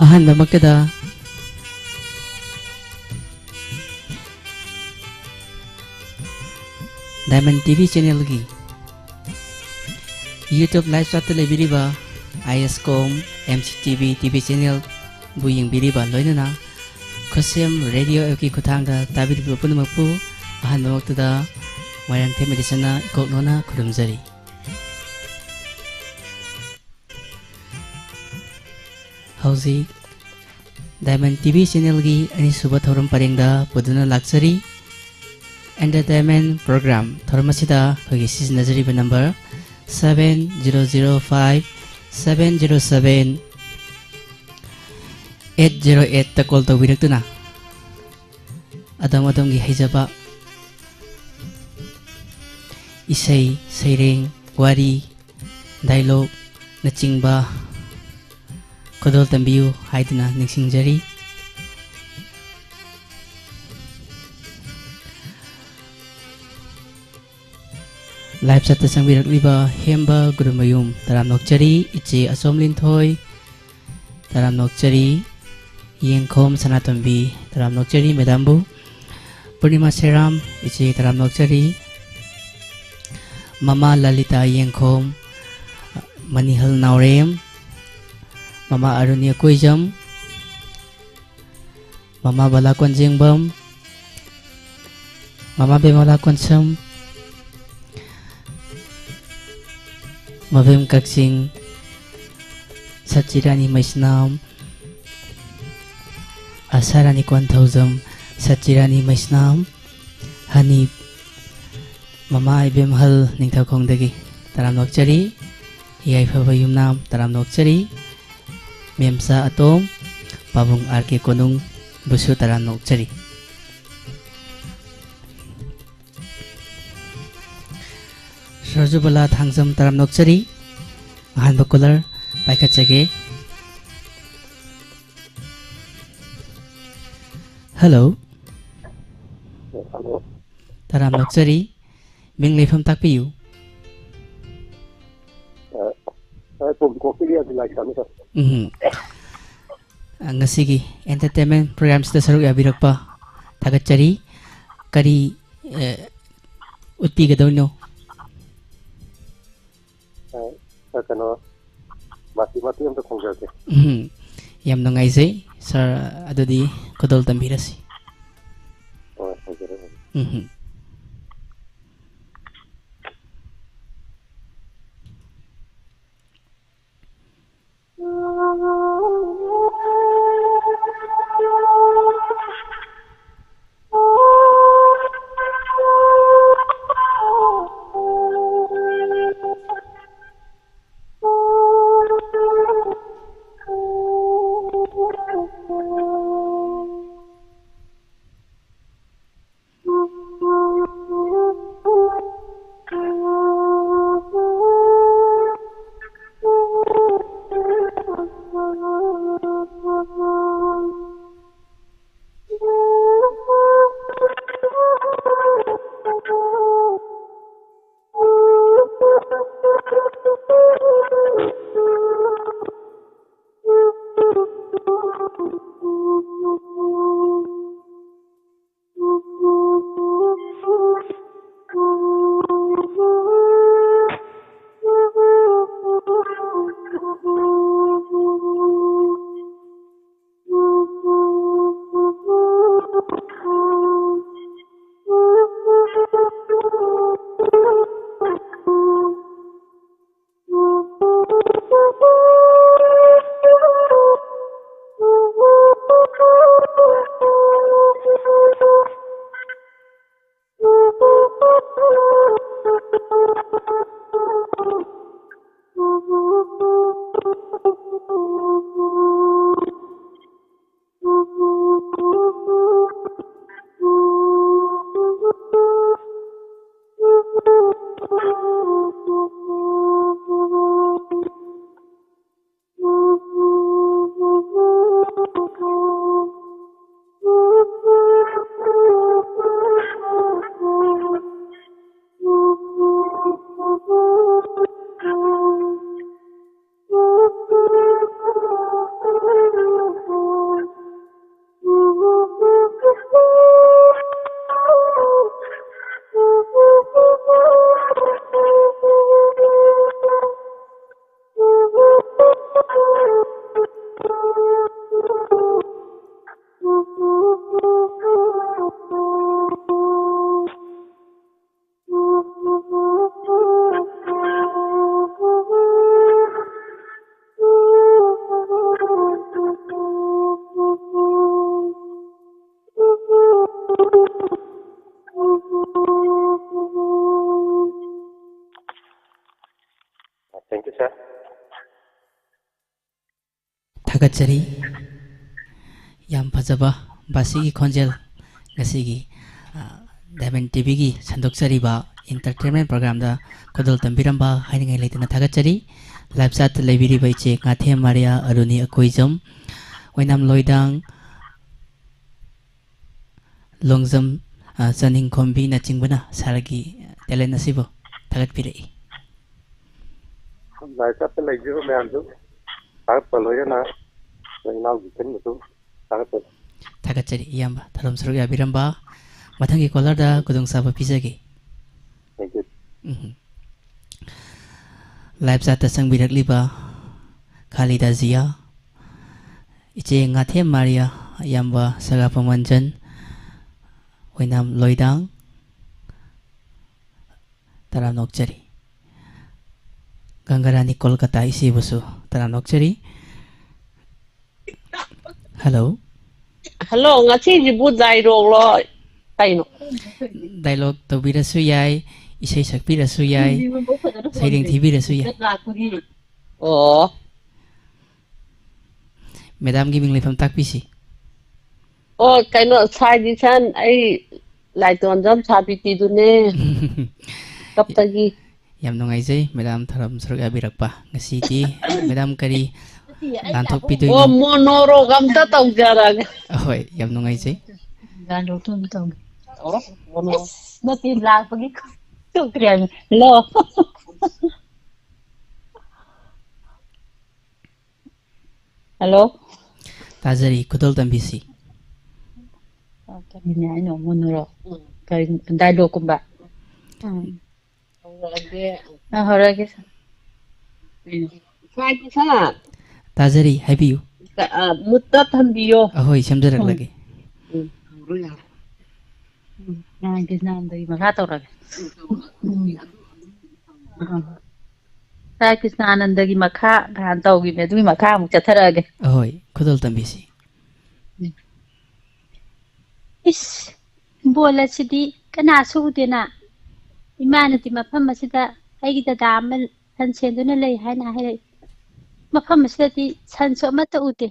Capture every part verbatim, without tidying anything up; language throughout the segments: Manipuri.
ꯑꯍꯥꯟꯕꯃꯛꯇꯗ Diamond T V channelꯒꯤ YouTube live chatꯇ ꯂꯩꯕꯤꯔꯤꯕ I S Com, M C T V T V channelꯕꯨ ꯌꯦꯡꯕꯤꯔꯤꯕ, ꯂꯣꯏꯅꯅ ꯈꯨꯠꯁꯦꯝ Radio appꯀꯤ ꯈꯨꯠꯊꯥꯡꯗ ꯇꯥꯕꯤꯔꯤꯕ ꯄꯨꯝꯅꯃꯛꯄꯨ ꯑꯍꯥꯟꯕꯃꯛꯇꯗ ꯃꯣꯏꯔꯥꯡꯊꯦꯝ ꯑꯦꯗꯤꯁꯟꯅ ꯏꯀꯣꯛ ꯅꯣꯟꯅ ꯈꯨꯔꯨꯝꯖꯔꯤ꯫ ꯍꯧꯖꯤꯛ Diamond T V channelꯒꯤ ꯑꯅꯤꯁꯨꯕ ꯊꯧꯔꯝ ꯄꯔꯦꯡꯗ ꯄꯨꯗꯨꯅ ꯂꯥꯛꯆꯔꯤ꯫ Entertainment program ꯊꯧꯔꯝ ꯑꯁꯤꯗ ꯑꯩꯈꯣꯏꯒꯤ ꯁꯤꯖꯤꯟꯅꯖꯔꯤꯕ number seven zero zero five seven zero seven eight zero eightꯇ call ꯇꯧꯕꯤꯔꯛꯇꯨꯅ ꯑꯗꯣꯝ ꯑꯗꯣꯝꯒꯤ ꯍꯩꯖꯕ ꯏꯁꯩ, ꯁꯩꯔꯦꯡ, ꯋꯥꯔꯤ, dialogueꯅꯆꯤꯡꯕ ꯈꯨꯗꯣꯜ ꯇꯝꯕꯤꯌꯨ ꯍꯥꯏꯗꯨꯅ ꯅꯤꯡꯁꯤꯡꯖꯔꯤ꯫ Live chatꯇ ꯆꯪꯕꯤꯔꯛꯂꯤꯕ ꯍꯦꯝꯕ ꯒꯨꯔꯨꯃꯌꯨꯝ ꯇꯔꯥꯝꯅ ꯑꯣꯛꯆꯔꯤ, ꯏꯆꯦ ꯑꯆꯣꯝ ꯂꯤꯟꯊꯣꯏ ꯇꯔꯥꯝꯅ ꯑꯣꯛꯆꯔꯤ, ꯌꯦꯡꯈꯣꯝ ꯁꯅꯥꯇꯣꯝꯕꯤ ꯇꯔꯥꯝꯅ ꯑꯣꯛꯆꯔꯤ, madamꯕꯨ ꯄꯨꯔꯅꯤꯃꯥ ꯁꯦꯔꯥꯝ ꯏꯆꯦ ꯇꯔꯥꯝꯅ ꯑꯣꯛꯆꯔꯤ, ꯃꯃꯥ ꯂꯂꯤꯇꯥ ꯌꯦꯡꯈꯣꯝ, ꯃꯅꯤꯍꯜ ꯅꯥꯎꯔꯦꯝ, ꯃꯃꯥ ꯑꯔꯨꯅꯤ ꯑꯀꯣꯏꯖꯝ, ꯃꯃꯥ ꯕꯂꯥ ꯀꯣꯟꯖꯦꯡꯕꯝ, ꯃꯃꯥ ꯕꯦꯃꯂꯥ ꯀꯣꯟꯁꯝ, ꯃꯕꯦꯝ ꯀꯛꯆꯤꯡ, ꯁꯆꯤꯔꯥꯅꯤ ꯃꯩꯁꯅꯥꯝ, ꯑꯁꯥꯔꯥꯅꯤ ꯀꯣꯟꯊꯧꯖꯝ, ꯁꯆꯤꯔꯥꯅꯤ ꯃꯩꯁꯅꯥꯝ, ꯍꯅꯤ, ꯃꯃꯥ ꯏꯕꯦꯝꯍꯜ ꯅꯤꯡꯊꯧꯈꯣꯡꯗꯒꯤ ꯇꯔꯥꯝꯅ ꯑꯣꯛꯆꯔꯤ, ꯌꯥꯏꯐꯕ ꯌꯨꯝꯅꯥꯝ ꯇꯔꯥꯝꯅ ꯑꯣꯛꯆꯔꯤ, ꯃꯦꯝꯆꯥ ꯑꯇꯣꯝ, ꯄꯥꯕꯨꯡ R K ꯀꯣꯅꯨꯡꯕꯨꯁꯨ ꯇꯔꯥꯝꯅ ꯑꯣꯛꯆꯔꯤ꯫ ꯁꯔꯖꯨꯕꯂꯥ ꯊꯥꯡꯖꯝ ꯇꯔꯥꯝꯅ ꯑꯣꯛꯆꯔꯤ꯫ ꯑꯍꯥꯟꯕ caller ꯄꯥꯏꯈꯠꯆꯒꯦ꯫ Hello꯫ Hello꯫ ꯇꯔꯥꯝꯅ ꯑꯣꯛꯆꯔꯤ꯫ ꯃꯤꯡ ꯂꯩꯐꯝ ꯇꯥꯛꯄꯤꯌꯨ꯫ ꯑ, ꯑ, ꯇꯣꯝꯕꯤꯀꯣꯛꯇꯒꯤ ꯑꯕꯤꯅꯥꯁ ꯀꯥꯃꯤꯁ꯫ ꯎꯝ꯫ ꯑ, ꯉꯁꯤꯒꯤ entertainment programꯁꯤꯗ ꯁꯔꯨꯛ ꯌꯥꯕꯤꯔꯛꯄ ꯊꯥꯒꯠꯆꯔꯤ꯫ ꯀꯔꯤ, ꯑ, ꯎꯠꯄꯤꯒꯗꯧꯔꯤꯅꯣ? ꯑ, ꯁꯥꯔ, ꯀꯩꯅꯣ, ꯃꯇꯦꯛ, ꯃꯇꯦꯛ ꯑꯝꯇ ꯈꯣꯡꯖꯔꯛꯀꯦ꯫ ꯎꯝ, ꯌꯥꯝ ꯅꯨꯡꯉꯥꯏꯖꯩ, ꯁꯥꯔ꯫ ꯑꯗꯨꯗꯤ ꯈꯨꯗꯣꯜ ꯇꯝꯕꯤꯔꯁꯤ꯫ ꯍꯣꯏ, ꯍꯣꯏ, ꯍꯣꯏ꯫ ꯎꯝ꯫ Thank you, sir. ꯊꯥꯒꯠꯆꯔꯤ꯫ ꯌꯥꯝ ꯐꯖꯕ ꯕꯥꯁꯤꯒꯤ ꯈꯣꯟꯖꯦꯜ꯫ ꯉꯁꯤꯒꯤ, ꯑ, Diamond ꯇꯤꯚꯤꯒꯤ ꯁꯟꯗꯣꯛꯆꯔꯤꯕ entertainment programꯗ ꯈꯨꯗꯣꯜ ꯇꯝꯕꯤꯔꯝꯕ ꯍꯥꯏꯅꯤꯡꯉꯥꯏ ꯂꯩꯇꯅ ꯊꯥꯒꯠꯆꯔꯤ꯫ Live chatꯇ ꯂꯩꯕꯤꯔꯤꯕ ꯏꯆꯦ ꯉꯥꯊꯦꯝ ꯃꯥꯔꯤꯌꯥ ꯑꯔꯨꯅꯤ ꯑꯀꯣꯏꯖꯝ, ꯑꯣꯏꯅꯥꯝ ꯂꯣꯏꯗꯥꯡ, ꯂꯣꯡꯖꯝ, ꯑ, ꯆꯅꯤꯡꯈꯣꯝꯕꯤꯅꯆꯤꯡꯕꯅ sirꯒꯤ talent ꯑꯁꯤꯕꯨ ꯊꯥꯒꯠꯄꯤꯔꯛꯏ꯫ Live chatꯇ ꯂꯩꯕꯤꯔꯤꯕ ꯃꯌꯥꯝꯁꯨ ꯊꯥꯒꯠꯄ ꯂꯣꯏꯅꯅ ꯅꯣꯏ ꯏꯅꯥꯎꯒꯤ ꯈꯟꯕꯁꯨ ꯊꯥꯒꯠꯆꯔꯤ꯫ ꯊꯥꯒꯠꯆꯔꯤ ꯏꯌꯥꯝꯕ, ꯊꯧꯔꯝ ꯁꯔꯨꯛ ꯌꯥꯕꯤꯔꯝꯕ꯫ ꯃꯊꯪꯒꯤ callerꯗ ꯈꯨꯗꯣꯡꯆꯥꯕ ꯄꯤꯖꯒꯦ꯫ Thank you. ꯎꯝ꯫ Live chatꯇ ꯆꯪꯕꯤꯔꯛꯂꯤꯕ ꯈꯥꯂꯤꯗꯥ ꯖꯤꯌꯥ, ꯏꯆꯦ ꯉꯥꯊꯦꯝ ꯃꯥꯔꯤꯌꯥ, ꯏꯌꯥꯝꯕ ꯁꯒꯥꯄꯝ ꯃꯟꯖꯟ, ꯑꯣꯏꯅꯥꯝ ꯂꯣꯏꯗꯥꯡ, ꯇꯔꯥꯝꯅ ꯑꯣꯛꯆꯔꯤ꯫ ꯒꯪꯒꯥꯔꯥꯅꯤ ꯀꯣꯜꯀꯇꯥ ꯏꯆꯦꯕꯨꯁꯨ ꯇꯔꯥꯝꯅ ꯑꯣꯛꯆꯔꯤ꯫ Hello꯫ Hello, ꯉꯁꯤꯁꯤꯕꯨ dialogueꯂꯣ ꯀꯩꯅꯣ? Dialogue ꯇꯧꯕꯤꯔꯁꯨ ꯌꯥꯏ, ꯏꯁꯩ ꯁꯛꯄꯤꯔꯁꯨ ꯌꯥꯏ, ꯁꯩꯔꯦꯡ ꯊꯤꯕꯤꯔꯁꯨ ꯌꯥꯏ꯫ ꯑꯣ꯫ Madamꯒꯤ ꯃꯤꯡ ꯂꯩꯐꯝ ꯇꯥꯛꯄꯤꯁꯤ꯫ ꯑꯣ, ꯀꯩꯅꯣ, ꯁꯥꯏ ꯗꯤꯁꯟ, ꯑꯩ ꯂꯥꯏꯇꯣꯟꯖꯝ ꯁꯥꯕꯤꯇꯤꯗꯨꯅꯦ꯫ ꯀꯞꯇꯒꯤ꯫ ꯌꯥꯝ ꯅꯨꯡꯉꯥꯏꯖꯩ, madam ꯊꯧꯔꯝ ꯁꯔꯨꯛ ꯌꯥꯕꯤꯔꯛꯄ꯫ ꯉꯁꯤꯗꯤ madam ꯀꯔꯤ ꯂꯥꯟꯊꯣꯛꯄꯤꯗꯣꯏꯅꯣ? ꯑꯣ, monologue ꯑꯝꯇ ꯇꯧꯖꯔꯒꯦ꯫ ꯑꯍꯣꯏ, ꯌꯥꯝ ꯅꯨꯡꯉꯥꯏꯖꯩ꯫ Dialogueꯇꯣ ꯑꯝꯇ ꯇꯧꯒꯦ꯫ ꯅꯠꯇꯦ, ꯂꯥꯛꯄꯒꯤ ꯊꯣꯛꯇ꯭ꯔꯦ ꯍꯥꯏꯕꯅꯤ꯫ Hello꯫ Hello꯫ ꯇꯥꯖꯔꯤ, ꯈꯨꯗꯣꯜ ꯇꯝꯕꯤꯁꯤ꯫ ꯑ, ꯀꯔꯤꯅꯦ ꯍꯥꯏꯅꯣ, monologue? ꯀꯔꯤ, dialogueꯀꯨꯝꯕ? ꯎꯝ꯫ ꯑ, ꯍꯧꯔꯛꯑꯒꯦ꯫ ꯎꯝ꯫ ꯇꯥꯖꯔꯤ, ꯍꯥꯏꯕꯤꯌꯨ꯫ ꯑ, ꯃꯨꯠꯇ ꯊꯝꯕꯤꯌꯣ꯫ ꯑꯍꯣꯏ, ꯁꯦꯝꯖꯔꯛꯂꯒꯦ꯫ ꯎꯝ꯫ ꯎꯝ꯫ ꯁꯥꯏ ꯀ꯭ꯔꯤꯁꯅꯥꯅꯟꯗꯒꯤ ꯃꯈꯥ ꯇꯧꯔꯒꯦ꯫ ꯎꯝ꯫ ꯑ꯫ ꯁꯥꯏ ꯀ꯭ꯔꯤꯁꯅꯥꯅꯟꯗꯒꯤ ꯃꯈꯥ ꯅꯍꯥꯟ ꯇꯧꯈꯤꯕꯅꯦ, ꯑꯗꯨꯒꯤ ꯃꯈꯥ ꯑꯃꯨꯛ ꯆꯠꯊꯔꯛꯑꯒꯦ꯫ ꯑꯍꯣꯏ, ꯈꯨꯗꯣꯜ ꯇꯝꯕꯤꯁꯤ꯫ ꯎꯝ꯫ ꯏꯁ, ꯕꯣꯜ ꯑꯁꯤꯗꯤ ꯀꯅꯥꯁꯨ ꯎꯗꯦꯅ꯫ ꯏꯃꯥꯅꯗꯤ ꯃꯐꯝ ꯑꯁꯤꯗ ꯑꯩꯒꯤ ꯗꯗꯥ ꯑꯃ ꯁꯟ ꯁꯦꯟꯗꯨꯅ ꯂꯩ ꯍꯥꯏꯅ ꯍꯥꯏꯔꯛꯏ꯫ ꯃꯐꯝ ꯑꯁꯤꯗꯗꯤ ꯁꯟꯁꯨ ꯑꯃꯠꯇ ꯎꯗꯦ꯫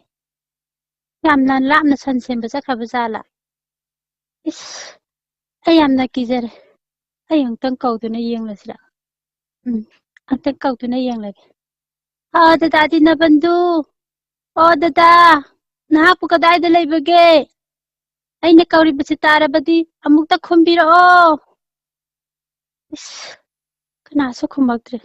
ꯌꯥꯝꯅ ꯂꯥꯞꯅ ꯁꯟ ꯁꯦꯟꯕ ꯆꯠꯈ꯭ꯔꯕ ꯖꯥꯠꯂꯥ? ꯏꯁ, ꯑꯩ ꯌꯥꯝꯅ ꯀꯤꯖꯔꯦ꯫ ꯑꯩ ꯑꯃꯨꯛꯇꯪ ꯀꯧꯗꯨꯅ ꯌꯦꯡꯂꯁꯤꯔ? ꯎꯝ, ꯑꯃꯨꯛꯇꯪ ꯀꯧꯗꯨꯅ ꯌꯦꯡꯂꯒꯦ꯫ ꯑ, ꯗꯗꯥ ꯗꯤꯅꯕꯟꯗꯨ! ꯑꯣ, ꯗꯗꯥ! ꯅꯍꯥꯛꯄꯨ ꯀꯗꯥꯏꯗ ꯂꯩꯕꯒꯦ? ꯑꯩꯅ ꯀꯧꯔꯤꯕꯁꯤ ꯇꯥꯔꯕꯗꯤ ꯑꯃꯨꯛꯇ ꯈꯨꯝꯕꯤꯔꯛꯑꯣ꯫ ꯏꯁ, ꯀꯅꯥꯁꯨ ꯈꯨꯝꯃꯛꯇ꯭ꯔꯦ꯫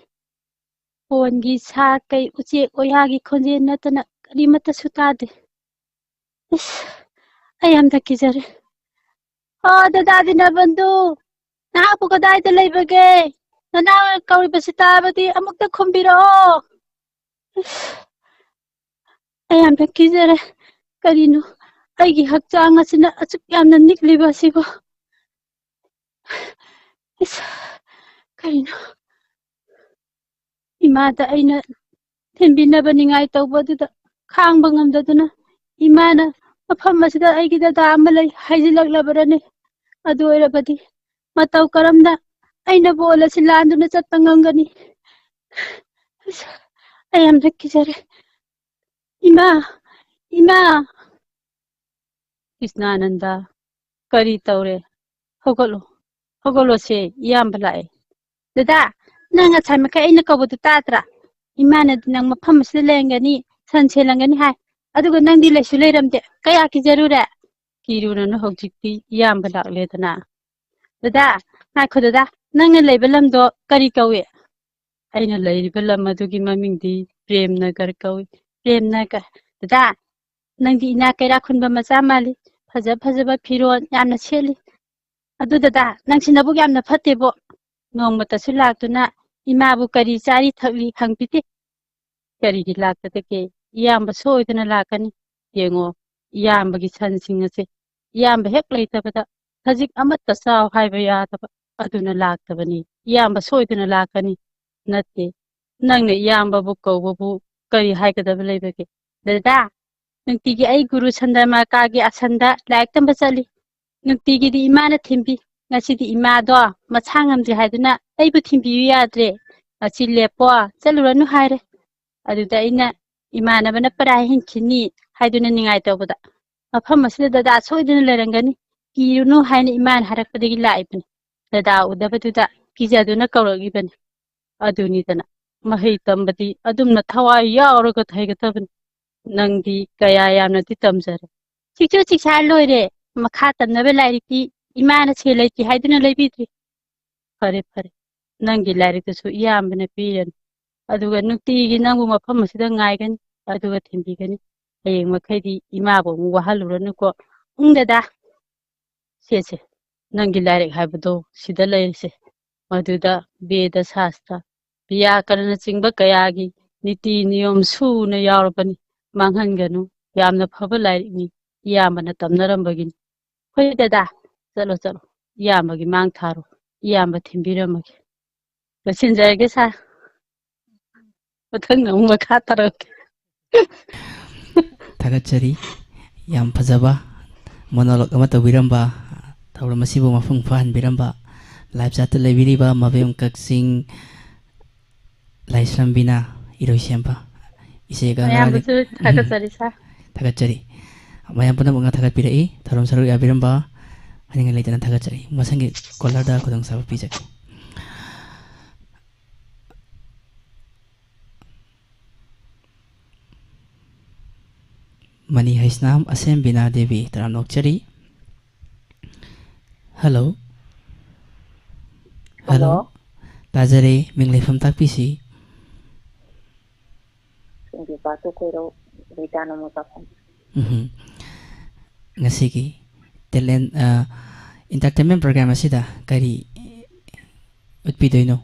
ꯐꯣꯟꯒꯤ ꯁꯥ ꯀꯩ, ꯎꯆꯦꯛ ꯋꯥꯌꯥꯒꯤ ꯈꯣꯟꯖꯦꯜ ꯅꯠꯇꯅ ꯀꯔꯤꯃꯠꯇꯁꯨ ꯇꯥꯗꯦ꯫ ꯏꯁ, ꯑꯩ ꯌꯥꯝꯅ ꯀꯤꯖꯔꯦ꯫ ꯑꯣ, ꯗꯗꯥ ꯗꯤꯅꯕꯟꯗꯨ, ꯅꯍꯥꯛꯄꯨ ꯀꯗꯥꯏꯗ ꯂꯩꯕꯒꯦ? ꯅꯅꯥꯎꯅ ꯀꯧꯔꯤꯕꯁꯤ ꯇꯥꯕꯗꯤ ꯑꯃꯨꯛꯇ ꯈꯨꯝꯕꯤꯔꯛꯑꯣ꯫ ꯏꯁ, ꯑꯩ ꯌꯥꯝꯅ ꯀꯤꯖꯔꯦ꯫ ꯀꯔꯤꯅꯣ ꯑꯩꯒꯤ ꯍꯛꯆꯥꯡ ꯑꯁꯤꯅ ꯑꯁꯨꯛ ꯌꯥꯝꯅ ꯅꯤꯛꯂꯤꯕ ꯑꯁꯤꯕꯨ? ꯏꯁ, ꯀꯔꯤꯅꯣ? ꯏꯃꯥꯗ ꯑꯩꯅ ꯊꯤꯟꯕꯤꯅꯕ ꯅꯤꯡꯉꯥꯏ ꯇꯧꯕ ꯑꯗꯨꯗ ꯈꯥꯡꯕ ꯉꯝꯗꯗꯨꯅ ꯏꯃꯥꯅ ꯃꯐꯝ ꯑꯁꯤꯗ ꯑꯩꯒꯤ ꯗꯗꯥ ꯑꯃ ꯂꯩ ꯍꯥꯏꯖꯤꯜꯂꯛꯂꯕꯔꯅꯦ? ꯑꯗꯨ ꯑꯣꯏꯔꯕꯗꯤ ꯃꯇꯧ ꯀꯔꯝꯅ ꯑꯩꯅ ꯕꯣꯜ ꯑꯁꯤ ꯂꯥꯟꯗꯨꯅ ꯆꯠꯄ ꯉꯝꯒꯅꯤ? ꯑꯁ, ꯑꯩ ꯌꯥꯝꯅ ꯀꯤꯖꯔꯦ꯫ ꯏꯃꯥ! ꯏꯃꯥ! ꯀ꯭ꯔꯤꯁꯅꯥꯅꯟꯗ, ꯀꯔꯤ ꯇꯧꯔꯦ? ꯍꯧꯒꯠꯂꯣ, ꯍꯧꯒꯠꯂꯣꯁꯦ, ꯏꯌꯥꯝꯕ ꯂꯥꯛꯑꯦ꯫ ꯗꯗꯥ, ꯅꯪ ꯉꯁꯥꯏ ꯃꯈꯩ ꯑꯩꯅ ꯀꯧꯕꯗꯨ ꯇꯥꯗ꯭ꯔꯥ? ꯏꯃꯥꯅꯗꯤ ꯅꯪ ꯃꯐꯝ ꯑꯁꯤꯗ ꯂꯩꯔꯝꯒꯅꯤ, ꯁꯟ ꯁꯦꯜꯂꯝꯒꯅꯤ ꯍꯥꯏ, ꯑꯗꯨꯒ ꯅꯪꯗꯤ ꯂꯩꯁꯨ ꯂꯩꯔꯝꯗꯦ꯫ ꯀꯌꯥ ꯀꯤꯖꯔꯨꯔꯦ? ꯀꯤꯔꯨꯅꯨ, ꯍꯧꯖꯤꯛꯇꯤ ꯏꯌꯥꯝꯕ ꯂꯥꯛꯂꯦꯗꯅ꯫ ꯗꯗꯥ, ꯉꯥꯏꯈꯣ ꯗꯗꯥ, ꯅꯪꯅ ꯂꯩꯕ ꯂꯝꯗꯣ ꯀꯔꯤ ꯀꯧꯏ? ꯑꯩꯅ ꯂꯩꯔꯤꯕ ꯂꯝ ꯑꯗꯨꯒꯤ ꯃꯃꯤꯡꯗꯤ ꯄ꯭ꯔꯦꯝꯅꯒꯔ ꯀꯧꯏ꯫ ꯄ꯭ꯔꯦꯝꯅꯒꯔ꯫ ꯗꯗꯥ, ꯅꯪꯗꯤ ꯏꯅꯥꯛ ꯀꯩꯔꯥꯛ ꯈꯨꯟꯕ ꯃꯆꯥ ꯃꯥꯜꯂꯤ꯫ ꯐꯖ ꯐꯖꯕ ꯐꯤꯔꯣꯜ ꯌꯥꯝꯅ ꯁꯦꯠꯂꯤ꯫ ꯑꯗꯨ ꯗꯗꯥ, ꯅꯪꯁꯤ ꯅꯕꯨꯛ ꯌꯥꯝꯅ ꯐꯠꯇꯦꯕꯣ꯫ ꯅꯣꯡꯃꯇꯁꯨ ꯂꯥꯛꯇꯨꯅ ꯏꯃꯥꯕꯨ ꯀꯔꯤ ꯆꯥꯔꯤ ꯊꯛꯂꯤ ꯍꯪꯕꯤꯗꯦ꯫ ꯀꯔꯤꯒꯤ ꯂꯥꯛꯇꯗꯒꯦ? ꯏꯌꯥꯝꯕ ꯁꯣꯏꯗꯅ ꯂꯥꯛꯀꯅꯤ꯫ ꯌꯦꯡꯉꯣ, ꯏꯌꯥꯝꯕꯒꯤ ꯁꯟꯁꯤꯡ ꯑꯁꯦ ꯏꯌꯥꯝꯕ ꯍꯦꯛ ꯂꯩꯇꯕꯗ ꯁꯖꯤꯛ ꯑꯃꯠꯇ ꯆꯥꯎ ꯍꯥꯏꯕ ꯌꯥꯗꯕ, ꯑꯗꯨꯅ ꯂꯥꯛꯇꯕꯅꯤ꯫ ꯏꯌꯥꯝꯕ ꯁꯣꯏꯗꯅ ꯂꯥꯛꯀꯅꯤ꯫ ꯅꯠꯇꯦ, ꯅꯪꯅ ꯏꯌꯥꯝꯕꯕꯨ ꯀꯧꯕꯕꯨ ꯀꯔꯤ ꯍꯥꯏꯒꯗꯕ ꯂꯩꯕꯒꯦ? ꯗꯗꯥ, ꯅꯨꯡꯇꯤꯒꯤ ꯑꯩ ꯒꯨꯔꯨ ꯁꯟꯗꯃꯥꯀꯥꯒꯤ ꯑꯥꯁꯟꯗ ꯂꯥꯏꯔꯤꯛ ꯇꯝꯕ ꯆꯠꯂꯤ꯫ ꯅꯨꯡꯇꯤꯒꯤꯗꯤ ꯏꯃꯥꯅ ꯊꯤꯟꯕꯤ꯫ ꯉꯁꯤꯗꯤ ꯏꯃꯥꯗꯣ ꯃꯁꯥ ꯉꯝꯗꯦ ꯍꯥꯏꯗꯨꯅ ꯑꯩꯕꯨ ꯊꯤꯟꯕꯤꯌꯨ ꯌꯥꯗ꯭ꯔꯦ꯫ "ꯑꯁꯤ ꯂꯦꯞꯄꯣ, ꯆꯠꯂꯨꯔꯅꯨ" ꯍꯥꯏꯔꯦ꯫ ꯑꯗꯨꯗ ꯑꯩꯅ, "ꯏꯃꯥꯟꯅꯕꯅ ꯄꯔꯥ ꯍꯦꯟꯈꯤꯅꯤ" ꯍꯥꯏꯗꯨꯅ ꯅꯤꯡꯉꯥꯏ ꯇꯧꯕꯗ, "ꯃꯐꯝ ꯑꯁꯤꯗ ꯗꯗꯥ ꯁꯣꯏꯗꯅ ꯂꯩꯔꯝꯒꯅꯤ, ꯀꯤꯔꯨꯅꯨ" ꯍꯥꯏꯅ ꯏꯃꯥꯅ ꯍꯥꯏꯔꯛꯄꯗꯒꯤ ꯂꯥꯛꯏꯕꯅꯤ꯫ ꯗꯗꯥ ꯎꯗꯕꯗꯨꯗ ꯀꯤꯖꯗꯨꯅ ꯀꯧꯔꯛꯂꯤꯕꯅꯤ꯫ ꯑꯗꯨꯅꯤꯗꯅ, ꯃꯍꯩ ꯇꯝꯕꯗꯤ ꯑꯗꯨꯝꯅ ꯊꯋꯥꯏ ꯌꯥꯎꯔꯒ ꯍꯩꯒꯗꯕꯅꯤ꯫ ꯅꯪꯗꯤ ꯀꯌꯥ ꯌꯥꯝꯅꯗꯤ ꯇꯝꯖꯔꯦ꯫ ꯆꯤꯛꯁꯨ ꯆꯤꯛꯁꯥ ꯂꯣꯏꯔꯦ꯫ ꯃꯈꯥ ꯇꯝꯅꯕ ꯂꯥꯏꯔꯤꯛꯇꯤ ꯏꯃꯥꯅ ꯁꯦꯜ ꯂꯩꯇꯦ ꯍꯥꯏꯗꯨꯅ ꯂꯩꯕꯤꯗ꯭ꯔꯤ꯫ ꯐꯔꯦ, ꯐꯔꯦ꯫ ꯅꯪꯒꯤ ꯂꯥꯏꯔꯤꯛꯇꯨꯁꯨ ꯏꯌꯥꯝꯕꯅ ꯄꯤꯔꯅꯤ꯫ ꯑꯗꯨꯒ ꯅꯨꯡꯇꯤꯒꯤ ꯅꯪꯕꯨ ꯃꯐꯝ ꯑꯁꯤꯗ ꯉꯥꯏꯒꯅꯤ꯫ ꯑꯗꯨꯒ ꯊꯤꯟꯕꯤꯒꯅꯤ꯫ ꯍꯌꯦꯡ ꯃꯈꯩꯗꯤ ꯏꯃꯥꯕꯨ ꯑꯃꯨꯛ ꯋꯥꯍꯜꯂꯨꯔꯅꯨꯀꯣ꯫ ꯎꯝ, ꯗꯗꯥ꯫ ꯁꯦ, ꯁꯦ꯫ ꯅꯪꯒꯤ ꯂꯥꯏꯔꯤꯛ ꯍꯥꯏꯕꯗꯣ ꯁꯤꯗ ꯂꯩꯔꯤꯁꯦ꯫ ꯃꯗꯨꯗ ꯕꯦꯗ ꯁꯥꯁꯇ꯭ꯔ, ꯕ꯭ꯌꯥꯀꯔꯅꯆꯤꯡꯕ ꯀꯌꯥꯒꯤ ꯅꯤꯇꯤ ꯅꯤꯌꯣꯝ ꯁꯨꯅ ꯌꯥꯎꯔꯕꯅꯤ꯫ ꯃꯥꯡꯍꯟꯒꯅꯨ꯫ ꯌꯥꯝꯅ ꯐꯕ ꯂꯥꯏꯔꯤꯛꯅꯤ꯫ ꯏꯌꯥꯝꯕꯅ ꯇꯝꯅꯔꯝꯕꯒꯤꯅꯤ꯫ ꯍꯣꯏ ꯗꯗꯥ, ꯆꯠꯂꯣ, ꯆꯠꯂꯣ꯫ ꯏꯌꯥꯝꯕꯒꯤ ꯃꯥꯡ ꯊꯥꯔꯣ꯫ ꯏꯌꯥꯝꯕ ꯊꯤꯟꯕꯤꯔꯝꯃꯒꯦ꯫ ꯂꯣꯏꯁꯤꯟꯖꯔꯒꯦ ꯁꯥꯔ꯫ ꯃꯊꯪꯗ ꯑꯃꯨꯛ ꯃꯈꯥ ꯇꯥꯔꯛꯀꯦ꯫ ꯊꯥꯒꯠꯆꯔꯤ꯫ ꯌꯥꯝ ꯐꯖꯕ monologue ꯑꯃ ꯇꯧꯕꯤꯔꯝꯕ, ꯊꯧꯔꯝ ꯑꯁꯤꯕꯨ ꯃꯄꯨꯡ ꯐꯥꯍꯟꯕꯤꯔꯝꯕ, live chat ꯇ ꯂꯩꯕꯤꯔꯤꯕ ꯃꯕꯦꯝ ꯀꯛꯆꯤꯡ, ꯂꯥꯏꯁ꯭ꯔꯝ ꯕꯤꯅꯥ, ꯏꯔꯣꯏꯁꯦꯝꯕ ꯏꯆꯦꯒ ꯉꯔꯥꯡꯒꯤ, ꯃꯌꯥꯝꯕꯨꯁꯨ ꯊꯥꯒꯠꯆꯔꯤ ꯁꯥꯔ꯫ ꯊꯥꯒꯠꯆꯔꯤ꯫ ꯃꯌꯥꯝ ꯄꯨꯝꯅꯃꯛꯅ ꯊꯥꯒꯠꯄꯤꯔꯛꯏ꯫ ꯊꯧꯔꯝ ꯁꯔꯨꯛ ꯌꯥꯕꯤꯔꯝꯕ ꯍꯥꯏꯅꯤꯡꯉꯥꯏ ꯂꯩꯇꯅ ꯊꯥꯒꯠꯆꯔꯤ꯫ ꯃꯊꯪꯒꯤ caller ꯗ ꯈꯨꯗꯣꯡꯆꯥꯕ ꯄꯤꯖꯒꯦ꯫ ꯃꯅꯤ ꯍꯩꯁꯅꯥꯝ ꯑꯁꯦꯝ ꯕꯤꯅꯥ ꯗꯦꯕꯤ, ꯇꯔꯥꯝꯅ ꯑꯣꯛꯆꯔꯤ꯫ Hello꯫ Hello꯫ Hello꯫ ꯇꯥꯖꯔꯦ, ꯃꯤꯡ ꯂꯩꯐꯝ ꯇꯥꯛꯄꯤꯁꯤ꯫ ꯁꯤꯡꯖꯨ ꯄꯥꯠꯇꯨ ꯈꯣꯏꯔꯧ ꯂꯩꯇꯥꯅ ꯃꯣꯏ ꯄꯥꯈꯪ꯫ ꯎꯝꯍꯨꯝ꯫ ꯉꯁꯤꯒꯤ talent, ꯑ, entertainment program ꯑꯁꯤꯗ ꯀꯔꯤ ꯎꯠꯄꯤꯗꯣꯏꯅꯣ?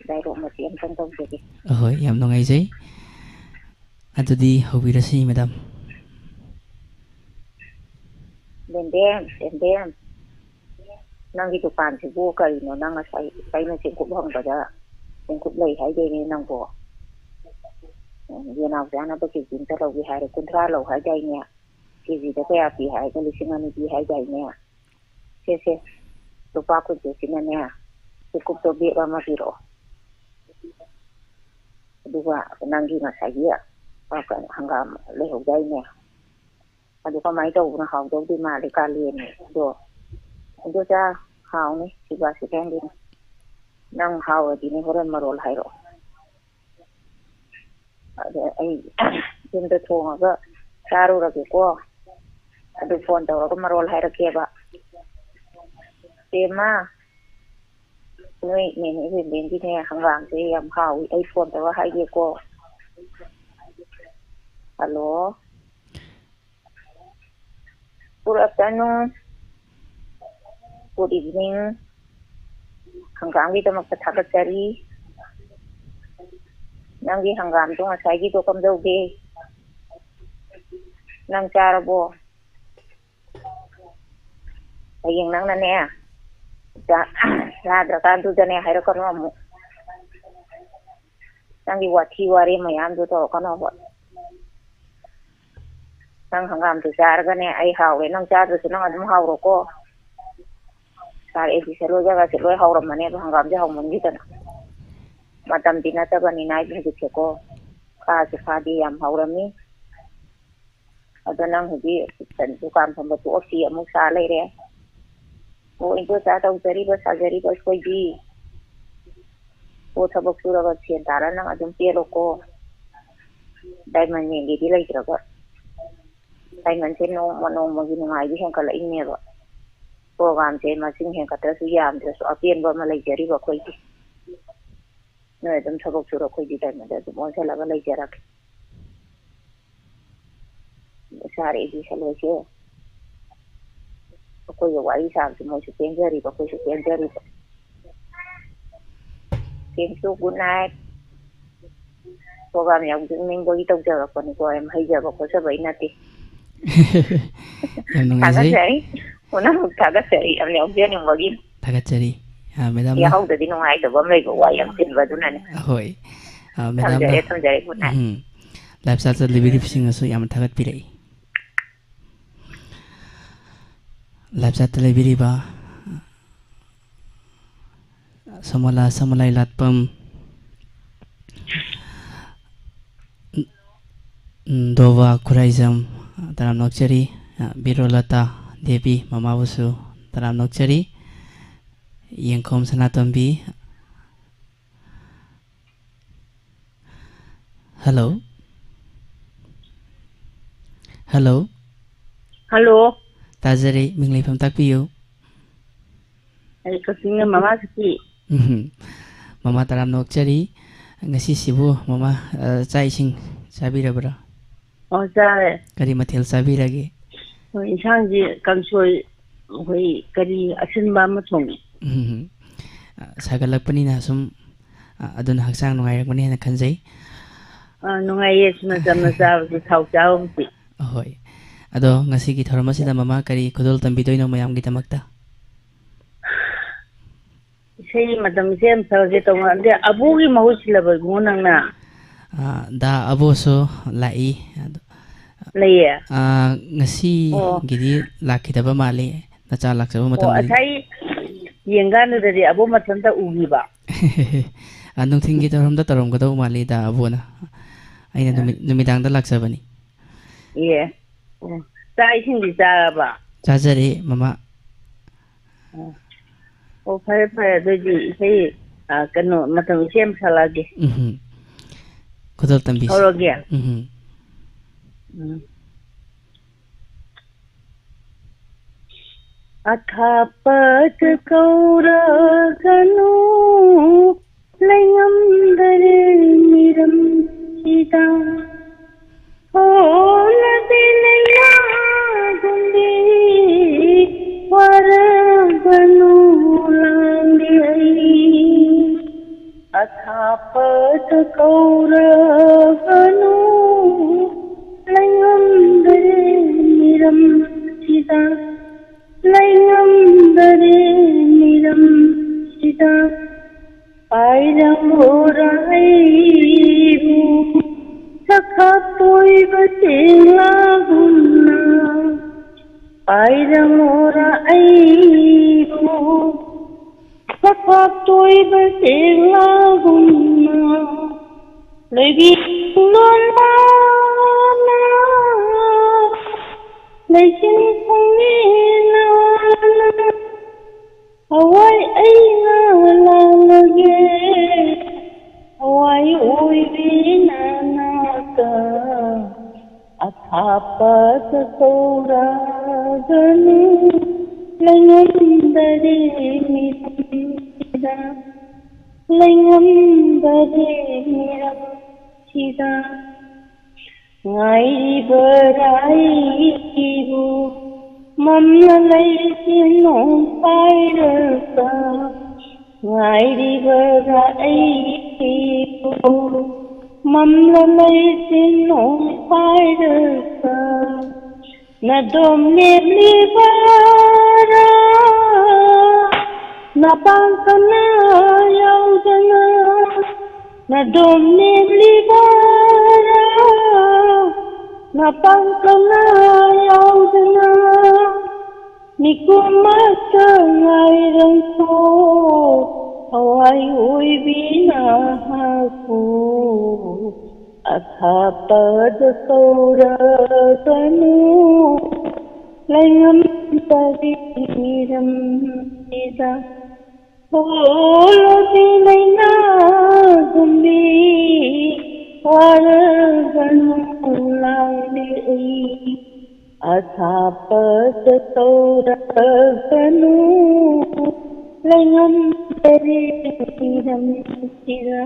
ꯗꯥꯏꯂꯣꯛ ꯃꯇꯦꯛ ꯑꯃꯇꯪ ꯇꯧꯖꯒꯦ꯫ ꯑꯍꯣꯏ, ꯌꯥꯝ ꯅꯨꯡꯉꯥꯏꯖꯩ꯫ ꯑꯗꯨꯗꯤ ꯍꯧꯕꯤꯔꯁꯤ, madam꯫ ꯕꯦꯝꯕꯦꯝ, ꯕꯦꯝꯕꯦꯝ, ꯅꯪꯒꯤ ꯗꯨꯀꯥꯟꯁꯤꯕꯨ ꯀꯔꯤꯅꯣ? ꯅꯪ ꯉꯁꯥꯏ ꯑꯩꯅ ꯆꯦꯡꯀꯨꯞ ꯍꯪꯕꯗ ꯆꯦꯡꯀꯨꯞ ꯂꯩ ꯍꯥꯏꯗꯣꯏꯅꯦ ꯅꯪꯕꯨ꯫ ꯌꯦꯅꯥꯎ ꯆꯥꯅꯕ ꯀꯦꯖꯤ ꯑꯃꯇ ꯂꯧꯒꯦ ꯍꯥꯏꯔꯦ, ꯀꯨꯟꯊ꯭ꯔꯥ ꯂꯧ ꯍꯥꯏꯗꯥꯏꯅꯦ? ꯀꯦꯖꯤꯗ ꯀꯌꯥ ꯄꯤ ꯍꯥꯏꯒꯦ? ꯂꯤꯁꯤꯡ ꯑꯅꯤ ꯄꯤ ꯍꯥꯏꯗꯥꯏꯅꯦ? ꯁꯦ, ꯁꯦ, ꯂꯨꯄꯥ ꯀꯨꯟꯁꯦ ꯁꯤꯅꯅꯦ, ꯆꯦꯡꯀꯨꯞꯇꯣ ꯕꯦꯒ ꯑꯃ ꯄꯤꯔꯛꯑꯣ꯫ ꯑꯗꯨꯒ ꯅꯪꯒꯤ ꯉꯁꯥꯏꯒꯤ, ꯑ, ꯀꯩꯅꯣ, ꯍꯪꯒꯥꯝ ꯂꯩꯍꯧꯗꯥꯏꯅꯦ? ꯑꯗꯨ ꯀꯃꯥꯏꯅ ꯇꯧꯕꯅ ꯍꯥꯎꯗꯧꯗꯤ ꯃꯥꯜꯂꯤ ꯀꯥꯂꯦꯟꯅꯤ꯫ ꯑꯗꯣ, ꯑꯗꯣ ꯆꯥ ꯍꯥꯎꯅꯤ, ꯁꯤꯕꯥ ꯁꯤꯀꯦꯟꯒꯤꯅꯤ꯫ ꯅꯪ ꯍꯥꯎꯔꯗꯤꯅꯦ ꯍꯣꯔꯦꯟ ꯃꯔꯣꯜ ꯍꯥꯏꯔꯛꯑꯣ꯫ ꯑꯗꯣ ꯑꯩ ꯌꯨꯝꯗ ꯊꯣꯡꯉꯒ ꯆꯥꯔꯨꯔꯒꯦꯀꯣ꯫ ꯑꯗꯨ ꯐꯣꯟ ꯇꯧꯔꯒ ꯃꯔꯣꯜ ꯍꯥꯏꯔꯛꯀꯦꯕ꯫ ꯄꯦꯝꯃ, ꯅꯣꯏ ꯅꯦꯅꯦ ꯕꯦꯝꯕꯦꯝꯒꯤꯅꯦ ꯍꯪꯒꯥꯝꯁꯦ ꯌꯥꯝ ꯍꯥꯎꯏ, ꯑꯩ ꯐꯣꯟ ꯇꯧꯔ ꯍꯥꯏꯒꯦꯀꯣ꯫ Hello. Good afternoon. Good evening. ꯍꯪꯒꯥꯝꯒꯤꯗꯃꯛꯇ ꯊꯥꯒꯠꯆꯔꯤ꯫ ꯅꯪꯒꯤ ꯍꯪꯒꯥꯝꯗꯣ ꯉꯁꯥꯏꯒꯤꯗꯣ ꯀꯝꯗꯧꯒꯦ? ꯅꯪ ꯆꯥꯔꯕꯣ? ꯍꯌꯦꯡ ꯅꯪꯅꯅꯦ, ꯆꯥ-, ꯆꯥꯗ꯭ꯔꯀꯥꯟꯗꯨꯗꯅꯦ ꯍꯥꯏꯔꯛꯀꯅꯨ ꯑꯃꯨꯛ꯫ ꯅꯪꯒꯤ ꯋꯥꯊꯤ ꯋꯥꯔꯦꯝ ꯃꯌꯥꯝꯗꯣ ꯇꯧꯔꯛꯀꯅꯣꯕ꯫ ꯅꯪ ꯍꯪꯒꯥꯝꯗꯨ ꯆꯥꯔꯒꯅꯦ, ꯑꯩ ꯍꯥꯎꯔꯦ, ꯅꯪ ꯆꯥꯗ꯭ꯔꯁꯨ ꯅꯪ ꯑꯗꯨꯝ ꯍꯥꯎꯔꯣꯀꯣ꯫ ꯁꯥꯔ ꯑꯦ ꯕꯤ ꯁꯦ ꯂꯣꯏ ꯖꯒꯥꯁꯦ ꯂꯣꯏ ꯍꯥꯎꯔꯝꯃꯅꯦꯕ, ꯍꯪꯒꯥꯝꯁꯦ ꯍꯥꯎꯃꯟꯈꯤꯗꯅ꯫ ꯃꯇꯝꯗꯤ ꯅꯠꯇꯕꯅꯤꯅ ꯑꯩꯗꯤ ꯍꯧꯖꯤꯛꯁꯦꯀꯣ, ꯈꯥꯁꯨ ꯈꯥꯗꯦ, ꯌꯥꯝ ꯍꯥꯎꯔꯝꯃꯤ꯫ ꯑꯗꯣ ꯅꯪ ꯍꯧꯖꯤꯛ ꯗꯨꯀꯥꯟ ꯐꯝꯕ ꯇꯣꯛꯑꯁꯤ ꯑꯃꯨꯛ ꯁꯥ ꯂꯩꯔꯦ꯫ ꯑꯣ, ꯏꯟꯗꯣꯆꯥ ꯇꯧꯖꯔꯤꯕ ꯁꯥꯖꯔꯤꯕ ꯑꯩꯈꯣꯏꯗꯤ꯫ ꯑꯣ, ꯊꯕꯛ ꯁꯨꯔꯒ ꯁꯦꯟ ꯇꯥꯔ ꯅꯪ ꯑꯗꯨꯝ ꯄꯦꯜꯂꯣꯀꯣ꯫ ꯗꯥꯏꯃꯟ ꯃꯦꯟꯒꯦꯗꯤ ꯂꯩꯇ꯭ꯔꯒ꯫ ꯗꯥꯏꯃꯟꯁꯦ ꯅꯣꯡꯃ ꯅꯣꯡꯃꯒꯤ ꯅꯨꯡꯉꯥꯏꯕ ꯍꯦꯟꯒꯠꯂꯛꯏꯅꯦꯕ꯫ ꯄ꯭ꯔꯣꯒꯥꯝꯁꯦ ꯃꯁꯤꯡ ꯍꯦꯟꯒꯠꯇ꯭ꯔꯁꯨ ꯌꯥꯝꯗ꯭ꯔꯁꯨ ꯑꯄꯦꯟꯕ ꯑꯃ ꯂꯩꯖꯔꯤꯕ ꯑꯩꯈꯣꯏꯒꯤ꯫ ꯅꯣꯏ ꯑꯗꯨꯝ ꯊꯕꯛ ꯁꯨꯔꯣ, ꯑꯩꯈꯣꯏꯗꯤ ꯗꯥꯏꯃꯟꯗ ꯑꯗꯨꯝ ꯑꯣꯟꯁꯤꯜꯂꯒ ꯂꯩꯖꯔꯒꯦ꯫ ꯁꯥꯔ ꯑꯦ ꯕꯤ ꯁꯂꯣꯏꯁꯦ ꯑꯩꯈꯣꯏꯒ ꯋꯥꯔꯤ ꯁꯥꯕꯁꯦ ꯃꯣꯏꯁꯨ ꯄꯦꯟꯖꯔꯤꯕ, ꯑꯩꯈꯣꯏꯁꯨ ꯄꯦꯟꯖꯔꯤꯕ꯫ Thank you, good night. Programme ꯌꯥꯎꯖꯅꯤꯡꯕꯒꯤ ꯇꯧꯖꯔꯛꯄꯅꯤꯀꯣ, ꯌꯥꯝ ꯍꯩꯖꯕ ꯈꯣꯠꯆꯕ ꯑꯩ ꯅꯠꯇꯦ꯫ ꯌꯥꯝ ꯅꯨꯡꯉꯥꯏꯖꯩ꯫ ꯊꯥꯒꯠꯆꯔꯤ꯫ ꯄꯨꯝꯅꯃꯛ ꯊꯥꯒꯠꯆꯔꯤ, ꯌꯥꯝ ꯌꯥꯎꯖꯅꯤꯡꯕꯒꯤ꯫ ꯊꯥꯒꯠꯆꯔꯤ꯫ ꯑ, ꯃꯦꯗꯥꯝꯅ ꯌꯥꯍꯧꯗꯗꯤ ꯅꯨꯡꯉꯥꯏꯇꯕ ꯑꯃ ꯂꯩꯕ, ꯋꯥ ꯌꯥꯝ ꯆꯤꯟꯕ ꯑꯗꯨꯅꯅꯦ꯫ ꯍꯣꯏ꯫ ꯑ, ꯃꯦꯗꯥꯝꯅ ꯊꯝꯖꯔꯦ, ꯊꯝꯖꯔꯦ, good night꯫ ꯎꯝ꯫ ꯂꯥꯏꯐ ꯆꯥꯔꯠꯇ ꯂꯩꯕꯤꯔꯤꯕꯁꯤꯡꯅꯁꯨ ꯌꯥꯝꯅ ꯊꯥꯒꯠꯄꯤꯔꯛꯏ꯫ ꯂꯥꯏꯐ ꯆꯥꯔꯠꯇ ꯂꯩꯕꯤꯔꯤꯕ ꯁꯃꯣꯂꯥ ꯁꯃꯣꯂꯥꯏ ꯂꯥꯠꯄꯝ, ꯗꯣꯕꯥ ꯈꯨꯔꯥꯏꯖꯝ, ꯇꯔꯥꯝꯅ ꯑꯣꯛꯆꯔꯤ꯫ ꯕꯤꯔꯣꯂꯇꯥ ꯗꯦꯕꯤ, ꯃꯃꯥꯕꯨꯁꯨ ꯇꯔꯥꯝꯅ ꯑꯣꯛꯆꯔꯤ꯫ ꯌꯦꯡꯈꯣꯝ ꯁꯅꯥꯇꯣꯝꯕꯤ꯫ ꯍꯜꯂꯣ꯫ ꯍꯜꯂꯣ꯫ ꯍꯜꯂꯣ꯫ ꯇꯥꯖꯔꯦ, ꯃꯤꯡ ꯂꯩꯐꯝ ꯇꯥꯛꯄꯤꯌꯨ꯫ ꯑꯩ ꯀꯛꯆꯤꯡꯅ ꯃꯃꯥ ꯁꯤꯇꯤ꯫ ꯎꯝ꯫ ꯃꯃꯥ ꯇꯔꯥꯝꯅ ꯑꯣꯛꯆꯔꯤ꯫ ꯉꯁꯤꯁꯤꯕꯨ ꯃꯃꯥ, ꯑ, ꯆꯥꯛ ꯏꯁꯤꯡ ꯆꯥꯕꯤꯔꯕ꯭ꯔꯥ? ꯑꯣ, ꯆꯥꯔꯦ꯫ ꯀꯔꯤ ꯃꯊꯦꯜ ꯆꯥꯕꯤꯔꯒꯦ? ꯍꯣꯏ, ꯏꯟꯁꯥꯡꯁꯤ ꯀꯥꯡꯁꯣꯏ, ꯑꯩꯈꯣꯏ ꯀꯔꯤ ꯑꯁꯤꯟꯕ ꯑꯃ ꯊꯣꯡꯉꯤ꯫ ꯎꯝ꯫ ꯑ, ꯁꯥꯒꯠꯂꯛꯄꯅꯤꯅ ꯁꯨꯝ, ꯑ, ꯑꯗꯨꯅ ꯍꯛꯆꯥꯡ ꯅꯨꯡꯉꯥꯏꯔꯛꯄꯅꯤ ꯍꯥꯏꯅ ꯈꯟꯖꯩ꯫ ꯑ, ꯅꯨꯡꯉꯥꯏꯌꯦ, ꯁꯨꯝꯅ ꯆꯝꯅ ꯆꯥꯕꯁꯦ, ꯊꯥꯎ ꯆꯥꯕꯕꯨꯗꯤ꯫ ꯑꯍꯣꯏ꯫ ꯑꯗꯣ ꯉꯁꯤꯒꯤ ꯊꯧꯔꯝ ꯑꯁꯤꯗ ꯃꯃꯥ ꯀꯔꯤ ꯈꯨꯗꯣꯜ ꯇꯝꯕꯤꯗꯣꯏꯅꯣ ꯃꯌꯥꯝꯒꯤꯗꯃꯛꯇ? ꯏꯁꯩ ꯃꯇꯝ ꯏꯁꯩ ꯑꯃ ꯁꯛꯑꯁꯦ ꯇꯧꯕ꯫ ꯑꯗꯩ ꯑꯕꯣꯒꯤ ꯃꯍꯨꯠ ꯁꯤꯜꯂꯕ ꯏꯕꯨꯡꯉꯣ ꯅꯪꯅ? ꯑ, ꯗꯥ ꯑꯕꯣꯁꯨ ꯂꯥꯛꯏ꯫ ꯑꯗꯣ, ꯂꯩꯌꯦ? ꯑ, ꯑꯣ꯫ ꯉꯁꯤꯒꯤꯗꯤ ꯂꯥꯛꯈꯤꯗꯕ ꯃꯥꯜꯂꯤ꯫ ꯅꯆꯥ ꯂꯥꯛꯆꯕ ꯑꯣ, ꯃꯇꯝꯗꯗꯤ꯫ ꯉꯁꯥꯏ ꯌꯦꯡꯀꯥꯟꯗꯨꯗꯗꯤ ꯑꯕꯣ ꯃꯊꯟꯇ ꯎꯈꯤꯕ꯫ ꯑ, ꯅꯨꯡꯊꯤꯟꯒꯤ ꯊꯧꯔꯝꯗ ꯇꯧꯔꯝꯒꯗꯧ ꯃꯥꯜꯂꯤꯗ ꯑꯕꯣꯅ꯫ ꯑꯩꯅ ꯑ꯫ ꯅꯨꯃꯤ-, ꯅꯨꯃꯤꯗꯥꯡꯗ ꯂꯥꯛꯆꯕꯅꯤ꯫ ꯑꯦ꯫ ꯑꯣ꯫ ꯆꯥꯛ ꯏꯁꯤꯡꯗꯤ ꯆꯥꯔꯕ? ꯆꯥꯖꯔꯦ, ꯃꯃꯥ꯫ ꯑꯣ꯫ ꯑꯣ, ꯐꯔꯦ, ꯐꯔꯦ꯫ ꯑꯗꯨꯑꯣꯏꯗꯤ ꯏꯁꯩ, ꯑ, ꯀꯩꯅꯣ, ꯃꯇꯝ ꯏꯁꯩ ꯑꯃ ꯁꯛꯂꯛꯑꯒꯦ꯫ ꯎꯝꯍꯨꯝ꯫ ꯈꯨꯗꯣꯜ ꯇꯝꯕꯤꯁꯤ꯫ ꯍꯧꯔꯒꯦ? ꯎꯝꯍꯨꯝ꯫ ꯎꯝ꯫ ꯑꯊꯥꯞꯄꯗ ꯀꯧꯔꯒꯅꯨ, ꯂꯩꯉꯝꯗꯔꯦ ꯃꯤꯔꯝꯁꯤꯗ꯫ ꯍꯣꯂꯕꯤ ꯂꯩꯃꯥꯒꯨꯝꯕꯤ, ꯋꯥꯔꯒꯅꯨ ꯂꯥꯡꯂꯦ ꯑꯩ꯫ ꯑꯊꯥꯞꯄꯗ ꯀꯧꯔꯕꯅꯨ, ꯂꯩꯉꯝꯗꯔꯦ ꯃꯤꯔꯝꯁꯤꯗ, ꯂꯩꯉꯝꯗꯔꯦ ꯃꯤꯔꯝꯁꯤꯗ꯫ ꯄꯥꯏꯔꯝꯃꯣꯔꯥ ꯑꯩꯕꯨ, ꯁꯛꯈꯥꯛꯄꯣꯏꯕ ꯆꯦꯡꯂꯥꯒꯨꯝꯅ꯫ ꯄꯥꯏꯔꯝꯃꯣꯔꯥ ꯑꯩꯕꯨ, ꯁꯛ ꯍꯥꯞꯇꯣꯏꯕ ꯆꯦꯛꯂꯥꯒꯨꯝꯅ ꯂꯩꯕꯤ ꯂꯣꯟꯕꯅ ꯂꯩꯆꯤꯟ ꯈꯣꯡꯅꯦꯅ ꯍꯋꯥꯏ ꯑꯩꯅ ꯂꯥꯜꯂꯒꯦ꯫ ꯍꯋꯥꯏ ꯑꯣꯏꯕꯤꯅ ꯅꯥꯛꯇ ꯑꯊꯥꯞꯄꯗ ꯀꯧꯔꯒꯅꯨ꯫ ꯂꯩꯉꯝꯗꯔꯦ ꯃꯤꯔꯝꯁꯤꯗ, ꯂꯩꯉꯝꯗꯔꯦ ꯃꯤꯔꯝꯁꯤꯗ꯫ ꯉꯥꯏꯔꯤꯕꯔꯥ ꯑꯩꯕꯨ ꯃꯝꯅ ꯂꯩꯆꯤꯟ ꯅꯣꯡ ꯄꯥꯏꯔꯒ? ꯉꯥꯏꯔꯤꯕꯔꯥ ꯑꯩꯕꯨ ꯃꯝꯅ ꯂꯩꯆꯤꯟ ꯅꯣꯡ ꯄꯥꯏꯔꯒ? ꯅꯗꯣꯝ ꯂꯦꯞꯂꯤꯕꯔꯥ ꯅꯄꯥꯡꯀꯅ ꯌꯥꯎꯗꯅ? ꯅꯗꯣꯝ ꯂꯦꯞꯂꯤꯕꯔꯥ ꯅꯄꯥꯡꯀꯅ ꯌꯥꯎꯗꯅ? ꯃꯤꯀꯨꯝꯃꯛꯇ ꯉꯥꯏꯔꯝꯈꯣ, ꯍꯋꯥꯏ ꯑꯣꯏꯕꯤ ꯅꯍꯥꯛꯄꯨ ꯑꯊꯥꯞꯄꯗ ꯀꯧꯔꯒꯅꯨ꯫ ꯂꯩꯉꯝꯗꯔꯦ ꯃꯤꯔꯝꯁꯤꯗ ꯍꯣꯂꯣꯗꯤ ꯂꯩꯅꯥꯒꯨꯝꯕꯤ ꯋꯥꯔꯒꯅꯨ ꯂꯥꯡꯂꯦ ꯑꯩ꯫ ꯑꯊꯥꯞꯄꯗ ꯀꯧꯔꯒꯅꯨ꯫ ꯂꯩꯉꯝꯗꯔꯦ ꯃꯤꯔꯝꯁꯤꯗ,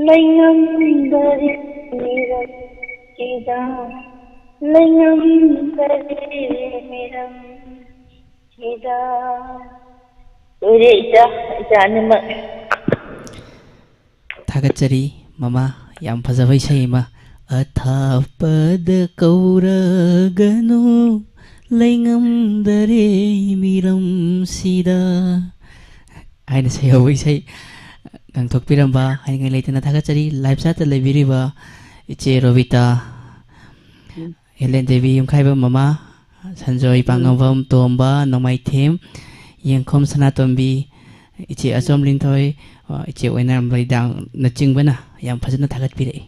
ꯂꯩꯉꯝꯗꯔꯦ ꯃꯤꯔꯝꯁꯤꯗ, ꯂꯩꯉꯝꯗꯔꯦ ꯃꯤꯔꯝꯁꯤꯗ꯫ ꯂꯣꯏꯔꯦ ꯏꯆꯥ, ꯏꯆꯥ ꯑꯅꯤꯃꯛ꯫ ꯊꯥꯒꯠꯆꯔꯤ ꯃꯃꯥ, ꯌꯥꯝ ꯐꯖꯕ ꯏꯁꯩ ꯑꯃ꯫ "ꯑꯊꯥꯞꯄꯗ ꯀꯧꯔꯒꯅꯨ, ꯂꯩꯉꯝꯗꯔꯦ ꯃꯤꯔꯝꯁꯤꯗ" ꯍꯥꯏꯅ ꯁꯩꯍꯧꯕ ꯏꯁꯩ ꯉꯪꯊꯣꯛꯄꯤꯔꯝꯕ ꯍꯥꯏꯅꯤꯡꯉꯥꯏ ꯂꯩꯇꯅ ꯊꯥꯒꯠꯆꯔꯤ꯫ ꯂꯥꯏꯚ ꯆꯥꯠꯇ ꯂꯩꯕꯤꯔꯤꯕ ꯏꯆꯦ ꯔꯣꯕꯤꯇꯥ, ꯎꯝ꯫ ꯍꯦꯂꯦꯟ ꯗꯦꯕꯤ ꯌꯨꯝꯈꯥꯏꯕꯝ ꯃꯃꯥ, ꯁꯟꯖꯣꯏ ꯎꯝ꯫ ꯄꯥꯉꯝꯕꯝ ꯇꯣꯝꯕ, ꯅꯣꯡꯃꯥꯏꯊꯦꯝ, ꯌꯦꯡꯈꯣꯝ ꯁꯅꯥꯇꯣꯝꯕꯤ, ꯏꯆꯦ ꯑꯆꯣꯝ ꯂꯤꯟꯊꯣꯏ, ꯑ, ꯏꯆꯦ ꯑꯣꯏꯅꯥꯝ ꯂꯩꯗꯥꯡꯅꯆꯤꯡꯕꯅ ꯌꯥꯝ ꯐꯖꯅ ꯊꯥꯒꯠꯄꯤꯔꯛꯏ꯫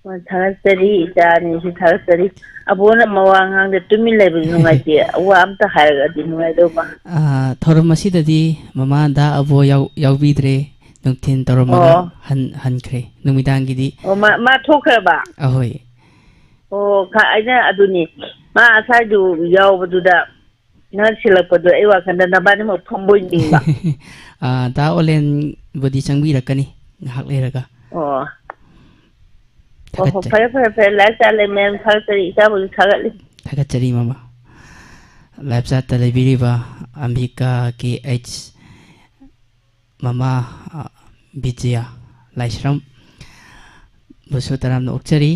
ꯍꯣꯏ, ꯊꯥꯒꯠꯆꯔꯤ, ꯏꯆꯥ ꯑꯅꯤꯁꯨ ꯊꯥꯒꯠꯆꯔꯤ꯫ ꯑꯕꯣꯅ ꯃꯋꯥ ꯉꯥꯡꯗ ꯇꯨꯃꯤꯟ ꯂꯩꯕꯗꯤ ꯅꯨꯡꯉꯥꯏꯇꯦ꯫ ꯋꯥ ꯑꯝꯇ ꯍꯥꯏꯔꯒꯗꯤ ꯅꯨꯡꯉꯥꯏꯗꯧꯕ꯫ ꯑ, ꯊꯧꯔꯝ ꯑꯁꯤꯗꯗꯤ ꯃꯃꯥ ꯗꯥ ꯑꯕꯣ ꯌꯥꯎ-, ꯌꯥꯎꯕꯤꯗ꯭ꯔꯦ꯫ ꯅꯨꯡꯊꯤꯟ ꯇꯧꯔꯝꯃꯒ ꯑꯣ꯫ ꯍꯟ-, ꯍꯟꯈ꯭ꯔꯦ꯫ ꯅꯨꯃꯤꯗꯥꯡꯒꯤꯗꯤ ꯑꯣ, ꯃꯥ, ꯃꯥ ꯊꯣꯛꯈ꯭ꯔꯕ? ꯑꯍꯣꯏ꯫ ꯑꯣ, ꯈ-, ꯑꯩꯅ ꯑꯗꯨꯅꯤ, ꯃꯥ ꯉꯁꯥꯏꯗꯨ ꯌꯥꯎꯕꯗꯨꯗ ꯅꯪ ꯁꯤꯜꯂꯛꯄꯗꯣ ꯑꯩ ꯋꯥꯈꯜꯗ ꯅꯕꯥꯅꯤꯃꯛ ꯐꯝꯕꯣꯏ ꯅꯤꯡꯕ꯫ ꯑꯥ, ꯗꯥ ꯑꯣꯂꯦꯟꯕꯨꯗꯤ ꯆꯪꯕꯤꯔꯛꯀꯅꯤ ꯉꯥꯏꯍꯥꯛ ꯂꯩꯔꯒ꯫ ꯑꯣ꯫ ꯑꯣ ꯍꯣ, ꯊꯥꯒꯠꯆꯔꯤ꯫ ꯐꯔꯦ, ꯐꯔꯦ, ꯐꯔꯦ꯫ ꯂꯥꯏꯐ ꯁ꯭ꯇꯥꯏꯜ ꯂꯩꯃꯦꯟ ꯊꯥꯒꯠꯆꯔꯤ꯫ ꯏꯆꯥꯕꯨꯁꯨ ꯊꯥꯒꯠꯂꯤ꯫ ꯊꯥꯒꯠꯆꯔꯤ, ꯃꯃꯥ꯫ ꯂꯥꯏꯐ ꯁ꯭ꯇꯥꯏꯜꯗ ꯂꯩꯕꯤꯔꯤꯕ ꯑꯝꯕꯤꯀꯥ ꯀꯦ ꯑꯩꯆ ꯃꯃꯥ, ꯑ, ꯕꯤꯖꯌ ꯂꯥꯏꯁ꯭ꯔꯝ ꯕꯨꯁꯨ ꯇꯔꯥꯝꯅ ꯑꯣꯛꯆꯔꯤ꯫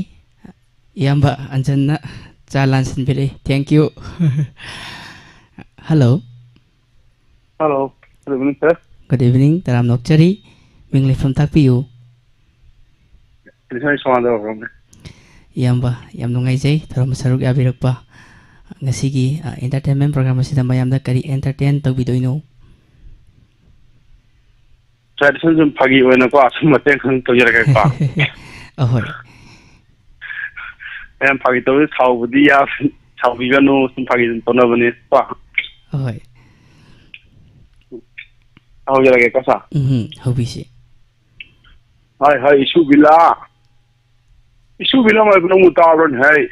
ꯏꯌꯥꯝꯕ ꯑꯟꯖꯟꯅ ꯆꯥ ꯂꯥꯟꯁꯤꯟꯕꯤꯔꯛꯏ꯫ Thank you꯫ Hello꯫ Hello꯫ Good evening, sir꯫ Good evening꯫ ꯇꯔꯥꯝꯅ ꯑꯣꯛꯆꯔꯤ꯫ ꯃꯤꯡ ꯂꯩꯐꯝ ꯇꯥꯛꯄꯤꯌꯨ꯫ This is ꯁꯣꯃꯥꯟꯗ ꯕ꯭ꯔꯣꯅꯦ꯫ ꯏꯌꯥꯝꯕ, ꯌꯥꯝ ꯅꯨꯡꯉꯥꯏꯖꯩ ꯊꯧꯔꯝ ꯁꯔꯨꯛ ꯌꯥꯕꯤꯔꯛꯄ꯫ ꯉꯁꯤꯒꯤ, ꯑ, entertainment program ꯑꯁꯤꯗ ꯃꯌꯥꯝꯗ ꯀꯔꯤ entertain ꯇꯧꯕꯤꯗꯣꯏꯅꯣ? Tradition ꯁꯨꯝ ꯐꯥꯒꯤ ꯑꯣꯏꯅꯀꯣ, ꯁꯨꯝ ꯃꯇꯦꯡ ꯈꯪ ꯇꯧꯖꯔꯛꯀꯦꯀꯣ꯫ ꯑꯍꯣꯏ꯫ ꯃꯌꯥꯝ ꯐꯥꯒꯤ ꯇꯧꯕꯗꯤ ꯁꯥꯎꯕꯗꯤ ꯌꯥ-, ꯁꯥꯎꯕꯤꯒꯅꯨ, ꯁꯨꯝ ꯐꯥꯒꯤ ꯑꯗꯨꯝ ꯇꯧꯅꯕꯅꯤ ꯀꯣ꯫ ꯑꯍꯣꯏ꯫ ꯍꯧꯖꯔꯒꯦꯀꯣ, sir? ꯎꯝ, ꯍꯧꯕꯤꯁꯤ꯫ ꯍꯥꯏ, ꯍꯥꯏ, ꯏꯁꯨ ꯕꯤꯂꯥ꯫ ꯏꯁꯨ ꯕꯤꯂꯥ ꯍꯥꯏꯕ ꯅꯪꯕꯨ ꯇꯥꯕ꯭ꯔꯅꯦ, ꯍꯥꯏ?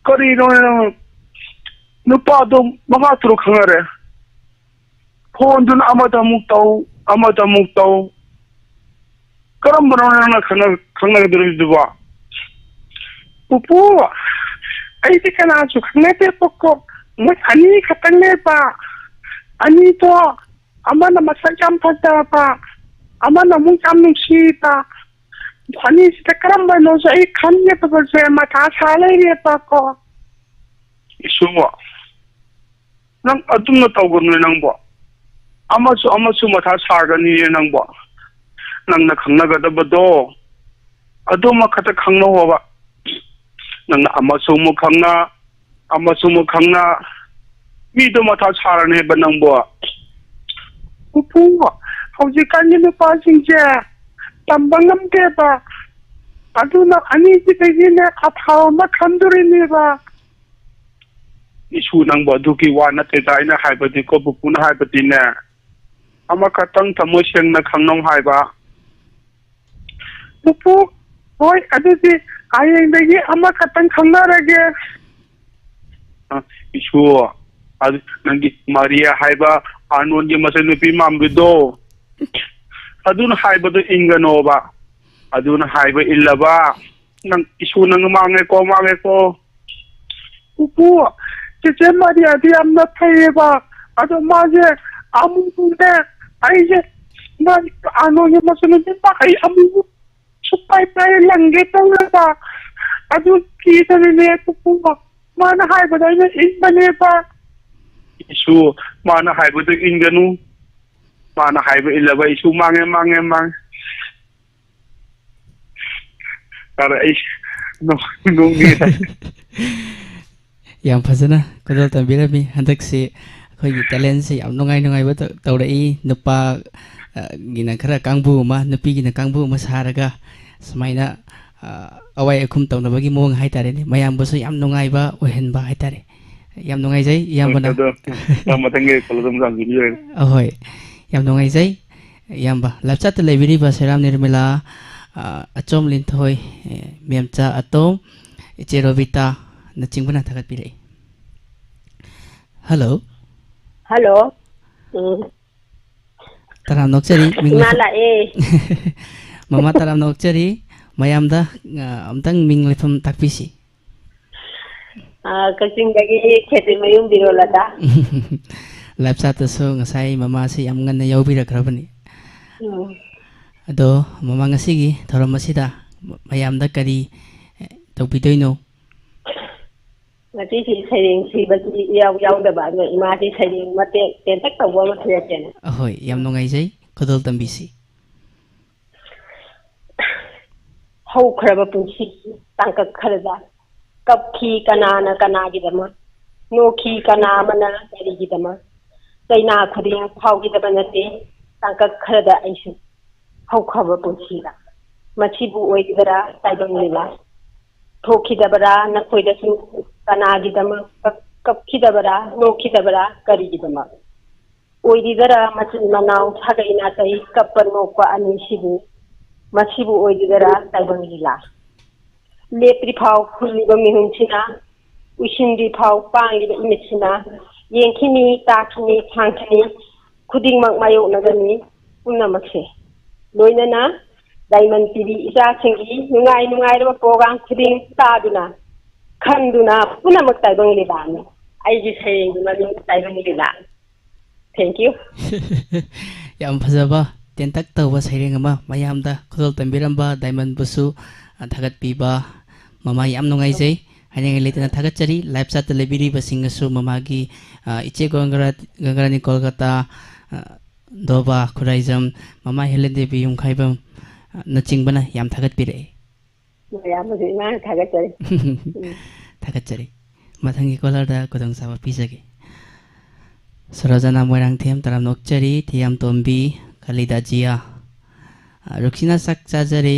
ꯀꯔꯤꯅꯣ ꯅꯪ? ꯅꯨꯄꯥꯗꯣ ꯃꯉꯥ ꯇꯔꯨꯛ ꯈꯪꯅꯔꯦ꯫ ꯐꯣꯟꯗꯨꯅ ꯑꯃꯗ ꯑꯃꯨꯛ ꯇꯧ, ꯑꯃꯗ ꯑꯃꯨꯛ ꯇꯧ꯫ ꯀꯔꯝꯕꯅꯣ ꯅꯪꯅ ꯈꯪꯅ-, ꯈꯪꯅꯒꯗꯧꯔꯤꯕꯗꯨꯕꯣ? ꯄꯨꯄꯨ, ꯑꯩꯗꯤ ꯀꯅꯥꯁꯨ ꯈꯪꯅꯗꯦꯕꯀꯣ꯫ ꯃꯣꯏ ꯑꯅꯤ ꯈꯛꯇꯪꯅꯦꯕ꯫ ꯑꯅꯤꯗꯣ ꯑꯃꯅ ꯃꯁꯛ ꯌꯥꯝ ꯐꯖꯕ, ꯑꯃꯅ ꯑꯃꯨꯛ ꯌꯥꯝ ꯅꯨꯡꯁꯤꯕ꯫ ꯑꯅꯤꯁꯤꯗ ꯀꯔꯝꯕꯅꯣꯁꯨ ꯑꯩ ꯈꯟꯒꯗꯕꯁꯦ ꯃꯊꯥ ꯁꯥ ꯂꯩꯔꯦꯕꯀꯣ꯫ ꯏꯁꯨꯕꯣ, ꯅꯪ ꯑꯗꯨꯝꯅ ꯇꯧꯒꯅꯨ ꯅꯪꯕꯣ꯫ ꯑꯃꯁꯨ ꯑꯃꯁꯨ ꯃꯊꯥ ꯁꯥꯒꯅꯤꯌꯦ ꯅꯪꯕꯣ꯫ ꯅꯪꯅ ꯈꯪꯅꯒꯗꯕꯗꯣ ꯑꯗꯨꯃ ꯈꯛꯇ ꯈꯪꯅꯧꯑꯣꯕ꯫ ꯅꯪꯅ ꯑꯃꯁꯨ ꯑꯃꯨꯛ ꯈꯪꯅ, ꯑꯃꯁꯨ ꯑꯃꯨꯛ ꯈꯪꯅ, ꯃꯤꯗꯣ ꯃꯊꯥ ꯁꯥꯔꯅꯦꯕ ꯅꯪꯕꯣ꯫ ꯄꯨꯄꯨ, ꯍꯧꯖꯤꯛꯀꯥꯟꯒꯤ ꯅꯨꯄꯥꯁꯤꯡꯁꯦ ꯇꯝꯕ ꯉꯝꯗꯦꯕ꯫ ꯑꯗꯨꯅ ꯑꯅꯤꯁꯤꯗꯒꯤꯅꯦ ꯑꯐꯕ ꯑꯃ ꯈꯟꯗꯣꯔꯤꯅꯦꯕ꯫ ꯏꯁꯨ, ꯅꯪꯕꯨ ꯑꯗꯨꯒꯤ ꯋꯥ ꯅꯠꯇꯦꯗ꯫ ꯑꯩꯅ ꯍꯥꯏꯕꯗꯤꯀꯣ, ꯄꯨꯄꯨꯅ ꯍꯥꯏꯕꯗꯤꯅꯦ, ꯑꯃꯈꯛꯇꯪ ꯊꯃꯣꯏ ꯁꯦꯡꯅ ꯈꯪꯅꯧ ꯍꯥꯏꯕ꯫ ꯄꯨꯄꯨ, ꯍꯣꯏ, ꯑꯗꯨꯗꯤ ꯍꯌꯦꯡꯗꯒꯤ ꯑꯃꯈꯛꯇꯪ ꯈꯪꯅꯔꯒꯦ꯫ ꯑ, ꯏꯁꯨ, ꯑꯗꯨ ꯅꯪꯒꯤ ꯃꯥꯔꯤꯌꯥ ꯍꯥꯏꯕ ꯑꯥꯔꯅꯣꯜꯒꯤ ꯃꯆꯟꯅꯨꯄꯤ ꯃꯥꯟꯕꯤꯗꯣ, ꯑꯗꯨꯅ ꯍꯥꯏꯕꯗꯣ ꯏꯟꯒꯅꯣꯕ꯫ ꯑꯗꯨꯅ ꯍꯥꯏꯕ ꯏꯜꯂꯕ, ꯅꯪ ꯏꯁꯨ, ꯅꯪ ꯃꯥꯡꯉꯦꯀꯣ, ꯃꯥꯡꯉꯦꯀꯣ꯫ ꯄꯨꯄꯨ, ꯆꯦꯆꯦ ꯃꯥꯔꯤꯌꯥꯗꯤ ꯌꯥꯝꯅ ꯐꯩꯌꯦꯕ꯫ ꯑꯗꯣ ꯃꯥꯁꯦ ꯑꯃꯨꯛꯅꯦ, ꯑꯩꯁꯦ, ꯃꯥ ꯑꯥꯔꯅꯣꯜꯒꯤ ꯃꯆꯟꯅꯨꯄꯤ ꯃꯥ ꯑꯩ ꯑꯃꯨꯛ ꯁꯨꯛꯄꯥꯏ ꯄꯥꯏꯔ ꯂꯪꯒꯦ ꯇꯧꯔꯕ꯫ ꯑꯗꯨ ꯀꯤꯗꯅꯅꯦ ꯄꯨꯄꯨ, ꯃꯥꯅ ꯍꯥꯏꯕꯗꯣ ꯑꯩꯅ ꯏꯟꯕꯅꯦꯕ꯫ ꯏꯁꯨ, ꯃꯥꯅ ꯍꯥꯏꯕꯗꯣ ꯏꯟꯒꯅꯨ꯫ ꯃꯥꯅ ꯍꯥꯏꯕ ꯏꯜꯂꯕ ꯏꯁꯨ ꯃꯥꯡꯉꯦ, ꯃꯥꯡꯉꯦ, ꯃꯥꯡꯉꯦ꯫ ꯇꯥꯔꯛꯏ꯫ ꯅꯣꯛ-, ꯅꯣꯛꯅꯤꯡꯉꯦ꯫ ꯌꯥꯝ ꯐꯖꯅ ꯈꯨꯗꯣꯜ ꯇꯝꯕꯤꯔꯝꯃꯤ꯫ ꯍꯟꯗꯛꯁꯤ ꯑꯩꯈꯣꯏꯒꯤ ꯇꯦꯂꯦꯟꯁꯤ ꯌꯥꯝ ꯅꯨꯡꯉꯥꯏ ꯅꯨꯡꯉꯥꯏꯕ ꯇꯧ-, ꯇꯧꯔꯛꯏ꯫ ꯅꯨꯄꯥ, ꯑ, ꯒꯤꯅ ꯈꯔ ꯀꯥꯡꯕꯨ ꯑꯃ, ꯅꯨꯄꯤꯒꯤꯅ ꯀꯥꯡꯕꯨ ꯑꯃ ꯁꯥꯔꯒ ꯁꯨꯃꯥꯏꯅ, ꯑ, ꯑꯋꯥꯏ ꯑꯈꯨꯝ ꯇꯧꯅꯕꯒꯤ ꯃꯑꯣꯡ ꯍꯥꯏꯇꯥꯔꯦꯅꯦ, ꯃꯌꯥꯝꯕꯨꯁꯨ ꯌꯥꯝ ꯅꯨꯡꯉꯥꯏꯕ ꯑꯣꯏꯍꯟꯕ ꯍꯥꯏꯇꯥꯔꯦ꯫ ꯌꯥꯝ ꯅꯨꯡꯉꯥꯏꯖꯩ ꯍꯣꯏ, ꯏꯌꯥꯝꯕꯅ꯫ ꯑꯗꯣ ꯃꯊꯪꯒꯤ ꯀꯣꯜ ꯑꯗꯨꯝ ꯂꯥꯛꯄꯤꯕ ꯌꯥꯏ꯫ ꯑꯍꯣꯏ, ꯌꯥꯝ ꯅꯨꯡꯉꯥꯏꯖꯩ꯫ ꯏꯌꯥꯝꯕ, ꯂꯥꯏꯞ ꯆꯥꯠꯇ ꯂꯩꯕꯤꯔꯤꯕ ꯁꯦꯔꯥꯝ ꯅꯤꯔꯃꯂꯥ, ꯑ, ꯑꯆꯣꯝ ꯂꯤꯟꯊꯣꯏ, ꯑꯦ, ꯃꯦꯝꯆꯥ ꯑꯇꯣꯝ, ꯏꯆꯦ ꯔꯣꯕꯤꯇꯥ ꯅꯆꯤꯡꯕꯅ ꯊꯥꯒꯠꯄꯤꯔꯛꯏ꯫ ꯍꯜꯂꯣ꯫ ꯍꯜꯂꯣ꯫ ꯎꯝ꯫ ꯇꯔꯥꯝꯅ ꯑꯣꯛꯆꯔꯤ, ꯃꯤꯡ ꯏꯃꯥ ꯂꯩꯐꯝ-, ꯂꯥꯛꯑꯦ꯫ ꯃꯃꯥ ꯇꯔꯥꯝꯅ ꯑꯣꯛꯆꯔꯤ꯫ ꯃꯌꯥꯝꯗ, ꯑ, ꯑꯝꯇꯪ ꯃꯤꯡ ꯂꯩꯐꯝ ꯇꯥꯛꯄꯤꯁꯤ꯫ ꯑ, ꯀꯛꯆꯤꯡꯗꯒꯤ ꯈꯦꯇ꯭ꯔꯤꯃꯌꯨꯝ ꯕꯤꯔꯣꯂꯇꯥ꯫ ꯂꯥꯏꯞ ꯆꯥꯠꯇꯁꯨ ꯉꯁꯥꯏ ꯃꯃꯥꯁꯤ ꯌꯥꯝ ꯉꯟꯅ ꯌꯥꯎꯕꯤꯔꯛꯈ꯭ꯔꯕꯅꯤ꯫ ꯎꯝ꯫ ꯑꯗꯣ ꯃꯃꯥ, ꯉꯁꯤꯒꯤ ꯊꯧꯔꯝ ꯑꯁꯤꯗ ꯃꯌꯥꯝꯗ ꯀꯔꯤ, ꯑꯦ, ꯇꯧꯕꯤꯗꯣꯏꯅꯣ? ꯉꯁꯤꯁꯤ ꯁꯩꯔꯦꯡ ꯊꯤꯕꯗꯤ ꯏꯌꯥꯎ ꯌꯥꯎꯗꯕ, ꯑꯗꯣ ꯏꯃꯥꯁꯤ ꯁꯩꯔꯦꯡ ꯃꯇꯦꯛ ꯇꯦꯟꯇꯛ ꯇꯧꯕ ꯑꯃ ꯊꯤꯔꯛꯀꯦꯅꯦ꯫ ꯑꯍꯣꯏ, ꯌꯥꯝ ꯅꯨꯡꯉꯥꯏꯖꯩ꯫ ꯈꯨꯗꯣꯜ ꯇꯝꯕꯤꯁꯤ꯫ ꯍꯧꯈ꯭ꯔꯕ ꯄꯨꯟꯁꯤ ꯇꯥꯡꯀꯛ ꯈꯔꯗ ꯀꯞꯈꯤ ꯀꯅꯥꯅ ꯀꯅꯥꯒꯤꯗꯃꯛ? ꯅꯣꯛꯈꯤ ꯀꯅꯥ ꯑꯃꯅ ꯀꯔꯤꯒꯤꯗꯃꯛ? ꯆꯩꯅꯥ ꯈꯨꯗꯤꯡ ꯐꯥꯎꯈꯤꯗꯕ ꯅꯠꯇꯦ, ꯇꯥꯡꯀꯛ ꯈꯔꯗ ꯑꯩꯁꯨ ꯍꯧꯈ꯭ꯔꯕ ꯄꯨꯟꯁꯤꯗ꯫ ꯃꯁꯤꯕꯨ ꯑꯣꯏꯈꯤꯗꯕꯔꯥ ꯇꯥꯏꯕꯪ ꯂꯤꯂꯥ? ꯊꯣꯛꯈꯤꯗꯕꯔꯥ ꯅꯈꯣꯏꯗꯁꯨ? ꯀꯅꯥꯒꯤꯗꯃꯛ ꯀꯞ-, ꯀꯞꯈꯤꯗꯕꯔꯥ, ꯅꯣꯛꯈꯤꯗꯕꯔꯥ, ꯀꯔꯤꯒꯤꯗꯃꯛ? ꯑꯣꯏꯔꯤꯕꯔꯥ ꯃꯆꯤꯟ ꯃꯅꯥꯎ ꯁꯥꯒꯩ ꯅꯥꯇꯩ ꯀꯞꯄ ꯅꯣꯛꯄ ꯑꯅꯤꯁꯤꯕꯨ? ꯃꯁꯤꯕꯨ ꯑꯣꯏꯔꯤꯕꯔꯥ ꯇꯥꯏꯕꯪ ꯂꯤꯂꯥ? ꯂꯦꯞꯇ꯭ꯔꯤꯐꯥꯎ ꯐꯨꯜꯂꯤꯕ ꯃꯤꯍꯨꯟꯁꯤꯅ, ꯎꯏꯁꯤꯟꯗ꯭ꯔꯤꯐꯥꯎ ꯄꯥꯡꯂꯤꯕ ꯏꯃꯤꯠꯁꯤꯅ, ꯌꯦꯡꯈꯤꯅꯤ, ꯇꯥꯈꯤꯅꯤ, ꯈꯥꯡꯈꯤꯅꯤ, ꯈꯨꯗꯤꯡꯃꯛ ꯃꯥꯌꯣꯛꯅꯒꯅꯤ, ꯄꯨꯝꯅꯃꯛꯁꯦ꯫ ꯂꯣꯏꯅꯅ ꯗꯥꯏꯃꯟ ꯇꯤꯚꯤ ꯏꯆꯥꯁꯤꯡꯒꯤ ꯅꯨꯡꯉꯥꯏ ꯅꯨꯡꯉꯥꯏꯔꯕ ꯄ꯭ꯔꯣꯒ꯭ꯔꯥꯝ ꯈꯨꯗꯤꯡ ꯇꯥꯗꯨꯅ, ꯈꯟꯗꯨꯅ, ꯄꯨꯝꯅꯃꯛ ꯇꯥꯏꯕꯪ ꯂꯤꯂꯥꯅꯤ꯫ ꯑꯩꯒꯤ ꯁꯩꯔꯦꯡꯒꯤ ꯃꯃꯤꯡ ꯇꯥꯏꯕꯪ ꯂꯤꯂꯥ꯫ Thank you. ꯌꯥꯝ ꯐꯖꯕ, ꯇꯦꯟꯇꯛ ꯇꯧꯕ ꯁꯩꯔꯦꯡ ꯑꯃ ꯃꯌꯥꯝꯗ ꯈꯨꯗꯣꯜ ꯇꯝꯕꯤꯔꯝꯕ ꯗꯥꯏꯃꯟꯕꯨꯁꯨ, ꯑ, ꯊꯥꯒꯠꯄꯤꯕ ꯃꯃꯥ ꯌꯥꯝ ꯅꯨꯡꯉꯥꯏꯖꯩ꯫ ꯍꯥꯏꯅꯤꯡꯉꯥꯏ ꯂꯩꯇꯅ ꯊꯥꯒꯠꯆꯔꯤ꯫ Live chat-ꯇ ꯂꯩꯕꯤꯔꯤꯕꯁꯤꯡꯅꯁꯨ ꯃꯃꯥꯒꯤ, ꯑ, ꯏꯆꯦ ꯒꯪꯒꯔꯥ-, ꯒꯪꯒꯔꯥꯅꯤ ꯀꯣꯜꯀꯇꯥ, ꯑ, ꯗꯣꯕꯥ ꯈꯨꯔꯥꯏꯖꯝ, ꯃꯃꯥ ꯍꯦꯂꯦꯟ ꯗꯦꯕꯤ ꯌꯨꯝꯈꯥꯏꯕꯝ, ꯑ, ꯅꯆꯤꯡꯕꯅ ꯌꯥꯝ ꯊꯥꯒꯠꯄꯤꯔꯛꯏ꯫ ꯃꯌꯥꯝꯕꯁꯨ ꯏꯃꯥꯅ ꯊꯥꯒꯠꯆꯔꯤ꯫ ꯎꯝ꯫ ꯊꯥꯒꯠꯆꯔꯤ꯫ ꯃꯊꯪꯒꯤ caller-ꯗ ꯈꯨꯗꯣꯡꯆꯥꯕ ꯄꯤꯖꯒꯦ꯫ ꯁꯣꯔꯣꯖꯅꯥ ꯃꯣꯏꯔꯥꯡꯊꯦꯝ, ꯇꯔꯥꯝꯅ ꯑꯣꯛꯆꯔꯤ, ꯊꯤꯌꯥꯝ ꯇꯣꯝꯕꯤ, ꯈꯂꯤꯗꯥ ꯖꯤꯌꯥ, ꯑ, ꯔꯨꯛꯁꯤꯅꯥ ꯆꯥꯛ ꯆꯥꯖꯔꯦ,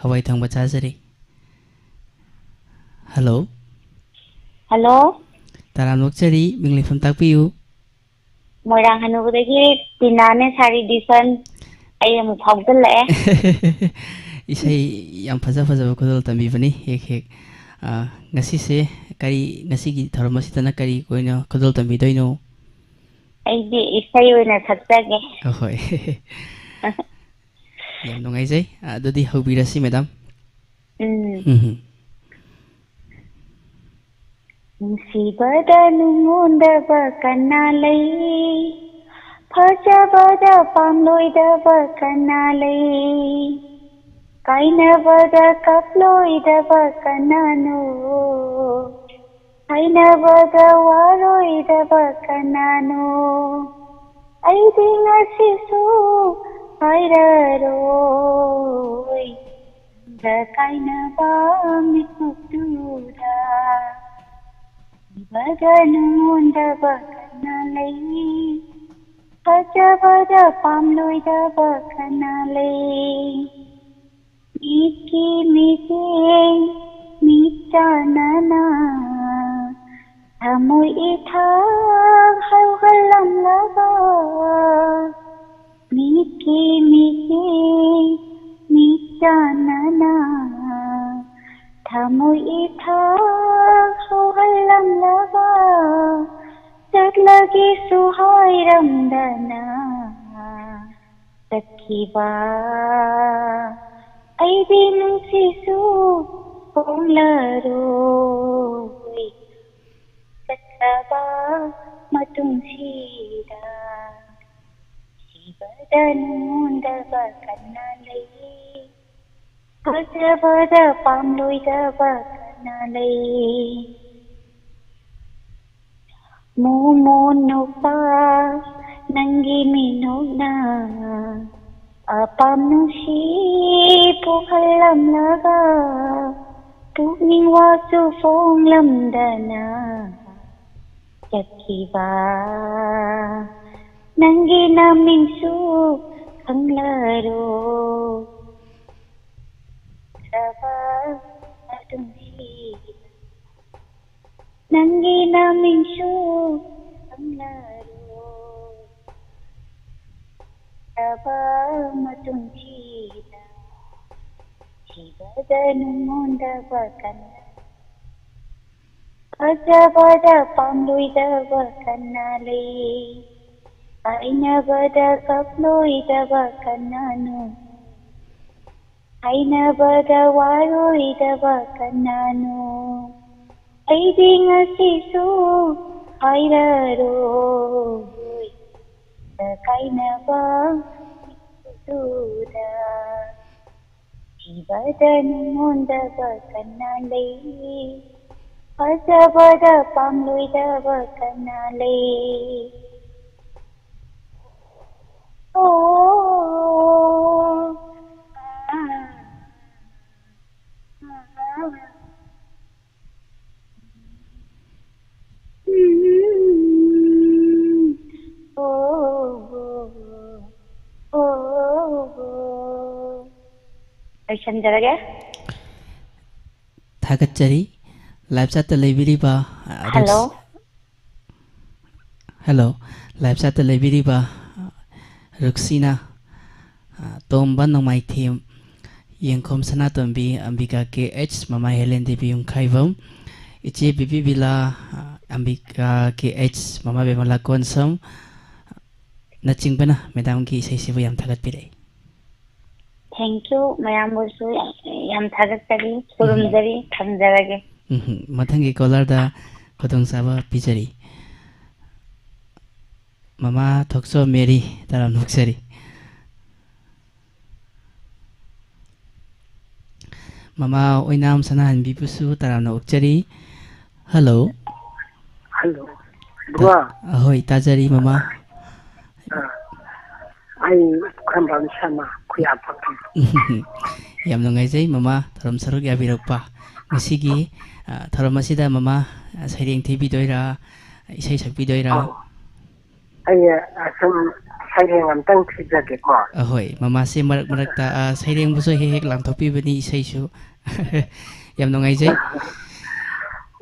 ꯍꯋꯥꯏ ꯊꯣꯡꯕ ꯆꯥꯖꯔꯦ꯫ Hello꯫ Hello꯫ ꯇꯔꯥꯝꯅ ꯑꯣꯛꯆꯔꯤ, ꯃꯤꯡ ꯂꯩꯐꯝ ꯇꯥꯛꯄꯤꯌꯨ꯫ ꯃꯣꯏꯔꯥꯡ ꯍꯅꯨꯕꯗꯒꯤ ꯇꯤꯅꯥꯅꯦ, ꯁꯥꯔꯤ ꯗꯤꯁꯟ꯫ ꯑꯩ ꯑꯃꯨꯛ ꯐꯥꯎꯖꯜꯂꯛꯑꯦ꯫ ꯏꯁꯩ ꯌꯥꯝ ꯐꯖ ꯐꯖꯕ ꯈꯨꯗꯣꯜ ꯇꯝꯕꯤꯕꯅꯤ ꯍꯦꯛ ꯍꯦꯛ꯫ ꯑ, ꯉꯁꯤꯁꯦ ꯀꯔꯤ, ꯉꯁꯤꯒꯤ ꯊꯧꯔꯝ ꯑꯁꯤꯗꯅ ꯀꯔꯤ ꯑꯣꯏꯅ ꯈꯨꯗꯣꯜ ꯇꯝꯕꯤꯗꯣꯏꯅꯣ? ꯑꯩꯗꯤ ꯏꯁꯩ ꯑꯣꯏꯅ ꯁꯛꯆꯒꯦ꯫ ꯑꯍꯣꯏ꯫ ꯌꯥꯝ ꯅꯨꯡꯉꯥꯏꯖꯩ꯫ ꯑꯗꯨꯗꯤ ꯍꯧꯕꯤꯔꯁꯤ, madam꯫ ꯎꯝ꯫ ꯎꯝ꯫ ꯅꯨꯡꯁꯤꯕꯗ ꯅꯨꯡꯉꯣꯟꯗꯕ ꯀꯅꯥ ꯂꯩ? ꯐꯖꯕꯗ ꯄꯥꯝꯂꯣꯏꯗꯕ ꯀꯅꯥ ꯂꯩ? ꯀꯥꯏꯅꯕꯗ ꯀꯞꯂꯣꯏꯗꯕ ꯀꯅꯥꯅꯣ? ꯍꯥꯏꯅꯕꯗ ꯋꯥꯔꯣꯏꯗꯕ ꯀꯅꯥꯅꯣ? ꯑꯩꯗꯤ ꯉꯁꯤꯁꯨ ꯍꯥꯏꯔꯔꯣꯏ꯫ ꯀꯥꯏꯅꯕ ꯃꯤꯀꯨꯞꯇꯨꯗ ꯐꯖꯕꯗ ꯅꯨꯡꯉꯣꯟꯗꯕ ꯀꯅꯥ ꯂꯩ? ꯐꯖꯕꯗ ꯄꯥꯝꯂꯣꯏꯗꯕ ꯀꯅꯥ ꯂꯩ? ꯃꯤꯠꯀꯤ ꯃꯤꯠꯌꯦꯡ ꯃꯤꯠ ꯆꯥꯟꯅꯅ ꯊꯃꯣꯏ ꯏꯊꯛ ꯍꯧꯒꯠꯂꯝꯂꯕ, ꯃꯤꯠꯀꯤ ꯃꯤꯠꯌꯦꯡ ꯃꯤꯠ ꯆꯥꯟꯅꯅ ꯊꯃꯣꯏ ꯏꯊꯛ ꯍꯧꯍꯜꯂꯝꯂꯕ, ꯆꯠꯂꯒꯦꯁꯨ ꯍꯥꯏꯔꯝꯗꯅ ꯆꯠꯈꯤꯕ ꯑꯩꯗꯤ ꯅꯨꯡꯁꯤꯁꯨ ꯍꯣꯡꯂꯔꯣꯏ꯫ ꯆꯠꯈ꯭ꯔꯕ ꯃꯇꯨꯡꯁꯤꯗ ꯁꯤꯕꯗ ꯅꯨꯡꯉꯣꯟꯗꯕ ꯀꯅꯥ ꯂꯩ? ꯐꯖꯕꯗ ꯄꯥꯝꯂꯣꯏꯗꯕ ꯀꯅꯥ ꯂꯩ? ꯃꯣꯃꯣ ꯅꯨꯄꯥ, ꯅꯪꯒꯤ ꯃꯤꯅꯣꯛꯅ ꯑꯄꯥꯝ ꯅꯨꯡꯁꯤ ꯄꯣꯛꯍꯜꯂꯝꯂꯒ, ꯄꯨꯛꯅꯤꯡ ꯋꯥꯁꯨ ꯐꯣꯡꯂꯝꯗꯅ ꯆꯠꯈꯤꯕ ꯅꯪꯒꯤ ꯅꯃꯤꯡꯁꯨ ꯈꯪꯂꯔꯣꯏ꯫ ꯆꯠꯈ꯭ꯔꯕ ꯃꯇꯨꯡꯁꯤꯗ ꯅꯪꯒꯤ ꯅꯃꯤꯡꯁꯨ ꯈꯪꯂꯔꯣꯏ꯫ ꯆꯠꯈ꯭ꯔꯕ ꯃꯇꯨꯡꯁꯤꯗ ꯁꯤꯕꯗ ꯅꯨꯡꯉꯣꯟꯗꯕ ꯀꯅꯥ? ꯐꯖꯕꯗ ꯄꯥꯝꯂꯣꯏꯗꯕ ꯀꯅꯥ ꯂꯩ? ꯍꯥꯏꯅꯕꯗ ꯀꯞꯂꯣꯏꯗꯕ ꯀꯅꯥꯅꯣ? ꯍꯥꯏꯅꯕꯗ ꯋꯥꯔꯣꯏꯗꯕ ꯀꯅꯥꯅꯣ? ꯑꯩꯗꯤ ꯉꯁꯤꯁꯨ ꯍꯥꯏꯔꯔꯣꯏ꯫ ꯀꯥꯏꯅꯕ ꯃꯤꯀꯨꯞꯇꯨꯗ ꯁꯤꯕꯗ ꯅꯨꯡꯉꯣꯟꯗꯕ ꯀꯅꯥ ꯂꯩ? ꯐꯖꯕꯗ ꯄꯥꯝꯂꯣꯏꯗꯕ ꯀꯅꯥ ꯂꯩ? ꯑꯣ, ꯑꯥ, ꯑꯥ, ꯑꯥ꯫ ꯂꯣꯏꯁꯤꯟꯖꯔꯒꯦ꯫ ꯊꯥꯒꯠꯆꯔꯤ꯫ ꯂꯥꯏꯞ ꯆꯥꯠꯇ ꯂꯩꯕꯤꯔꯤꯕ, ꯑ, ꯍꯜꯂꯣ꯫ ꯍꯦꯜꯂꯣ꯫ ꯂꯥꯏꯞ ꯆꯥꯠꯇ ꯂꯩꯕꯤꯔꯤꯕ, ꯑ, ꯔꯨꯛꯁꯤꯅꯥ, ꯑ, ꯇꯣꯝꯕ ꯅꯣꯡꯃꯥꯏꯊꯦꯝ, ꯌꯦꯡꯈꯣꯝ ꯁꯅꯥꯇꯣꯝꯕꯤ, ꯑꯝꯕꯤꯀꯥ ꯀꯦ ꯑꯩꯆ, ꯃꯃꯥ ꯍꯦꯂꯦꯟ ꯗꯦꯕꯤ ꯌꯨꯝꯈꯥꯏꯕꯝ, ꯏꯆꯦ ꯕꯤꯕꯤ ꯕꯤꯂꯥ, ꯑ, ꯑꯝꯕꯤꯀꯥ ꯀꯦ ꯑꯩꯆ, ꯃꯃꯥ ꯕꯦꯃꯂꯥ ꯀꯣꯟꯁꯝ, ꯅꯆꯤꯡꯕꯅ ꯃꯦꯗꯥꯝꯒꯤ ꯏꯁꯩꯁꯤꯕꯨ ꯌꯥꯝ ꯊꯥꯒꯠꯄꯤꯔꯛꯏ꯫ Thank you꯫ ꯃꯌꯥꯝꯕꯨꯁꯨ ꯌꯥꯝ, ꯌꯥꯝ ꯊꯥꯒꯠꯆꯔꯤ, ꯈꯨꯔꯨꯝꯖꯔꯤ꯫ ꯊꯝꯖꯔꯒꯦ꯫ ꯎꯝ, ꯃꯊꯪꯒꯤ ꯀꯣꯂꯔꯗ ꯈꯨꯗꯣꯡꯆꯥꯕ ꯄꯤꯖꯔꯤ꯫ ꯃꯃꯥ ꯊꯣꯛꯆꯣꯝ ꯃꯦꯔꯤ, ꯇꯔꯥꯝꯅ ꯑꯣꯛꯆꯔꯤ꯫ ꯃꯃꯥ ꯑꯣꯏꯅꯥꯝ ꯁꯅꯥꯍꯟꯕꯤꯕꯨꯁꯨ ꯇꯔꯥꯝꯅ ꯑꯣꯛꯆꯔꯤ꯫ ꯍꯜꯂꯣ꯫ ꯍꯜꯂꯣ꯫ ꯏꯕꯨꯡꯉꯣ꯫ ꯑꯍꯣꯏ, ꯇꯥꯖꯔꯤ ꯃꯃꯥ꯫ ꯑꯥ, ꯑꯩ ꯈꯝꯕꯝ ꯁꯅꯥ, ꯈꯨꯌꯥꯄꯥꯛꯀꯤ꯫ ꯌꯥꯝ ꯅꯨꯡꯉꯥꯏꯖꯩ ꯃꯃꯥ, ꯊꯧꯔꯝ ꯁꯔꯨꯛ ꯌꯥꯕꯤꯔꯛꯄ꯫ ꯉꯁꯤꯒꯤ, ꯑ, ꯊꯧꯔꯝ ꯑꯁꯤꯗ ꯃꯃꯥ, ꯑ, ꯁꯩꯔꯦꯡ ꯊꯤꯕꯤꯗꯣꯏꯔꯥ, ꯏꯁꯩ ꯁꯛꯄꯤꯗꯣꯏꯔꯥ? ꯑꯧ꯫ ꯑꯩ, ꯑ, ꯁꯨꯝ ꯁꯩꯔꯦꯡ ꯑꯝꯇꯪ ꯊꯤꯖꯒꯦꯀꯣ꯫ ꯑꯍꯣꯏ, ꯃꯃꯥꯁꯦ ꯃꯔꯛ ꯃꯔꯛꯇ, ꯑ, ꯁꯩꯔꯦꯡꯕꯨꯁꯨ ꯍꯦꯛ ꯍꯦꯛ ꯂꯥꯟꯊꯣꯛꯄꯤꯕꯅꯤ, ꯏꯁꯩꯁꯨ꯫ ꯌꯥꯝ ꯅꯨꯡꯉꯥꯏꯖꯩ꯫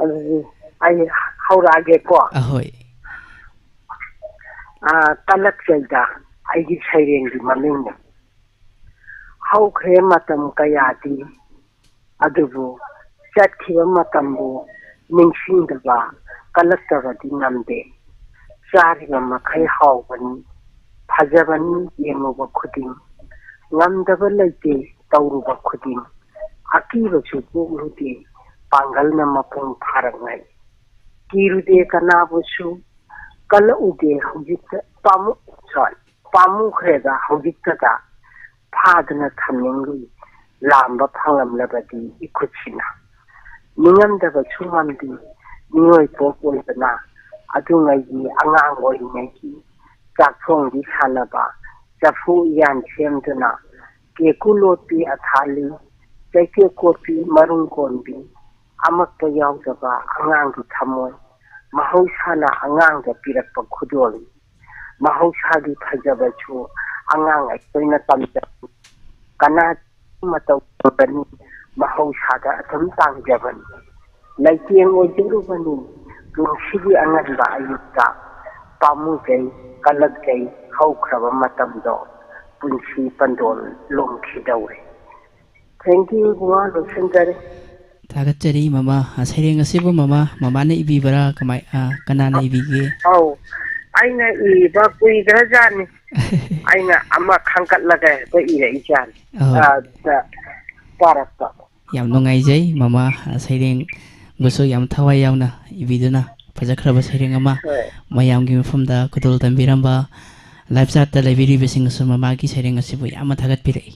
ꯑꯗꯨꯗꯤ ꯑꯩ ꯍꯧꯔꯛꯑꯒꯦꯀꯣ꯫ ꯑꯍꯣꯏ꯫ ꯑ, ꯀꯜꯂꯛꯆꯩꯗ ꯑꯩꯒꯤ ꯁꯩꯔꯦꯡꯒꯤ ꯃꯃꯤꯡꯅꯤ꯫ ꯍꯧꯈ꯭ꯔꯦ ꯃꯇꯝ ꯀꯌꯥꯗꯤ, ꯑꯗꯨꯕꯨ ꯆꯠꯈꯤꯕ ꯃꯇꯝꯕꯨ ꯅꯤꯡꯁꯤꯡꯗꯕ ꯀꯜꯂꯛꯇꯕꯗꯤ ꯉꯝꯗꯦ꯫ ꯆꯥꯔꯤꯕ ꯃꯈꯩ ꯍꯥꯎꯕꯅꯤ, ꯐꯖꯕꯅꯤ ꯌꯦꯡꯂꯨꯕ ꯈꯨꯗꯤꯡ꯫ ꯉꯝꯗꯕ ꯂꯩꯇꯦ ꯇꯧꯔꯨꯕ ꯈꯨꯗꯤꯡ꯫ ꯑꯀꯤꯕꯁꯨ ꯄꯣꯛꯂꯨꯗꯦ ꯄꯥꯡꯒꯜꯅ ꯃꯄꯨꯡ ꯐꯥꯔꯛꯉꯩ꯫ ꯀꯤꯔꯨꯗꯦ ꯀꯅꯥꯕꯨꯁꯨ, ꯀꯜꯂꯛꯎꯗꯦ ꯍꯧꯖꯤꯛꯇ ꯄꯥꯝꯃꯨ-, sorry, ꯄꯥꯝꯃꯨꯈ꯭ꯔꯦꯗ ꯍꯧꯖꯤꯛꯇꯗ꯫ ꯐꯥꯗꯨꯅ ꯊꯝꯅꯤꯡꯂꯨꯏ ꯂꯥꯝꯕ ꯐꯪꯂꯝꯂꯕꯗꯤ ꯏꯈꯨꯠꯁꯤꯅ꯫ ꯅꯤꯡꯉꯝꯗꯕꯁꯨ ꯉꯝꯗꯦ ꯃꯤꯑꯣꯏ ꯄꯣꯛ ꯑꯣꯏꯕꯅ꯫ ꯑꯗꯨꯉꯩꯒꯤ ꯑꯉꯥꯡ ꯑꯣꯏꯔꯤꯉꯩꯒꯤ ꯆꯥꯛꯊꯣꯡꯕꯤ ꯁꯥꯟꯅꯕ, ꯆꯐꯨ ꯎꯌꯥꯟ ꯁꯦꯝꯗꯨꯅ, ꯀꯦꯀꯨ ꯂꯣꯠꯄꯤ ꯑꯊꯥꯂꯤ, ꯆꯩꯇꯦꯛ ꯀꯣꯠꯄꯤ ꯃꯔꯨꯝ ꯀꯣꯟꯕꯤ, ꯑꯃꯛꯇ ꯌꯥꯎꯗꯕ ꯑꯉꯥꯡꯒꯤ ꯊꯃꯣꯏ꯫ ꯃꯍꯧꯁꯥꯅ ꯑꯉꯥꯡꯗ ꯄꯤꯔꯛꯄ ꯈꯨꯗꯣꯜꯅꯤ꯫ ꯃꯍꯧꯁꯥꯒꯤ ꯐꯖꯕꯁꯨ ꯑꯉꯥꯡ ꯑꯩꯈꯣꯏꯅ ꯇꯝꯖꯕꯅꯤ꯫ ꯀꯅꯥ ꯃꯇꯧ ꯇꯧꯔꯅꯤ, ꯃꯍꯧꯁꯥꯗ ꯑꯗꯨꯝ ꯇꯥꯡꯖꯕꯅꯤ꯫ ꯂꯩꯇꯦꯡ ꯑꯣꯏꯖꯔꯨꯕꯅꯤ ꯄꯨꯟꯁꯤꯒꯤ ꯑꯉꯟꯕ ꯑꯌꯨꯛꯇ, ꯄꯥꯝꯃꯨꯖꯩ ꯀꯜꯂꯛꯆꯩ ꯍꯧꯈ꯭ꯔꯕ ꯃꯇꯝꯗꯣ ꯄꯨꯟꯁꯤ ꯄꯟꯗꯣꯜ ꯂꯣꯝꯈꯤꯗꯧꯔꯦ꯫ Thank you ꯏꯕꯨꯡꯉꯣ, ꯂꯣꯏꯁꯤꯟꯖꯔꯦ꯫ ꯊꯥꯒꯠꯆꯔꯤ ꯃꯃꯥ꯫ ꯁꯩꯔꯦꯡ ꯑꯁꯤꯕꯨ ꯃꯃꯥ, ꯃꯃꯥꯅ ꯏꯕꯤꯕ꯭ꯔꯥ? ꯀꯃꯥꯏ, ꯑ, ꯀꯅꯥꯅ ꯏꯕꯤꯒꯦ? ꯑꯧ, ꯑꯩꯅ ꯏꯕ ꯀꯨꯏꯗ꯭ꯔꯖꯥꯠꯅꯤ꯫ ꯑꯩꯅ ꯑꯃ ꯈꯟꯒꯠꯂꯒ ꯍꯦꯛꯇ ꯏꯔꯛꯏꯖꯥꯠꯅꯤ꯫ ꯑꯍꯣꯏ꯫ ꯑꯗ ꯄꯥꯔꯛꯄ꯫ ꯌꯥꯝ ꯅꯨꯡꯉꯥꯏꯖꯩ ꯃꯃꯥ, ꯁꯩꯔꯦꯡꯕꯨꯁꯨ ꯌꯥꯝ ꯊꯋꯥꯏ ꯌꯥꯎꯅ ꯏꯕꯤꯗꯨꯅ ꯐꯖꯈ꯭ꯔꯕ ꯁꯩꯔꯦꯡ ꯑꯃ ꯍꯣꯏ꯫ ꯃꯌꯥꯝꯒꯤ ꯃꯐꯝꯗ ꯈꯨꯗꯣꯜ ꯇꯝꯕꯤꯔꯝꯕ live chat ꯇ ꯂꯩꯕꯤꯔꯤꯕꯁꯤꯡꯅꯁꯨ ꯃꯃꯥꯒꯤ ꯁꯩꯔꯦꯡ ꯑꯁꯤꯕꯨ ꯌꯥꯝꯅ ꯊꯥꯒꯠꯄꯤꯔꯛꯏ꯫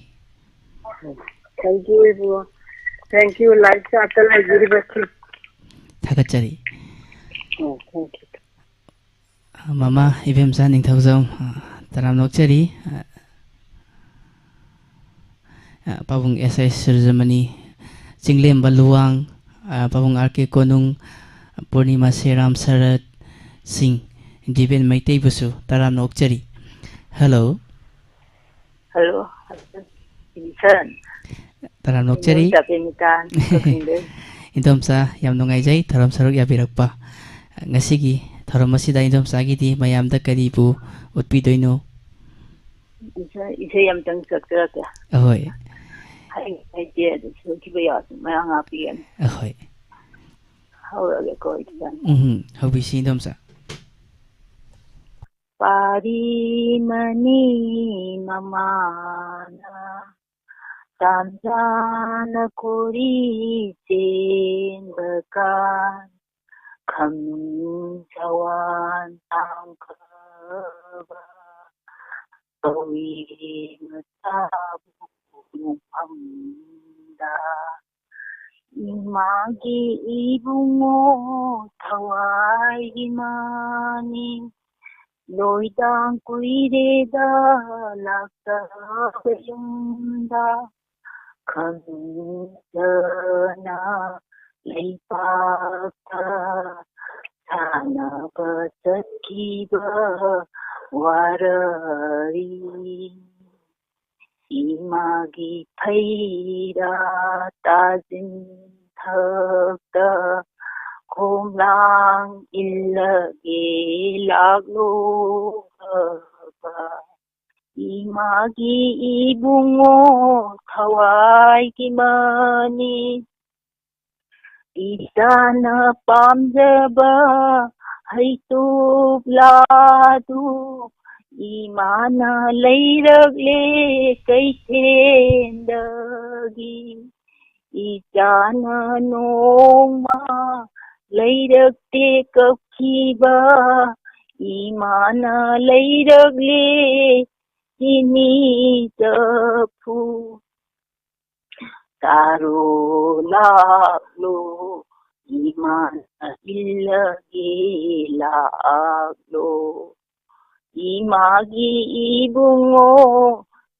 Thank you Ibungo. Thank you live chat ꯇ ꯂꯩꯕꯤꯔꯤꯕꯁꯤꯡ꯫ ꯊꯥꯒꯠꯆꯔꯤ꯫ ꯎꯝ, thank you꯫ ꯃꯃꯥ ꯏꯕꯦꯝꯆꯥ ꯅꯤꯡꯊꯧꯖꯝ, ꯑ, ꯇꯔꯥꯝꯅ ꯑꯣꯛꯆꯔꯤ꯫ ꯑ, ꯑ, ꯄꯥꯕꯨꯡ ꯑꯦꯁ ꯑꯦꯁ ꯁꯨꯔꯖꯃꯅꯤ, ꯆꯤꯡꯂꯦꯝꯕ ꯂꯨꯋꯥꯡ, ꯑ, ꯄꯥꯕꯨꯡ ꯑꯥꯔ ꯀꯦ ꯀꯣꯅꯨꯡ, ꯄꯨꯔꯅꯤꯃꯥ ꯁꯦꯔꯥꯝ ꯁꯔꯠ ꯁꯤꯡ, ꯗꯤꯕꯦꯟ ꯃꯩꯇꯩꯕꯨꯁꯨ ꯇꯔꯥꯝꯅ ꯑꯣꯛꯆꯔꯤ꯫ Hello꯫ Hello, ꯏꯕꯤꯁꯟ꯫ ꯇꯔꯥꯝꯅ ꯑꯣꯛꯆꯔꯤ꯫ ꯏꯟꯗꯣꯝꯆꯥ ꯄ꯭ꯔꯦꯃꯤꯀꯥ, ꯀꯛꯆꯤꯡꯗꯩ꯫ ꯏꯟꯗꯣꯝꯆꯥ, ꯌꯥꯝ ꯅꯨꯡꯉꯥꯏꯖꯩ ꯊꯧꯔꯝ ꯁꯔꯨꯛ ꯌꯥꯕꯤꯔꯛꯄ꯫ ꯉꯁꯤꯒꯤ ꯊꯧꯔꯝ ꯑꯁꯤꯗ ꯏꯟꯗꯣꯝꯆꯥꯒꯤꯗꯤ ꯃꯌꯥꯝꯗ ꯀꯔꯤꯕꯨ ꯎꯠꯄꯤꯗꯣꯏꯅꯣ? ꯏꯁꯩ, ꯏꯁꯩ ꯑꯝꯇꯪ ꯁꯛꯆꯔꯛꯀꯦ꯫ ꯑꯍꯣꯏ꯫ ꯍꯩ, ꯍꯩꯇꯦ, ꯑꯗꯨ ꯁꯣꯏꯈꯤꯕ ꯌꯥꯎꯔꯁꯨ ꯃꯌꯥꯝ ꯉꯥꯛꯄꯤꯒꯅꯤ꯫ ꯑꯍꯣꯏ꯫ ꯍꯧꯔꯒꯦꯀꯣ, ꯏꯕꯤꯁꯟ꯫ ꯎꯝ, ꯍꯧꯕꯤꯁꯤ, ꯏꯟꯗꯣꯝꯆꯥ꯫ ꯄꯥꯔꯤ ꯃꯅꯤ ꯃꯃꯥꯅ ꯇꯥꯟꯖꯥꯅ ꯀꯣꯔꯤ ꯆꯦꯟꯕ ꯀꯥꯟ, ꯈꯝꯅꯨꯡ ꯆꯋꯥꯟ ꯇꯥꯡꯈꯕ ꯀꯧꯏ ꯃꯆꯥꯕꯨ ꯃꯐꯝꯗ꯫ ꯏꯃꯥꯒꯤ ꯏꯕꯨꯡꯉꯣ ꯊꯋꯥꯏꯒꯤ ꯃꯥꯅꯤ, ꯂꯣꯏꯗꯥꯡ ꯀꯨꯏꯔꯦꯗ ꯂꯥꯛꯇꯕ ꯌꯨꯝꯗ, ꯈꯪꯗꯅ ꯂꯩꯄꯥꯛꯇ ꯁꯥꯟꯅꯕ ꯆꯠꯈꯤꯕ ꯋꯥꯔꯔꯤ꯫ ꯏꯃꯥꯒꯤ ꯐꯩꯔꯥ ꯇꯥꯁꯤꯟ ꯊꯛꯇ ꯈꯣꯝꯂꯥꯡ ꯏꯜꯂꯒꯦ ꯂꯥꯛꯂꯣ ꯍꯥꯏꯕ꯫ ꯏꯃꯥꯒꯤ ꯏꯕꯨꯡꯉꯣ ꯊꯋꯥꯏꯒꯤ ꯃꯅꯤ꯫ ꯏꯆꯥꯅ ꯄꯥꯝꯖꯕ ꯍꯩꯇꯨꯞ ꯂꯥꯗꯨ ꯏꯃꯥꯅ ꯂꯩꯔꯛꯂꯦ ꯀꯩꯊꯦꯟꯗꯒꯤ꯫ ꯏꯆꯥꯅ ꯅꯣꯡꯃ ꯂꯩꯔꯛꯇꯦ ꯀꯞꯈꯤꯕ ꯏꯃꯥꯅ ꯂꯩꯔꯛꯂꯦ ꯆꯤꯅꯤ ꯆꯐꯨ꯫ ꯇꯥꯔꯣ ꯂꯥꯛꯂꯣ ꯏꯃꯥꯅ ꯏꯜꯂꯒꯦ ꯂꯥꯛꯂꯣ꯫ ꯏꯃꯥꯒꯤ ꯏꯕꯨꯡꯉꯣ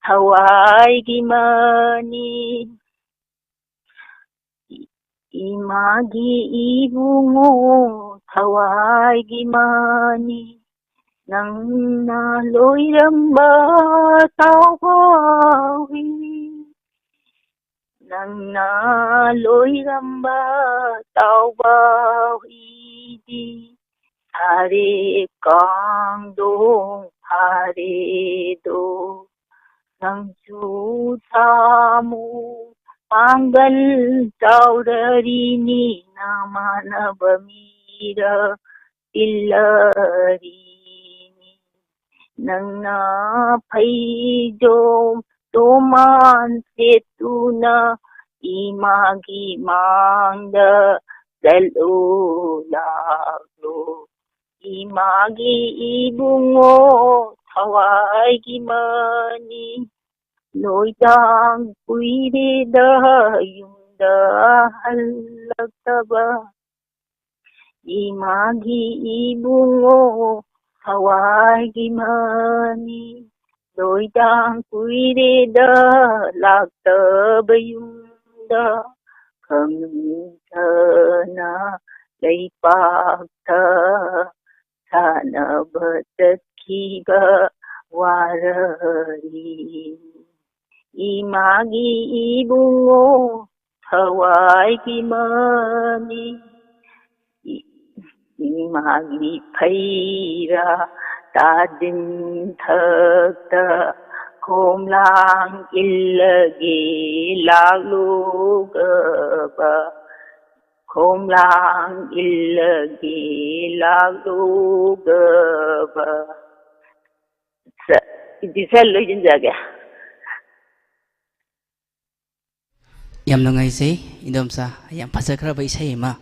ꯊꯋꯥꯏꯒꯤ ꯃꯅꯤ꯫ ꯏꯃꯥꯒꯤ ꯏꯕꯨꯡꯉꯣ ꯊꯋꯥꯏꯒꯤ ꯃꯅꯤ꯫ ꯅꯪꯅ ꯂꯣꯏꯔꯝꯕ ꯇꯥꯎꯕ ꯍꯨꯏ꯫ ꯅꯪꯅ ꯂꯣꯏꯔꯝꯕ ꯇꯥꯎꯕ ꯍꯨꯏꯗꯤ ꯁꯥꯔꯦ ꯀꯥꯡꯗꯣꯡ ꯐꯥꯔꯦꯗꯣ꯫ ꯅꯪꯁꯨ ꯊꯥꯃꯨ ꯄꯥꯡꯒꯜ ꯆꯥꯎꯔꯔꯤꯅꯤ ꯅꯃꯥꯟꯅꯕ ꯃꯤꯔ ꯏꯜꯂꯔꯤꯅꯤ꯫ ꯅꯪꯅ ꯐꯩꯖꯣꯝ ꯇꯣꯃꯥꯟ ꯁꯦꯠꯇꯨꯅ ꯏꯃꯥꯒꯤ ꯃꯥꯡꯗ ꯆꯠꯂꯨ ꯂꯥꯛꯂꯣ꯫ ꯏꯃꯥꯒꯤ ꯏꯕꯨꯡꯉꯣ ꯊꯋꯥꯏꯒꯤ ꯃꯅꯤ꯫ ꯂꯣꯏꯗꯥꯡ ꯀꯨꯏꯔꯦꯗ ꯌꯨꯝꯗ ꯍꯜꯂꯛꯇꯕ꯫ ꯏꯃꯥꯒꯤ ꯏꯕꯨꯡꯉꯣ ꯊꯋꯥꯏꯒꯤ ꯃꯅꯤ꯫ ꯂꯣꯏꯗꯥꯡ ꯀꯨꯏꯔꯦꯗ ꯂꯥꯛꯇꯕ ꯌꯨꯝꯗ꯫ ꯈꯪꯗꯅ ꯂꯩꯄꯥꯛꯇ ꯁꯥꯟꯅꯕ ꯆꯠꯈꯤꯕ ꯋꯥꯔꯔꯤ꯫ ꯏꯃꯥꯒꯤ ꯏꯕꯨꯡꯉꯣ ꯊꯋꯥꯏꯒꯤ ꯃꯃꯤ, ꯏ-, ꯏꯃꯥꯒꯤ ꯐꯩꯔꯥ ꯇꯥꯗꯤꯟꯊꯛꯇ ꯈꯣꯝꯂꯥꯡ ꯏꯜꯂꯒꯦ ꯂꯥꯛꯂꯨꯒꯕ, ꯈꯣꯝꯂꯥꯡ ꯏꯜꯂꯒꯦ ꯂꯥꯛꯂꯨꯒꯕ꯫ ꯁ-, ꯏꯗꯤ ꯁꯔ ꯂꯣꯏꯁꯤꯟꯖꯒꯦ꯫ ꯌꯥꯝ ꯅꯨꯡꯉꯥꯏꯖꯩ, ꯏꯟꯗꯣꯝꯆꯥ꯫ ꯌꯥꯝ ꯐꯖꯈ꯭ꯔꯕ ꯏꯁꯩ ꯑꯃ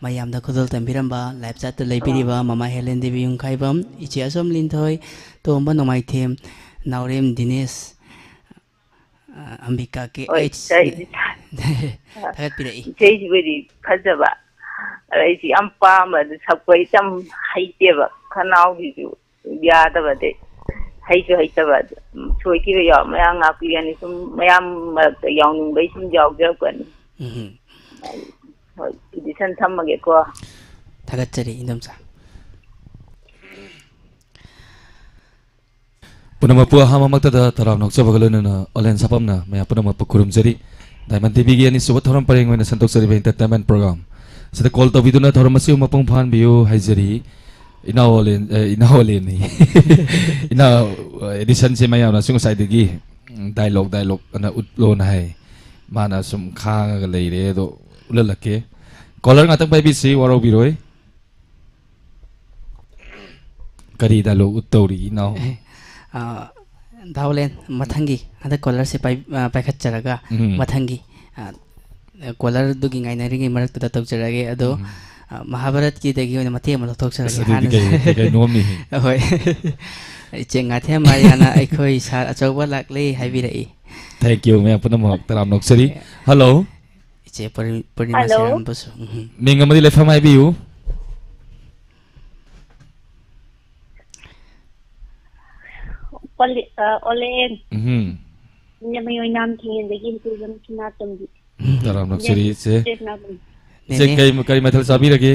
ꯃꯌꯥꯝꯗ ꯈꯨꯗꯣꯜ ꯇꯝꯕꯤꯔꯝꯕ, live chat ꯇ ꯂꯩꯕꯤꯔꯤꯕ ꯃꯃꯥ ꯍꯦꯂꯦꯟ ꯗꯦꯕꯤ ꯌꯨꯝꯈꯥꯏꯕꯝ, ꯏꯆꯦ ꯑꯁꯣꯝ ꯂꯤꯟꯊꯣꯏ, ꯇꯣꯝꯕ ꯅꯣꯡꯃꯥꯏꯊꯦꯝ, ꯅꯥꯎꯔꯦꯝ ꯗꯤꯅꯦꯁ, ꯑ, ꯑꯝꯕꯤꯀꯥ ꯀꯦ ꯍꯣꯏ, ꯑꯩꯆ ꯏꯁꯩ-, ꯊꯥꯒꯠꯄꯤꯔꯛꯏ꯫ ꯏꯁꯩꯁꯤꯕꯨꯗꯤ ꯐꯖꯕ, ꯑꯗ ꯑꯩꯁꯨ ꯌꯥꯝ ꯄꯥꯝꯕ, ꯑꯗꯨ ꯁꯛꯄ ꯑꯩ ꯌꯥꯝ ꯍꯩꯇꯦꯕ, ꯈꯅꯥꯎꯁꯤꯁꯨ ꯌꯥꯗꯕꯗꯤ, ꯍꯩꯁꯨ ꯍꯩꯇꯕ, ꯑꯗꯨ ꯁꯣꯏꯈꯤꯕ ꯌꯥꯎ, ꯃꯌꯥꯝ ꯉꯥꯛꯄꯤꯒꯅꯤ, ꯁꯨꯝ ꯃꯌꯥꯝ ꯃꯔꯛꯇ ꯌꯥꯎꯅꯤꯡꯕꯩ ꯁꯨꯝ ꯌꯥꯎꯖꯔꯛꯄꯅꯤ꯫ ꯎꯝ꯫ ꯍꯣꯏ, ꯑꯗꯨꯗꯤ ꯁꯟ ꯊꯝꯃꯒꯦꯀꯣ꯫ ꯊꯥꯒꯠꯆꯔꯤ, ꯏꯟꯗꯣꯝꯆꯥ꯫ ꯄꯨꯝꯅꯃꯛꯄꯨ ꯑꯍꯥꯟꯕꯃꯛꯇꯗ ꯇꯔꯥꯝꯅ ꯑꯣꯛꯆꯕꯒ ꯂꯣꯏꯅꯅ ꯑꯣꯂꯦꯟ ꯁꯥꯄꯝꯅ ꯃꯌꯥꯝ ꯄꯨꯝꯅꯃꯛꯄꯨ ꯈꯨꯔꯨꯝꯖꯔꯤ꯫ Diamond ꯇꯤꯚꯤꯒꯤ ꯑꯅꯤꯁꯨꯕ ꯊꯧꯔꯝ ꯄꯔꯦꯡ ꯑꯣꯏꯅ ꯁꯟꯗꯣꯛꯆꯔꯤꯕ entertainment program ꯁꯤꯗ call ꯇꯧꯕꯤꯗꯨꯅ ꯊꯧꯔꯝ ꯑꯁꯤꯕꯨ ꯃꯄꯨꯡ ꯐꯥꯍꯟꯕꯤꯌꯨ ꯍꯥꯏꯖꯔꯤ꯫ ꯏꯅꯥꯎ ꯑꯣꯂꯦꯟ, ꯑꯦ, ꯏꯅꯥꯎ ꯑꯣꯂꯦꯟꯅꯤ꯫ ꯏꯅꯥꯎ ꯑꯦꯗꯤꯁꯟꯁꯦ ꯃꯌꯥꯝꯅꯁꯨ ꯉꯁꯥꯏꯗꯒꯤ dialogue, dialogue ꯑꯅ ꯎꯠꯂꯣꯅ ꯍꯥꯏ꯫ ꯃꯥꯅ ꯁꯨꯝ ꯈꯥꯡꯉꯒ ꯂꯩꯔꯦ, ꯑꯗꯣ ꯎꯠꯍꯜꯂꯛꯀꯦ꯫ Caller ꯉꯥꯛꯇꯪ ꯄꯥꯏꯕꯤꯁꯤ, ꯋꯥꯔꯧꯕꯤꯔꯣꯏ꯫ ꯀꯔꯤ dialogue ꯎꯠꯇꯧꯔꯤ, ꯏꯅꯥꯎ? ꯑꯦ, ꯑ, ꯗꯥ ꯑꯣꯂꯦꯟ, ꯃꯊꯪꯒꯤ ꯍꯟꯗꯛ caller ꯁꯦ ꯄꯥꯏ-, ꯑ, ꯄꯥꯏꯈꯠꯆꯔꯒ, ꯎꯝ꯫ ꯃꯊꯪꯒꯤ, ꯑ, caller ꯗꯨꯒꯤ ꯉꯥꯏꯅꯔꯤꯉꯩ ꯃꯔꯛꯇꯨꯗ ꯇꯧꯖꯔꯒꯦ꯫ ꯑꯗꯣ, ꯎꯝ꯫ ꯑ, ꯃꯍꯥꯚꯥꯔꯠꯀꯤꯗꯒꯤ ꯑꯣꯏꯅ ꯃꯇꯦꯛ ꯑꯃ ꯂꯧꯊꯣꯛꯆꯔꯒꯦ ꯑꯁ, ꯑꯗꯨꯗꯤ ꯍꯥꯟꯅ꯫ ꯀꯩ, ꯀꯩ, ꯀꯩ ꯅꯣꯝꯅꯤ? ꯍꯣꯏ꯫ ꯏꯆꯦ ꯉꯥꯊꯦꯝ ꯃꯥꯔꯤꯌꯥꯅ "ꯑꯩꯈꯣꯏ ꯁꯥꯔ ꯑꯆꯧꯕ ꯂꯥꯛꯂꯦ" ꯍꯥꯏꯕꯤꯔꯛꯏ꯫ Thank you, ꯃꯌꯥꯝ ꯄꯨꯝꯅꯃꯛ ꯇꯔꯥꯝꯅ ꯑꯣꯛꯆꯔꯤ꯫ ꯑꯦ꯫ Hello꯫ ꯏꯆꯦ ꯄꯨꯔ-, ꯄꯨꯔꯅꯤꯃꯥ ꯍꯜꯂꯣ꯫ ꯁꯦꯔꯥꯝꯕꯨꯁꯨ꯫ ꯎꯝ꯫ ꯃꯤꯡ ꯑꯃꯗꯤ ꯂꯩꯐꯝ ꯍꯥꯏꯕꯤꯌꯨ꯫ ꯑꯣꯂꯦ-, ꯑ, ꯑꯣꯂꯦꯟ꯫ ꯎꯝ꯫ ꯏꯅꯝꯃ ꯑꯣꯏꯅꯥꯝ ꯊꯤꯡꯉꯦꯟꯗꯒꯤ ꯏꯆꯦ ꯁꯅꯥꯇꯣꯝꯕꯤ꯫ ꯎꯝ, ꯇꯔꯥꯝꯅ ꯑꯣꯛꯆꯔꯤ, ꯏꯆꯦ꯫ ꯏꯆꯦ ꯁꯅꯥꯇꯣꯝꯕꯤ꯫ ꯏꯆꯦ, ꯅꯦꯅꯦ꯫ ꯀꯔꯤ, ꯀꯔꯤ ꯃꯊꯦꯜ ꯆꯥꯕꯤꯔꯒꯦ?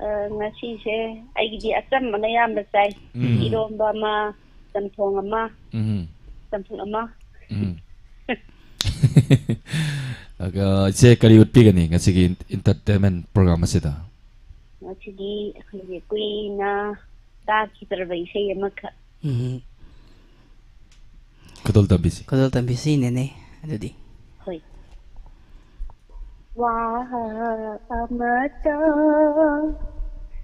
ꯑ, ꯉꯁꯤꯁꯦ ꯑꯩꯒꯤꯗꯤ ꯑꯆꯝꯕꯅ ꯑꯌꯥꯝꯕ ꯆꯥꯏ꯫ ꯎꯝ꯫ ꯏꯔꯣꯝꯕ ꯑꯃ, ꯆꯝꯊꯣꯡ ꯑꯃ꯫ ꯎꯝ꯫ ꯆꯝꯐꯨꯠ ꯑꯃ꯫ ꯎꯝ꯫ ꯑꯗꯨꯒ ꯏꯆꯦ ꯀꯔꯤ ꯎꯠꯄꯤꯒꯅꯤ ꯉꯁꯤꯒꯤ entertainment program ꯑꯁꯤꯗ? ꯉꯁꯤꯗꯤ ꯑꯩꯈꯣꯏꯒꯤ ꯀꯨꯏꯅ ꯇꯥꯈꯤꯗ꯭ꯔꯕ ꯏꯁꯩ ꯑꯃꯈꯛ꯫ ꯎꯝ꯫ ꯈꯨꯗꯣꯜ ꯇꯝꯕꯤꯁꯤ꯫ ꯈꯨꯗꯣꯜ ꯇꯝꯕꯤꯁꯤ, ꯅꯦꯅꯦ꯫ ꯑꯗꯨꯗꯤ꯫ ꯍꯣꯏ꯫ ꯋꯥ ꯑꯃꯇ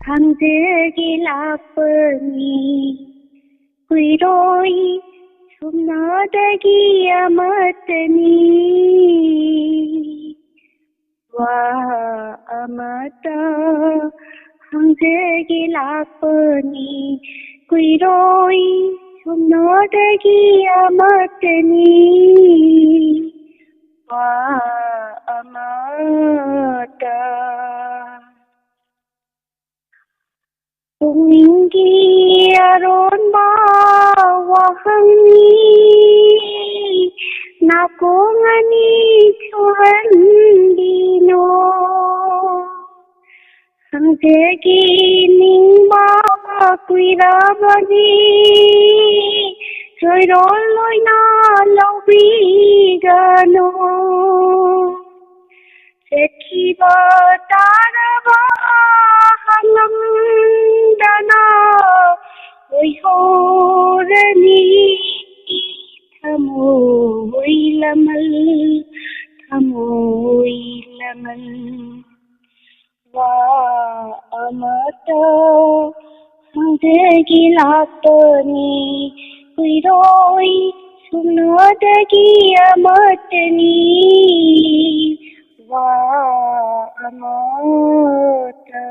ꯍꯪꯖꯒꯦ ꯂꯥꯛꯄꯅꯤ, ꯀꯨꯏꯔꯣꯏ ꯁꯨꯞꯅꯗꯒꯤ ꯑꯃꯠꯇꯅꯤ꯫ ꯋꯥ ꯑꯃꯇ ꯍꯪꯖꯒꯦ ꯂꯥꯛꯄꯅꯤ, ꯀꯨꯏꯔꯣꯏ ꯁꯨꯞꯅꯗꯒꯤ ꯑꯃꯠꯇꯅꯤ꯫ ꯋꯥ ꯑꯃꯇ꯫ ꯄꯨꯛꯅꯤꯡꯒꯤ ꯑꯔꯣꯟꯕ ꯋꯥꯍꯪꯅꯤ, ꯅꯥꯀꯣꯡ ꯑꯅꯤ ꯁꯨꯍꯟꯕꯤꯅꯣ꯫ ꯍꯪꯖꯒꯦ ꯅꯤꯡꯕ ꯀꯨꯏꯔꯕꯅꯤ, ꯆꯣꯏꯔꯣꯜ ꯑꯣꯏꯅ ꯂꯧꯕꯤꯒꯅꯨ꯫ ꯆꯠꯈꯤꯕ ꯇꯥꯔꯕ ꯍꯪꯉꯝꯗꯅ ꯑꯣꯏꯍꯧꯔꯅꯤ꯫ ꯊꯃꯣꯏ ꯂꯃꯜ, ꯊꯃꯣꯏ ꯂꯃꯜ꯫ ꯋꯥ ꯑꯃꯇ ꯍꯪꯖꯒꯦ ꯂꯥꯛꯄꯅꯤ, ꯀꯨꯏꯔꯣꯏ ꯁꯨꯞꯅꯗꯒꯤ ꯑꯃꯠꯇꯅꯤ꯫ ꯋꯥ ꯑꯃꯇ꯫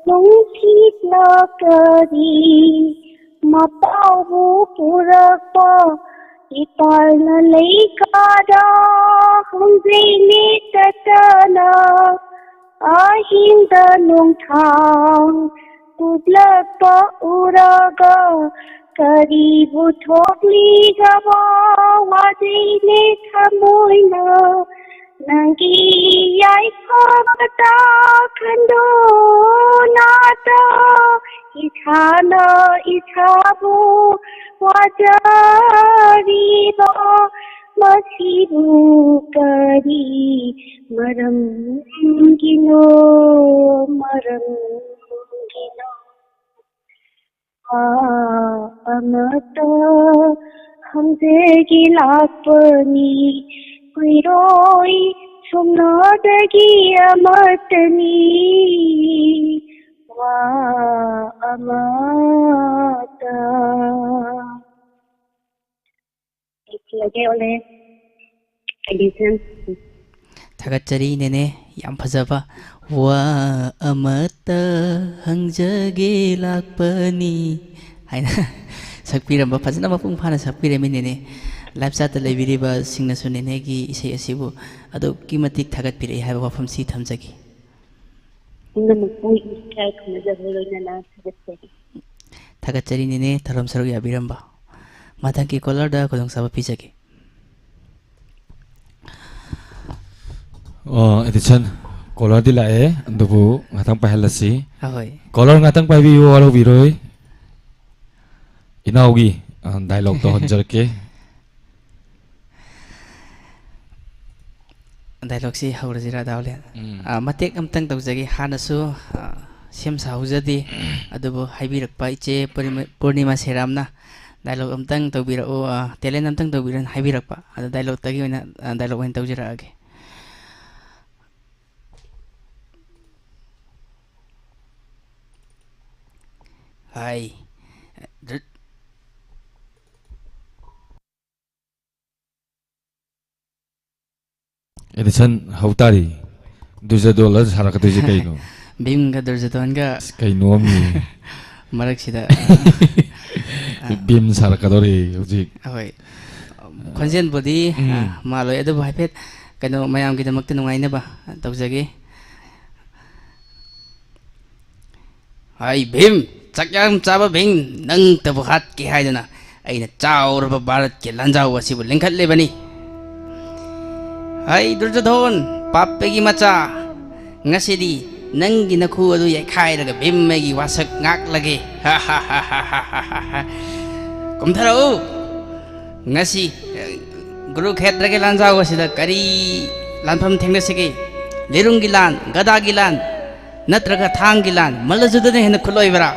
ꯅꯨꯡꯁꯤꯠꯅ ꯀꯔꯤ ꯃꯄꯥꯎꯕꯨ ꯄꯨꯔꯛꯄ, ꯏꯄꯥꯜꯅ ꯂꯩꯀꯥꯗ ꯈꯣꯡꯖꯩ ꯃꯤꯠꯇꯇꯅ ꯑꯍꯤꯡꯗ ꯅꯣꯡꯊꯥꯡ ꯀꯨꯞꯂꯛꯄ ꯎꯔꯒ ꯀꯔꯤꯕꯨ ꯊꯣꯛꯂꯤꯒꯕ ꯋꯥꯖꯩꯅꯦ ꯊꯃꯣꯏꯅ ꯅꯪꯒꯤ ꯌꯥꯏꯐꯕꯇ ꯈꯟꯗꯨꯅꯇ ꯏꯁꯥꯅ ꯏꯁꯥꯕꯨ ꯋꯥꯖꯔꯤꯕ ꯃꯁꯤꯕꯨ ꯀꯔꯤ ꯃꯔꯝꯒꯤꯅꯣ, ꯃꯔꯝꯒꯤꯅꯣ? ꯋꯥ ꯑꯃꯇ ꯍꯪꯖꯒꯦ ꯂꯥꯛꯄꯅꯤ, ꯀꯨꯏꯔꯣꯏ ꯁꯣꯝꯅꯗꯒꯤ ꯑꯃꯠꯇꯅꯤ꯫ ꯋꯥ ꯑꯃꯇ꯫ ꯂꯣꯏꯁꯤꯜꯂꯒꯦ, ꯑꯣꯂꯦ꯫ ꯑꯦꯗꯤꯁꯟ꯫ ꯊꯥꯒꯠꯆꯔꯤ, ꯅꯦꯅꯦ꯫ ꯌꯥꯝ ꯐꯖꯕ "ꯋꯥ ꯑꯃꯇ ꯍꯪꯖꯒꯦ ꯂꯥꯛꯄꯅꯤ" ꯍꯥꯏꯅ ꯁꯛꯄꯤꯔꯝꯕ, ꯐꯖꯅ ꯃꯄꯨꯡ ꯐꯥꯅ ꯁꯛꯄꯤꯔꯝꯃꯤ, ꯅꯦꯅꯦ꯫ ꯂꯥꯏꯞ ꯆꯥꯠꯇ ꯂꯩꯕꯤꯔꯤꯕꯁꯤꯡꯅꯁꯨ ꯅꯦꯅꯦꯒꯤ ꯏꯁꯩ ꯑꯁꯤꯕꯨ ꯑꯗꯨꯛꯀꯤ ꯃꯇꯤꯛ ꯊꯥꯒꯠꯄꯤꯔꯛꯏ ꯍꯥꯏꯕ ꯋꯥꯐꯝꯁꯤ ꯊꯝꯖꯒꯦ꯫ ꯄꯨꯝꯅꯃꯛꯄꯨ ꯏꯀꯥꯏ ꯈꯨꯝꯅꯖꯕ ꯂꯣꯏꯅꯅ ꯊꯥꯒꯠꯆꯔꯤ꯫ ꯊꯥꯒꯠꯆꯔꯤ, ꯅꯦꯅꯦ, ꯊꯧꯔꯝ ꯁꯔꯨꯛ ꯌꯥꯕꯤꯔꯝꯕ꯫ ꯃꯊꯪꯒꯤ ꯀꯣꯂꯔꯗ ꯈꯨꯗꯣꯡꯆꯥꯕ ꯄꯤꯖꯒꯦ꯫ ꯑꯣ, ꯑꯦꯗꯤꯁꯟ, ꯀꯣꯂꯔꯗꯤ ꯂꯥꯛꯑꯦ, ꯑꯗꯨꯕꯨ ꯉꯥꯛꯇꯪ ꯄꯥꯏꯍꯜꯂꯁꯤ꯫ ꯑꯍꯣꯏ꯫ ꯀꯣꯂꯔ ꯉꯥꯛꯇꯪ ꯄꯥꯏꯕꯤꯌꯨ, ꯋꯥꯔꯧꯕꯤꯔꯣꯏ꯫ ꯏꯅꯥꯎꯒꯤ, ꯑ, ꯗꯥꯏꯂꯣꯛꯇꯣ ꯍꯟꯖꯔꯛꯀꯦ꯫ ꯗꯥꯏꯂꯣꯛꯁꯤ ꯍꯧꯔꯁꯤꯔꯥ, ꯗꯥ ꯑꯣꯂꯦꯟ? ꯎꯝ꯫ ꯑ, ꯃꯇꯦꯛ ꯑꯃꯇꯪ ꯇꯧꯖꯒꯦ꯫ ꯍꯥꯟꯅꯁꯨ, ꯑ, ꯁꯦꯝ ꯁꯥꯍꯧꯖꯗꯦ꯫ ꯑꯗꯨꯕꯨ ꯍꯥꯏꯕꯤꯔꯛꯄ ꯏꯆꯦ ꯄꯨꯔꯅꯤꯃ, ꯄꯨꯔꯅꯤꯃꯥ ꯁꯦꯔꯥꯝꯅ ꯗꯥꯏꯂꯣꯛ ꯑꯃꯇꯪ ꯇꯧꯕꯤꯔꯛꯎ, ꯑ, ꯇꯦꯂꯦꯟ ꯑꯃꯇꯪ ꯇꯧꯕꯤꯔꯣꯅ ꯍꯥꯏꯕꯤꯔꯛꯄ꯫ ꯑꯗꯣ ꯗꯥꯏꯂꯣꯛꯇꯒꯤ ꯑꯣꯏꯅ, ꯑ, ꯗꯥꯏꯂꯣꯛ ꯑꯣꯏꯅ ꯇꯧꯖꯔꯛꯑꯒꯦ꯫ ꯍꯥꯏ꯫ ꯑꯦꯗꯤꯁꯟ ꯍꯧꯇꯥꯔꯤ꯫ ꯗꯨꯖꯗꯣꯜꯂ ꯁꯥꯔꯛꯀꯗꯣꯏꯁꯦ ꯀꯩꯅꯣ? ꯚꯤꯝꯒ ꯗꯨꯔꯖꯗꯣꯟꯒ ꯑꯁ, ꯀꯩꯅꯣ ꯑꯃꯅꯤ꯫ ꯃꯔꯛꯁꯤꯗ, ꯚꯤꯝ ꯁꯥꯔꯛꯀꯗꯧꯔꯤ ꯍꯧꯖꯤꯛ꯫ ꯍꯣꯏ꯫ ꯈꯣꯟꯖꯦꯜꯕꯨꯗꯤ, ꯎꯝ꯫ ꯑ, ꯃꯥꯜꯂꯣꯏ, ꯑꯗꯨꯕꯨ ꯍꯥꯏꯐꯦꯠ ꯀꯩꯅꯣ ꯃꯌꯥꯝꯒꯤꯗꯃꯛꯇ ꯅꯨꯡꯉꯥꯏꯅꯕ ꯇꯧꯖꯒꯦ꯫ ꯍꯥꯏ ꯚꯤꯝ, ꯆꯥꯛ ꯌꯥꯝ ꯆꯥꯕ ꯚꯤꯝ, ꯅꯪꯇꯕꯨ ꯍꯥꯠꯀꯦ ꯍꯥꯏꯗꯅ ꯑꯩꯅ ꯆꯥꯎꯔꯕ ꯚꯥꯔꯠꯀꯤ ꯂꯥꯟꯖꯥꯎ ꯑꯁꯤꯕꯨ ꯂꯤꯡꯈꯠꯂꯤꯕꯅꯤ꯫ ꯍꯥꯏ ꯗꯨꯔꯖꯣꯙꯣꯟ, ꯄꯥꯞꯄꯒꯤ ꯃꯆꯥ, ꯉꯁꯤꯗꯤ ꯅꯪꯒꯤ ꯅꯈꯨ ꯑꯗꯨ ꯌꯩꯈꯥꯏꯔꯒ ꯚꯤꯝ ꯑꯩꯒꯤ ꯋꯥꯁꯛ ꯉꯥꯛꯂꯒꯦ꯫ ꯀꯨꯝꯊꯔꯛꯎ꯫ ꯉꯁꯤ, ꯑ, ꯀꯨꯔꯨꯈꯦꯇ꯭ꯔꯒꯤ ꯂꯥꯟꯖꯥꯎ ꯑꯁꯤꯗ ꯀꯔꯤ ꯂꯥꯟꯐꯝ ꯊꯦꯡꯅꯁꯤꯒꯦ? ꯂꯤꯔꯨꯡꯒꯤ ꯂꯥꯟ, ꯒꯗꯥꯒꯤ ꯂꯥꯟ, ꯅꯠꯇ꯭ꯔꯒ ꯊꯥꯡꯒꯤ ꯂꯥꯟ, ꯃꯜꯂꯖꯨꯗꯅ ꯍꯦꯟꯅ ꯈꯨꯠꯂꯣꯏꯕ꯭ꯔꯥ?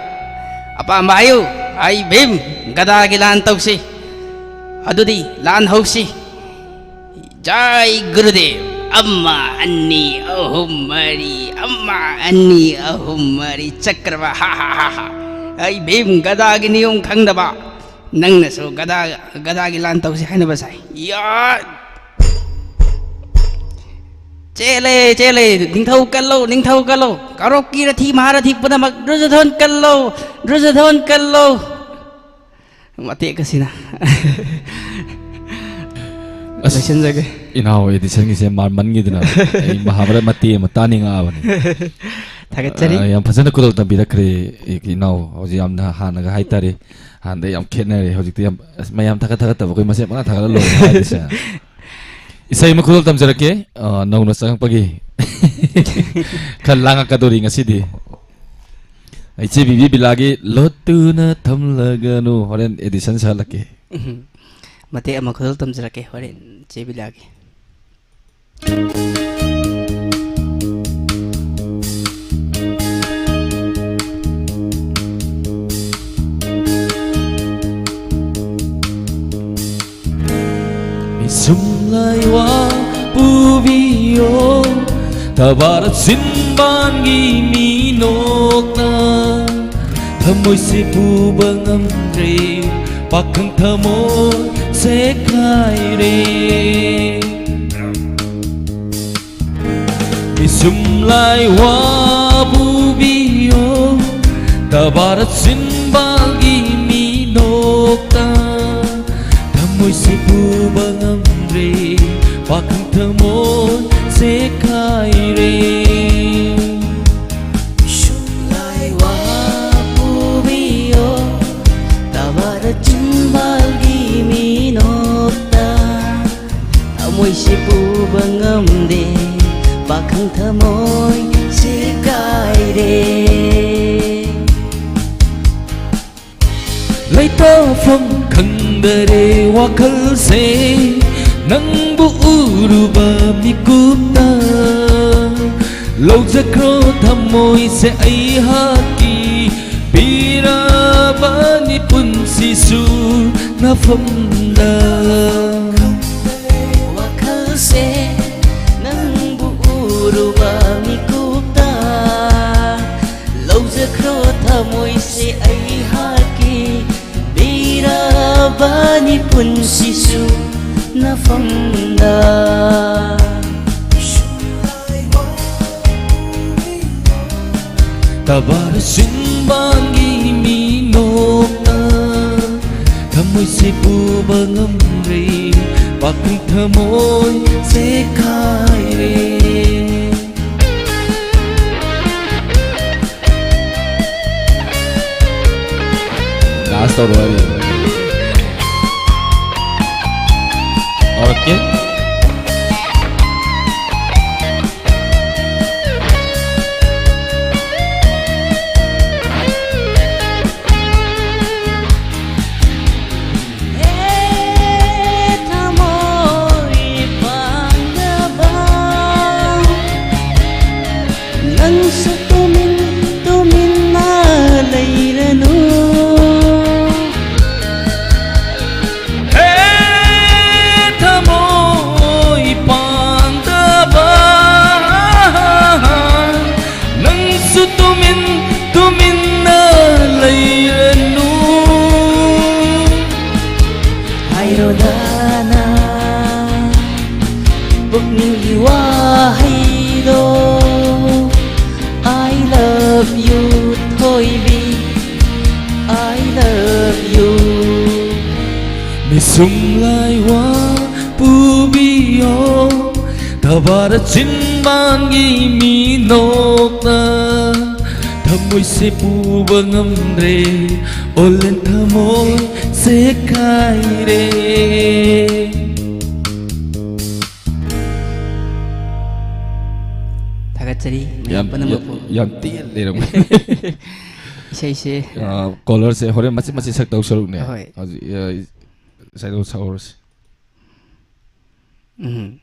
ꯑꯄꯥꯝꯕ ꯍꯥꯏꯌꯨ꯫ ꯑꯩ ꯚꯤꯝ, ꯒꯗꯥꯒꯤ ꯂꯥꯟ ꯇꯧꯁꯤ꯫ ꯑꯗꯨꯗꯤ ꯂꯥꯟ ꯍꯧꯁꯤ꯫ ꯖꯥꯏ ꯒꯨꯔꯨꯗꯦꯕ꯫ ꯑꯃ, ꯑꯅꯤ, ꯑꯍꯨꯝ, ꯃꯔꯤ꯫ ꯑꯃ, ꯑꯅꯤ, ꯑꯍꯨꯝ, ꯃꯔꯤ꯫ ꯆꯠꯈ꯭ꯔꯕ꯫ ꯍꯥ, ꯍꯥ, ꯍꯥ, ꯍꯥ꯫ ꯑꯩ ꯚꯤꯝ ꯒꯗꯥꯒꯤ ꯅꯤꯌꯣꯝ ꯈꯪꯗꯕ꯫ ꯅꯪꯅꯁꯨ ꯒꯗꯥ, ꯒꯗꯥꯒꯤ ꯂꯥꯟ ꯇꯧꯁꯤ ꯍꯥꯏꯅꯕ ꯁꯥꯏ꯫ ꯌꯥ! ꯆꯦꯜꯂꯦ, ꯆꯦꯜꯂꯦ꯫ ꯅꯤꯡꯊꯧ ꯀꯜꯂꯣ, ꯅꯤꯡꯊꯧ ꯀꯜꯂꯣ꯫ ꯀꯧꯔꯧꯀꯤ ꯔꯊꯤ ꯃꯍꯥꯔꯊꯤ ꯄꯨꯝꯅꯃꯛ ꯗ꯭ꯔꯨꯖꯨꯙꯣꯟ ꯀꯜꯂꯣ, ꯗ꯭ꯔꯨꯖꯨꯙꯣꯟ ꯀꯜꯂꯣ꯫ ꯃꯇꯦꯛ ꯑꯁꯤꯅ ꯑꯁ, ꯂꯣꯏꯁꯤꯟꯖꯒꯦ꯫ ꯏꯅꯥꯎ ꯑꯦꯗꯤꯁꯟꯒꯤꯁꯦ ꯃꯥꯟꯃꯟꯈꯤꯗꯅ ꯑꯩ ꯃꯍꯥꯚꯥꯔꯠ ꯃꯇꯦꯛ ꯑꯃ ꯇꯥꯅꯤꯡꯉꯛꯑꯕꯅꯤ꯫ ꯊꯥꯒꯠꯆꯔꯤ꯫ ꯑ, ꯌꯥꯝ ꯐꯖꯅ ꯈꯨꯗꯣꯜ ꯇꯝꯕꯤꯔꯛꯈ꯭ꯔꯦ ꯏꯅꯥꯎ꯫ ꯍꯧꯖꯤꯛ ꯌꯥꯝꯅ ꯍꯥꯟꯅꯒ ꯍꯥꯏꯇꯥꯔꯦ, ꯍꯥꯟꯅꯗꯩ ꯌꯥꯝ ꯈꯦꯠꯅꯔꯦ꯫ ꯍꯧꯖꯤꯛꯇꯤ ꯌꯥꯝ, ꯑꯁ, ꯃꯌꯥꯝ ꯊꯥꯒꯠ ꯊꯥꯒꯠꯇꯕ ꯑꯩꯈꯣꯏ ꯃꯁꯦꯟ ꯄꯪꯊꯥ ꯊꯥꯒꯠꯂ ꯂꯣꯏꯔꯦ ꯍꯥꯏꯔꯤꯁꯦ꯫ ꯏꯁꯩ ꯑꯃ ꯈꯨꯗꯣꯜ ꯇꯝꯖꯔꯛꯀꯦ, ꯑ, ꯅꯧꯅ ꯆꯪꯉꯛꯄꯒꯤ꯫ ꯈꯔ ꯂꯥꯡꯉꯛꯀꯗꯧꯔꯤ ꯉꯁꯤꯗꯤ꯫ ꯏꯆꯦ ꯕꯤꯕꯤ ꯕꯤꯂꯥꯒꯤ ꯂꯣꯠꯇꯨꯅ ꯊꯝꯂꯒꯅꯨ, ꯍꯣꯔꯦꯟ ꯑꯦꯗꯤꯁꯟ ꯁꯥꯍꯜꯂꯛꯀꯦ꯫ ꯎꯝ꯫ ꯃꯇꯦꯛ ꯑꯃ ꯈꯨꯗꯣꯜ ꯇꯝꯖꯔꯛꯀꯦ ꯍꯣꯔꯦꯟ ꯏꯆꯦ ꯕꯤꯂꯥꯒꯤ꯫ ꯃꯤꯁꯨꯝ ꯂꯥꯏꯋꯥ ꯄꯨꯕꯤꯌꯣ, ꯊꯕꯥꯔ ꯆꯤꯟꯕꯥꯟꯒꯤ ꯃꯤꯅꯣꯛꯅ ꯊꯃꯣꯏꯁꯦ ꯄꯨꯕ ꯉꯝꯗ꯭ꯔꯦ, ꯄꯥꯈꯪ ꯊꯃꯣꯏ ꯁꯦꯈꯥꯏꯔꯦ꯫ ꯃꯤꯁꯨꯝ ꯂꯥꯏꯋꯥ ꯄꯨꯕꯤꯌꯣ, ꯊꯕꯥꯔ ꯆꯤꯟꯕꯥꯜꯒꯤ ꯃꯤꯅꯣꯛꯇ ꯊꯃꯣꯏꯁꯦ ꯄꯨꯕ ꯉꯝꯗ꯭ꯔꯦ, ꯄꯥꯈꯪ ꯊꯃꯣꯏ ꯁꯦꯈꯥꯏꯔꯦ꯫ ꯃꯤꯁꯨꯝ ꯂꯥꯏꯋꯥ ꯄꯨꯕꯤꯌꯣ, ꯊꯕꯥꯔ ꯆꯤꯟꯕꯥꯜꯒꯤ ꯃꯤꯅꯣꯛꯇ ꯊꯃꯣꯏꯁꯦ ꯄꯨꯕ ꯉꯝꯗꯦ, ꯄꯥꯈꯪ ꯊꯃꯣꯏ ꯁꯦꯈꯥꯏꯔꯦ꯫ ꯑꯩ ꯇꯥꯐꯝ ꯈꯪꯗꯔꯦ ꯋꯥꯈꯜꯁꯦ, ꯅꯪꯕꯨ ꯎꯔꯨꯕ ꯃꯤꯀꯨꯞꯇ꯫ ꯂꯧꯖꯈ꯭ꯔꯣ ꯊꯃꯣꯏꯁꯦ ꯑꯩꯍꯥꯛꯀꯤ, ꯄꯤꯔꯕꯅꯤ ꯄꯨꯟꯁꯤꯁꯨ ꯅꯐꯝꯗ꯫ ꯋꯥꯈꯜꯁꯦ ꯅꯪꯕꯨ ꯎꯔꯨꯕ ꯃꯤꯀꯨꯞꯇ꯫ ꯂꯧꯖꯈ꯭ꯔꯣ ꯊꯃꯣꯏꯁꯦ ꯑꯩꯍꯥꯛꯀꯤ, ꯄꯤꯔꯕꯅꯤ ꯄꯨꯟꯁꯤꯁꯨ ꯅꯐꯝꯗ꯫ ꯇꯕꯥꯔ ꯆꯤꯟꯕꯥꯟꯒꯤ ꯃꯤꯅꯣꯛꯅ ꯊꯃꯣꯏꯁꯦ ꯄꯨꯕ ꯉꯝꯗ꯭ꯔꯦ, ꯄꯥꯈꯪ ꯊꯃꯣꯏ ꯆꯦꯈꯥꯏꯔꯦ꯫ Last ꯇꯧꯔꯣ ꯍꯥꯏꯔꯤ꯫ Okay. ꯍꯦ ꯊꯃꯣꯏ ꯄꯥꯟꯗꯕ, ꯅꯪꯁꯨ ꯇꯨꯃꯤꯟ ꯇꯨꯃꯤꯟꯅ ꯂꯩꯔꯅꯨ꯫ ꯍꯦ ꯊꯃꯣꯏ ꯄꯥꯟꯗꯕ, ꯅꯪꯁꯨ ꯇꯨꯃꯤꯟ ꯇꯨꯃꯤꯟꯅ ꯂꯩꯔꯅꯨ꯫ ꯍꯥꯏꯔꯣꯗꯅ ꯄꯨꯛꯅꯤꯡꯒꯤ ꯋꯥꯍꯩꯗꯣ, I love you, ꯊꯣꯏꯕꯤ, I love you꯫ ꯃꯤꯁꯨꯝ ꯂꯥꯏꯋꯥ ꯄꯨꯕꯤꯌꯣ, ꯊꯕꯥꯔ ꯆꯤꯟꯕꯥꯟꯒꯤ ꯃꯤꯅꯣꯛꯅ ꯊꯃꯣꯏꯁꯦ ꯄꯨꯕ ꯉꯝꯗ꯭ꯔꯦ, ꯑꯣꯂꯦꯟ ꯊꯃꯣꯏ ꯆꯦꯈꯥꯏꯔꯦ꯫ ꯊꯥꯒꯠꯆꯔꯤ ꯃꯌꯥꯝ ꯌꯥꯝ, ꯄꯨꯝꯅꯃꯛꯄꯨ꯫ ꯌꯥꯝ, ꯌꯥꯝ ꯇꯦꯜꯂꯦ꯫ ꯏꯁꯩꯁꯦ꯫ ꯑ, ꯀꯣꯂꯔꯁꯦ ꯍꯣꯔꯦꯟ ꯃꯆꯤꯠ ꯃꯆꯤꯠ ꯁꯛꯇꯧ ꯁꯔꯨꯛꯅꯦ꯫ ꯍꯣꯏ꯫ ꯍꯧꯖꯤꯛ, ꯑ, ꯏꯁꯩꯗꯣ ꯁꯛꯍꯧꯔꯁꯤ꯫ ꯎꯝ꯫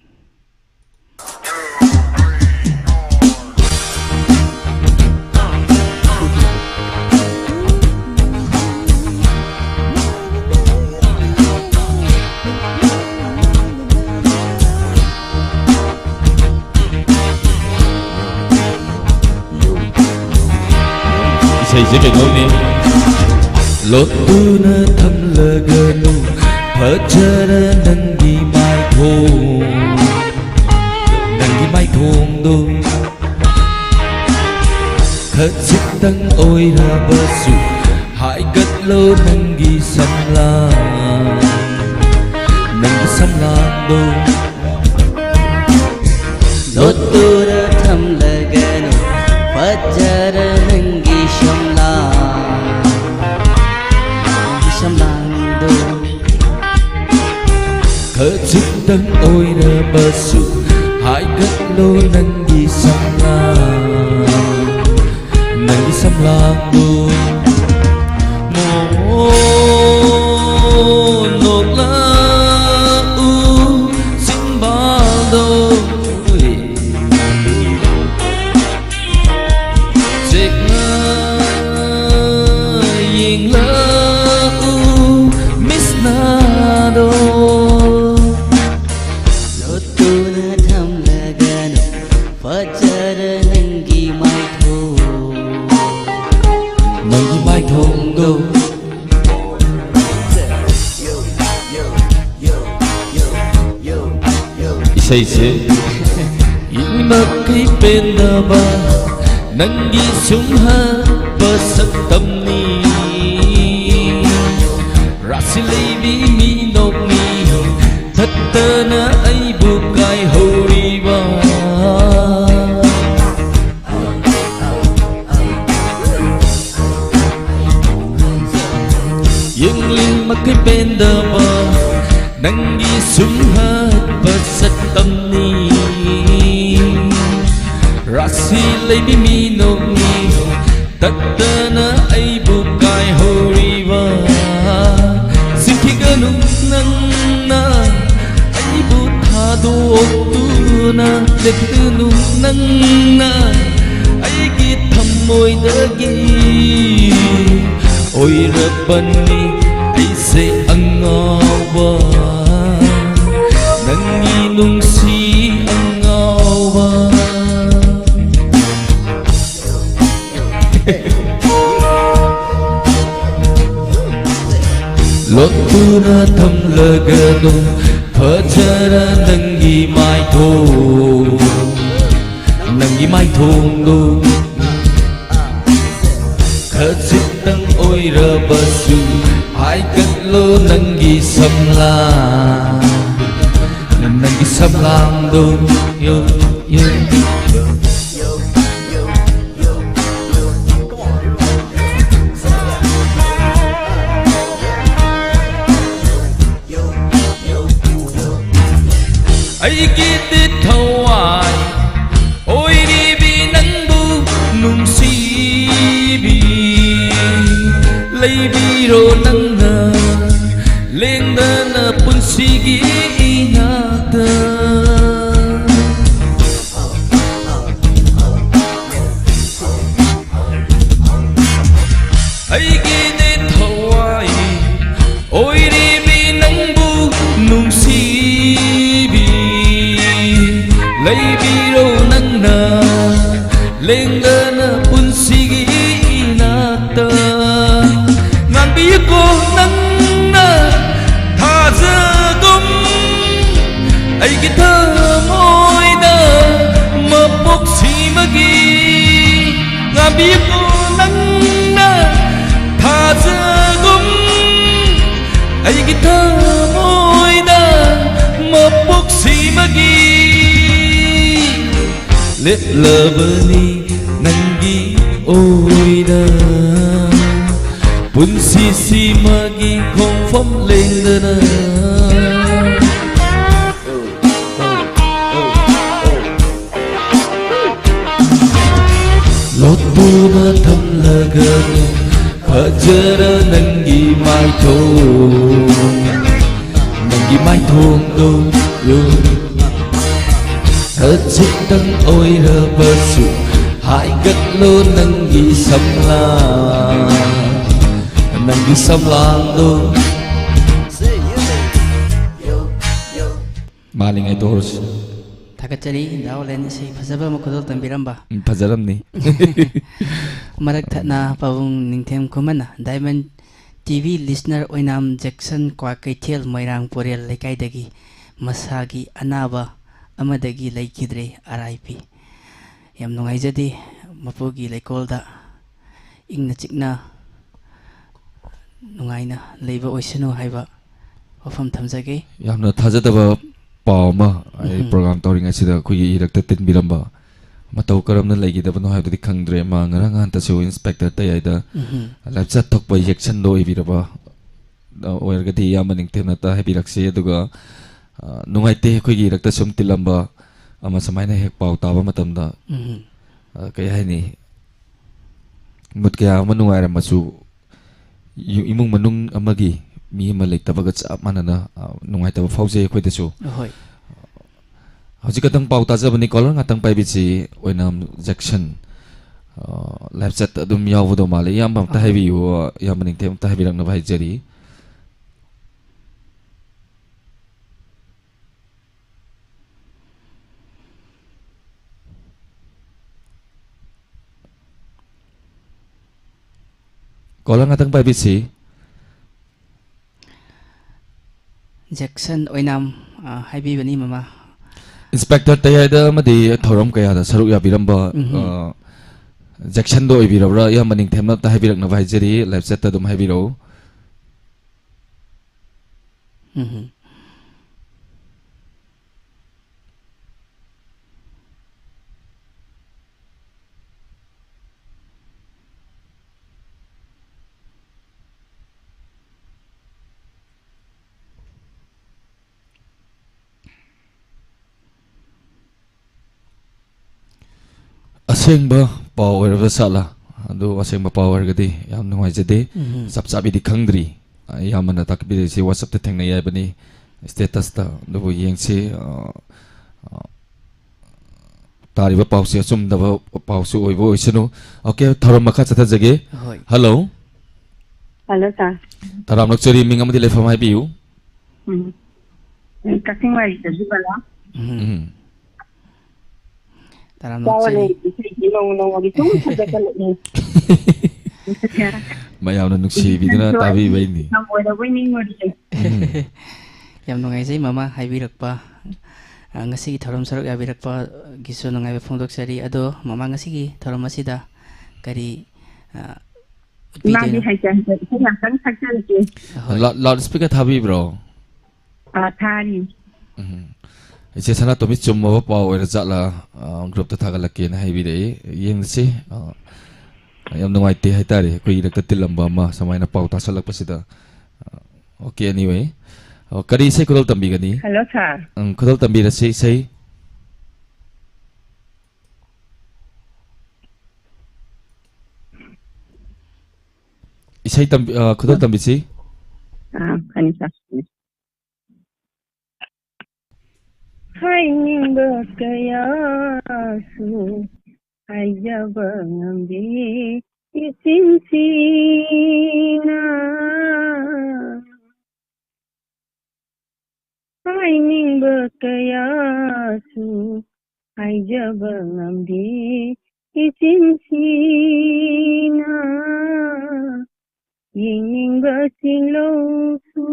ꯏꯁꯩꯁꯦ ꯀꯩꯅꯣꯅꯦ꯫ ꯂꯣꯠꯇꯨꯅ ꯊꯝꯂꯒꯅꯨ ꯐꯖꯔ ꯅꯪꯒꯤ ꯃꯥꯏꯊꯣꯡ, ꯅꯪꯒꯤ ꯃꯥꯏꯊꯣꯡꯗꯣ ꯈꯖꯤꯛꯇꯪ ꯑꯣꯏꯔꯕꯁꯨ ꯍꯥꯏꯒꯠꯂꯣ ꯅꯪꯒꯤ ꯁꯝꯂꯥꯡ, ꯅꯪꯒꯤ ꯁꯝꯂꯥꯡꯗꯣ꯫ ꯂꯣꯠꯇꯨꯅ ꯊꯝꯂꯒꯅꯨ ꯐꯖꯔ ꯅꯪꯒꯤ ꯁꯝꯂꯥꯡ, ꯅꯪꯒꯤ ꯁꯝꯂꯥꯡꯗꯣ꯫ ꯈꯖꯤꯛꯇꯪ ꯑꯣꯏꯔꯕꯁꯨ ꯍꯥꯏꯒꯠꯂꯣ ꯅꯪꯒꯤ ꯁꯝꯂꯥꯡ, ꯅꯪꯒꯤ ꯁꯝꯂꯥꯡꯗꯣ꯫ ꯃꯣ-, ꯅꯣꯛꯂꯛꯎ ꯆꯤꯡꯕꯥꯜꯗꯣ꯫ ꯆꯦꯛꯅ ꯌꯦꯡꯂꯛꯎ ꯃꯤꯁꯅꯥꯗꯣ꯫ ꯂꯣꯠꯇꯨꯅ ꯊꯝꯂꯒꯅꯨ ꯐꯖꯔ ꯅꯪꯒꯤ ꯃꯥꯏꯊꯣꯡ, ꯅꯪꯒꯤ ꯃꯥꯏꯊꯣꯡꯗꯣ꯫ ꯏꯁꯩꯁꯦ ꯏꯃꯛꯀꯤ ꯄꯦꯟꯗꯕ ꯅꯪꯒꯤ ꯁꯨꯝꯍꯠꯄ ꯁꯛꯇꯝꯅꯤ꯫ ꯔꯥꯁꯤ ꯂꯩꯕꯤ ꯃꯤꯅꯣꯛꯅꯤ ꯊꯠꯇꯅ ꯑꯩꯕꯨ ꯀꯥꯏꯍꯧꯔꯤꯕ꯫ ꯌꯦꯡꯂꯤ ꯃꯈꯩ ꯄꯦꯟꯗꯕ ꯅꯪꯒꯤ ꯁꯨꯝꯍꯠꯄ ꯁꯛꯇꯝꯅꯤ꯫ ꯔꯥꯁꯤ ꯂꯩꯕꯤ ꯃꯤꯅꯣꯛꯅꯤ ꯇꯠꯇꯅ ꯂꯦꯞꯇꯨꯅꯨ ꯅꯪꯅ ꯑꯩꯒꯤ ꯊꯃꯣꯏꯗꯒꯤ꯫ ꯑꯣꯏꯔꯕꯅꯤ ꯑꯩꯁꯦ ꯑꯉꯥꯎꯕ, ꯅꯪꯒꯤ ꯅꯨꯡꯁꯤ ꯑꯉꯥꯎꯕ꯫ ꯂꯣꯠꯇꯨꯅ ꯊꯝꯂꯒꯅꯨ ꯐꯖꯔ ꯅꯪꯒꯤ ꯃꯥꯏꯊꯣꯡ, ꯅꯪꯒꯤ ꯃꯥꯏꯊꯣꯡꯗꯣ꯫ ꯈꯖꯤꯛꯇꯪ ꯑꯣꯏꯔꯕꯁꯨ ꯍꯥꯏꯒꯠꯂꯣ ꯅꯪꯒꯤ ꯁꯝꯂꯥꯡ, ꯅꯪꯒꯤ ꯁꯝꯂꯥꯡꯗꯣ꯫ ꯌꯣ, ꯌꯣ꯫ ꯑꯩꯒꯤꯗꯤ ꯊꯋꯥꯏ ꯑꯣꯏꯔꯤꯕꯤ ꯅꯪꯕꯨ ꯅꯨꯡꯁꯤꯕꯤ, ꯂꯩꯕꯤꯔꯣ ꯅꯪꯅ ꯂꯦꯡꯗꯅ ꯄꯨꯟꯁꯤꯒꯤ ꯏꯅꯥꯛꯇ꯫ ꯑꯩꯒꯤꯗꯤ ꯊꯋꯥꯏ ꯑꯣꯏꯔꯤꯕꯤ ꯅꯪꯕꯨ ꯅꯨꯡꯁꯤꯕꯤ, ꯂꯩꯕꯤꯔꯣ ꯅꯪꯅ ꯂꯦꯡꯗꯅ ꯄꯨꯟꯁꯤꯒꯤ ꯏꯅꯥꯛꯇ꯫ ꯉꯥꯡꯕꯤꯌꯨꯀꯣ ꯅꯪꯅ ꯊꯥꯖꯒꯨꯝ ꯑꯩꯒꯤ ꯊꯃꯣꯏꯗ ꯃꯄꯣꯛꯁꯤꯃꯒꯤ꯫ ꯉꯥꯡꯕꯤꯌꯨꯀꯣ ꯅꯪꯅ ꯊꯥꯖꯒꯨꯝ ꯑꯩꯒꯤ ꯊꯃꯣꯏꯗ ꯃꯄꯣꯛꯁꯤꯃꯒꯤ꯫ ꯂꯦꯞꯂꯕꯅꯤ ꯅꯪꯒꯤ ꯑꯣꯏꯅ ꯄꯨꯟꯁꯤꯁꯤꯃꯒꯤ ꯈꯣꯡꯐꯝ ꯂꯦꯡꯗꯅ꯫ ꯂꯣꯠꯇꯨꯅ ꯊꯝꯂꯒꯅꯨ ꯐꯖꯔ ꯅꯪꯒꯤ ꯃꯥꯏꯊꯣꯡ, ꯅꯪꯒꯤ ꯃꯥꯏꯊꯣꯡꯗꯣ꯫ ꯈꯖꯤꯛꯇꯪ ꯑꯣꯏꯔꯕꯁꯨ ꯍꯥꯏꯒꯠꯂꯣ ꯅꯪꯒꯤ ꯁꯝꯂꯥꯡ, ꯅꯪꯒꯤ ꯁꯝꯂꯥꯡꯗꯣ꯫ ꯃꯥꯂꯤꯉꯩ ꯇꯣꯔꯁ꯫ ꯊꯥꯒꯠꯆꯔꯤ, ꯗꯥ ꯑꯣꯂꯦꯟ, ꯏꯁꯩ ꯐꯖꯕ ꯑꯃ ꯈꯨꯗꯣꯜ ꯇꯝꯕꯤꯔꯝꯕ꯫ ꯎꯝ, ꯐꯖꯔꯝꯅꯤ꯫ ꯃꯔꯛ ꯊꯠꯅ ꯄꯥꯕꯨꯡ ꯅꯤꯡꯊꯦꯝ ꯈꯨꯃꯟꯅ Diamond ꯇꯤ ꯚꯤ listener ꯑꯣꯏꯅꯥꯝ ꯖꯦꯛꯁꯟ ꯀ꯭ꯋꯥꯀꯩꯊꯦꯜ ꯃꯣꯏꯔꯥꯡ ꯄꯣꯔꯦꯜ ꯂꯩꯀꯥꯏꯗꯒꯤ ꯃꯁꯥꯒꯤ ꯑꯅꯥꯕ ꯑꯃꯗꯒꯤ ꯂꯩꯈꯤꯗ꯭ꯔꯦ, ꯑꯥꯔ ꯑꯥꯏ ꯄꯤ꯫ ꯌꯥꯝ ꯅꯨꯡꯉꯥꯏꯖꯗꯦ, ꯃꯄꯨꯒꯤ ꯂꯩꯀꯣꯜꯗ ꯏꯪꯅ ꯆꯤꯛꯅ ꯅꯨꯡꯉꯥꯏꯅ ꯂꯩꯕ ꯑꯣꯏꯁꯅꯨ ꯍꯥꯏꯕ ꯋꯥꯐꯝ ꯊꯝꯖꯒꯦ꯫ ꯌꯥꯝꯅ ꯊꯥꯖꯗꯕ ꯄꯥꯎ ꯑꯃ ꯑꯩ ꯎꯝ꯫ Program ꯇꯧꯔꯤꯉꯩꯁꯤꯗ ꯑꯩꯈꯣꯏꯒꯤ ꯏꯔꯛꯇ ꯇꯤꯟꯕꯤꯔꯝꯕ꯫ ꯃꯇꯧ ꯀꯔꯝꯅ ꯂꯩꯈꯤꯗꯕꯅꯣ ꯍꯥꯏꯕꯗꯨꯗꯤ ꯈꯪꯗ꯭ꯔꯦ꯫ ꯃꯥ ꯉꯔꯥꯡ ꯅꯍꯥꯟꯇꯁꯨ Inspector ꯇꯌꯥꯏꯗ ꯎꯝ꯫ ꯂꯥꯏꯞ ꯆꯠ ꯊꯣꯛꯄ ꯌꯦꯛꯁꯟꯗꯣ ꯑꯣꯏꯕꯤꯔꯕ, ꯑ, ꯑꯣꯏꯔꯒꯗꯤ ꯏꯌꯥꯝꯕ ꯅꯤꯡꯊꯦꯝꯅꯇ ꯍꯥꯏꯕꯤꯔꯛꯁꯤ꯫ ꯑꯗꯨꯒ, ꯑ, ꯅꯨꯡꯉꯥꯏꯇꯦ, ꯑꯩꯈꯣꯏꯒꯤ ꯏꯔꯛꯇ ꯁꯨꯝ ꯇꯤꯜꯂꯝꯕ ꯑꯃ ꯁꯨꯃꯥꯏꯅ ꯍꯦꯛ ꯄꯥꯎ ꯇꯥꯕ ꯃꯇꯝꯗ, ꯎꯝ꯫ ꯑ, ꯀꯩ ꯍꯥꯏꯅꯤ, ꯃꯨꯠ ꯀꯌꯥ ꯑꯃ ꯅꯨꯡꯉꯥꯏꯔꯝꯃꯁꯨ, ꯌꯨ-, ꯏꯃꯨꯡ ꯃꯅꯨꯡ ꯑꯃꯒꯤ ꯃꯤ ꯑꯃ ꯂꯩꯇꯕꯒ ꯆꯞ ꯃꯥꯟꯅꯅ, ꯑ, ꯅꯨꯡꯉꯥꯏꯇꯕ ꯐꯥꯎꯖꯩ ꯑꯩꯈꯣꯏꯗꯁꯨ꯫ ꯍꯣꯏ꯫ ꯍꯧꯖꯤꯛ ꯈꯛꯇꯪ ꯄꯥꯎ ꯇꯥꯖꯕꯅꯤ, caller ꯉꯥꯛꯇꯪ ꯄꯥꯏꯕꯤꯁꯤ, ꯑꯣꯏꯅꯥꯝ ꯖꯦꯛꯁꯟ, ꯑ, ꯂꯥꯏꯞ ꯆꯠ ꯑꯗꯨꯝ ꯌꯥꯎꯕꯗꯣ ꯃꯥꯜꯂꯦ꯫ ꯏꯌꯥꯝꯕ ꯑꯝꯇ ꯑꯍꯣꯏ꯫ ꯍꯥꯏꯕꯤꯌꯨ, ꯏꯌꯥꯝꯕ ꯅꯤꯡꯊꯦꯝ ꯑꯝꯇ ꯍꯥꯏꯕꯤꯔꯛꯅꯕ ꯍꯥꯏꯖꯔꯤ꯫ Caller ꯉꯥꯛꯇꯪ ꯄꯥꯏꯕꯤꯁꯤ꯫ ꯖꯦꯛꯁꯟ ꯑꯣꯏꯅꯥꯝ, ꯑ, ꯍꯥꯏꯕꯤꯕꯅꯤ, ꯃꯃꯥ꯫ Inspector ꯇꯌꯥꯏꯗ ꯑꯃꯗꯤ ꯊꯧꯔꯝ ꯀꯌꯥꯗ ꯁꯔꯨꯛ ꯌꯥꯕꯤꯔꯝꯕ, ꯎꯝꯍꯨꯝ꯫ ꯑ, ꯖꯦꯛꯁꯟꯗꯣ ꯑꯣꯏꯕꯤꯔꯕ꯭ꯔꯥ? ꯏꯌꯥꯝꯕ ꯅꯤꯡꯊꯦꯝꯅ ꯑꯝꯇ ꯍꯥꯏꯕꯤꯔꯛꯅꯕ ꯍꯥꯏꯖꯔꯤ, ꯂꯥꯏꯞ ꯆꯠꯇ ꯑꯗꯨꯝ ꯍꯥꯏꯕꯤꯔꯛꯎ꯫ ꯎꯝꯍꯨꯝ꯫ ꯑꯁꯦꯡꯕ ꯄꯥꯎ ꯑꯣꯏꯔꯕ ꯁꯥꯠꯂꯥ? ꯑꯗꯨ ꯑꯁꯦꯡꯕ ꯄꯥꯎ ꯑꯣꯏꯔꯒꯗꯤ ꯌꯥꯝ ꯅꯨꯡꯉꯥꯏꯖꯗꯦ꯫ ꯎꯝꯍꯨꯝ꯫ ꯆꯞ ꯆꯥꯕꯤꯗꯤ ꯈꯪꯗ꯭ꯔꯤ꯫ ꯑꯌꯥꯝꯕꯅ ꯇꯥꯛꯄꯤꯔꯛꯏꯁꯤ WhatsApp ꯇ ꯊꯦꯡꯅꯩ ꯍꯥꯏꯕꯅꯤ, status ꯇ꯫ ꯑꯗꯨꯕꯨ ꯌꯦꯡꯁꯤ, ꯑ, ꯑ, ꯇꯥꯔꯤꯕ ꯄꯥꯎꯁꯦ ꯑꯆꯨꯝꯗꯕ ꯄꯥꯎꯁꯨ ꯑꯣꯏꯕ ꯑꯣꯏꯁꯅꯨ꯫ ꯑꯣꯀꯦ, ꯊꯧꯔꯝ ꯃꯈꯥ ꯆꯠꯊꯖꯒꯦ꯫ ꯍꯣꯏ꯫ ꯍꯜꯂꯣ꯫ ꯍꯜꯂꯣ, ꯁꯥꯔ꯫ ꯇꯔꯥꯝꯅ ꯑꯣꯛꯆꯔꯤ, ꯃꯤꯡ ꯑꯃꯗꯤ ꯂꯩꯐꯝ ꯍꯥꯏꯕꯤꯌꯨ꯫ ꯎꯝ꯫ ꯀꯛꯆꯤꯡ ꯋꯥꯏꯔꯤꯗꯒꯤ ꯕꯂꯥ꯫ ꯎꯝ꯫ ꯎꯝ꯫ ꯇꯔꯥꯝꯅ ꯆꯥꯎꯅ ꯑꯣꯛꯆꯔꯤ꯫ ꯏꯁꯩꯁꯤ ꯅꯣꯡꯃ ꯅꯣꯡꯃꯒꯤ ꯁꯨꯝ ꯐꯖꯈꯠꯂꯛꯏ꯫ ꯃꯌꯥꯝꯅ ꯅꯨꯡꯁꯤꯕꯤꯗꯨꯅ ꯏꯁꯩꯁꯨ ꯑꯩ ꯇꯥꯕꯤꯕꯩꯅꯤ꯫ ꯊꯃꯣꯏꯗꯕꯨ ꯅꯤꯡꯉꯨꯔꯤꯌꯦ꯫ ꯎꯝ꯫ ꯌꯥꯝ ꯅꯨꯡꯉꯥꯏꯖꯩ ꯃꯃꯥ ꯍꯥꯏꯕꯤꯔꯛꯄ꯫ ꯑ, ꯉꯁꯤꯒꯤ ꯊꯧꯔꯝ ꯁꯔꯨꯛ ꯌꯥꯕꯤꯔꯛꯄꯒꯤꯁꯨ ꯅꯨꯡꯉꯥꯏꯕ ꯐꯣꯡꯗꯣꯛꯆꯔꯤ꯫ ꯑꯗꯣ ꯃꯃꯥ ꯉꯁꯤꯒꯤ ꯊꯧꯔꯝ ꯑꯁꯤꯗ ꯀꯔꯤ, ꯑ, ꯏꯃꯥꯗꯤ ꯎꯠꯄꯤꯗꯣꯏꯅꯣ? ꯍꯩꯇ ꯍꯩꯇ ꯏꯁꯩ ꯉꯥꯛꯇꯪ ꯁꯛꯆꯔꯛꯀꯦ꯫ ꯍꯣꯏ꯫ ꯂꯥꯎ-, ꯂꯥꯎꯗ ꯁ꯭ꯄꯤꯀꯔ ꯊꯥꯕꯤꯕ꯭ꯔꯣ? ꯑꯥ, ꯊꯥꯔꯤ꯫ ꯎꯝ꯫ ꯏꯆꯦ ꯁꯅꯥꯇꯣꯝꯕꯤ, ꯆꯨꯝꯃꯕ ꯄꯥꯎ ꯑꯣꯏꯔ ꯖꯥꯠꯂꯥ? ꯑ, ꯒ꯭ꯔꯨꯞꯇ ꯊꯥꯒꯠꯂꯛꯀꯦꯅ ꯍꯥꯏꯕꯤꯔꯛꯏ꯫ ꯌꯦꯡꯁꯤ꯫ ꯑ, ꯌꯥꯝ ꯅꯨꯡꯉꯥꯏꯇꯦ ꯍꯥꯏꯇꯥꯔꯦ, ꯑꯩꯈꯣꯏ ꯏꯔꯛꯇ ꯇꯤꯜꯂꯝꯕ ꯑꯃ ꯁꯨꯃꯥꯏꯅ ꯄꯥꯎ ꯇꯥꯁꯜꯂꯛꯄꯁꯤꯗ꯫ ꯑ, ꯑꯣꯀꯦ, anyway꯫ ꯑ, ꯀꯔꯤ ꯏꯁꯩ ꯈꯨꯗꯣꯜ ꯇꯝꯕꯤꯒꯅꯤ? ꯍꯜꯂꯣ, ꯁꯥꯔ꯫ ꯎꯝ, ꯈꯨꯗꯣꯜ ꯇꯝꯕꯤꯔꯁꯤ ꯏꯁꯩ꯫ ꯏꯁꯩ ꯇꯝꯕꯤ-, ꯑ, ꯈꯨꯗꯣꯜ ꯇꯝꯕꯤꯁꯤ꯫ ꯑꯥ, ꯐꯅꯤ, ꯁꯥꯔ꯫ ꯍꯥꯏꯅꯤꯡꯕ ꯀꯌꯥꯁꯨ ꯍꯥꯏꯖꯕ ꯉꯝꯗꯦ ꯏꯆꯤꯟꯁꯤꯅ꯫ ꯍꯥꯏꯅꯤꯡꯕ ꯀꯌꯥꯁꯨ ꯍꯥꯏꯖꯕ ꯉꯝꯗꯦ ꯏꯆꯤꯟꯁꯤꯅ꯫ ꯌꯦꯡꯅꯤꯡꯕ ꯆꯤꯡꯂꯧꯁꯨ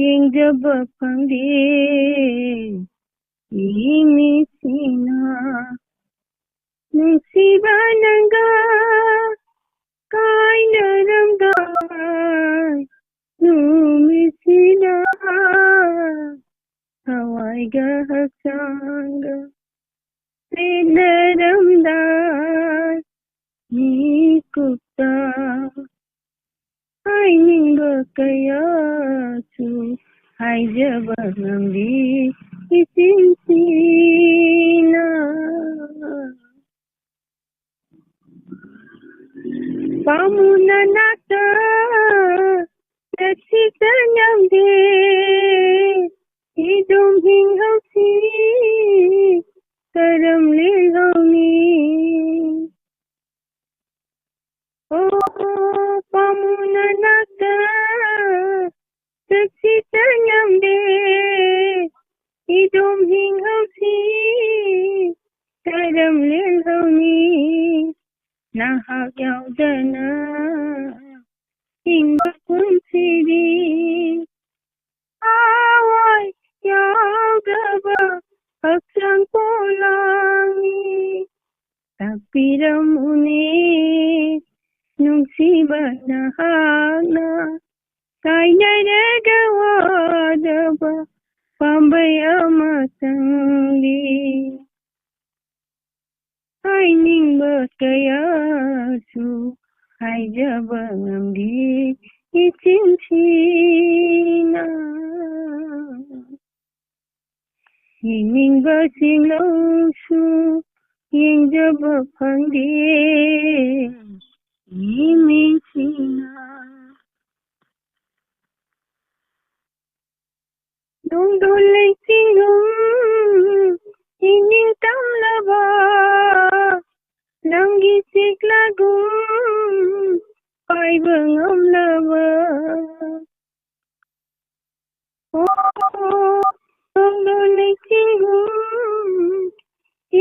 ꯌꯦꯡꯖꯕ ꯐꯪꯗꯦ ꯏꯃꯤꯠꯁꯤꯅ꯫ ꯅꯨꯡꯁꯤꯕ ꯅꯪꯒ ꯀꯥꯏꯅꯔꯝꯗꯥꯏ ꯅꯨꯃꯤꯠꯁꯤꯗ ꯊꯋꯥꯏꯒ ꯍꯛꯆꯥꯡꯒ ꯂꯦꯟꯅꯔꯝꯗꯥꯏ ꯃꯤꯀꯨꯞꯇ ꯍꯥꯏꯅꯤꯡꯕ ꯀꯌꯥꯁꯨ ꯍꯥꯏꯖꯕ ꯉꯝꯗꯦ ꯏꯆꯤꯟꯁꯤꯅ꯫ ꯄꯥꯃꯨꯅ ꯅꯥꯛꯇ ꯆꯠꯁꯤ ꯆꯠꯉꯝꯗꯦ ꯏꯗꯨꯝ ꯍꯤꯡꯍꯧꯁꯤ ꯀꯔꯝ ꯃꯍꯥꯛꯅ ꯀꯥꯏꯅꯔꯒ ꯋꯥꯗꯕ ꯄꯥꯝꯕꯩ ꯑꯃꯇꯪꯗꯤ꯫ ꯍꯥꯏꯅꯤꯡꯕ ꯀꯌꯥꯁꯨ ꯍꯥꯏꯖꯕ ꯉꯝꯗꯦ ꯏꯆꯤꯟ ꯊꯤꯅ꯫ ꯌꯦꯡꯅꯤꯡꯕ ꯆꯤꯡꯂꯧꯁꯨ ꯌꯦꯡꯖꯕ ꯐꯪꯗꯦ ꯏꯃꯤꯠꯁꯤꯅ꯫ ꯅꯣꯡꯗꯣꯟ ꯂꯩꯆꯤꯡꯒꯨꯝ ꯏꯅꯤꯡ ꯇꯝꯂꯕ ꯅꯪꯒꯤ ꯆꯤꯛꯂꯒꯨꯝ ꯄꯥꯏꯕ ꯉꯝꯂꯕ꯫ ꯑꯣ, ꯅꯣꯡꯗꯣꯟ ꯂꯩꯆꯤꯡꯒꯨꯝ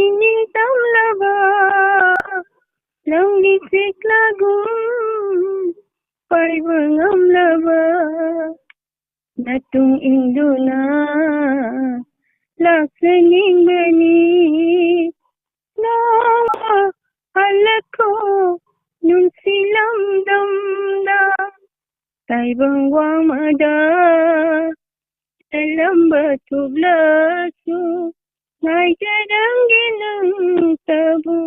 ꯏꯅꯤꯡ ꯇꯝꯂꯕ ꯅꯪꯒꯤ ꯆꯤꯛꯂꯒꯨꯝ ꯄꯥꯏꯕ ꯉꯝꯂꯕ꯫ ꯅꯇꯨꯡ ꯏꯟꯗꯨꯅ ꯂꯥꯛꯆꯅꯤꯡꯕꯅꯤ꯫ ꯅꯣꯡꯃ ꯍꯜꯂꯛꯈꯣ ꯅꯨꯡꯁꯤ ꯂꯝꯗꯝꯗ꯫ ꯇꯥꯏꯕꯪ ꯋꯥꯡꯃꯗ ꯆꯜꯂꯝꯕ ꯊꯨꯞꯂꯁꯨ ꯉꯥꯏꯖꯔꯝꯒꯦ ꯅꯪꯇꯕꯨ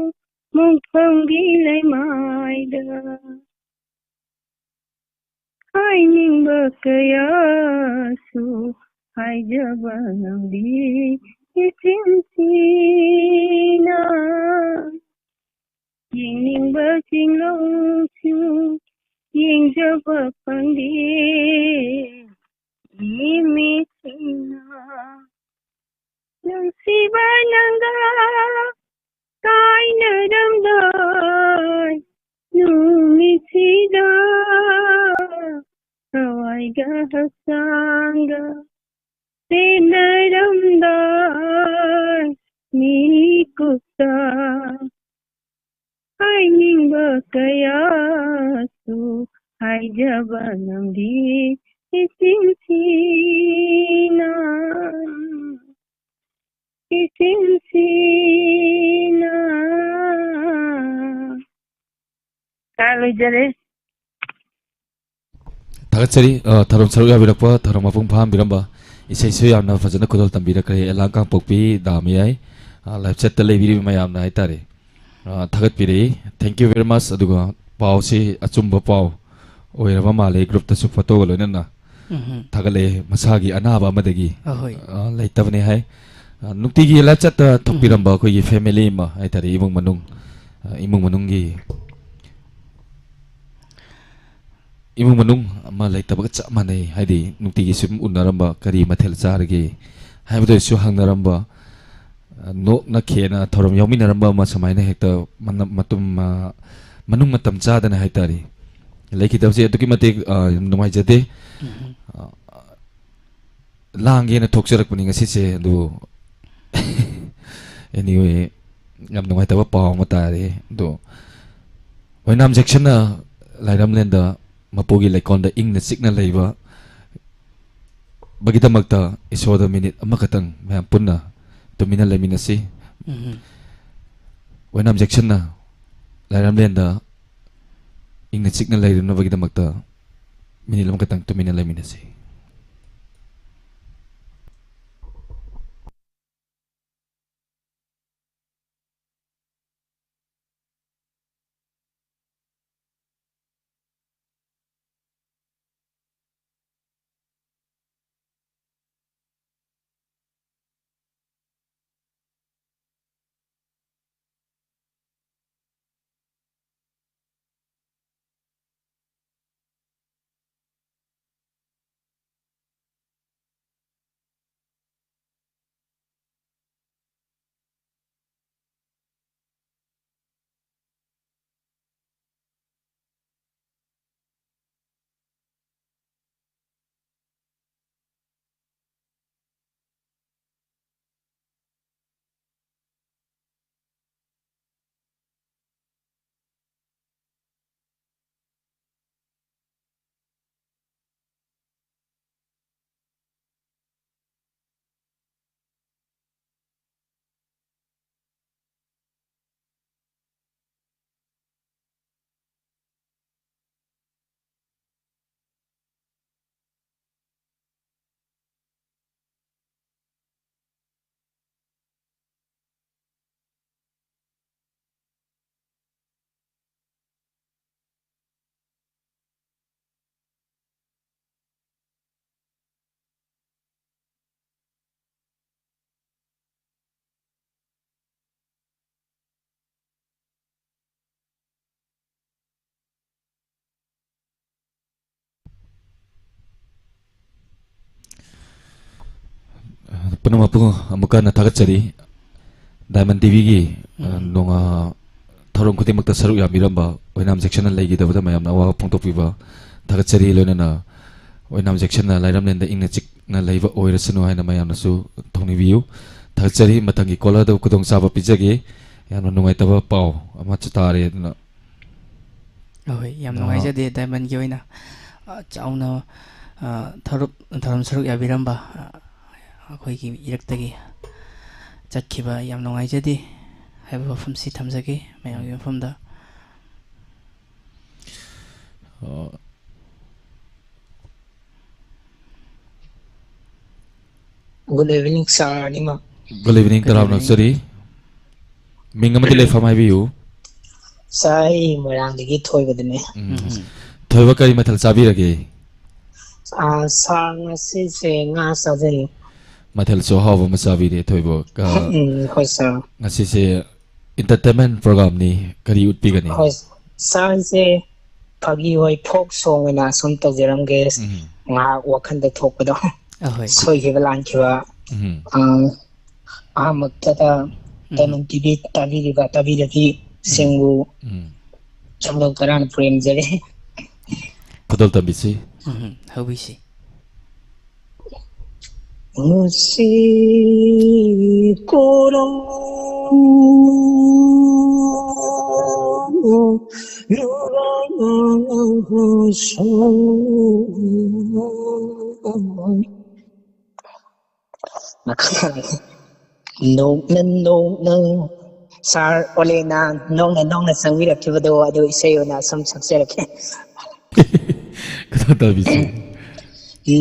ꯃꯣꯡꯐꯝꯒꯤ ꯂꯩꯃꯥꯏꯗ꯫ ꯍꯥꯏꯅꯤꯡꯕ ꯀꯌꯥꯁꯨ ꯍꯥꯏꯖꯕ ꯉꯝꯗꯦ ꯏꯆꯤꯟ ꯊꯤꯅ꯫ ꯌꯦꯡꯅꯤꯡꯕ ꯆꯤꯡꯂꯧꯁꯨ ꯌꯦꯡꯖꯕ ꯐꯪꯗꯦ ꯏꯃꯤꯠꯁꯤꯅ꯫ ꯅꯨꯡꯁꯤꯕ ꯅꯪꯒ ꯀꯥꯏꯅꯔꯝꯗꯥꯏ ꯅꯨꯃꯤꯠꯁꯤꯗ ꯊꯋꯥꯏꯒ ꯍꯛꯆꯥꯡꯒ ꯆꯦꯟꯅꯔꯝꯗꯥꯏ ꯃꯤꯀꯨꯞꯇ ꯍꯥꯏꯅꯤꯡꯕ ꯀꯌꯥꯁꯨ ꯍꯥꯏꯖꯕ ꯉꯝꯗꯦ ꯏꯆꯤꯟ ꯊꯤꯅ, ꯏꯆꯤꯟ ꯊꯤꯅ꯫ ꯀꯥ ꯂꯣꯏꯖꯔꯦ꯫ ꯊꯥꯒꯠꯆꯔꯤ꯫ ꯑ, ꯊꯧꯔꯝ ꯁꯔꯨꯛ ꯌꯥꯕꯤꯔꯛꯄ, ꯊꯧꯔꯝ ꯃꯄꯨꯡ ꯐꯥꯍꯟꯕꯤꯔꯝꯕ, ꯏꯁꯩꯁꯨ ꯌꯥꯝꯅ ꯐꯖꯅ ꯈꯨꯗꯣꯜ ꯇꯝꯕꯤꯔꯛꯈ꯭ꯔꯦ, ꯑꯦꯂꯥꯡ ꯀꯥꯡꯄꯣꯛꯄꯤ ꯗꯥ ꯃꯌꯥꯏ, ꯑ, live chat ꯇ ꯂꯩꯕꯤꯔꯤꯕ ꯃꯌꯥꯝꯅ ꯍꯥꯏꯇꯥꯔꯦ꯫ ꯑ, ꯊꯥꯒꯠꯄꯤꯔꯛꯏ꯫ Thank you very much꯫ ꯑꯗꯨꯒ ꯄꯥꯎꯁꯤ ꯑꯆꯨꯝꯕ ꯄꯥꯎ ꯑꯣꯏꯔꯕ ꯃꯥꯜꯂꯦ꯫ Group ꯇꯁꯨ photo ꯒ ꯂꯣꯏꯅꯅ ꯎꯝꯍꯨꯝ꯫ ꯊꯥꯒꯠꯂꯛꯑꯦ꯫ ꯃꯁꯥꯒꯤ ꯑꯅꯥꯕ ꯑꯃꯗꯒꯤ, ꯑꯍꯣꯏ꯫ ꯑ, ꯂꯩꯇꯕꯅꯦ ꯍꯥꯏ꯫ ꯑ, ꯅꯨꯡꯇꯤꯒꯤ live chat ꯇ ꯎꯝꯍꯨꯝ꯫ ꯊꯣꯛꯄꯤꯔꯝꯕ ꯑꯩꯈꯣꯏꯒꯤ family ꯑꯃ ꯍꯥꯏꯇꯥꯔꯦ, ꯏꯃꯨꯡ ꯃꯅꯨꯡ, ꯑ, ꯏꯃꯨꯡ ꯃꯅꯨꯡꯒꯤ ꯏꯃꯨꯡ ꯃꯅꯨꯡ ꯑꯃ ꯂꯩꯇꯕꯒ ꯆꯞ ꯃꯥꯟꯅꯩ꯫ ꯍꯥꯏꯗꯤ, ꯅꯨꯡꯇꯤꯒꯤ ꯁꯨꯝ ꯎꯅꯔꯝꯕ, "ꯀꯔꯤ ꯃꯊꯦꯜ ꯆꯥꯔꯒꯦ?" ꯍꯥꯏꯕꯗ ꯑꯣꯏꯔꯁꯨ ꯍꯪꯅꯔꯝꯕ, ꯑ, ꯅꯣꯛꯅ ꯈꯦꯅ ꯊꯧꯔꯝ ꯌꯥꯎꯃꯤꯟꯅꯔꯝꯕ ꯑꯃ ꯁꯨꯃꯥꯏꯅ ꯍꯦꯛꯇ ꯃꯅ-, ꯃꯇꯨꯝ, ꯑ, ꯃꯅꯨꯡ ꯃꯇꯝ ꯆꯥꯗꯅ ꯍꯥꯏꯇꯥꯔꯦ, ꯂꯩꯈꯤꯗꯕꯁꯦ ꯑꯗꯨꯛꯀꯤ ꯃꯇꯤꯛ, ꯑ, ꯌꯥꯝ ꯅꯨꯡꯉꯥꯏꯖꯗꯦ꯫ ꯎꯝ꯫ ꯑ, ꯂꯥꯡꯒꯦꯅ ꯊꯣꯛꯆꯔꯛꯄꯅꯤ ꯉꯁꯤꯁꯦ, ꯑꯗꯨ anyway, ꯌꯥꯝ ꯅꯨꯡꯉꯥꯏꯇꯕ ꯄꯥꯎ ꯑꯃ ꯇꯥꯔꯦ꯫ ꯑꯗꯣ ꯑꯣꯏꯅꯥꯝ ꯖꯦꯛꯁꯟꯅ ꯂꯥꯏꯔꯝꯂꯦꯟꯗ ꯃꯄꯨꯒꯤ ꯂꯩꯀꯣꯜꯗ ꯏꯪꯅ ꯆꯤꯛꯅ ꯂꯩꯕ ꯕꯒꯤꯗꯃꯛꯇ ꯏꯁꯣꯔꯗ ꯃꯤꯅꯤꯠ ꯑꯃꯈꯛꯇꯪ ꯃꯌꯥꯝ ꯄꯨꯟꯅ ꯇꯨꯃꯤꯟꯅ ꯂꯩꯃꯤꯟꯅꯁꯤ꯫ ꯎꯝ꯫ ꯑꯣꯏꯅꯥꯝ ꯖꯦꯛꯁꯟꯅ ꯂꯥꯏꯔꯝꯂꯦꯟꯗ ꯏꯪꯅ ꯆꯤꯛꯅ ꯂꯩꯔꯨꯅꯕꯒꯤꯗꯃꯛꯇ ꯃꯤꯅꯤꯠ ꯑꯃꯈꯛꯇꯪ ꯇꯨꯃꯤꯟꯅ ꯂꯩꯃꯤꯟꯅꯁꯤ꯫ ꯄꯨꯝꯅꯃꯛꯄꯨ ꯑꯃꯨꯛꯀ ꯍꯟꯅ ꯊꯥꯒꯠꯆꯔꯤ꯫ ꯗꯥꯏꯃꯟ ꯇꯤꯚꯤꯒꯤ, ꯑ, ꯎꯝ꯫ ꯅꯣꯡꯉꯥ-, ꯊꯧꯔꯝ ꯈꯨꯗꯤꯡꯃꯛꯇ ꯁꯔꯨꯛ ꯌꯥꯕꯤꯔꯝꯕ ꯑꯣꯏꯅꯥꯝ ꯖꯦꯛꯁꯟꯅ ꯂꯩꯈꯤꯗꯕꯗ ꯃꯌꯥꯝꯅ ꯑꯋꯥꯕ ꯐꯣꯡꯗꯣꯛꯄꯤꯕ ꯊꯥꯒꯠꯆꯔꯤ꯫ ꯂꯣꯏꯅꯅ ꯑꯣꯏꯅꯥꯝ ꯖꯦꯛꯁꯟꯅ ꯂꯥꯏꯔꯝꯂꯦꯟꯗ ꯏꯪꯅ ꯆꯤꯛꯅ ꯂꯩꯕ ꯑꯣꯏꯔꯁꯅꯨ ꯍꯥꯏꯅ ꯃꯌꯥꯝꯅꯁꯨ ꯊꯧꯅꯤꯕꯤꯌꯨ꯫ ꯊꯥꯒꯠꯆꯔꯤ꯫ ꯃꯊꯪꯒꯤ ꯀꯣꯂꯔꯗ ꯈꯨꯗꯣꯡꯆꯥꯕ ꯄꯤꯖꯒꯦ꯫ ꯌꯥꯝꯅ ꯅꯨꯡꯉꯥꯏꯇꯕ ꯄꯥꯎ ꯑꯃꯁꯨ ꯇꯥꯔꯦ꯫ ꯑꯗꯨꯅ ꯑꯍꯣꯏ, ꯌꯥꯝ ꯑ, ꯅꯨꯡꯉꯥꯏꯖꯗꯦ ꯗꯥꯏꯃꯟꯒꯤ ꯑꯣꯏꯅ, ꯑ, ꯆꯥꯎꯅ, ꯑ, ꯊꯧꯔꯝ, ꯊꯧꯔꯝ ꯁꯔꯨꯛ ꯌꯥꯕꯤꯔꯝꯕ, ꯑ, ꯑꯩꯈꯣꯏꯒꯤ ꯏꯔꯛꯇꯒꯤ ꯆꯠꯈꯤꯕ ꯌꯥꯝ ꯅꯨꯡꯉꯥꯏꯖꯗꯦ ꯍꯥꯏꯕ ꯋꯥꯐꯝꯁꯤ ꯊꯝꯖꯒꯦ ꯃꯌꯥꯝꯒꯤ ꯃꯐꯝꯗ꯫ ꯑ, Good evening, sir ꯑꯅꯤꯃꯛ꯫ Good evening, Good ꯇꯔꯥꯝꯅ evening꯫ ꯆꯔꯤ꯫ ꯃꯤꯡ ꯑꯃꯗꯤ ꯂꯩꯐꯝ ꯍꯥꯏꯕꯤꯌꯨ꯫ Sir, ꯑꯩ ꯃꯣꯏꯔꯥꯡꯗꯒꯤ ꯊꯣꯏꯕꯗꯨꯅꯦ꯫ ꯎꯝ꯫ ꯎꯝ꯫ ꯊꯣꯏꯕ, ꯀꯔꯤ ꯃꯊꯦꯜ ꯆꯥꯕꯤꯔꯒꯦ? ꯑꯥ, sir, ꯉꯁꯤꯁꯦ ꯉꯥ ꯆꯥꯖꯩ꯫ ꯃꯊꯦꯜꯁꯨ ꯑꯍꯥꯎꯕ ꯑꯃ ꯆꯥꯕꯤꯔꯦ, ꯊꯣꯏꯕ꯫ ꯑ, ꯎꯝ, ꯍꯣꯏ, sir꯫ ꯉꯁꯤꯁꯦ entertainment programꯅꯤ, ꯀꯔꯤ ꯎꯠꯄꯤꯒꯅꯤ? ꯍꯣꯏ, sir, ꯑꯩꯁꯦ ꯐꯥꯒꯤ ꯍꯣꯏ, folk song ꯑꯣꯏꯅ ꯁꯨꯝ ꯇꯧꯖꯔꯝꯒꯦ꯫ ꯎꯝ꯫ ꯉꯥꯏꯍꯥꯛ ꯋꯥꯈꯜꯗ ꯊꯣꯛꯄꯗꯣ꯫ ꯑꯍꯣꯏ꯫ ꯁꯣꯏꯈꯤꯕ ꯂꯥꯟꯈꯤꯕ꯫ ꯎꯝ꯫ ꯑ, ꯑꯍꯥꯟꯕꯗ ꯎꯝ꯫ ꯗꯥꯏꯃꯟ ꯇꯤꯚꯤ ꯇꯥꯕꯤꯔꯤꯕ ꯇꯥꯕꯤꯔꯕꯤꯁꯤꯡꯕꯨ ꯎꯝ꯫ ꯆꯥꯝꯃꯉꯥ ꯇꯔꯥꯅ ꯄꯨꯔꯦꯝꯖꯔꯤ꯫ ꯈꯨꯗꯣꯜ ꯇꯝꯕꯤꯁꯤ꯫ ꯎꯝ, ꯍꯧꯕꯤꯁꯤ꯫ ꯉꯁꯤ ꯀꯣꯔꯧ ꯂꯨꯔꯥꯡꯁꯣ꯫ ꯅꯣꯛꯅ ꯅꯣꯛꯅ꯫ Sir ꯑꯣꯂꯦꯅ ꯅꯣꯛꯅ ꯅꯣꯛꯅ ꯆꯪꯕꯤꯔꯛꯈꯤꯕꯗꯣ, ꯑꯗꯨ ꯏꯁꯩ ꯑꯣꯏꯅ ꯁꯨꯝ ꯁꯛꯆꯔꯛꯀꯦ꯫ ꯈꯨꯗꯣꯜ ꯇꯝꯕꯤꯁꯤ꯫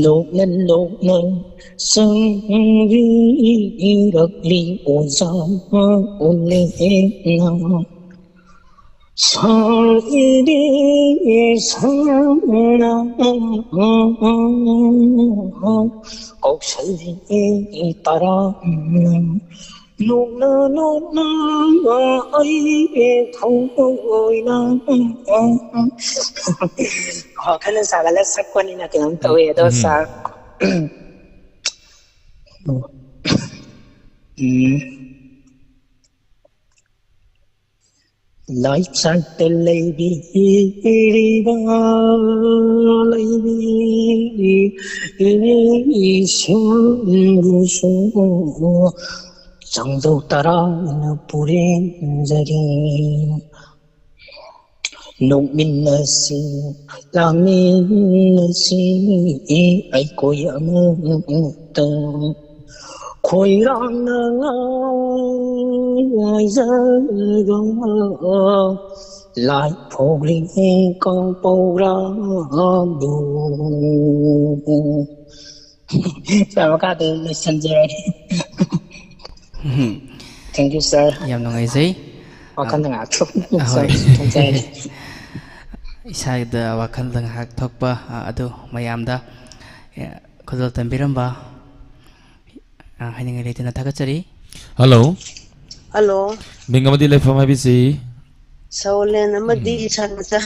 ꯅꯣꯛꯅ ꯅꯣꯛꯅ ꯆꯪꯕꯤꯔꯛꯂꯤ ꯑꯣꯖꯥ ꯑꯣꯂꯦꯅ꯫ Sir ꯏꯕꯦ ꯁꯔꯅ ꯀꯧꯁꯜꯂꯤ ꯇꯔꯥꯝꯅ꯫ ꯅꯣꯛꯅ ꯅꯣꯛꯅ ꯑꯩ ꯊꯃꯣꯏꯅ꯫ ꯋꯥꯈꯜꯅ ꯁꯥꯒꯠꯂ ꯁꯛꯄꯅꯤꯅ ꯀꯩꯅꯣꯝ ꯇꯧꯋꯦ꯫ ꯑꯗꯣ ꯎꯝ꯫ Sir, ꯎꯝ꯫ ꯎꯝ꯫ ꯂꯥꯏꯆꯠꯇ ꯂꯩꯕꯤꯔꯤꯕ ꯂꯩꯕꯤ ꯏꯁꯤꯡꯕꯨꯁꯨ ꯆꯥꯡꯖꯧ ꯇꯔꯥꯅ ꯄꯨꯔꯦꯟꯖꯔꯤ꯫ ꯅꯣꯛꯃꯤꯟꯅꯁꯤ, ꯂꯥꯡꯃꯤꯟꯅꯁꯤ, ꯑꯩꯈꯣꯏ ꯑꯃꯠꯇ ꯈꯣꯏꯔꯥꯡꯅ ꯉꯥꯏꯖꯔꯒ ꯂꯥꯏ ꯐꯥꯎꯔꯤꯉꯩ ꯀꯥꯡꯄꯧꯔꯥꯕꯨ꯫ ꯁꯥꯔ, ꯃꯈꯥꯗ ꯂꯣꯏꯁꯤꯟꯖꯔꯒꯦ꯫ Thank you, sir꯫ ꯌꯥꯝ ꯅꯨꯡꯉꯥꯏꯖꯩ꯫ ꯋꯥꯈꯜꯗ ꯉꯥꯏꯍꯥꯛ ꯊꯣꯛ-, ꯑꯍꯣꯏ꯫ Sorry, ꯊꯣꯛꯆꯔꯒꯦ꯫ ꯏꯁꯥꯗ ꯋꯥꯈꯜꯗ ꯉꯥꯏꯍꯥꯛ ꯊꯣꯛꯄ, ꯑ, ꯑꯗꯨ ꯃꯌꯥꯝꯗ, ꯑꯦ, ꯈꯨꯗꯣꯜ ꯇꯝꯕꯤꯔꯝꯕ, ꯑ, ꯍꯥꯏꯅꯤꯡꯉꯥꯏ ꯂꯩꯇꯅ ꯊꯥꯒꯠꯆꯔꯤ꯫ ꯍꯜꯂꯣ꯫ ꯍꯜꯂꯣ꯫ ꯃꯤꯡ ꯑꯃꯗꯤ ꯂꯩꯐꯝ ꯍꯥꯏꯕꯤꯁꯤ꯫ ꯁꯧꯂꯦꯟ ꯑꯃꯗꯤ ꯎꯝ꯫ ꯏꯁꯥ ꯃꯆꯥ꯫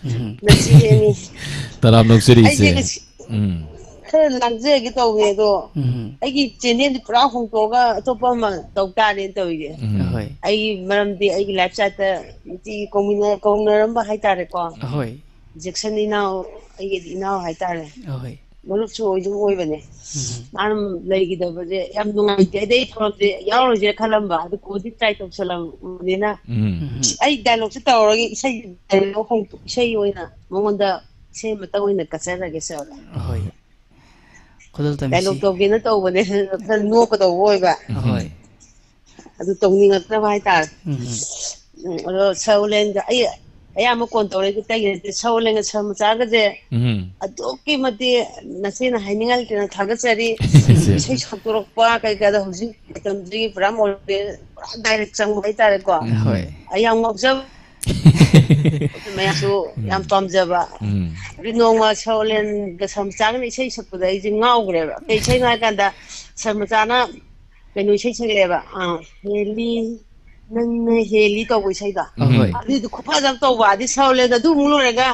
ꯎꯝ꯫ ꯅꯆꯦꯅꯤ꯫ ꯇꯔꯥꯝ ꯅꯣꯛꯆꯔꯤ ꯑꯩꯁꯦ ꯏꯆꯦ꯫ ꯉꯁꯤ ꯎꯝ꯫ ꯈꯔ ꯂꯥꯡꯖꯒꯦ ꯇꯧꯋꯦ, ꯑꯗꯣ ꯎꯝ꯫ ꯑꯩꯒꯤ ꯆꯦꯅꯦꯜꯗꯤ ꯄꯨꯔꯥ ꯍꯣꯡꯇꯣꯛꯑꯒ ꯑꯇꯣꯞꯄ ꯑꯃ ꯇꯧ ꯇꯥꯔꯦꯅ ꯇꯧꯔꯤꯁꯦ꯫ ꯎꯝ꯫ ꯍꯣꯏ꯫ ꯑꯩꯒꯤ ꯃꯔꯝꯗꯤ ꯑꯩꯒꯤ ꯂꯥꯏꯐ ꯁꯥꯏꯠꯇ ꯅꯨꯡꯇꯤꯒꯤ ꯀꯧꯃꯤꯟꯅ-, ꯀꯧꯅꯔꯝꯕ ꯍꯥꯏꯇꯥꯔꯦꯀꯣ꯫ ꯍꯣꯏ꯫ ꯖꯦꯛꯁꯟ ꯏꯅꯥꯎ, ꯑꯩꯒꯤꯗꯤ ꯏꯅꯥꯎ ꯍꯥꯏꯇꯥꯔꯦ꯫ ꯍꯣꯏ꯫ ꯃꯔꯨꯞꯁꯨ ꯑꯣꯏꯗꯨꯝ ꯑꯣꯏꯕꯅꯦ꯫ ꯎꯝ꯫ ꯃꯥꯅ ꯂꯩꯈꯤꯗꯕꯁꯦ ꯌꯥꯝ ꯅꯨꯡꯉꯥꯏꯇꯦ꯫ ꯑꯗꯩ ꯑꯩ ꯊꯧꯔꯝꯁꯦ ꯌꯥꯎꯔꯣꯏꯁꯦ ꯈꯜꯂꯝꯕ, ꯑꯗꯨ ꯀꯣꯜꯗꯤ ꯇ꯭ꯔꯥꯏ ꯇꯧꯁꯜꯂꯝꯕꯅꯤꯅ꯫ ꯎꯝ꯫ ꯎꯝ꯫ ꯑꯩ ꯗꯥꯏꯂꯣꯛꯁꯦ ꯇꯧꯔꯒꯦ, ꯏꯁꯩ ꯗꯥꯏꯂꯣꯛ ꯍꯣꯡ-, ꯏꯁꯩ ꯑꯣꯏꯅ ꯃꯉꯣꯟꯗ ꯏꯁꯩ ꯑꯃꯇꯪ ꯑꯣꯏꯅ ꯀꯠꯆꯔꯒꯦ ꯁꯦ꯫ ꯍꯣꯏ꯫ ꯈꯨꯗꯣꯜ ꯇꯝꯕꯤꯁꯤ꯫ ꯗꯥꯏꯂꯣꯛ ꯇꯧꯒꯦꯅ ꯇꯧꯕꯅꯦ, ꯈꯔ ꯅꯣꯛꯀꯗꯧꯕ ꯑꯣꯏꯕ꯫ ꯍꯣꯏ꯫ ꯑꯗꯨ ꯇꯧꯅꯤꯡꯉꯛꯇ꯭ꯔꯕ ꯍꯥꯏꯇꯥꯔꯦ꯫ ꯎꯝ꯫ ꯎꯝ, ꯑꯗꯣ ꯁꯥꯔ ꯎꯂꯦꯟꯒ ꯑꯩ ꯑꯌꯥꯝꯕ ꯀꯣꯟ ꯇꯧꯔꯛꯏꯁꯦ ꯑꯇꯩꯒꯤ ꯅꯠꯇꯦ, ꯁꯥꯔ ꯎꯂꯦꯟꯒ ꯁꯥꯔ ꯃꯆꯥꯒꯁꯦ ꯎꯝ꯫ ꯑꯗꯨꯛꯀꯤ ꯃꯇꯤꯛ ꯅꯆꯦꯅ ꯍꯥꯏꯅꯤꯡꯉꯥꯏ ꯂꯩꯇꯅ ꯊꯥꯒꯠꯆꯔꯤ꯫ ꯏꯁꯩ ꯁꯛꯇꯣꯔꯛꯄ ꯀꯩꯀꯥꯗ ꯍꯧꯖꯤꯛ ꯃꯇꯝꯁꯤꯒꯤ ꯄꯨꯔꯥ ꯃꯣꯗꯦꯜ, ꯄꯨꯔꯥ ꯗꯥꯏꯔꯦꯛ ꯆꯪꯕ ꯍꯥꯏꯇꯥꯔꯦꯀꯣ꯫ ꯎꯝ꯫ ꯍꯣꯏ꯫ ꯑꯩ ꯌꯥꯝ ꯉꯥꯎꯖꯕ꯫ ꯃꯌꯥꯝꯁꯨ ꯎꯝ꯫ ꯌꯥꯝ ꯄꯥꯝꯖꯕ꯫ ꯎꯝ꯫ ꯑꯗꯩ ꯅꯣꯡꯃ ꯁꯥꯔ ꯎꯂꯦꯟꯒ ꯁꯥꯔ ꯃꯆꯥꯒꯅ ꯏꯁꯩ ꯁꯛꯄꯗ ꯑꯩꯁꯦ ꯉꯥꯎꯈ꯭ꯔꯦꯕ꯫ ꯀꯩ ꯏꯁꯩꯅꯣ ꯍꯥꯏ ꯀꯥꯟꯗ ꯁꯥꯔ ꯃꯆꯥꯅ ꯀꯩꯅꯣ ꯏꯁꯩ ꯁꯛꯂꯛꯑꯦꯕ, ꯑꯥ, ꯍꯦꯜꯂꯤ, ꯅꯪꯅ ꯍꯦꯜꯂꯤ ꯇꯧꯕ ꯏꯁꯩꯗꯣ꯫ ꯑꯍꯣꯏ꯫ ꯑꯗꯨꯏꯗꯣ ꯈꯨꯐꯖ ꯑꯃ ꯇꯧꯕ꯫ ꯑꯗꯩ ꯁꯥꯔ ꯎꯂꯦꯟꯗ ꯑꯗꯨ ꯑꯃꯨꯛ ꯂꯣꯏꯔꯒ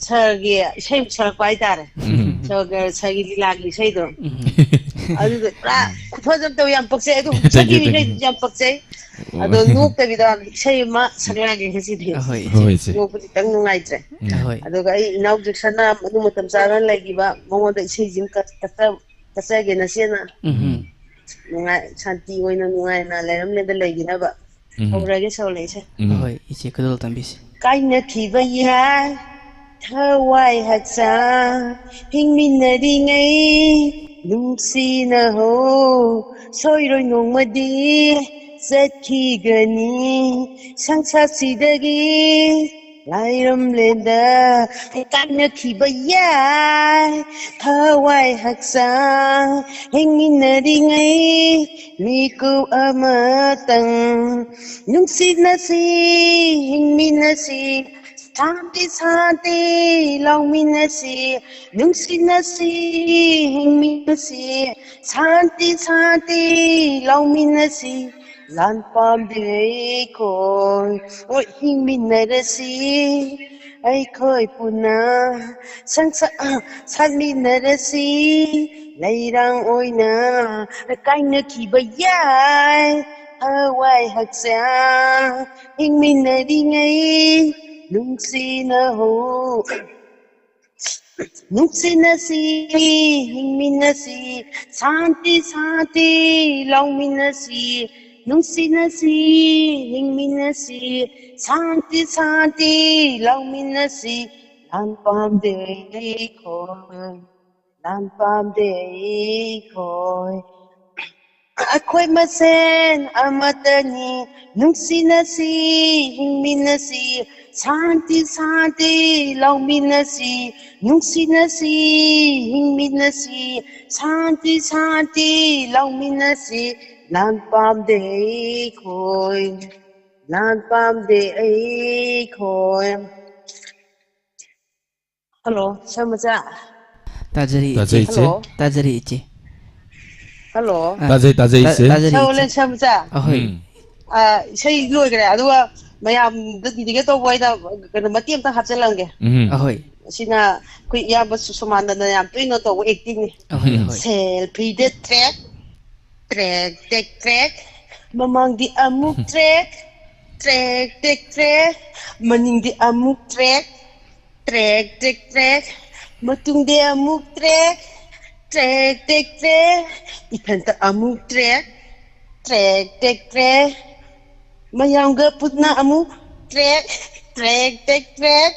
ꯁꯥꯔꯒꯤ ꯏꯁꯩ ꯑꯃꯨꯛ ꯁꯛꯂꯛꯄ ꯍꯥꯏꯇꯥꯔꯦ꯫ ꯎꯝ꯫ ꯁꯒꯔꯁꯒꯤ ꯂꯤꯂꯥꯒꯤ ꯏꯁꯩꯗꯣ꯫ ꯎꯝ꯫ ꯑꯗꯨꯗꯣ ꯄꯨꯔꯥ ꯈꯨꯐꯖ ꯑꯃ ꯇꯧꯋꯤ, ꯌꯥꯝ ꯄꯛꯆꯩ꯫ ꯑꯗꯨ Thank you, ꯍꯧꯖꯤꯛꯀꯤ thank you. ꯏꯁꯩꯗꯨꯁꯨ ꯌꯥꯝ ꯄꯛꯆꯩ꯫ ꯑꯣ꯫ ꯑꯗꯣ ꯅꯣꯛꯇꯕꯤꯗ ꯏꯁꯩ ꯑꯃ ꯁꯛꯂꯛꯑꯒꯦ ꯉꯁꯤꯗꯤ꯫ ꯑꯍꯣꯏ, ꯏꯆꯦ꯫ ꯍꯣꯏ, ꯏꯆꯦ꯫ ꯅꯣꯛꯄꯗꯤ ꯈꯤꯇꯪ ꯅꯨꯡꯉꯥꯏꯇ꯭ꯔꯦ꯫ ꯎꯝ꯫ ꯑꯍꯣꯏ꯫ ꯑꯗꯨꯒ ꯑꯩ ꯏꯅꯥꯎ ꯖꯦꯛꯁꯟꯅ ꯑꯗꯨ ꯃꯇꯝ ꯆꯥꯅ ꯂꯩꯈꯤꯕ, ꯃꯉꯣꯟꯗ ꯏꯁꯩꯁꯤ ꯑꯃ ꯀꯠ-, ꯀꯠꯆ-, ꯀꯠꯆꯒꯦ ꯅꯆꯦꯅ꯫ ꯎꯝ꯫ ꯅꯨꯡꯉꯥꯏ, ꯁꯥꯟꯇꯤ ꯑꯣꯏꯅ ꯅꯨꯡꯉꯥꯏꯅ ꯂꯩꯔꯝꯂꯦꯗ ꯂꯩꯈꯤꯅꯕ꯫ ꯎꯝ꯫ ꯍꯧꯔꯒꯦ ꯁꯧꯂꯩꯁꯦ꯫ ꯎꯝ꯫ ꯍꯣꯏ, ꯏꯆꯦ, ꯈꯨꯗꯣꯜ ꯇꯝꯕꯤꯁꯤ꯫ ꯀꯥꯏꯅꯈꯤꯕ ꯌꯥꯏ ꯊꯋꯥꯏ ꯍꯛꯆꯥꯡ, ꯍꯤꯡꯃꯤꯟꯅꯔꯤꯉꯩ ꯅꯨꯡꯁꯤꯅꯍꯧ, ꯁꯣꯏꯔꯣꯏ ꯅꯣꯡꯃꯗꯤ ꯆꯠꯈꯤꯒꯅꯤ ꯁꯪꯁꯥꯔꯁꯤꯗꯒꯤ꯫ ꯂꯥꯏꯔꯝꯂꯦꯟꯗ ꯀꯥꯏꯅꯈꯤꯕ ꯌꯥꯏ ꯊꯋꯥꯏ ꯍꯛꯆꯥꯡ, ꯍꯤꯡꯃꯤꯟꯅꯔꯤꯉꯩ ꯃꯤꯀꯨꯞ ꯑꯃꯇꯪ꯫ ꯅꯨꯡꯁꯤꯅꯁꯤ, ꯍꯤꯡꯃꯤꯟꯅꯁꯤ, ꯁꯥꯟꯇꯤ ꯁꯥꯟꯇꯤ ꯂꯧꯃꯤꯟꯅꯁꯤ꯫ ꯅꯨꯡꯁꯤꯅꯁꯤ, ꯍꯤꯡꯃꯤꯟꯅꯁꯤ, ꯁꯥꯟꯇꯤ ꯁꯥꯟꯇꯤ ꯂꯧꯃꯤꯟꯅꯁꯤ꯫ ꯂꯥꯟ ꯄꯥꯝꯗꯦ ꯑꯩꯈꯣꯏ, ꯍꯣꯏ, ꯍꯤꯡꯃꯤꯟꯅꯔꯁꯤ ꯑꯩꯈꯣꯏ ꯄꯨꯟꯅ, ꯁꯪꯁꯥ-, ꯁꯥꯟꯃꯤꯟꯅꯔꯁꯤ ꯂꯩꯔꯥꯡ ꯑꯣꯏꯅ꯫ ꯀꯥꯏꯅꯈꯤꯕ ꯌꯥꯏ ꯊꯋꯥꯏ ꯍꯛꯆꯥꯡ, ꯍꯤꯡꯃꯤꯟꯅꯔꯤꯉꯩ ꯅꯨꯡꯁꯤꯅꯍꯧ꯫ ꯅꯨꯡꯁꯤꯅꯁꯤ, ꯍꯤꯡꯃꯤꯟꯅꯁꯤ, ꯁꯥꯟꯇꯤ ꯁꯥꯟꯇꯤ ꯂꯧꯃꯤꯟꯅꯁꯤ꯫ ꯅꯨꯡꯁꯤꯅꯁꯤ, ꯍꯤꯡꯃꯤꯟꯅꯁꯤ, ꯁꯥꯟꯇꯤ ꯁꯥꯟꯇꯤ ꯂꯧꯃꯤꯟꯅꯁꯤ꯫ ꯂꯥꯟ ꯄꯥꯝꯗꯦ ꯑꯩꯈꯣꯏ, ꯂꯥꯟ ꯄꯥꯝꯗꯦ ꯑꯩꯈꯣꯏ꯫ ꯑꯩꯈꯣꯏ ꯃꯁꯦꯟ ꯑꯃꯠꯇꯅꯤ, ꯅꯨꯡꯁꯤꯅꯁꯤ, ꯍꯤꯡꯃꯤꯟꯅꯁꯤ, ꯁꯥꯟꯇꯤ ꯁꯥꯟꯇꯤ ꯂꯧꯃꯤꯟꯅꯁꯤ꯫ ꯅꯨꯡꯁꯤꯅꯁꯤ, ꯍꯤꯡꯃꯤꯟꯅꯁꯤ, ꯁꯥꯟꯇꯤ ꯁꯥꯟꯇꯤ ꯂꯧꯃꯤꯟꯅꯁꯤ꯫ ꯂꯥꯟ ꯄꯥꯝꯗꯦ ꯑꯩꯈꯣꯏ, ꯂꯥꯟ ꯄꯥꯝꯗꯦ ꯑꯩꯈꯣꯏ꯫ ꯍꯜꯂꯣ, ꯁꯔꯃꯆꯥ꯫ ꯇꯥꯖꯔꯤ, ꯇꯥꯖꯩ, ꯏꯆꯦ꯫ ꯏꯆꯦ꯫ ꯍꯜꯂꯣ꯫ ꯇꯥꯖꯔꯤ, ꯏꯆꯦ꯫ ꯍꯜꯂꯣ꯫ ꯑ, ꯇꯥꯖꯩ, ꯇꯥꯖꯩ, ꯇꯥ-, ꯏꯆꯦ꯫ ꯇꯥꯖꯔꯤ, ꯏꯆꯦ꯫ ꯁꯔꯃꯆꯥ꯫ ꯑꯍꯣꯏ꯫ ꯎꯝ꯫ ꯑ, ꯏꯁꯩ ꯂꯣꯏꯈ꯭ꯔꯦ, ꯑꯗꯨꯒ ꯃꯌꯥꯝꯗ dedicate ꯇꯧꯕ ꯑꯣꯏꯅ ꯀꯩꯅꯣ ꯃꯇꯦꯛ ꯑꯝꯇ ꯍꯥꯞꯆꯤꯜꯂꯝꯒꯦ꯫ ꯎꯝ꯫ ꯑꯍꯣꯏ꯫ ꯑꯁꯤꯅ ꯑꯩꯈꯣꯏ ꯏꯌꯥꯝꯕ ꯁꯨ-, ꯁꯨꯃꯥꯟꯗꯅ ꯌꯥꯝ ꯇꯣꯏꯅ ꯇꯧꯕ ꯑꯦꯛꯇꯤꯡꯅꯤ꯫ ꯑꯍꯣꯏ, ꯑꯍꯣꯏ꯫ Selfie-ꯗ track, track, track, track꯫ ꯃꯃꯥꯡꯗꯤ ꯑꯃꯨꯛ track, track, track, track꯫ ꯃꯅꯤꯡꯗꯤ ꯑꯃꯨꯛ track, track, track, track꯫ ꯃꯇꯨꯡꯗꯤ ꯑꯃꯨꯛ track, track, track, track꯫ ꯏꯊꯟꯇ ꯑꯃꯨꯛ track, track, track, track꯫ ꯃꯌꯥꯝꯒ ꯄꯨꯟꯅ ꯑꯃꯨꯛ track, track, track, track꯫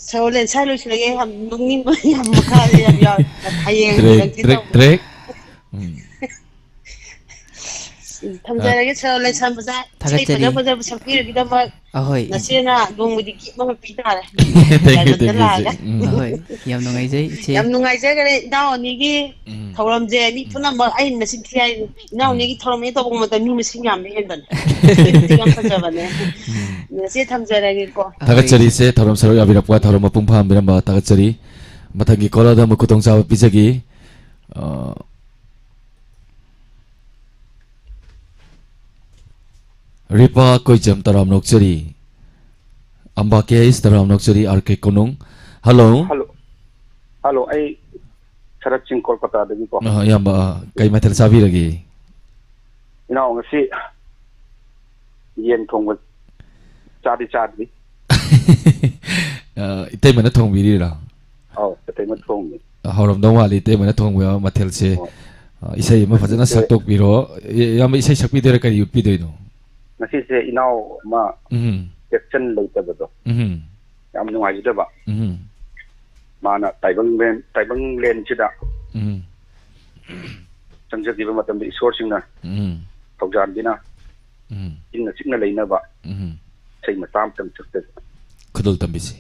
ꯁꯣꯔ ꯂꯦꯟꯁꯥ ꯂꯣꯏꯁꯤꯜꯂꯒꯦ꯫ ꯌꯥꯝ ꯅꯣꯛꯅꯤꯡꯕ ꯌꯥꯝ ꯃꯈꯥ ꯌꯥꯝ ꯌꯥꯎꯔꯦ꯫ ꯍꯌꯦꯡ track, ꯍꯪꯆꯤꯠ track, ꯇꯧꯕ꯫ Track꯫ ꯎꯝ꯫ ꯎꯝ, ꯊꯝꯖꯔꯒꯦ, ꯁꯣꯔ ꯂꯦꯟꯁꯥ ꯃꯆꯥ꯫ ꯏꯁꯩ ꯊꯥꯒꯠꯆꯔꯤ꯫ ꯐꯖ ꯐꯖꯕ ꯁꯛꯄꯤꯔꯛꯈꯤꯗꯕ ꯑꯍꯣꯏ꯫ ꯅꯆꯦꯅ ꯅꯣꯡꯃꯗꯤ ꯀꯤꯞ ꯑꯃ ꯄꯤ ꯇꯥꯔꯦ꯫ Thank you, diamond thank you, ꯏꯆꯦ꯫ ꯂꯥꯛꯑꯒ꯫ ꯎꯝ꯫ ꯑꯍꯣꯏ, ꯌꯥꯝ ꯅꯨꯡꯉꯥꯏꯖꯩ, ꯏꯆꯦ꯫ ꯌꯥꯝ ꯅꯨꯡꯉꯥꯏꯖꯈꯔꯦ, ꯏꯅꯥꯎ ꯑꯅꯤꯒꯤ ꯎꯝ꯫ ꯊꯧꯔꯝꯁꯦ꯫ ꯃꯤ ꯎꯝ꯫ ꯄꯨꯝꯅꯃꯛ ꯑꯩ ꯃꯁꯤꯡ ꯊꯤ ꯍꯥꯏ꯫ ꯏꯅꯥꯎ ꯎꯝ꯫ ꯑꯅꯤꯒꯤ ꯊꯧꯔꯝ ꯍꯦꯛ ꯇꯧꯕ ꯃꯇꯝꯗ ꯃꯤ ꯃꯁꯤꯡ ꯌꯥꯝꯕ ꯍꯦꯟꯕꯅꯦ꯫ ꯌꯥꯝ ꯐꯖꯕꯅꯦ꯫ ꯎꯝ꯫ ꯏꯆꯦ, ꯊꯝꯖꯔꯒꯦꯀꯣ꯫ ꯊꯥꯒꯠꯆꯔꯤ, ꯏꯆꯦ, ꯊꯧꯔꯝ ꯁꯔꯨꯛ ꯌꯥꯕꯤꯔꯛꯄ, ꯊꯧꯔꯝ ꯃꯄꯨꯡ ꯐꯥꯍꯟꯕꯤꯔꯝꯕ ꯊꯥꯒꯠꯆꯔꯤ꯫ ꯃꯊꯪꯒꯤ caller-ꯗ ꯑꯃꯨꯛ ꯈꯨꯗꯣꯡꯆꯥꯕ ꯄꯤꯖꯒꯦ꯫ ꯑ, ꯔꯤꯄꯥ ꯀꯣꯏꯖꯝ, ꯇꯔꯥꯝꯅ ꯑꯣꯛꯆꯔꯤ꯫ ꯑꯝꯕꯥ ꯀꯦ ꯑꯩꯁ, ꯇꯔꯥꯝꯅ ꯑꯣꯛꯆꯔꯤ꯫ ꯑꯥꯔ ꯀꯦ ꯀꯣꯅꯨꯡ, ꯍꯜꯂꯣ꯫ ꯍꯜꯂꯣ꯫ ꯍꯜꯂꯣ, ꯑꯩ ꯁꯔꯠ ꯁꯤꯡ ꯀꯣꯜꯀꯇꯥꯗꯒꯤꯀꯣ꯫ ꯑ, ꯏꯌꯥꯝꯕ, ꯑ, ꯀꯩ ꯃꯊꯦꯜ ꯆꯥꯕꯤꯔꯒꯦ? ꯏꯅꯥꯎ, ꯉꯁꯤ ꯌꯦꯟ ꯊꯣꯡꯕ ꯆꯥꯗꯤ ꯆꯥꯗ꯭ꯔꯤ꯫ ꯑ, ꯏꯇꯩꯃꯅ ꯊꯣꯡꯕꯤꯔꯤꯔꯣ? ꯑꯧ, ꯏꯇꯩꯃ ꯊꯣꯡꯉꯤ꯫ ꯍꯥꯎꯔꯝꯗꯧ ꯃꯥꯜꯂꯤ ꯏꯇꯩꯃꯅ ꯊꯣꯡꯕ ꯃꯊꯦꯜꯁꯦ꯫ ꯍꯣꯏ꯫ ꯑ, ꯏꯁꯩ ꯑꯃ ꯐꯖꯅ ꯉꯁꯤꯁꯦ ꯁꯛꯇꯣꯛꯄꯤꯔꯣ꯫ ꯑꯦ, ꯏꯌꯥꯝꯕ, ꯏꯁꯩ ꯁꯛꯄꯤꯗꯣꯏꯔꯥ, ꯀꯔꯤ ꯎꯠꯄꯤꯗꯣꯏꯅꯣ? ꯉꯁꯤꯁꯦ ꯏꯅꯥꯎ ꯑꯃ ꯎꯝ꯫ ꯄꯦꯟꯁꯟ ꯂꯩꯇꯕꯗꯣ ꯎꯝ꯫ ꯌꯥꯝ ꯅꯨꯡꯉꯥꯏꯖꯗꯕ꯫ ꯎꯝ꯫ ꯃꯥꯅ ꯇꯥꯏꯕꯪꯂꯦꯟ, ꯇꯥꯏꯕꯪꯂꯦꯟꯁꯤꯗ ꯎꯝ꯫ ꯆꯪꯖꯈꯤꯕ ꯃꯇꯝꯗ ꯏꯁꯣꯔꯁꯤꯡꯅ ꯎꯝ꯫ ꯊꯧꯖꯥꯟꯕꯤꯅ ꯎꯝ꯫ ꯏꯪꯅ ꯆꯤꯛꯅ ꯂꯩꯅꯕ ꯎꯝ꯫ ꯏꯁꯩ ꯃꯆꯥ ꯑꯃꯇꯪ ꯁꯛꯆꯒꯦ꯫ ꯈꯨꯗꯣꯜ ꯇꯝꯕꯤꯁꯤ꯫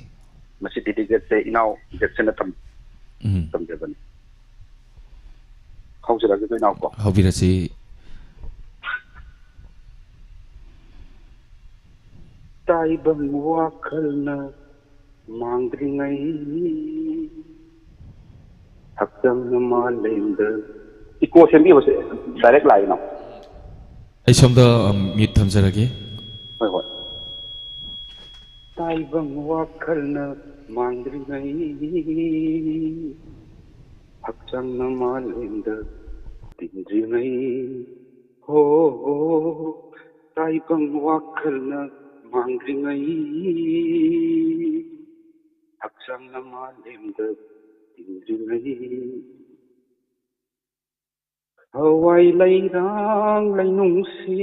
ꯃꯁꯤ dedicateꯁꯦ ꯏꯅꯥꯎ ꯖꯦꯛꯁꯟꯅ ꯇꯝ-, ꯎꯝ꯫ ꯇꯝꯖꯕꯅꯤ꯫ ꯍꯧꯖꯔꯒꯦꯀꯣ ꯏꯅꯥꯎꯀꯣ꯫ ꯍꯧꯕꯤꯔꯁꯤ꯫ ꯇꯥꯏꯕꯪ ꯋꯥꯈꯜꯅ ꯃꯥꯡꯗ꯭ꯔꯤꯉꯩ ꯍꯛꯆꯥꯡꯅ ꯃꯥꯂꯦꯝꯗ꯫ Echo ꯁꯦꯝꯕꯤꯕꯁꯦ direct ꯂꯥꯛꯏꯅꯣ? ꯑꯩ ꯁꯣꯝꯗ, ꯑꯝ, mute ꯊꯝꯖꯔꯒꯦ꯫ ꯍꯣꯏ, ꯍꯣꯏ꯫ ꯇꯥꯏꯕꯪ ꯋꯥꯈꯜꯅ ꯃꯥꯡꯗ꯭ꯔꯤꯉꯩ, ꯍꯛꯆꯥꯡꯅ ꯃꯥꯂꯦꯝꯗ ꯇꯤꯟꯗ꯭ꯔꯤꯉꯩ, ꯍꯣ, ꯍꯣ, ꯇꯥꯏꯕꯪ ꯋꯥꯈꯜꯅ ꯃꯥꯡꯗ꯭ꯔꯤꯉꯩ, ꯍꯛꯆꯥꯡꯅ ꯃꯥꯂꯦꯝꯗ ꯇꯤꯟꯗ꯭ꯔꯤꯉꯩ꯫ ꯍꯋꯥꯏ ꯂꯩꯔꯥꯡ ꯂꯩꯅꯨꯡꯁꯤ,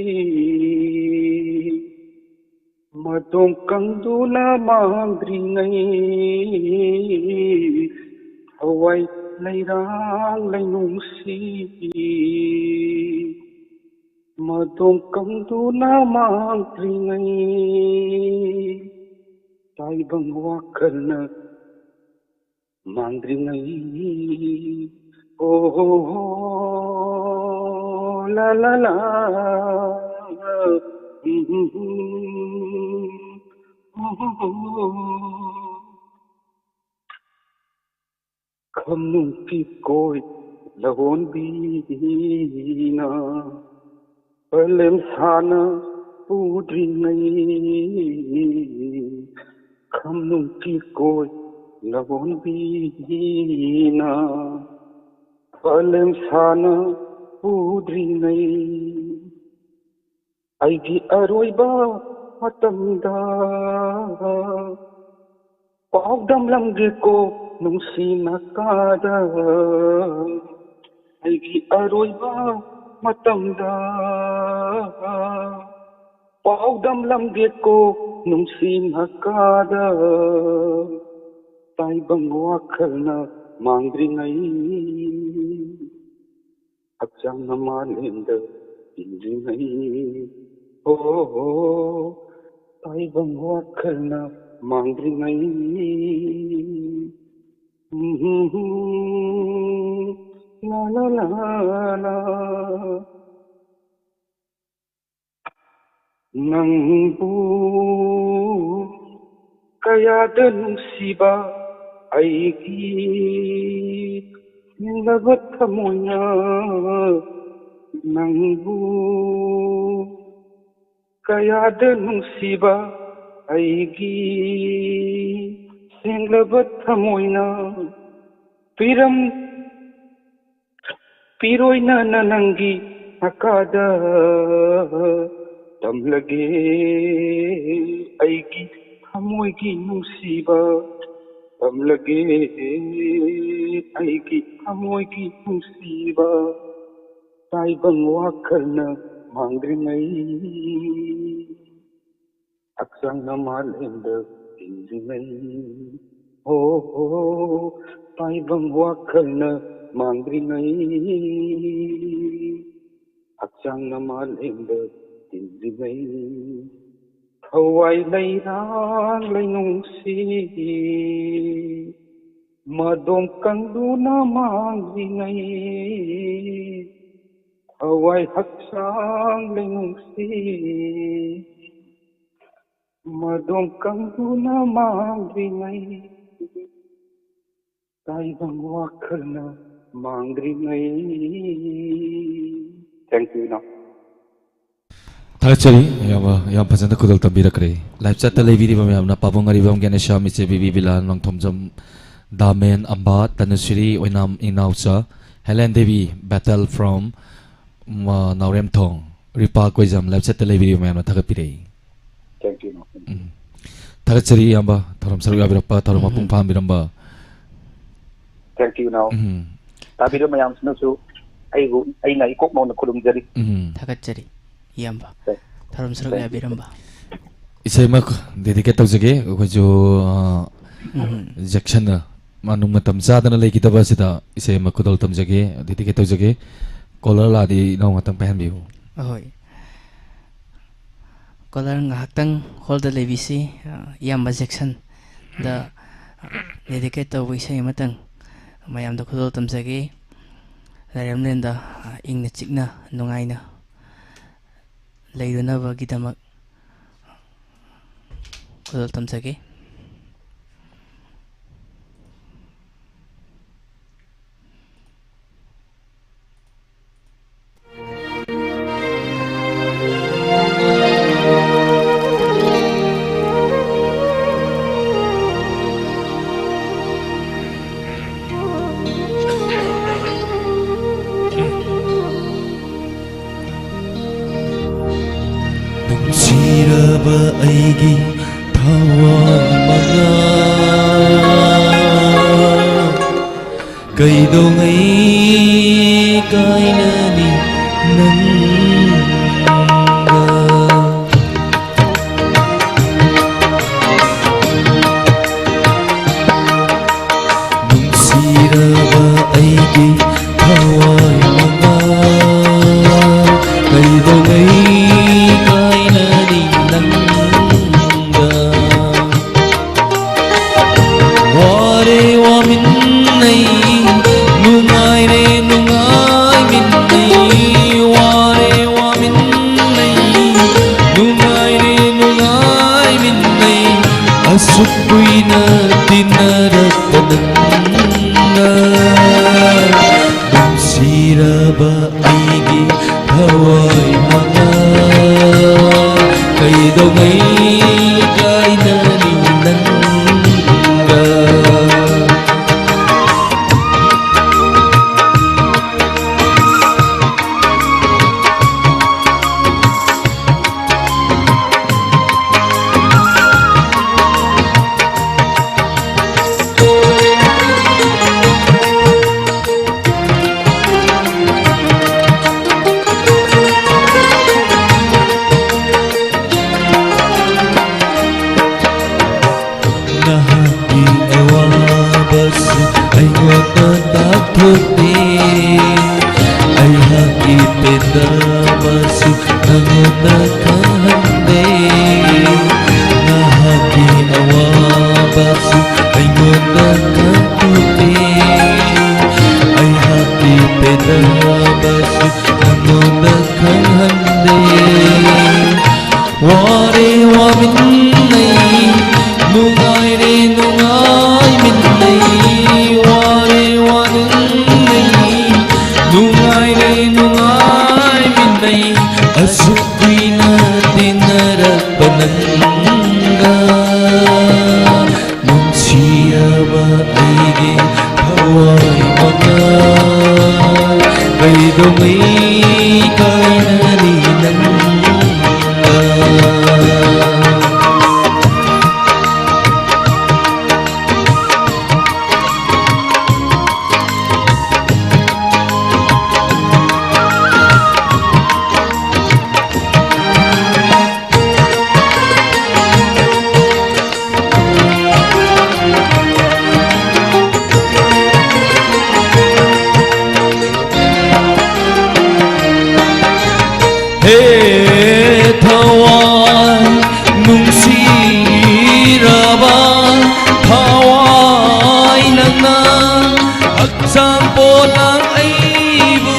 ꯃꯇꯣꯡ ꯀꯪꯗꯨꯅ ꯃꯥꯡꯗ꯭ꯔꯤꯉꯩ, ꯍꯋꯥꯏ ꯂꯩꯔꯥꯡ ꯂꯩꯅꯨꯡꯁꯤ, ꯃꯇꯣꯡ ꯀꯪꯗꯨꯅ ꯃꯥꯡꯗ꯭ꯔꯤꯉꯩ, ꯇꯥꯏꯕꯪ ꯋꯥꯈꯜꯅ ꯃꯥꯡꯗ꯭ꯔꯤꯉꯩ꯫ ꯑꯣ ꯍꯣ ꯍꯣ, ꯂꯥ ꯂꯥ ꯂꯥ꯫ ꯈꯝꯅꯨꯡ ꯀꯤꯀꯣꯏ ꯂꯧꯍꯣꯟꯕꯤꯅ ꯄꯂꯦꯝ ꯁꯥꯅ ꯄꯨꯗ꯭ꯔꯤꯉꯩ, ꯈꯝꯅꯨꯡ ꯀꯤꯀꯣꯏ ꯂꯧꯍꯣꯟꯕꯤꯅ ꯄꯂꯦꯝ ꯁꯥꯅ ꯄꯨꯗ꯭ꯔꯤꯉꯩ, ꯑꯩꯒꯤ ꯑꯔꯣꯏꯕ ꯃꯇꯝꯗ ꯄꯥꯎꯗꯝꯂꯝꯒꯦꯀꯣ ꯅꯨꯡꯁꯤꯅ ꯀꯥꯗ, ꯑꯩꯒꯤ ꯑꯔꯣꯏꯕ ꯃꯇꯝꯗ ꯄꯥꯎꯗꯝꯂꯝꯒꯦꯀꯣ ꯅꯨꯡꯁꯤꯅ ꯀꯥꯗ, ꯇꯥꯏꯕꯪ ꯋꯥꯈꯜꯅ ꯃꯥꯡꯗ꯭ꯔꯤꯉꯩ, ꯍꯛꯆꯥꯡꯅ ꯃꯥꯂꯦꯝꯗ ꯇꯤꯟꯗ꯭ꯔꯤꯉꯩ꯫ ꯍꯣ ꯍꯣ, ꯇꯥꯏꯕꯪ ꯋꯥꯈꯜꯅ ꯃꯥꯡꯗ꯭ꯔꯤꯉꯩ꯫ ꯎꯝ, ꯂꯥ ꯂꯥ ꯂꯥ ꯂꯥ꯫ ꯅꯪꯕꯨ ꯀꯌꯥꯗ ꯅꯨꯡꯁꯤꯕ ꯑꯩꯒꯤ ꯁꯦꯡꯂꯕ ꯊꯃꯣꯏꯅ, ꯅꯪꯕꯨ ꯀꯌꯥꯗ ꯅꯨꯡꯁꯤꯕ ꯑꯩꯒꯤ ꯁꯦꯡꯂꯕ ꯊꯃꯣꯏꯅ ꯄꯤꯔꯝ ꯄꯤꯔꯣꯏꯅ ꯅꯪꯒꯤ ꯅꯀꯥꯗ ꯇꯝꯂꯒꯦ ꯑꯩꯒꯤ ꯊꯃꯣꯏꯒꯤ ꯅꯨꯡꯁꯤꯕ, ꯇꯝꯂꯒꯦ ꯑꯩꯒꯤ ꯊꯃꯣꯏꯒꯤ ꯅꯨꯡꯁꯤꯕ, ꯇꯥꯏꯕꯪ ꯋꯥꯈꯜꯅ ꯃꯥꯡꯗ꯭ꯔꯤꯉꯩ꯫ ꯍꯛꯆꯥꯡꯅ ꯃꯥꯂꯦꯝꯗ ꯇꯤꯟꯗ꯭ꯔꯤꯉꯩ, ꯍꯣ ꯍꯣ, ꯇꯥꯏꯕꯪ ꯋꯥꯈꯜꯅ ꯃꯥꯡꯗ꯭ꯔꯤꯉꯩ, ꯍꯛꯆꯥꯡꯅ ꯃꯥꯂꯦꯝꯗ ꯇꯤꯟꯗ꯭ꯔꯤꯉꯩ, ꯊꯋꯥꯏ ꯂꯩꯔꯥꯡ ꯂꯩꯅꯨꯡꯁꯤ ꯃꯗꯣꯝ ꯀꯪꯗꯨꯅ ꯃꯥꯡꯗ꯭ꯔꯤꯉꯩ, ꯊꯋꯥꯏ ꯍꯛꯆꯥꯡ ꯂꯩꯅꯨꯡꯁꯤ ꯃꯗꯣꯝ ꯀꯪꯗꯨꯅ ꯃꯥꯡꯗ꯭ꯔꯤꯉꯩ, ꯇꯥꯏꯕꯪ ꯋꯥꯈꯜꯅ ꯃꯥꯡꯗ꯭ꯔꯤꯉꯩ꯫ Thank you, ꯏꯅꯥꯎ꯫ ꯊꯥꯒꯠꯆꯔꯤ ꯏꯌꯥꯝꯕ, ꯌꯥꯝ ꯐꯖꯅ ꯈꯨꯗꯣꯜ ꯇꯝꯕꯤꯔꯛꯈ꯭ꯔꯦ꯫ ꯂꯥꯏꯞ ꯆꯦꯠꯇ ꯂꯩꯕꯤꯔꯤꯕ ꯃꯌꯥꯝꯅ ꯄꯥꯕꯨꯡ ꯑꯔꯤꯕꯝ, ꯒ꯭ꯌꯥꯅꯦꯁ꯭ꯋꯥꯃꯤ, ꯏꯆꯦ ꯕꯤꯕꯤ, ꯕꯤꯂꯥꯜ, ꯅꯣꯡꯊꯣꯝꯖꯝ, ꯗꯥꯃꯦꯟ, ꯑꯝꯕꯥ, ꯇꯅꯨꯁ꯭ꯔꯤ, ꯑꯣꯏꯅꯥꯝ, ꯏꯅꯥꯎꯆꯥ, ꯍꯦꯂꯦꯟ ꯗꯦꯕꯤ, ꯕꯦꯇꯜ ꯐ꯭ꯔꯣꯝ, ꯃ, ꯅꯥꯎꯔꯦꯝꯊꯣꯡ, ꯔꯤꯄꯥ ꯀꯣꯏꯖꯝ, ꯂꯥꯏꯞ ꯆꯦꯠꯇ ꯂꯩꯕꯤꯔꯤꯕ ꯃꯌꯥꯝꯅ ꯊꯥꯒꯠꯄꯤꯔꯛꯏ꯫ Thank you, ꯏꯅꯥꯎ꯫ ꯎꯝ꯫ ꯊꯥꯒꯠꯆꯔꯤ ꯏꯌꯥꯝꯕ, ꯊꯧꯔꯝ ꯁꯔꯨꯛ ꯌꯥꯕꯤꯔꯛꯄ, ꯊꯧꯔꯝ ꯎꯝ꯫ ꯃꯄꯨꯡ ꯐꯥꯍꯟꯕꯤꯔꯝꯕ꯫ Thank you, ꯏꯅꯥꯎ꯫ ꯎꯝ꯫ ꯇꯥꯕꯤꯔꯤꯕ ꯃꯌꯥꯝꯁꯤꯅꯁꯨ ꯑꯩꯕꯨ, ꯑꯩꯅ ꯏꯀꯣꯛ ꯅꯧꯅ ꯈꯨꯔꯨꯝꯖꯔꯤ꯫ ꯎꯝ꯫ ꯊꯥꯒꯠꯆꯔꯤ ꯏꯌꯥꯝꯕ꯫ ꯊꯦꯡ-, ꯊꯧꯔꯝ ꯁꯔꯨꯛ thank you꯫ ꯌꯥꯕꯤꯔꯝꯕ꯫ ꯏꯁꯩ ꯑꯃ dedicate ꯇꯧꯖꯒꯦ꯫ ꯑꯩꯈꯣꯏꯁꯨ, ꯑ, ꯎꯝ꯫ ꯖꯦꯛꯁꯟꯅ ꯃꯥ ꯅꯨꯡ ꯃꯇꯝ ꯆꯥꯗꯅ ꯂꯩꯈꯤꯗꯕ ꯑꯁꯤꯗ ꯏꯁꯩ ꯑꯃ ꯈꯨꯗꯣꯜ ꯇꯝꯖꯒꯦ, dedicate ꯇꯧꯖꯒꯦ꯫ Caller ꯂꯥꯛꯑꯗꯤ ꯏꯅꯥꯎ ꯉꯥꯛꯇꯪ ꯄꯥꯏꯍꯟꯕꯤꯌꯨ꯫ ꯑꯍꯣꯏ꯫ Caller ꯉꯥꯏꯍꯥꯛꯇꯪ hold ꯂꯩꯕꯤꯁꯤ꯫ ꯑ, ꯏꯌꯥꯝꯕ ꯖꯦꯛꯁꯟꯗ, ꯑ, dedicate ꯇꯧꯕ ꯏꯁꯩ ꯑꯃꯇꯪ ꯃꯌꯥꯝꯗ ꯈꯨꯗꯣꯜ ꯇꯝꯖꯒꯦ꯫ ꯂꯥꯏꯔꯦꯝꯂꯦꯟꯗ, ꯑ, ꯏꯪꯅ ꯆꯤꯛꯅ ꯅꯨꯡꯉꯥꯏꯅ ꯂꯩꯔꯨꯅꯕꯒꯤꯗꯃꯛ ꯈꯨꯗꯣꯜ ꯇꯝꯖꯒꯦ꯫ ꯑꯩꯒꯤ ꯊꯋꯥꯏ ꯃꯉꯥ ꯀꯩꯗꯧꯉꯩ ꯀꯥꯏꯅꯅꯤ ꯅꯪꯒ? ꯅꯨꯡꯁꯤꯔꯕ ꯑꯩꯒꯤ ꯊꯋꯥꯏ ꯃꯉꯥ ꯀꯩꯗꯧꯉꯩ ꯀꯥꯏꯅꯅꯤ ꯅꯪꯒ? ꯋꯥꯔꯦ ꯋꯥꯃꯤꯟꯅꯩ, ꯅꯨꯡꯉꯥꯏꯔꯦ ꯅꯨꯡꯉꯥꯏꯃꯤꯟꯅꯩ, ꯋꯥꯔꯦ ꯋꯥꯃꯤꯟꯅꯩ, ꯅꯨꯡꯉꯥꯏꯔꯦ ꯅꯨꯡꯉꯥꯏꯃꯤꯟꯅꯩ, ꯑꯁꯨꯛ ꯀꯨꯏꯅ ꯇꯤꯟꯅꯔꯛꯄ ꯅꯪꯒ꯫ ꯅꯨꯡꯁꯤꯔꯕ ꯑꯩꯒꯤ ꯊꯋꯥꯏ ꯃꯉꯥ ꯀꯩꯗꯧꯉꯩ ꯀꯥꯏꯅꯅꯤ ꯅꯪꯒ? ꯅꯍꯥꯛꯀꯤ ꯑꯋꯥꯕꯁꯨ ꯑꯩꯉꯣꯟꯗ ꯇꯥꯛꯊꯣꯛꯇꯦ, ꯑꯩꯍꯥꯛꯀꯤ ꯄꯦꯟꯗꯕꯁꯨ ꯅꯉꯣꯟꯗ ꯈꯪꯍꯟꯗꯦ꯫ ꯅꯍꯥꯛꯀꯤ ꯑꯋꯥꯕꯁꯨ ꯑꯩꯉꯣꯟꯗ ꯈꯪꯍꯟꯗꯦ꯫ ꯑꯩꯍꯥꯛꯀꯤ ꯄꯦꯟꯗꯕꯁꯨ ꯅꯉꯣꯟꯗ ꯈꯪꯍꯟꯗꯦ꯫ ꯋꯥꯔꯦ ꯋꯥꯃꯤꯟꯅꯩ, ꯅꯨꯡꯉꯥꯏꯔꯦ ꯅꯨꯡꯉꯥꯏꯃꯤꯟꯅꯩ꯫ ꯋꯥꯔꯦ ꯋꯥꯃꯤꯟꯅꯩ, ꯅꯨꯡꯉꯥꯏꯔꯦ ꯅꯨꯡꯉꯥꯏꯃꯤꯟꯅꯩ꯫ ꯑꯁꯨꯛ ꯀꯨꯏꯅ ꯇꯤꯟꯅꯔꯛꯄ ꯅꯪꯒ, ꯅꯨꯡꯁꯤꯔꯕ ꯑꯩꯒꯤ ꯊꯋꯥꯏ ꯃꯉꯥ ꯀꯩꯗꯧꯉꯩ ꯀꯥꯏꯅꯅꯤ ꯅꯪꯒ? ꯍꯛꯆꯥꯡ ꯄꯣꯂꯥꯡ ꯑꯩꯕꯨ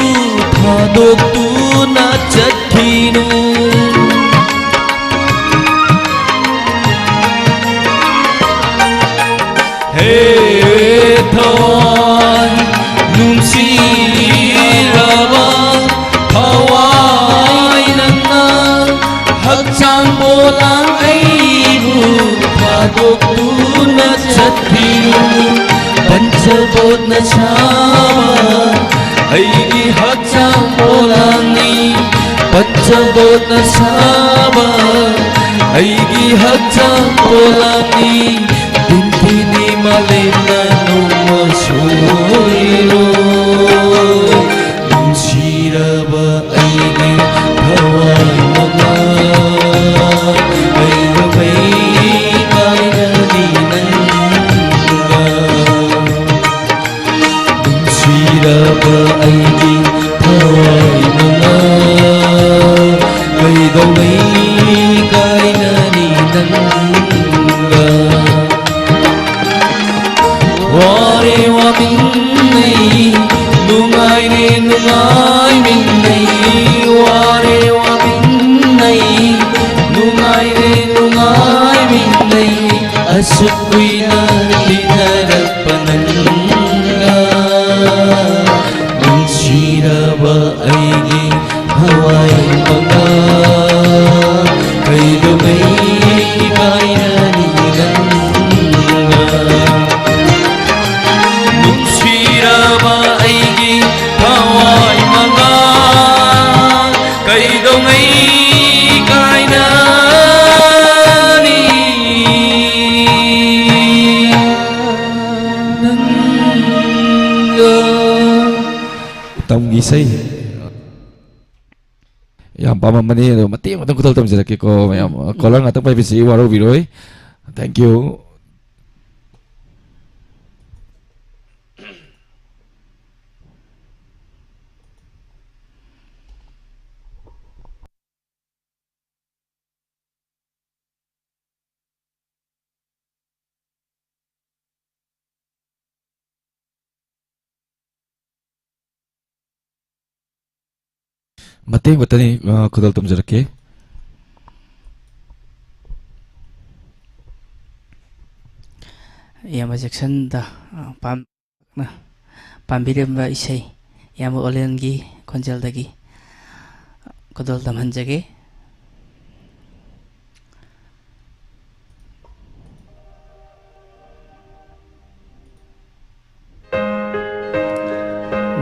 ꯊꯥꯗꯣꯛꯇꯨꯅ ꯆꯠꯈꯤꯅꯨ꯫ ꯍꯦ ꯊꯋꯥꯏ ꯅꯨꯡꯁꯤꯔꯕ ꯊꯋꯥꯏ ꯅꯪꯅ ꯍꯛꯆꯥꯡ ꯄꯣꯂꯥꯡ ꯑꯩꯕꯨ ꯊꯥꯗꯣꯛꯇꯨꯅ ꯆꯠꯈꯤꯅꯨ꯫ ꯄꯟꯆꯕꯣꯠꯅ ꯁꯥꯕ ꯑꯩꯒꯤ ꯍꯛꯆꯥꯡ ꯄꯣꯂꯥꯡꯅꯤ꯫ ꯄꯟꯆꯕꯣꯠꯅ ꯁꯥꯕ ꯑꯩꯒꯤ ꯍꯛꯆꯥꯡ ꯄꯣꯂꯥꯡꯅꯤ꯫ ꯇꯤꯟꯊꯤꯅꯤ ꯃꯥꯂꯦꯝꯅ ꯅꯣꯡꯃ ꯁꯣꯏꯔꯣꯏ꯫ ꯅꯨꯡꯁꯤꯔꯕ ꯑꯩꯒꯤ ꯊꯋꯥꯏ ꯃꯉꯥ, ꯀꯩꯗꯧꯉꯩ ꯀꯥꯏꯅꯅꯤ ꯅꯪꯒ? ꯅꯨꯡꯁꯤꯔꯕ ꯑꯩꯒꯤ ꯊꯋꯥꯏ ꯃꯉꯥ, ꯀꯩꯗꯧꯉꯩ ꯀꯥꯏꯅꯅꯤ ꯅꯪꯒ? ꯋꯥꯔꯦ ꯋꯥꯃꯤꯟꯅꯩ, ꯅꯨꯡꯉꯥꯏꯔꯦ ꯅꯨꯡꯉꯥꯏꯃꯤꯟꯅꯩ, ꯋꯥꯔꯦ ꯋꯥꯃꯤꯟꯅꯩ, ꯅꯨꯡꯉꯥꯏꯔꯦ ꯅꯨꯡꯉꯥꯏꯃꯤꯟꯅꯩ꯫ ꯑꯁꯨꯛ ꯀꯨꯏꯅ ꯇꯤꯟꯅꯔꯛꯄ ꯅꯪꯒ, ꯅꯨꯡꯁꯤꯔꯕ ꯑꯩꯒꯤ ꯊꯋꯥꯏ ꯃꯉꯥ, ꯀꯩꯗꯧꯉꯩ ꯀꯥꯏꯅꯅꯤ ꯅꯪꯒ? ꯅꯨꯡꯁꯤꯔꯕ ꯑꯩꯒꯤ ꯊꯋꯥꯏ ꯃꯉꯥ, ꯀꯩꯗꯧꯉꯩ ꯀꯥꯏꯅꯅꯤ ꯅꯪꯒ? ꯇꯝꯒꯤ ꯏꯁꯩ ꯌꯥꯝ ꯄꯥꯝꯃꯝꯕꯅꯤ, ꯑꯗꯣ ꯃꯇꯦꯛ ꯑꯃꯇꯪ ꯈꯨꯗꯣꯜ ꯇꯝꯖꯔꯛꯀꯦꯀꯣ ꯃꯌꯥꯝ꯫ ꯀꯣꯂꯔ ꯉꯥꯛꯇꯪ ꯄꯥꯏꯕꯁꯤ ꯋꯥꯔꯧꯕꯤꯔꯣꯏ꯫ Thank you꯫ ꯃꯇꯦꯛ ꯈꯛꯇꯅꯤ, ꯑ, ꯈꯨꯗꯣꯜ ꯇꯝꯖꯔꯛꯀꯦ꯫ ꯏꯌꯥꯝꯕ ꯖꯦꯛꯁꯟꯗ, ꯑ, ꯄꯥꯝ-, ꯅ ꯄꯥꯝꯕꯤꯔꯝꯕ ꯏꯁꯩ, ꯏꯌꯥꯝꯕ ꯑꯣꯂꯦꯟꯒꯤ ꯈꯣꯟꯖꯦꯜꯗꯒꯤ ꯈꯨꯗꯣꯜ ꯇꯝꯍꯟꯖꯒꯦ꯫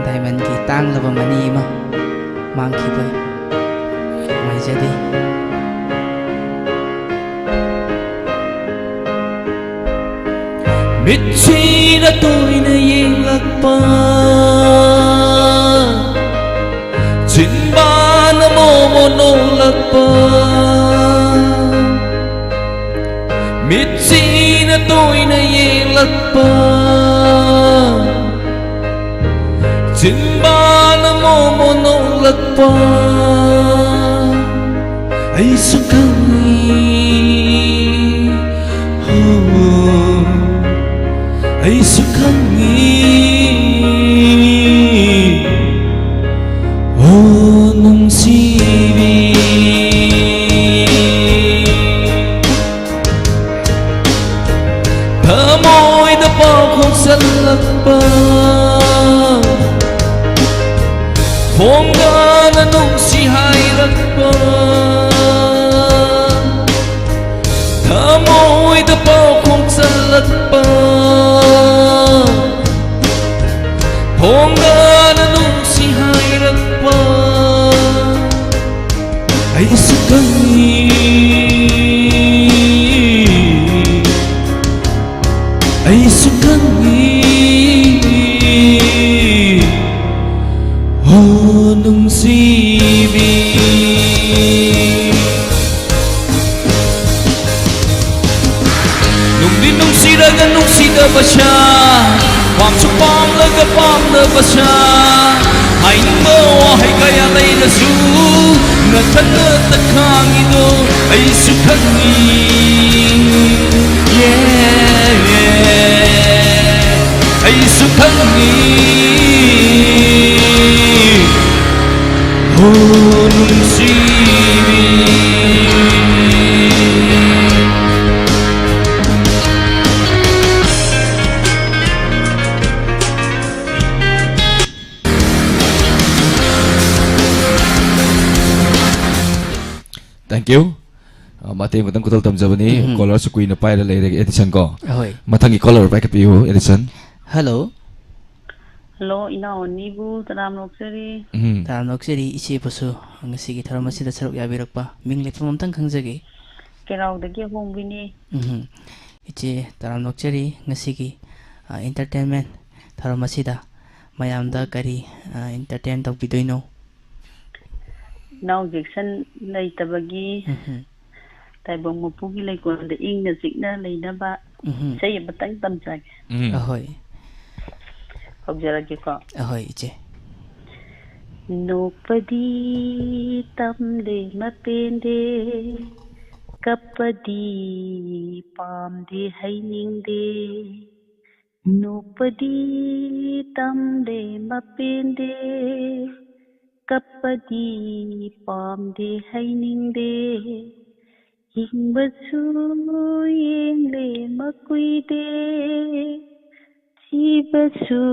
ꯗꯥꯏꯃꯟꯒꯤ ꯇꯥꯡꯂꯕ ꯃꯅꯤ ꯑꯃ ꯃꯥꯡꯈꯤꯕ ꯅꯨꯡꯉꯥꯏꯖꯗꯦ꯫ ꯃꯤꯠꯁꯤꯅ ꯇꯣꯏꯅ ꯌꯦꯡꯂꯛꯄ, ꯆꯤꯟꯕꯥꯅ ꯃꯣꯃꯣ ꯅꯣꯛꯂꯛꯄ, ꯃꯤꯠꯁꯤꯅ ꯇꯣꯏꯅ ꯌꯦꯡꯂꯛꯄ, ꯆꯤꯟꯕꯥꯅ ꯃꯣꯃꯣ ꯅꯣꯛꯂꯛꯄ, ꯑꯩꯁꯨ ꯈꯪꯏ, ꯍꯣ, ꯑꯩꯁꯨ ꯈꯪꯏ, ꯍꯣ, ꯅꯨꯡꯁꯤꯕꯤ꯫ ꯊꯃꯣꯏꯗ ꯄꯥꯎꯈꯣꯡ ꯆꯜꯂꯛꯄ, ꯐꯣꯡꯗꯥꯅ ꯅꯨꯡꯁꯤ ꯍꯥꯏꯔꯛꯄ, ꯊꯃꯣꯏꯗ ꯄꯥꯎꯈꯣꯡ ꯆꯜꯂꯛꯄ, ꯐꯣꯡꯗꯥꯅ ꯅꯨꯡꯁꯤ ꯍꯥꯏꯔꯛꯄ, ꯑꯩꯁꯨ ꯈꯪꯏ, ꯑꯩꯁꯨ ꯈꯪꯏ, ꯍꯣ ꯅꯨꯡꯁꯤꯕꯤ꯫ ꯅꯨꯡꯗꯤ ꯅꯨꯡꯁꯤꯔꯒ ꯅꯨꯡꯁꯤꯗꯕ ꯁꯥ, ꯄꯥꯝꯁꯨ ꯄꯥꯝꯂꯒ ꯄꯥꯝꯗꯕ ꯁꯥ, ꯍꯥꯏꯅꯤꯡꯕ ꯋꯥꯍꯩ ꯀꯌꯥ ꯂꯩꯔꯁꯨ, ꯅꯊꯟꯅꯇ ꯈꯥꯡꯉꯤꯗꯣ ꯑꯩꯁꯨ ꯈꯪꯉꯤ꯫ Yeah, yeah. ꯑꯩꯁꯨ ꯈꯪꯉꯤ꯫ ꯍꯣ ꯅꯨꯡꯁꯤꯕꯤ꯫ Thank you. ꯑ, ꯃꯇꯦꯡ ꯈꯛꯇꯪ ꯈꯨꯗꯣꯜ ꯇꯝꯖꯕꯅꯤ꯫ ꯎꯝ꯫ Caller ꯁꯨ ꯀꯨꯏꯅ ꯄꯥꯏꯔ ꯂꯩꯔꯦ, ꯑꯦꯗꯤꯁꯟ ꯀꯣ꯫ ꯑꯍꯣꯏ꯫ ꯃꯊꯪꯒꯤ caller ꯄꯥꯏꯈꯠꯄꯤꯌꯨ, ꯑꯦꯗꯤꯁꯟ꯫ Hello꯫ Hello, ꯏꯅꯥꯎ ꯑꯅꯤꯕꯨ ꯇꯔꯥꯝ ꯅꯣꯛꯆꯔꯤ꯫ ꯎꯝ꯫ ꯇꯔꯥꯝ ꯅꯣꯛꯆꯔꯤ ꯏꯆꯦꯕꯨꯁꯨ ꯉꯁꯤꯒꯤ ꯊꯧꯔꯝ ꯑꯁꯤꯗ ꯁꯔꯨꯛ ꯌꯥꯕꯤꯔꯛꯄ꯫ ꯃꯤꯡ ꯂꯩꯐꯝ ꯑꯝꯇꯪ ꯈꯪꯖꯒꯦ꯫ ꯀꯦꯔꯥꯎꯗꯒꯤ ꯑꯍꯣꯡꯕꯤꯅꯤ꯫ ꯎꯝ꯫ ꯏꯆꯦ, ꯇꯔꯥꯝ ꯅꯣꯛꯆꯔꯤ ꯉꯁꯤꯒꯤ, ꯑ, entertainment ꯊꯧꯔꯝ ꯑꯁꯤꯗ ꯃꯌꯥꯝꯗ ꯀꯔꯤ, ꯑ, entertain ꯇꯧꯕꯤꯗꯣꯏꯅꯣ? ꯏꯅꯥꯎ ꯖꯦꯛꯁꯟ ꯂꯩꯇꯕꯒꯤ ꯎꯝ꯫ ꯇꯥꯏꯕꯪ ꯃꯄꯨꯒꯤ ꯂꯩꯀꯣꯜꯗ ꯏꯪꯅ ꯆꯤꯛꯅ ꯂꯩꯅꯕ ꯎꯝ꯫ ꯏꯁꯩ ꯑꯃꯇꯪ ꯇꯝꯖꯒꯦ꯫ ꯎꯝ꯫ ꯑꯍꯣꯏ꯫ ꯍꯧꯖꯔꯒꯦꯀꯣ꯫ ꯑꯍꯣꯏ, ꯏꯆꯦ꯫ ꯅꯣꯛꯄꯗꯤ ꯇꯝꯂꯦ ꯃꯄꯦꯟꯗꯦ, ꯀꯞꯄꯗꯤ ꯄꯥꯝꯗꯦ ꯍꯩꯅꯤꯡꯗꯦ꯫ ꯅꯣꯛꯄꯗꯤ ꯇꯝꯂꯦ ꯃꯄꯦꯟꯗꯦ, ꯀꯞꯄꯗꯤ ꯄꯥꯝꯗꯦ ꯍꯩꯅꯤꯡꯗꯦ꯫ ꯍꯤꯡꯕꯁꯨ ꯌꯦꯡꯂꯦ ꯃꯀꯨꯏꯗꯦ, ꯁꯤꯕꯁꯨ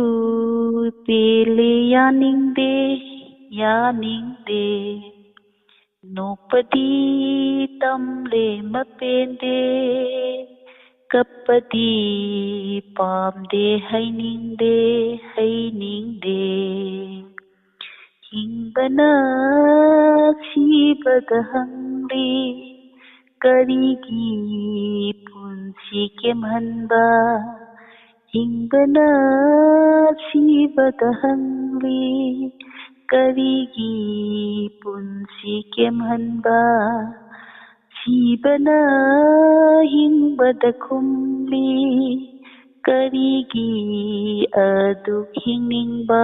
ꯄꯦꯜꯂꯦ ꯌꯥꯅꯤꯡꯗꯦ, ꯌꯥꯅꯤꯡꯗꯦ꯫ ꯅꯣꯛꯄꯗꯤ ꯇꯝꯂꯦ ꯃꯄꯦꯟꯗꯦ, ꯀꯞꯄꯗꯤ ꯄꯥꯝꯗꯦ ꯍꯩꯅꯤꯡꯗꯦ, ꯍꯩꯅꯤꯡꯗꯦ꯫ ꯍꯤꯡꯕꯅ ꯁꯤꯕꯗ ꯍꯪꯂꯤ, ꯀꯔꯤꯒꯤ ꯄꯨꯟꯁꯤ ꯀꯦꯝꯍꯟꯕ? ꯍꯤꯡꯕꯅ ꯁꯤꯕꯗ ꯍꯪꯂꯤ, ꯀꯔꯤꯒꯤ ꯄꯨꯟꯁꯤ ꯀꯦꯝꯍꯟꯕ? ꯁꯤꯕꯅ ꯍꯤꯡꯕꯗ ꯈꯨꯝꯂꯤ, ꯀꯔꯤꯒꯤ ꯑꯗꯨꯛ ꯍꯤꯡꯅꯤꯡꯕ,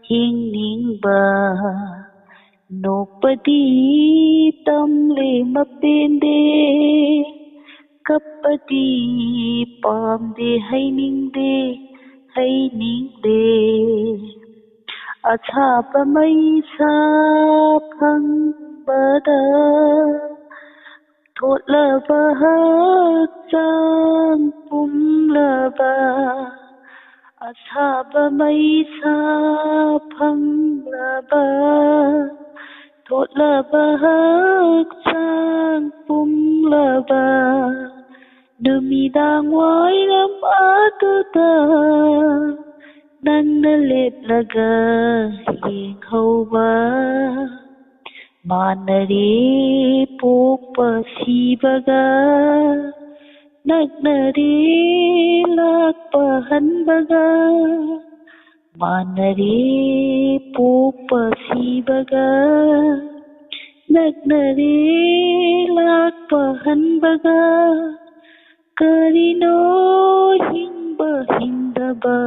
ꯍꯤꯡꯅꯤꯡꯕ? ꯅꯣꯛꯄꯗꯤ ꯇꯝꯂꯦ ꯃꯄꯦꯟꯗꯦ, ꯀꯞꯄꯗꯤ ꯄꯥꯝꯗꯦ ꯍꯩꯅꯤꯡꯗꯦ, ꯍꯩꯅꯤꯡꯗꯦ꯫ ꯑꯁꯥꯕ ꯃꯩꯁꯥ ꯐꯪꯕꯗ ꯊꯣꯠꯂꯕ ꯍꯛꯆꯥꯡ ꯄꯨꯝꯂꯕ, ꯑꯁꯥꯕ ꯃꯩꯁꯥ ꯐꯪꯂꯕ, ꯊꯣꯠꯂꯕ ꯍꯛꯆꯥꯡ ꯄꯨꯝꯂꯕ, ꯅꯨꯃꯤꯗꯥꯡ ꯋꯥꯏꯔꯝ ꯑꯗꯨꯗ ꯅꯪꯅ ꯂꯦꯞꯂꯒ ꯌꯦꯡꯍꯧꯕ꯫ ꯃꯥꯟꯅꯔꯦ ꯄꯣꯛꯄ ꯁꯤꯕꯒ, ꯅꯛꯅꯔꯦ ꯂꯥꯛꯄ ꯍꯟꯕꯒ꯫ ꯃꯥꯟꯅꯔꯦ ꯄꯣꯛꯄ ꯁꯤꯕꯒ, ꯅꯛꯅꯔꯦ ꯂꯥꯛꯄ ꯍꯟꯕꯒ꯫ ꯀꯔꯤꯅꯣ ꯍꯤꯡꯕ ꯍꯤꯡꯗꯕ?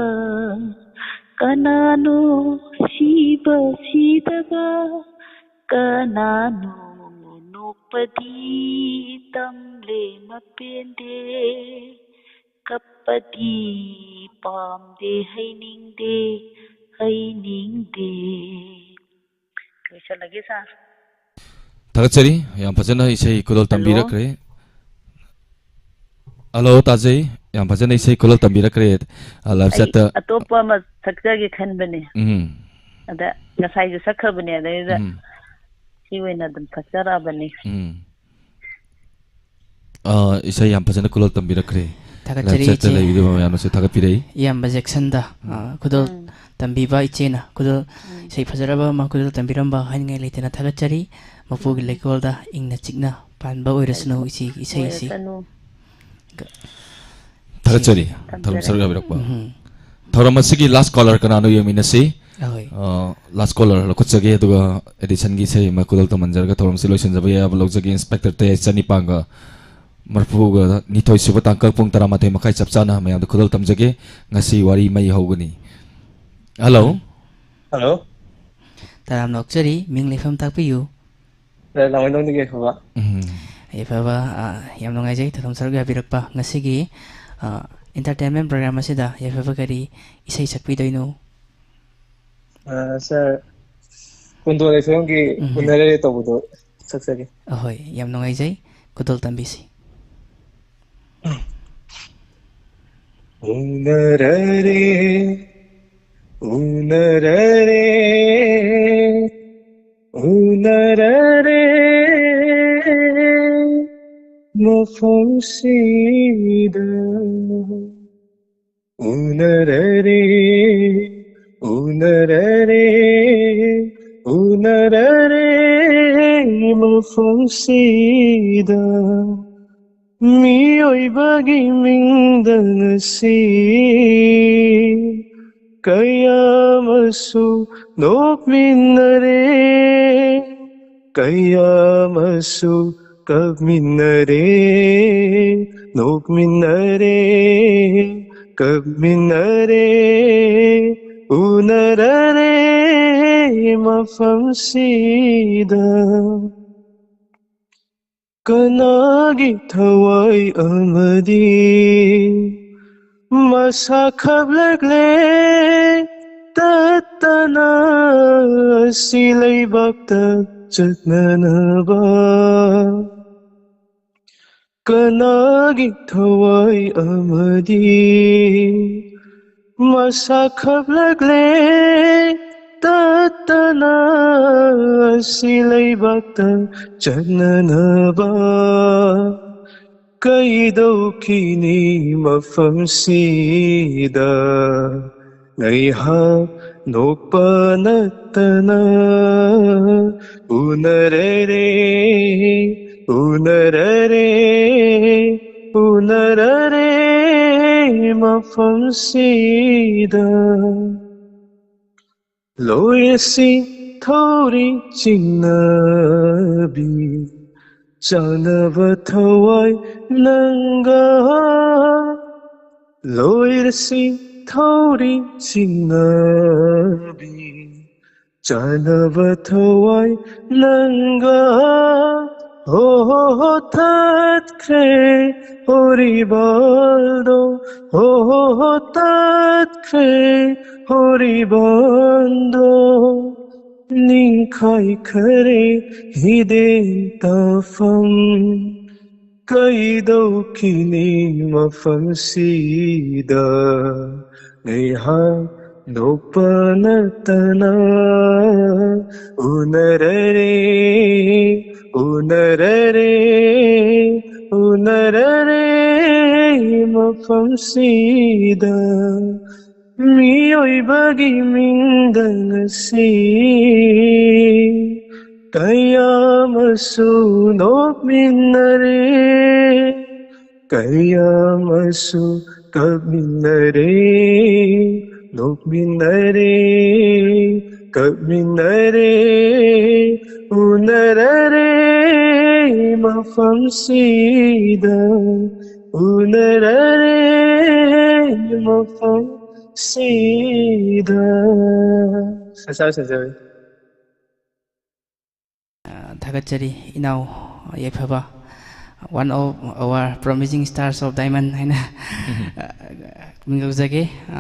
ꯀꯅꯥꯅꯣ ꯁꯤꯕ ꯁꯤꯗꯕ? ꯀꯅꯥꯅꯣ ꯅꯣꯛꯄꯗꯤ ꯇꯝꯂꯦ ꯃꯄꯦꯟꯗꯦ, ꯀꯞꯄꯗꯤ ꯄꯥꯝꯗꯦ, ꯍꯩꯅꯤꯡꯗꯦ, ꯍꯩꯅꯤꯡꯗꯦ꯫ ꯂꯣꯏꯁꯜꯂꯒꯦ, ꯁꯥꯔ꯫ ꯊꯥꯒꯠꯆꯔꯤ, ꯌꯥꯝ ꯐꯖꯅ ꯏꯁꯩ ꯈꯨꯗꯣꯜ ꯍꯜꯂꯣ꯫ ꯇꯝꯕꯤꯔꯛꯈ꯭ꯔꯦ꯫ ꯍꯜꯂꯣ, ꯇꯥꯖꯩ꯫ ꯌꯥꯝ ꯐꯖꯅ ꯏꯁꯩ ꯈꯨꯗꯣꯜ ꯇꯝꯕꯤꯔꯛꯈ꯭ꯔꯦ꯫ ꯑ, live ꯑꯩ chat-ꯇ꯫ ꯑꯇꯣꯞꯄ ꯑꯃ ꯁꯛꯆꯒꯦ ꯈꯟꯕꯅꯦ꯫ ꯎꯝ꯫ ꯑꯗ ꯉꯁꯥꯏꯁꯨ ꯁꯛꯈ꯭ꯔꯕꯅꯦ, ꯑꯗꯩꯗ ꯎꯝ꯫ ꯁꯤ ꯑꯣꯏꯅ ꯑꯗꯨꯝ ꯁꯛꯆꯔꯛꯑꯕꯅꯤ꯫ ꯎꯝ꯫ ꯑ, ꯏꯁꯩ ꯌꯥꯝ ꯐꯖꯅ ꯈꯨꯗꯣꯜ ꯇꯝꯕꯤꯔꯛꯈ꯭ꯔꯦ꯫ ꯊꯥꯒꯠꯆꯔꯤ, live chat-ꯇ ꯏꯆꯦ꯫ ꯂꯩꯕꯤꯔꯤꯕ ꯃꯌꯥꯝꯅꯁꯨ ꯊꯥꯒꯠꯄꯤꯔꯛꯏ꯫ ꯏꯌꯥꯝꯕ ꯖꯦꯛꯁꯟꯗ, ꯎꯝ꯫ ꯑ, ꯈꯨꯗꯣꯜ ꯎꯝ꯫ ꯇꯝꯕꯤꯕ ꯏꯆꯦꯅ ꯈꯨꯗꯣꯜ, ꯎꯝ꯫ ꯏꯁꯩ ꯐꯖꯔꯕ ꯑꯃ ꯈꯨꯗꯣꯜ ꯇꯝꯕꯤꯔꯝꯕ ꯍꯥꯏꯅꯤꯡꯉꯥꯏ ꯂꯩꯇꯅ ꯊꯥꯒꯠꯆꯔꯤ꯫ ꯃꯄꯨꯒꯤ ꯎꯝ꯫ ꯂꯩꯀꯣꯜꯗ ꯏꯪꯅ ꯆꯤꯛꯅ ꯄꯥꯟꯕ ꯑꯣꯏꯔꯁꯅꯨ ꯏꯆꯦꯒꯤ ꯏꯁꯩ ꯑꯁꯤ꯫ ꯑꯣꯏꯔꯁꯅꯨ꯫ ꯊꯥꯒꯠꯆꯔꯤ, ꯊꯝꯖꯔꯦ꯫ ꯊꯧꯔꯝ ꯁꯔꯨꯛ ꯌꯥꯕꯤꯔꯛꯄ꯫ ꯎꯝ꯫ ꯊꯧꯔꯝ ꯑꯁꯤꯒꯤ last caller ꯀꯅꯥꯅꯣ ꯌꯦꯡꯃꯤꯟꯅꯁꯤ꯫ ꯑꯍꯣꯏ꯫ ꯑ, last caller ꯂꯧꯈꯠꯆꯒꯦ, ꯑꯗꯨꯒ ꯑꯦꯗꯤꯁꯟꯒꯤ ꯏꯁꯩ ꯑꯃ ꯈꯨꯗꯣꯜ ꯇꯝꯍꯟꯖꯔꯒ ꯊꯧꯔꯝꯁꯤ ꯂꯣꯏꯁꯤꯟꯖꯕ ꯌꯥꯕ ꯂꯧꯖꯒꯦ꯫ ꯏꯟꯁꯄꯦꯛꯇꯔ ꯇꯌꯥꯏ ꯆꯅꯤꯄꯥꯟꯒ ꯃꯔꯤꯐꯨꯒ ꯅꯤꯊꯣꯏ ꯁꯨꯕ ꯇꯥꯡꯀꯛ ꯄꯨꯡ ꯇꯔꯥꯃꯥꯊꯣꯏ ꯃꯈꯥꯏ ꯆꯞ ꯆꯥꯅ ꯃꯌꯥꯝꯗ ꯈꯨꯗꯣꯜ ꯇꯝꯖꯒꯦ꯫ ꯉꯁꯤ ꯋꯥꯔꯤ ꯃꯩ ꯍꯧꯒꯅꯤ꯫ ꯍꯜꯂꯣ꯫ ꯍꯜꯂꯣ꯫ ꯇꯔꯥꯝꯅ ꯑꯣꯛꯆꯔꯤ, ꯃꯤꯡ ꯂꯩꯐꯝ ꯇꯥꯛꯄꯤꯌꯨ꯫ ꯑꯦ, ꯂꯥꯡꯃꯩꯗꯣꯡꯗꯒꯤ ꯑꯐꯕ꯫ ꯎꯝ꯫ ꯌꯥꯏꯐꯕ, ꯑ, ꯌꯥꯝ ꯅꯨꯡꯉꯥꯏꯖꯩ ꯊꯧꯔꯝ ꯁꯔꯨꯛ ꯌꯥꯕꯤꯔꯛꯄ꯫ ꯉꯁꯤꯒꯤ, ꯑ, entertainment program ꯑꯁꯤꯗ ꯌꯥꯏꯐꯕ ꯀꯔꯤ ꯏꯁꯩ ꯁꯛꯄꯤꯗꯣꯏꯅꯣ? ꯁꯥꯔ, ꯀꯨꯟꯗꯣ ꯂꯩꯐꯝꯒꯤ ꯎꯝ꯫ ꯎꯅꯔꯦ ꯇꯧꯕꯗꯣ ꯁꯛꯆꯒꯦ꯫ ꯑꯍꯣꯏ, ꯌꯥꯝ ꯅꯨꯡꯉꯥꯏꯖꯩ꯫ ꯈꯨꯗꯣꯜ ꯇꯝꯕꯤꯁꯤ꯫ ꯎꯅꯔꯔꯦ, ꯎꯅꯔꯔꯦ, ꯎꯅꯔꯔꯦ ꯃꯐꯝꯁꯤꯗ꯫ ꯎꯅꯔꯔꯦ, ꯎꯅꯔꯔꯦ, ꯎꯅꯔꯔꯦ ꯃꯐꯝꯁꯤꯗ꯫ ꯃꯤꯑꯣꯏꯕꯒꯤ ꯃꯤꯡꯗ ꯉꯁꯤ ꯀꯌꯥ ꯑꯃꯁꯨ ꯅꯣꯛꯃꯤꯟꯅꯔꯦ, ꯀꯌꯥ ꯑꯃꯁꯨ ꯀꯞꯃꯤꯟꯅꯔꯦ, ꯅꯣꯛꯃꯤꯟꯅꯔꯦ, ꯀꯞꯃꯤꯟꯅꯔꯦ, ꯎꯅꯔꯔꯦ ꯃꯐꯝꯁꯤꯗ꯫ ꯀꯅꯥꯒꯤ ꯊꯋꯥꯏ ꯑꯃꯗꯤ ꯃꯁꯥ ꯈꯞꯂꯛꯂꯦ ꯇꯠꯇꯅ ꯑꯁꯤ ꯂꯩꯕꯥꯛꯇ ꯆꯠꯅꯅꯕ꯫ ꯀꯅꯥꯒꯤ ꯊꯋꯥꯏ ꯑꯃꯗꯤ ꯃꯁꯥ ꯈꯞꯂꯛꯂꯦ ꯇꯠꯇꯅ ꯑꯁꯤ ꯂꯩꯕꯥꯛꯇ ꯆꯠꯅꯅꯕ꯫ ꯀꯩꯗꯧꯈꯤꯅꯤ ꯃꯐꯝꯁꯤꯗ ꯉꯥꯏꯍꯥꯛ ꯅꯣꯛꯄ ꯅꯠꯇꯅ? ꯎꯅꯔꯔꯦ, ꯎꯅꯔꯔꯦ, ꯎꯅꯔꯔꯦ ꯃꯐꯝꯁꯤꯗ꯫ ꯂꯣꯏꯔꯁꯤ ꯊꯧꯔꯤ ꯆꯤꯡꯅꯕꯤ, ꯆꯥꯟꯅꯕ ꯊꯋꯥꯏ ꯅꯪꯒ꯫ ꯂꯣꯏꯔꯁꯤ ꯊꯧꯔꯤ ꯆꯤꯡꯅꯕꯤ, ꯆꯥꯟꯅꯕ ꯊꯋꯥꯏ ꯅꯪꯒ꯫ ꯍꯣ ꯍꯣ ꯍꯣ ꯊꯠꯈ꯭ꯔꯦ ꯍꯣꯔꯤꯕꯜꯗꯣ, ꯍꯣ ꯍꯣ ꯍꯣ ꯊꯠꯈ꯭ꯔꯦ ꯍꯣꯔꯤꯕꯜꯗꯣ, ꯅꯤꯡꯈꯥꯏꯈ꯭ꯔꯦ ꯍꯤꯗꯦꯟ ꯇꯥꯐꯝ꯫ ꯀꯩꯗꯧꯈꯤꯅꯤ ꯃꯐꯝꯁꯤꯗ ꯉꯥꯏꯍꯥꯛ ꯅꯣꯛꯄ ꯅꯠꯇꯅ? ꯎꯅꯔꯔꯦ, ꯎꯅꯔꯔꯦ, ꯎꯅꯔꯔꯦ ꯃꯐꯝꯁꯤꯗ꯫ ꯃꯤꯑꯣꯏꯕꯒꯤ ꯃꯤꯡꯗ ꯉꯁꯤ ꯀꯌꯥꯃꯁꯨ ꯅꯣꯛꯃꯤꯟꯅꯔꯦ, ꯀꯌꯥꯃꯁꯨ ꯀꯞꯃꯤꯟꯅꯔꯦ, ꯅꯣꯛꯃꯤꯟꯅꯔꯦ, ꯀꯞꯃꯤꯟꯅꯔꯦ, ꯎꯅꯔꯔꯦ ꯃꯐꯝꯁꯤꯗ, ꯎꯅꯔꯔꯦ ꯃꯐꯝꯁꯤꯗ꯫ ꯁꯖꯥꯎ, ꯁꯖꯥꯎ꯫ ꯑ, ꯊꯥꯒꯠꯆꯔꯤ ꯏꯅꯥꯎ ꯌꯥꯏꯐꯕ, one of our promising stars of diamond ꯍꯥꯏꯅ ꯃꯤꯡꯒꯧꯖꯒꯦ꯫ ꯑ,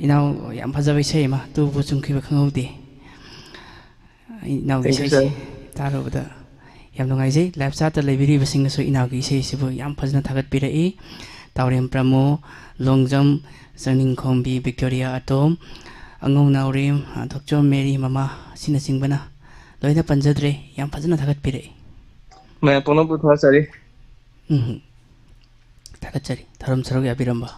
ꯏꯅꯥꯎ ꯌꯥꯝ ꯐꯖꯕ ꯏꯁꯩ ꯑꯃ, ꯇꯨꯕꯨ ꯆꯨꯝꯈꯤꯕ ꯈꯪꯍꯧꯗꯦ꯫ ꯏꯅꯥꯎꯒꯤ Thank you, ꯏꯁꯩꯁꯤ sir. ꯇꯥꯔꯨꯕꯗ ꯌꯥꯝ ꯅꯨꯡꯉꯥꯏꯖꯩ꯫ Live chat ꯇ ꯂꯩꯕꯤꯔꯤꯕꯁꯤꯡꯅꯁꯨ ꯏꯅꯥꯎꯒꯤ ꯏꯁꯩꯁꯤꯕꯨ ꯌꯥꯝ ꯐꯖꯅ ꯊꯥꯒꯠꯄꯤꯔꯛꯏ꯫ ꯇꯥꯎꯔꯦꯝ ꯄ꯭ꯔꯃꯣ, ꯂꯣꯡꯖꯝ, ꯆꯪꯅꯤꯡꯈꯣꯝꯕꯤ ꯕꯤꯛꯇꯣꯔꯤꯌꯥ ꯑꯇꯣꯝ, ꯑꯉꯧ ꯅꯥꯎꯔꯦꯝ, ꯑ, ꯊꯣꯛꯆꯣꯝ ꯃꯦꯔꯤ ꯃꯃꯥ ꯑꯁꯤꯅꯆꯤꯡꯕꯅ ꯂꯣꯏꯅ ꯄꯟꯖꯗ꯭ꯔꯦ, ꯌꯥꯝ ꯐꯖꯅ ꯊꯥꯒꯠꯄꯤꯔꯛꯏ꯫ ꯃꯌꯥꯝ ꯄꯨꯝꯅꯃꯛꯄꯨ ꯊꯥꯒꯠꯆꯔꯤ꯫ ꯎꯝ꯫ ꯊꯥꯒꯠꯆꯔꯤ꯫ ꯊꯧꯔꯝ ꯁꯔꯨꯛ ꯌꯥꯕꯤꯔꯝꯕ꯫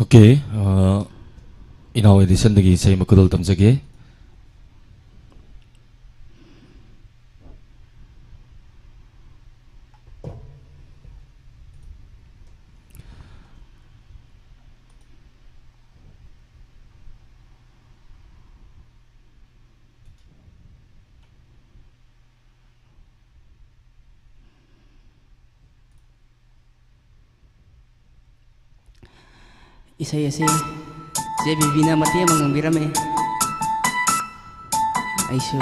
Okay, ꯑ, ꯏꯅꯥꯎ ꯑꯦꯗꯤꯁꯟꯗꯒꯤ ꯏꯁꯩ ꯑꯃ ꯈꯨꯗꯣꯜ ꯇꯝꯖꯒꯦ꯫ ꯏꯁꯩ ꯑꯁꯤ ꯆꯦ ꯕꯤꯕꯤꯅ ꯃꯇꯦꯛ ꯑꯃ ꯉꯪꯕꯤꯔꯝꯃꯤ꯫ ꯑꯩꯁꯨ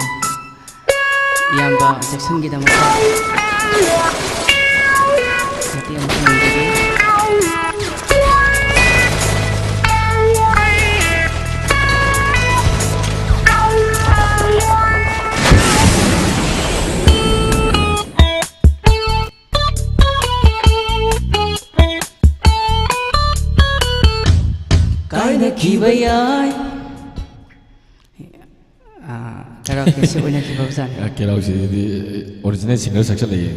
ꯏꯌꯥꯝꯕ ꯖꯦꯛꯁꯟꯒꯤꯗꯃꯛꯇ ꯃꯇꯦꯡ ꯑꯃ ꯄꯥꯡꯖꯒꯦ꯫ ꯀꯥꯏꯅꯈꯤꯕ ꯌꯥꯏ꯫ ꯑꯥ, ꯀꯦꯔꯣꯀꯦꯁꯤ ꯑꯣꯏꯅꯈꯤꯕ ꯖꯥꯠꯅꯤ꯫ ꯀꯦꯔꯣꯀꯦꯁꯤꯗꯤ original singer ꯁꯛꯆꯜꯂꯛꯏ꯫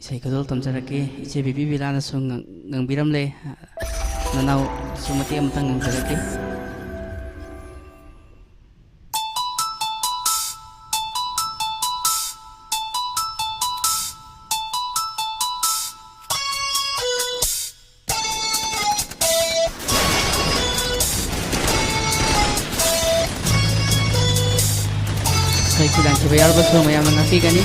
ꯏꯁꯩ ꯈꯨꯗꯣꯜ ꯇꯝꯖꯔꯛꯀꯦ꯫ ꯏꯆꯦ ꯕꯤꯕꯤ ꯕꯤꯂꯥꯅꯁꯨ ꯉꯪ-, ꯉꯪꯕꯤꯔꯝꯂꯦ꯫ ꯅꯅꯥꯎꯁꯨ ꯃꯇꯦꯛ ꯑꯃꯇꯪ ꯉꯪꯖꯔꯛꯀꯦ꯫ ꯏꯁꯩ ꯈꯨꯗꯥꯡ ꯊꯤꯕ ꯌꯥꯎꯔꯕꯁꯨ ꯃꯌꯥꯝꯅ ꯉꯥꯛꯄꯤꯒꯅꯤ꯫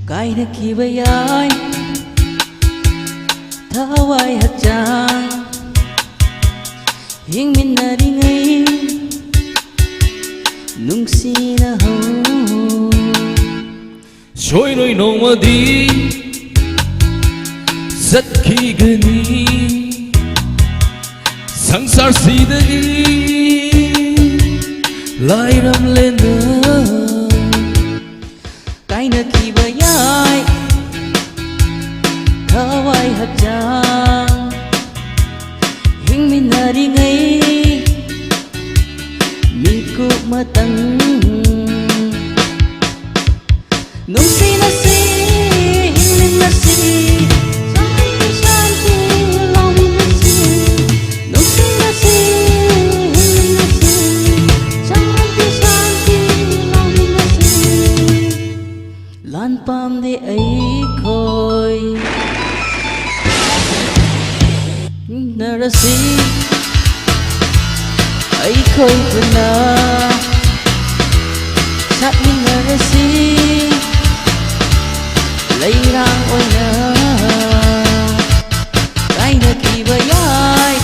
ꯀꯥꯏꯅꯈꯤꯕ ꯌꯥꯏ ꯊꯋꯥꯏ ꯍꯛꯆꯥꯡ, ꯍꯤꯡꯃꯤꯟꯅꯔꯤꯉꯩ ꯅꯨꯡꯁꯤꯅꯍꯧ꯫ ꯁꯣꯏꯔꯣꯏ ꯅꯣꯡꯃꯗꯤ ꯆꯠꯈꯤꯒꯅꯤ ꯁꯪꯁꯥꯔꯁꯤꯗꯒꯤ ꯂꯥꯏꯔꯝꯂꯦꯅ꯫ ꯀꯥꯏꯅꯈꯤꯕ ꯌꯥꯏ ꯊꯋꯥꯏ ꯍꯛꯆꯥꯡ, ꯍꯤꯡꯃꯤꯟꯅꯔꯤꯉꯩ ꯃꯤꯀꯨꯞ ꯑꯃꯇꯪ꯫ ꯅꯨꯡꯁꯤꯅꯁꯤ, ꯍꯤꯡꯃꯤꯟꯅꯁꯤ, ꯁꯥꯟꯇꯤ, ꯁꯥꯟꯇꯤ ꯂꯧꯃꯤꯟꯅꯁꯤ꯫ ꯅꯨꯡꯁꯤꯅꯁꯤ, ꯍꯤꯡꯃꯤꯟꯅꯁꯤ, ꯁꯥꯟꯇꯤ, ꯁꯥꯟꯇꯤ ꯂꯧꯃꯤꯟꯅꯁꯤ꯫ ꯂꯥꯟ ꯄꯥꯝꯗꯦ ꯑꯩꯈꯣꯏ꯫ ꯑꯁꯤ ꯑꯩꯈꯣꯏ ꯄꯨꯟꯅ ꯁꯛꯃꯤꯟꯅꯔꯁꯤ꯫ ꯂꯩꯔꯥꯡ ꯑꯣꯏꯅ ꯀꯥꯏꯅꯈꯤꯕ ꯌꯥꯏ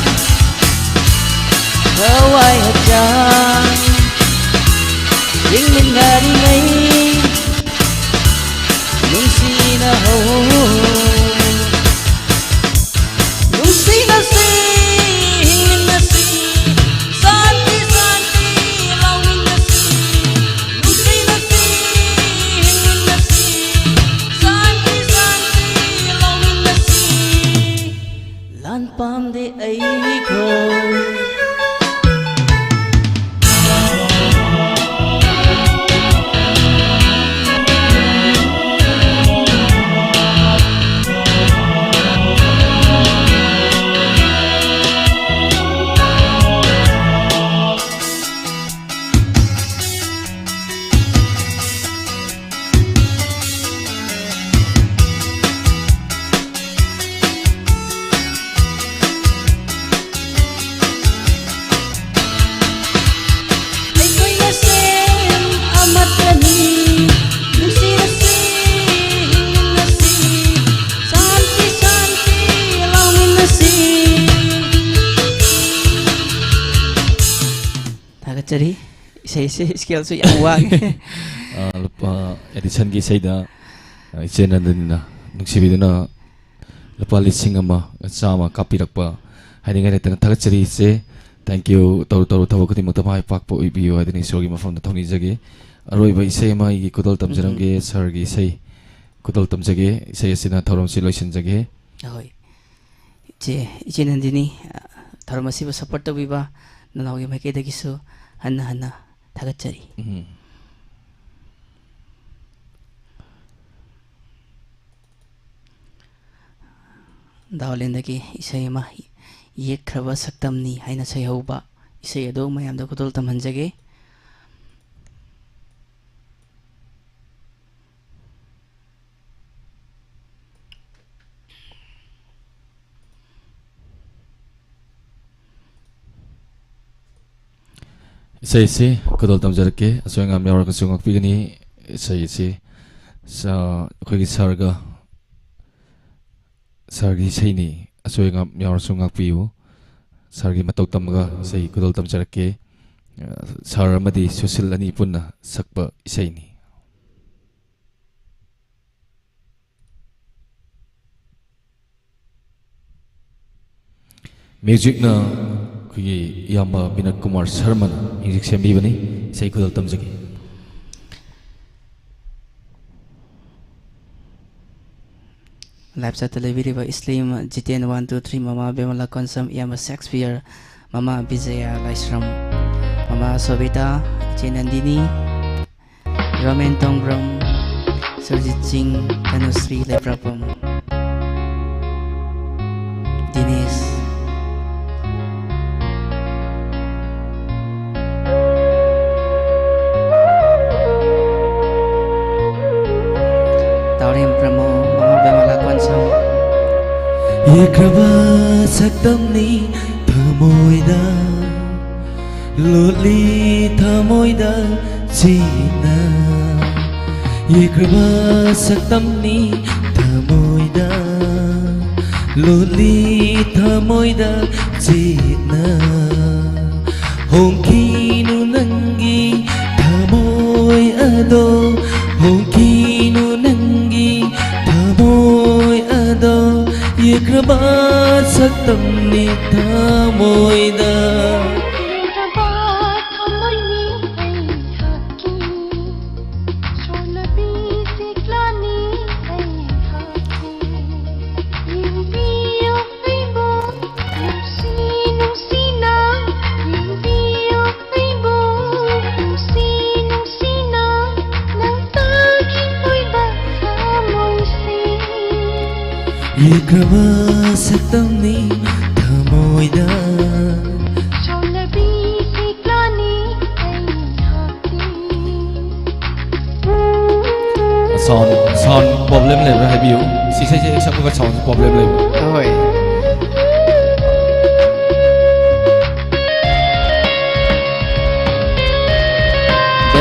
ꯊꯋꯥꯏ ꯍꯛꯆꯥꯡ ꯌꯦꯡꯃꯤꯟꯅꯔꯤꯉꯩ ꯅꯨꯡꯁꯤꯅꯍꯧ꯫ ꯅꯨꯡꯁꯤꯅꯁꯤ, ꯍꯤꯡꯃꯤꯟꯅꯁꯤ, ꯁꯥꯟꯇꯤ, ꯁꯥꯟꯇꯤ ꯂꯧꯃꯤꯟꯅꯁꯤ꯫ ꯅꯨꯡꯁꯤꯅꯁꯤ, ꯍꯤꯡꯃꯤꯟꯅꯁꯤ, ꯁꯥꯟꯇꯤ, ꯁꯥꯟꯇꯤ ꯂꯧꯃꯤꯟꯅꯁꯤ꯫ ꯂꯥꯟ ꯄꯥꯝꯗꯦ ꯑꯩꯈꯣꯏ꯫ ꯑꯩꯈꯣꯏ ꯃꯁꯦꯟ ꯑꯃꯠꯇꯅꯤ꯫ ꯅꯨꯡꯁꯤꯔꯁꯤ, ꯍꯤꯡꯃꯤꯟꯅꯁꯤ, ꯁꯥꯟꯇꯤ, ꯁꯥꯟꯇꯤ ꯂꯧꯃꯤꯟꯅꯁꯤ꯫ ꯊꯥꯒꯠꯆꯔꯤ꯫ ꯏꯁꯩꯁꯦ ꯁ꯭ꯀꯦꯜꯁꯨ ꯌꯥꯝ ꯋꯥꯡꯉꯦ꯫ ꯑ, ꯂꯨꯄꯥ ꯑꯦꯗꯤꯁꯟꯒꯤ ꯏꯁꯩꯗ, ꯑ, ꯏꯆꯦ ꯅꯟꯗꯅꯤꯅ ꯅꯨꯡꯁꯤꯕꯤꯗꯨꯅ ꯂꯨꯄꯥ ꯂꯤꯁꯤꯡ ꯑꯃ ꯆꯥꯝꯃ ꯀꯥꯞꯄꯤꯔꯛꯄ ꯍꯥꯏꯅꯤꯡꯉꯥꯏ ꯂꯩꯇꯅ ꯊꯥꯒꯠꯆꯔꯤ ꯏꯆꯦ꯫ Thank you꯫ ꯇꯧꯔꯨ ꯇꯧꯔꯨ ꯊꯕꯛ ꯈꯨꯗꯤꯡꯃꯛꯇ ꯃꯥꯏ ꯄꯥꯛꯄ ꯑꯣꯏꯕꯤꯌꯨ ꯍꯥꯏꯗꯨꯅ ꯏꯁꯣꯔꯒꯤ ꯃꯐꯝꯗ ꯊꯧꯅꯤꯖꯒꯦ꯫ ꯑꯔꯣꯏꯕ ꯏꯁꯩ ꯑꯃ ꯑꯩꯒꯤ ꯈꯨꯗꯣꯜ ꯇꯝꯖꯔꯝꯒꯦ꯫ ꯎꯝ꯫ ꯁꯥꯔꯒꯤ ꯏꯁꯩ ꯈꯨꯗꯣꯜ ꯇꯝꯖꯒꯦ꯫ ꯏꯁꯩ ꯑꯁꯤꯅ ꯊꯧꯔꯝꯁꯤ ꯂꯣꯏꯁꯤꯟꯖꯒꯦ꯫ ꯑꯍꯣꯏ꯫ ꯏꯆꯦ, ꯏꯆꯦ ꯅꯟꯗꯤꯅꯤ, ꯊꯧꯔꯝ ꯑꯁꯤꯕꯨ ꯁꯄꯣꯔꯠ ꯇꯧꯕꯤꯕ ꯅꯅꯥꯎꯒꯤ ꯃꯥꯏꯀꯩꯗꯒꯤꯁꯨ ꯍꯟꯅ ꯍꯟꯅ ꯊꯥꯒꯠꯆꯔꯤ꯫ ꯎꯝ꯫ ꯗꯥꯎꯂꯦꯟꯗꯒꯤ ꯏꯁꯩ ꯑꯃ, ꯌꯦꯛꯈ꯭ꯔꯕ ꯁꯛꯇꯝꯅꯤ ꯍꯥꯏꯅ ꯁꯩꯍꯧꯕ ꯏꯁꯩ ꯑꯗꯨ ꯃꯌꯥꯝꯗ ꯈꯨꯗꯣꯜ ꯇꯝꯍꯟꯖꯒꯦ꯫ ꯏꯁꯩꯁꯤ ꯈꯨꯗꯣꯜ ꯇꯝꯖꯔꯛꯀꯦ꯫ ꯑꯁꯣꯏ ꯑꯉꯥꯝ ꯌꯥꯎꯔꯒꯁꯨ ꯉꯥꯛꯄꯤꯒꯅꯤ꯫ ꯏꯁꯩꯁꯤ ꯁ-, ꯑꯩꯈꯣꯏꯒꯤ ꯁꯥꯔꯒ, ꯁꯥꯔꯒꯤ ꯏꯁꯩꯅꯤ꯫ ꯑꯁꯣꯏ ꯑꯉꯥꯝ ꯌꯥꯎꯔꯁꯨ ꯉꯥꯛꯄꯤꯌꯨ꯫ ꯁꯥꯔꯒꯤ ꯃꯇꯧ ꯇꯝꯃꯒ ꯏꯁꯩ ꯈꯨꯗꯣꯜ ꯇꯝꯖꯔꯛꯀꯦ꯫ ꯁꯥꯔ ꯑꯃꯗꯤ ꯁꯨꯁꯤꯜ ꯑꯅꯤ ꯄꯨꯟꯅ ꯁꯛꯄ ꯏꯁꯩꯅꯤ꯫ ꯃ꯭ꯌꯨꯖꯤꯛꯅ ꯑꯩꯈꯣꯏꯒꯤ ꯏꯌꯥꯝꯕ ꯕꯤꯅꯣꯗ ꯀꯨꯃꯥꯔ ꯁꯔꯃꯅ ꯃ꯭ꯌꯨꯖꯤꯛ ꯁꯦꯝꯕꯤꯕꯅꯤ꯫ ꯏꯁꯩ ꯈꯨꯗꯣꯜ ꯇꯝꯖꯒꯦ꯫ Live chat ꯇ ꯂꯩꯕꯤꯔꯤꯕ slim, Jiten one two three, ꯃꯃꯥ ꯕꯦꯃꯂꯥ ꯀꯣꯟꯁꯝ, ꯏꯌꯥꯝꯕ ꯁꯦꯛꯁꯄꯤꯌꯔ, ꯃꯃꯥ ꯕꯤꯖꯌꯥ ꯂꯥꯏꯁ꯭ꯔꯝ, ꯃꯃꯥ ꯁꯣꯕꯤꯇꯥ, ꯏꯆꯦ ꯅꯟꯗꯤꯅꯤ, ꯔꯣꯃꯦꯟ ꯇꯣꯡꯕ꯭ꯔꯝ, ꯁꯨꯔꯖꯤꯠ ꯁꯤꯡ, ꯇꯅꯨꯁ꯭ꯔꯤ ꯂꯩꯕ꯭ꯔꯥꯄꯝ, ꯗꯤꯅꯦꯁ꯫ ꯇꯥꯎꯔꯦꯝ ꯄ꯭ꯔꯃꯣ, ꯃꯃꯥ ꯕꯦꯃꯂꯥ ꯀꯣꯟꯁꯝ꯫ ꯌꯦꯛꯈ꯭ꯔꯕ ꯁꯛꯇꯝꯅꯤ ꯊꯃꯣꯏꯗ, ꯂꯣꯠꯂꯤ ꯊꯃꯣꯏꯗ ꯆꯦꯠꯅ꯫ ꯌꯦꯛꯈ꯭ꯔꯕ ꯁꯛꯇꯝꯅꯤ ꯊꯃꯣꯏꯗ, ꯂꯣꯠꯂꯤ ꯊꯃꯣꯏꯗ ꯆꯦꯠꯅ꯫ ꯍꯣꯡꯈꯤꯅꯨ ꯅꯪꯒꯤ ꯊꯃꯣꯏ ꯑꯗꯣ, ꯍꯣꯡꯈꯤꯅꯨ ꯅꯪꯒꯤ ꯊꯃꯣꯏ ꯑꯗꯣ, ꯌꯦꯛꯈ꯭ꯔꯕ ꯁꯛꯇꯝꯅꯤ ꯊꯃꯣꯏꯗ꯫ ꯌꯦꯛꯈ꯭ꯔꯕ ꯊꯃꯣꯏꯅꯤ ꯑꯩꯍꯥꯛꯀꯤ, ꯁꯣꯜꯂꯕꯤ ꯁꯤꯛꯂꯥꯅꯤ ꯑꯩꯍꯥꯛꯀꯤ꯫ ꯌꯦꯡꯕꯤꯌꯨ ꯑꯩꯕꯨ, ꯅꯨꯡꯁꯤ ꯅꯨꯡꯁꯤꯅ ꯌꯦꯡꯕꯤꯌꯨ ꯑꯩꯕꯨ, ꯅꯨꯡꯁꯤ ꯅꯨꯡꯁꯤꯅ ꯅꯪ ꯇꯥꯈꯤꯕ ꯊꯃꯣꯏꯁꯤ꯫ ꯌꯦꯛꯈ꯭ꯔꯕ ꯁꯛꯇꯝꯅꯤ ꯊꯃꯣꯏꯗ꯫ ꯁꯣꯜꯂꯕꯤ ꯁꯤꯛꯂꯥꯅꯤ ꯑꯩꯍꯥꯛꯀꯤ꯫ Sound, sound problem ꯂꯩꯕ꯭ꯔꯥ ꯍꯥꯏꯕꯤꯌꯨ꯫ ꯁꯤ ꯏꯁꯩꯁꯦ ꯍꯦꯛ ꯁꯛꯄꯒ sound problem ꯂꯩꯕ꯭ꯔꯥ? ꯍꯣꯏ꯫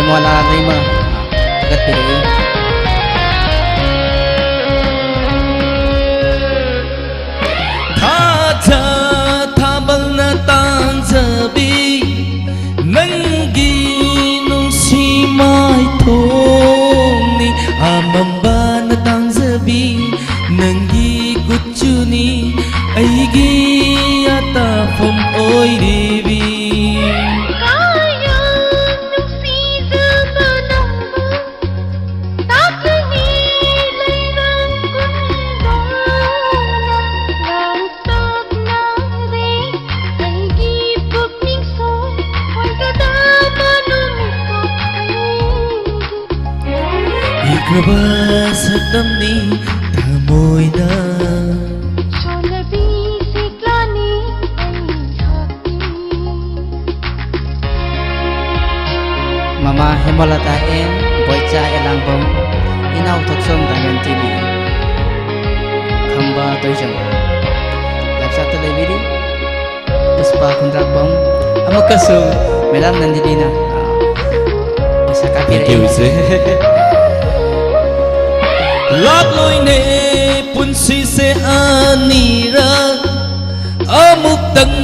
ꯃꯣꯂꯥ ꯂꯩꯃ ꯊꯥꯒꯠꯄꯤꯔꯛꯏ꯫ ꯊꯥꯖ ꯊꯥꯕꯜꯅ ꯇꯥꯡꯖꯕꯤ, ꯅꯪꯒꯤ ꯅꯨꯡꯁꯤ ꯃꯥꯏꯊꯣꯡꯅꯤ꯫ ꯑꯃꯝꯕꯅ ꯇꯥꯡꯖꯕꯤ, ꯅꯪꯒꯤ ꯀꯨꯆꯨꯅꯤ ꯑꯩꯒꯤ ꯑꯇꯥꯐꯝ ꯑꯣꯏꯔꯤꯕꯤ꯫ ꯀꯥꯌꯥ ꯅꯨꯡꯁꯤꯖꯕ ꯅꯪꯕꯨ ꯇꯥꯛꯂꯤ ꯂꯩꯔꯥꯡ ꯀꯨꯝꯗꯥꯅ ꯂꯥꯡꯇꯛꯅꯔꯦ ꯑꯩꯒꯤ ꯄꯨꯛꯅꯤꯡꯁꯨ꯫ ꯑꯣꯏꯒꯗꯕ ꯅꯨꯃꯤꯠꯇꯣ ꯑꯩꯒꯤ ꯏꯈ꯭ꯔꯕ ꯁꯛꯇꯝꯅꯤ ꯊꯃꯣꯏꯗ꯫ ꯁꯣꯜꯂꯕꯤ ꯁꯤꯛꯂꯥꯅꯤ ꯑꯩꯍꯥꯛꯀꯤ꯫ ꯃꯃꯥ ꯍꯦꯃꯂꯇꯥ ꯑꯦꯟ, ꯕꯣꯏꯆꯥ ꯑꯦꯂꯥꯡꯕꯝ, ꯏꯅꯥꯎ ꯊꯣꯛꯆꯣꯝ ꯗꯥꯏꯃꯟ ꯇꯤ ꯚꯤ, ꯈꯝꯕ ꯇꯣꯏꯖꯝ꯫ ꯂꯥꯏꯞ ꯆꯥꯠꯇ ꯂꯩꯕꯤꯔꯤ꯫ ꯄꯨꯁꯄꯥ ꯈꯨꯟꯗ꯭ꯔꯥꯛꯄꯝ ꯑꯃꯨꯛꯀꯁꯨ ꯃꯦꯗꯥꯝ ꯅꯟꯗꯤꯅꯤꯅ, ꯑ, ꯄꯩꯁꯥ ꯀꯥꯞꯄꯤꯔꯛꯏ꯫ Thank you, ꯏꯆꯦ꯫ ꯂꯥꯛꯂꯣꯏꯅꯦ ꯄꯨꯟꯁꯤꯁꯦ ꯑꯅꯤꯔꯛ, ꯑꯃꯨꯛꯇꯪ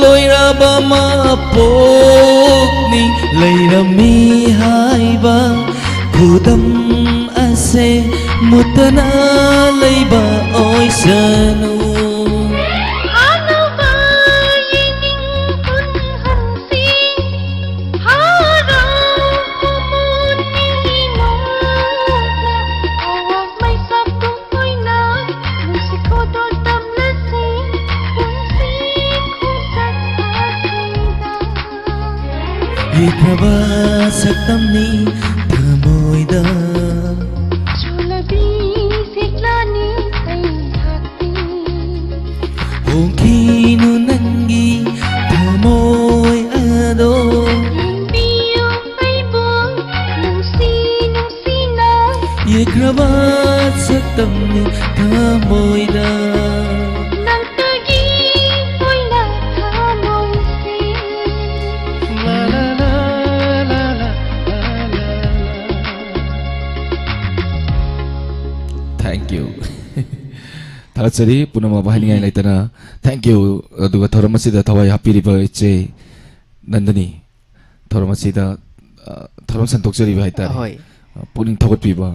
ꯂꯣꯏꯔꯕ ꯃꯄꯣꯛꯅꯤ꯫ ꯂꯩꯔꯝꯃꯤ ꯍꯥꯏꯕ ꯈꯨꯗꯝ ꯑꯁꯦ ꯃꯨꯠꯇꯅ ꯂꯩꯕ ꯑꯣꯏꯁꯅꯨ꯫ ꯑꯅꯧꯕ ꯌꯦꯡꯅꯤꯡ ꯄꯨꯟꯍꯟꯁꯤ, ꯍꯔꯥꯎ ꯃꯃꯣꯟ ꯃꯤꯅꯣꯛꯅ ꯑꯋꯥꯡ ꯃꯩꯁꯥꯛꯇꯨꯝ ꯑꯣꯏꯅ ꯅꯨꯡꯁꯤ ꯈꯨꯗꯣꯜ ꯇꯝꯂꯁꯤ ꯄꯨꯟꯁꯤ ꯈꯣꯡꯆꯠ ꯑꯁꯤꯗ꯫ ꯌꯦꯛꯈ꯭ꯔꯕ ꯁꯛꯇꯝꯅꯤ ꯊꯃꯣꯏꯗ꯫ ꯆꯣꯜꯂꯕꯤ ꯁꯤꯛꯂꯥꯅꯤ ꯑꯩꯍꯥꯛꯇꯤ꯫ ꯍꯣꯡꯈꯤꯅꯨ ꯅꯪꯒꯤ ꯊꯃꯣꯏ ꯑꯗꯣ꯫ ꯌꯦꯡꯕꯤꯌꯨ ꯑꯩꯕꯨ ꯅꯨꯡꯁꯤ ꯅꯨꯡꯁꯤꯅ꯫ ꯌꯦꯛꯈ꯭ꯔꯕ ꯁꯛꯇꯝꯅꯤ ꯊꯃꯣꯏꯗ꯫ ꯅꯪꯇꯒꯤ ꯑꯣꯏꯅ ꯊꯃꯣꯏꯁꯦ꯫ ꯂꯥ ꯂꯥ ꯂꯥ ꯂꯥ ꯂꯥ꯫ Thank you. ꯊꯥꯒꯠꯆꯔꯤ ꯄꯨꯝꯅꯃꯛꯄꯨ ꯍꯥꯏꯅꯤꯡꯉꯥꯏ ꯎꯝ꯫ ꯂꯩꯇꯅ꯫ Thank you꯫ ꯑꯗꯨꯒ ꯊꯧꯔꯝ ꯑꯁꯤꯗ ꯊꯋꯥꯏ ꯍꯥꯞꯄꯤꯔꯤꯕ ꯏꯆꯦ ꯅꯟꯗꯅꯤ, ꯊꯧꯔꯝ ꯑꯁꯤꯗ, ꯑ, ꯊꯧꯔꯝ ꯁꯟꯗꯣꯛꯆꯔꯤꯕ ꯍꯥꯏꯇꯥꯔꯦ꯫ ꯍꯣꯏ꯫ ꯑ, ꯄꯨꯛꯅꯤꯡ ꯊꯧꯒꯠꯄꯤꯕ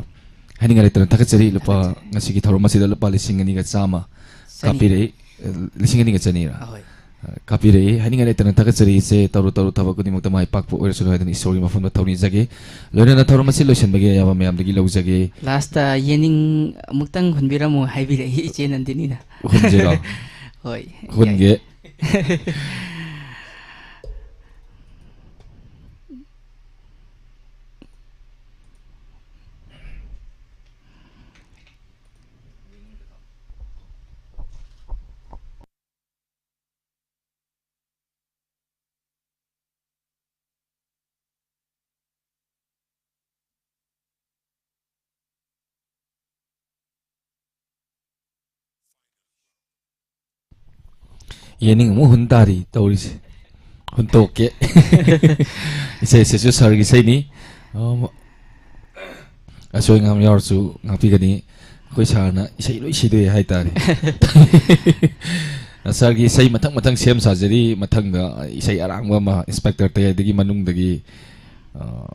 ꯍꯥꯏꯅꯤꯡꯉꯥꯏ ꯂꯩꯇꯅ ꯊꯥꯒꯠꯆꯔꯤ꯫ ꯂꯨꯄꯥ, ꯊꯥꯒꯠꯆꯔꯤ꯫ ꯉꯁꯤꯒꯤ ꯊꯧꯔꯝ ꯑꯁꯤꯗ ꯂꯨꯄꯥ ꯂꯤꯁꯤꯡ ꯑꯅꯤꯒ ꯆꯥꯝꯃ ꯆꯅꯤ꯫ ꯀꯥꯞꯄꯤꯔꯛꯏ꯫ ꯑ, ꯂꯤꯁꯤꯡ ꯑꯅꯤꯒ ꯆꯅꯤꯔ? ꯑꯍꯣꯏ꯫ ꯑ, ꯀꯥꯞꯄꯤꯔꯛꯏ꯫ ꯍꯥꯏꯅꯤꯡꯉꯥꯏ ꯂꯩꯇꯅ ꯊꯥꯒꯠꯆꯔꯤ ꯏꯆꯦ꯫ ꯇꯧꯔꯨ ꯇꯧꯔꯨ ꯊꯕꯛ ꯈꯨꯗꯤꯡꯃꯛꯇ ꯃꯥꯏ ꯄꯥꯛꯄ ꯑꯣꯏꯔꯁꯅꯨ ꯍꯥꯏꯗꯨꯅ ꯏꯁꯣꯔꯒꯤ ꯃꯐꯝꯗ ꯊꯧꯅꯤꯖꯒꯦ꯫ ꯂꯣꯏꯅꯅ ꯊꯧꯔꯝ ꯑꯁꯤ ꯂꯣꯏꯁꯤꯟꯕꯒꯤ ꯑꯌꯥꯕ ꯃꯌꯥꯝꯗꯒꯤ ꯂꯧꯖꯒꯦ꯫ Last ꯌꯦꯅꯤꯡ ꯑꯃꯨꯛꯇꯪ ꯍꯨꯟꯕꯤꯔꯝꯃꯨ ꯍꯥꯏꯕꯤꯔꯛꯏ ꯏꯆꯦ ꯅꯟꯗꯤꯅꯤꯅ꯫ ꯍꯨꯟꯁꯤꯔꯣ? ꯍꯣꯏ, ꯍꯨꯟꯒꯦ꯫ ꯌꯥꯏ꯫ ꯌꯦꯅꯤꯡ ꯑꯃꯨꯛ ꯍꯨꯟ ꯇꯥꯔꯤ ꯇꯧꯔꯤꯁꯦ꯫ ꯍꯨꯟꯇꯣꯛꯀꯦ꯫ ꯏꯁꯩꯁꯤꯁꯨ ꯁꯥꯔꯒꯤ ꯏꯁꯩꯅꯤ꯫ ꯑꯝ, ꯑꯁꯣꯏ ꯑꯉꯥꯝ ꯌꯥꯎꯔꯁꯨ ꯉꯥꯛꯄꯤꯒꯅꯤ꯫ ꯑꯩꯈꯣꯏ ꯁꯥꯔꯅ ꯏꯁꯩ ꯂꯣꯏ ꯁꯤꯗꯣꯛꯑꯦ ꯍꯥꯏꯇꯥꯔꯦ꯫ ꯁꯥꯔꯒꯤ ꯏꯁꯩ ꯃꯊꯪ ꯃꯊꯪ ꯁꯦꯝ ꯁꯥꯖꯔꯤ꯫ ꯃꯊꯪꯗ ꯏꯁꯩ ꯑꯔꯥꯡꯕ ꯑꯃ ꯏꯟꯁꯄꯦꯛꯇꯔ ꯇꯌꯥꯏꯗꯒꯤ ꯃꯅꯨꯡꯗꯒꯤ, ꯑ,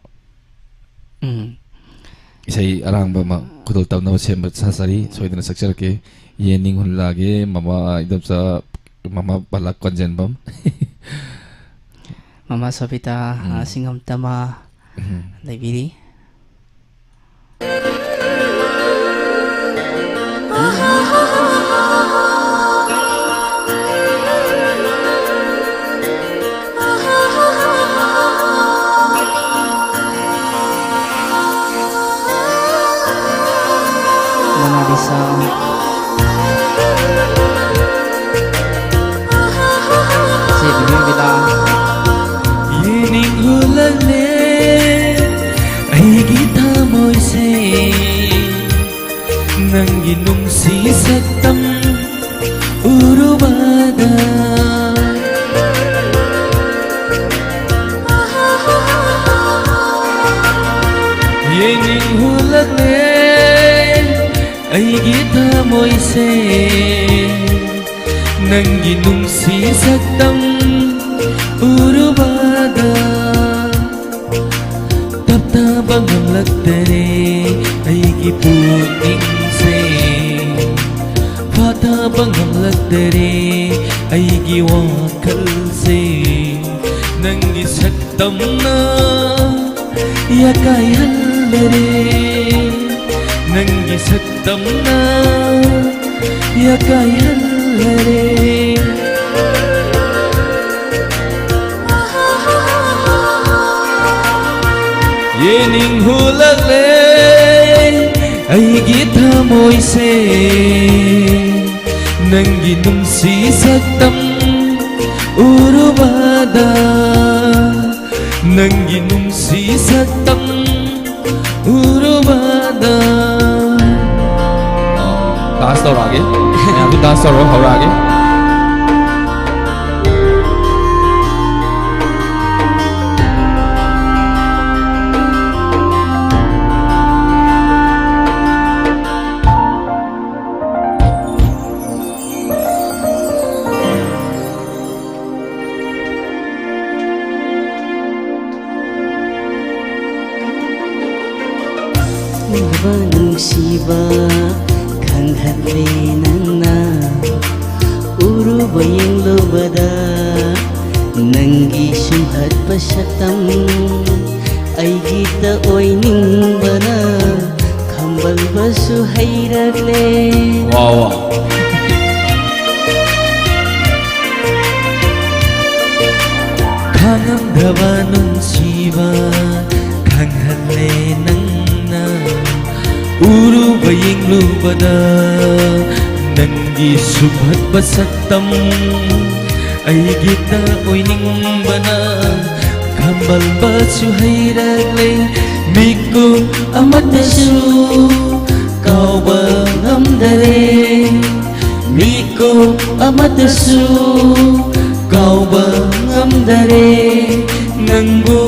ꯎꯝ꯫ ꯏꯁꯩ ꯑꯔꯥꯡꯕ ꯑꯃ ꯈꯨꯗꯣꯜ ꯇꯝꯅꯕ ꯁꯦꯝꯕ ꯁꯥꯖꯔꯤ꯫ ꯁꯣꯏꯗꯅ ꯁꯛꯆꯔꯛꯀꯦ꯫ ꯌꯦꯅꯤꯡ ꯍꯨꯟꯂꯥꯒꯦ, ꯃꯃꯥ ꯏꯟꯗꯣꯝꯆꯥ, ꯃꯃꯥ ꯕꯂꯥ ꯀꯣꯟꯖꯦꯟꯕꯝ꯫ ꯃꯃꯥ ꯁꯣꯕꯤꯇꯥ, ꯎꯝ꯫ ꯑ, ꯁꯤꯡꯉꯝꯇꯃꯥ꯫ ꯎꯝ꯫ ꯂꯩꯕꯤꯔꯤ꯫ ꯃꯣꯅꯥꯂꯤꯁꯥ꯫ ꯁꯤ ꯕꯤꯕꯤ ꯕꯤꯂꯥ꯫ ꯌꯦꯅꯤꯡ ꯍꯨꯜꯂꯛꯂꯦ ꯑꯩꯒꯤ ꯊꯃꯣꯏꯁꯦ, ꯅꯪꯒꯤ ꯅꯨꯡꯁꯤ ꯁꯛꯇꯝ ꯎꯔꯨꯕꯗ꯫ ꯌꯦꯡꯅꯤꯡ ꯍꯨꯜꯂꯛꯂꯦ ꯑꯩꯒꯤ ꯊꯃꯣꯏꯁꯦ ꯅꯪꯒꯤ ꯅꯨꯡꯁꯤ ꯁꯛꯇꯝ ꯎꯔꯨꯕꯗ ꯇꯞꯊꯕ ꯉꯝꯂꯛꯇꯔꯦ꯫ ꯑꯩꯒꯤ ꯄꯨꯛꯅꯤꯡꯁꯦ ꯐꯥꯊꯕ ꯉꯝꯂꯛꯇꯔꯦ꯫ ꯑꯩꯒꯤ ꯋꯥꯈꯜꯁꯦ ꯅꯪꯒꯤ ꯁꯛꯇꯝꯅ ꯌꯥꯀꯥꯏꯍꯜꯂꯔꯦ꯫ ꯅꯪꯒꯤ ꯁꯛꯇꯝꯅ ꯌꯥꯀꯥꯏꯍꯜꯂꯔꯦ꯫ ꯌꯦꯡꯅꯤꯡ ꯍꯨꯂꯛꯂꯦ ꯑꯩꯒꯤ ꯊꯃꯣꯏꯁꯦ ꯅꯪꯒꯤ ꯅꯨꯡꯁꯤ ꯁꯛꯇꯝ ꯎꯔꯨꯕꯗ, ꯅꯪꯒꯤ ꯅꯨꯡꯁꯤ ꯁꯛꯇꯝ ꯎꯔꯨꯕꯗ꯫ Dance ꯇꯧꯔꯛꯑꯒꯦ꯫ ꯃꯌꯥꯝꯁꯨ dance ꯇꯧꯔꯣ, ꯍꯧꯔꯛꯑꯒꯦ꯫ ꯅꯨꯡꯁꯤꯕ ꯈꯪꯍꯜꯂꯦ ꯅꯪꯅ꯫ ꯎꯔꯨꯕ ꯌꯦꯡꯂꯨꯕꯗ ꯅꯪꯒꯤ ꯁꯨꯝꯍꯠꯄ ꯁꯛꯇꯝ ꯑꯩꯒꯤꯇ ꯑꯣꯏꯅꯤꯡꯕꯅ ꯈꯝꯕꯜꯕꯁꯨ ꯍꯩꯔꯛꯂꯦ꯫ ꯋꯥ, ꯋꯥ꯫ ꯈꯥꯡꯉꯝꯗ꯭ꯔꯕ ꯅꯨꯡꯁꯤꯕ ꯈꯪꯍꯜꯂꯦ ꯅꯪꯅ꯫ ꯎꯔꯨꯕ ꯌꯦꯡꯂꯨꯕꯗ ꯅꯪꯒꯤ ꯁꯨꯝꯍꯠꯄ ꯁꯛꯇꯝ ꯑꯩꯒꯤꯇ ꯑꯣꯏꯅꯤꯡꯕꯅ ꯈꯝꯕꯜꯕꯁꯨ ꯍꯩꯔꯛꯂꯦ꯫ ꯃꯤꯀꯨꯞ ꯑꯃꯠꯇꯁꯨ ꯀꯥꯎꯕ ꯉꯝꯗꯔꯦ꯫ ꯃꯤꯀꯨꯞ ꯑꯃꯠꯇꯁꯨ ꯀꯥꯎꯕ ꯉꯝꯗꯔꯦ꯫ ꯅꯪꯕꯨ,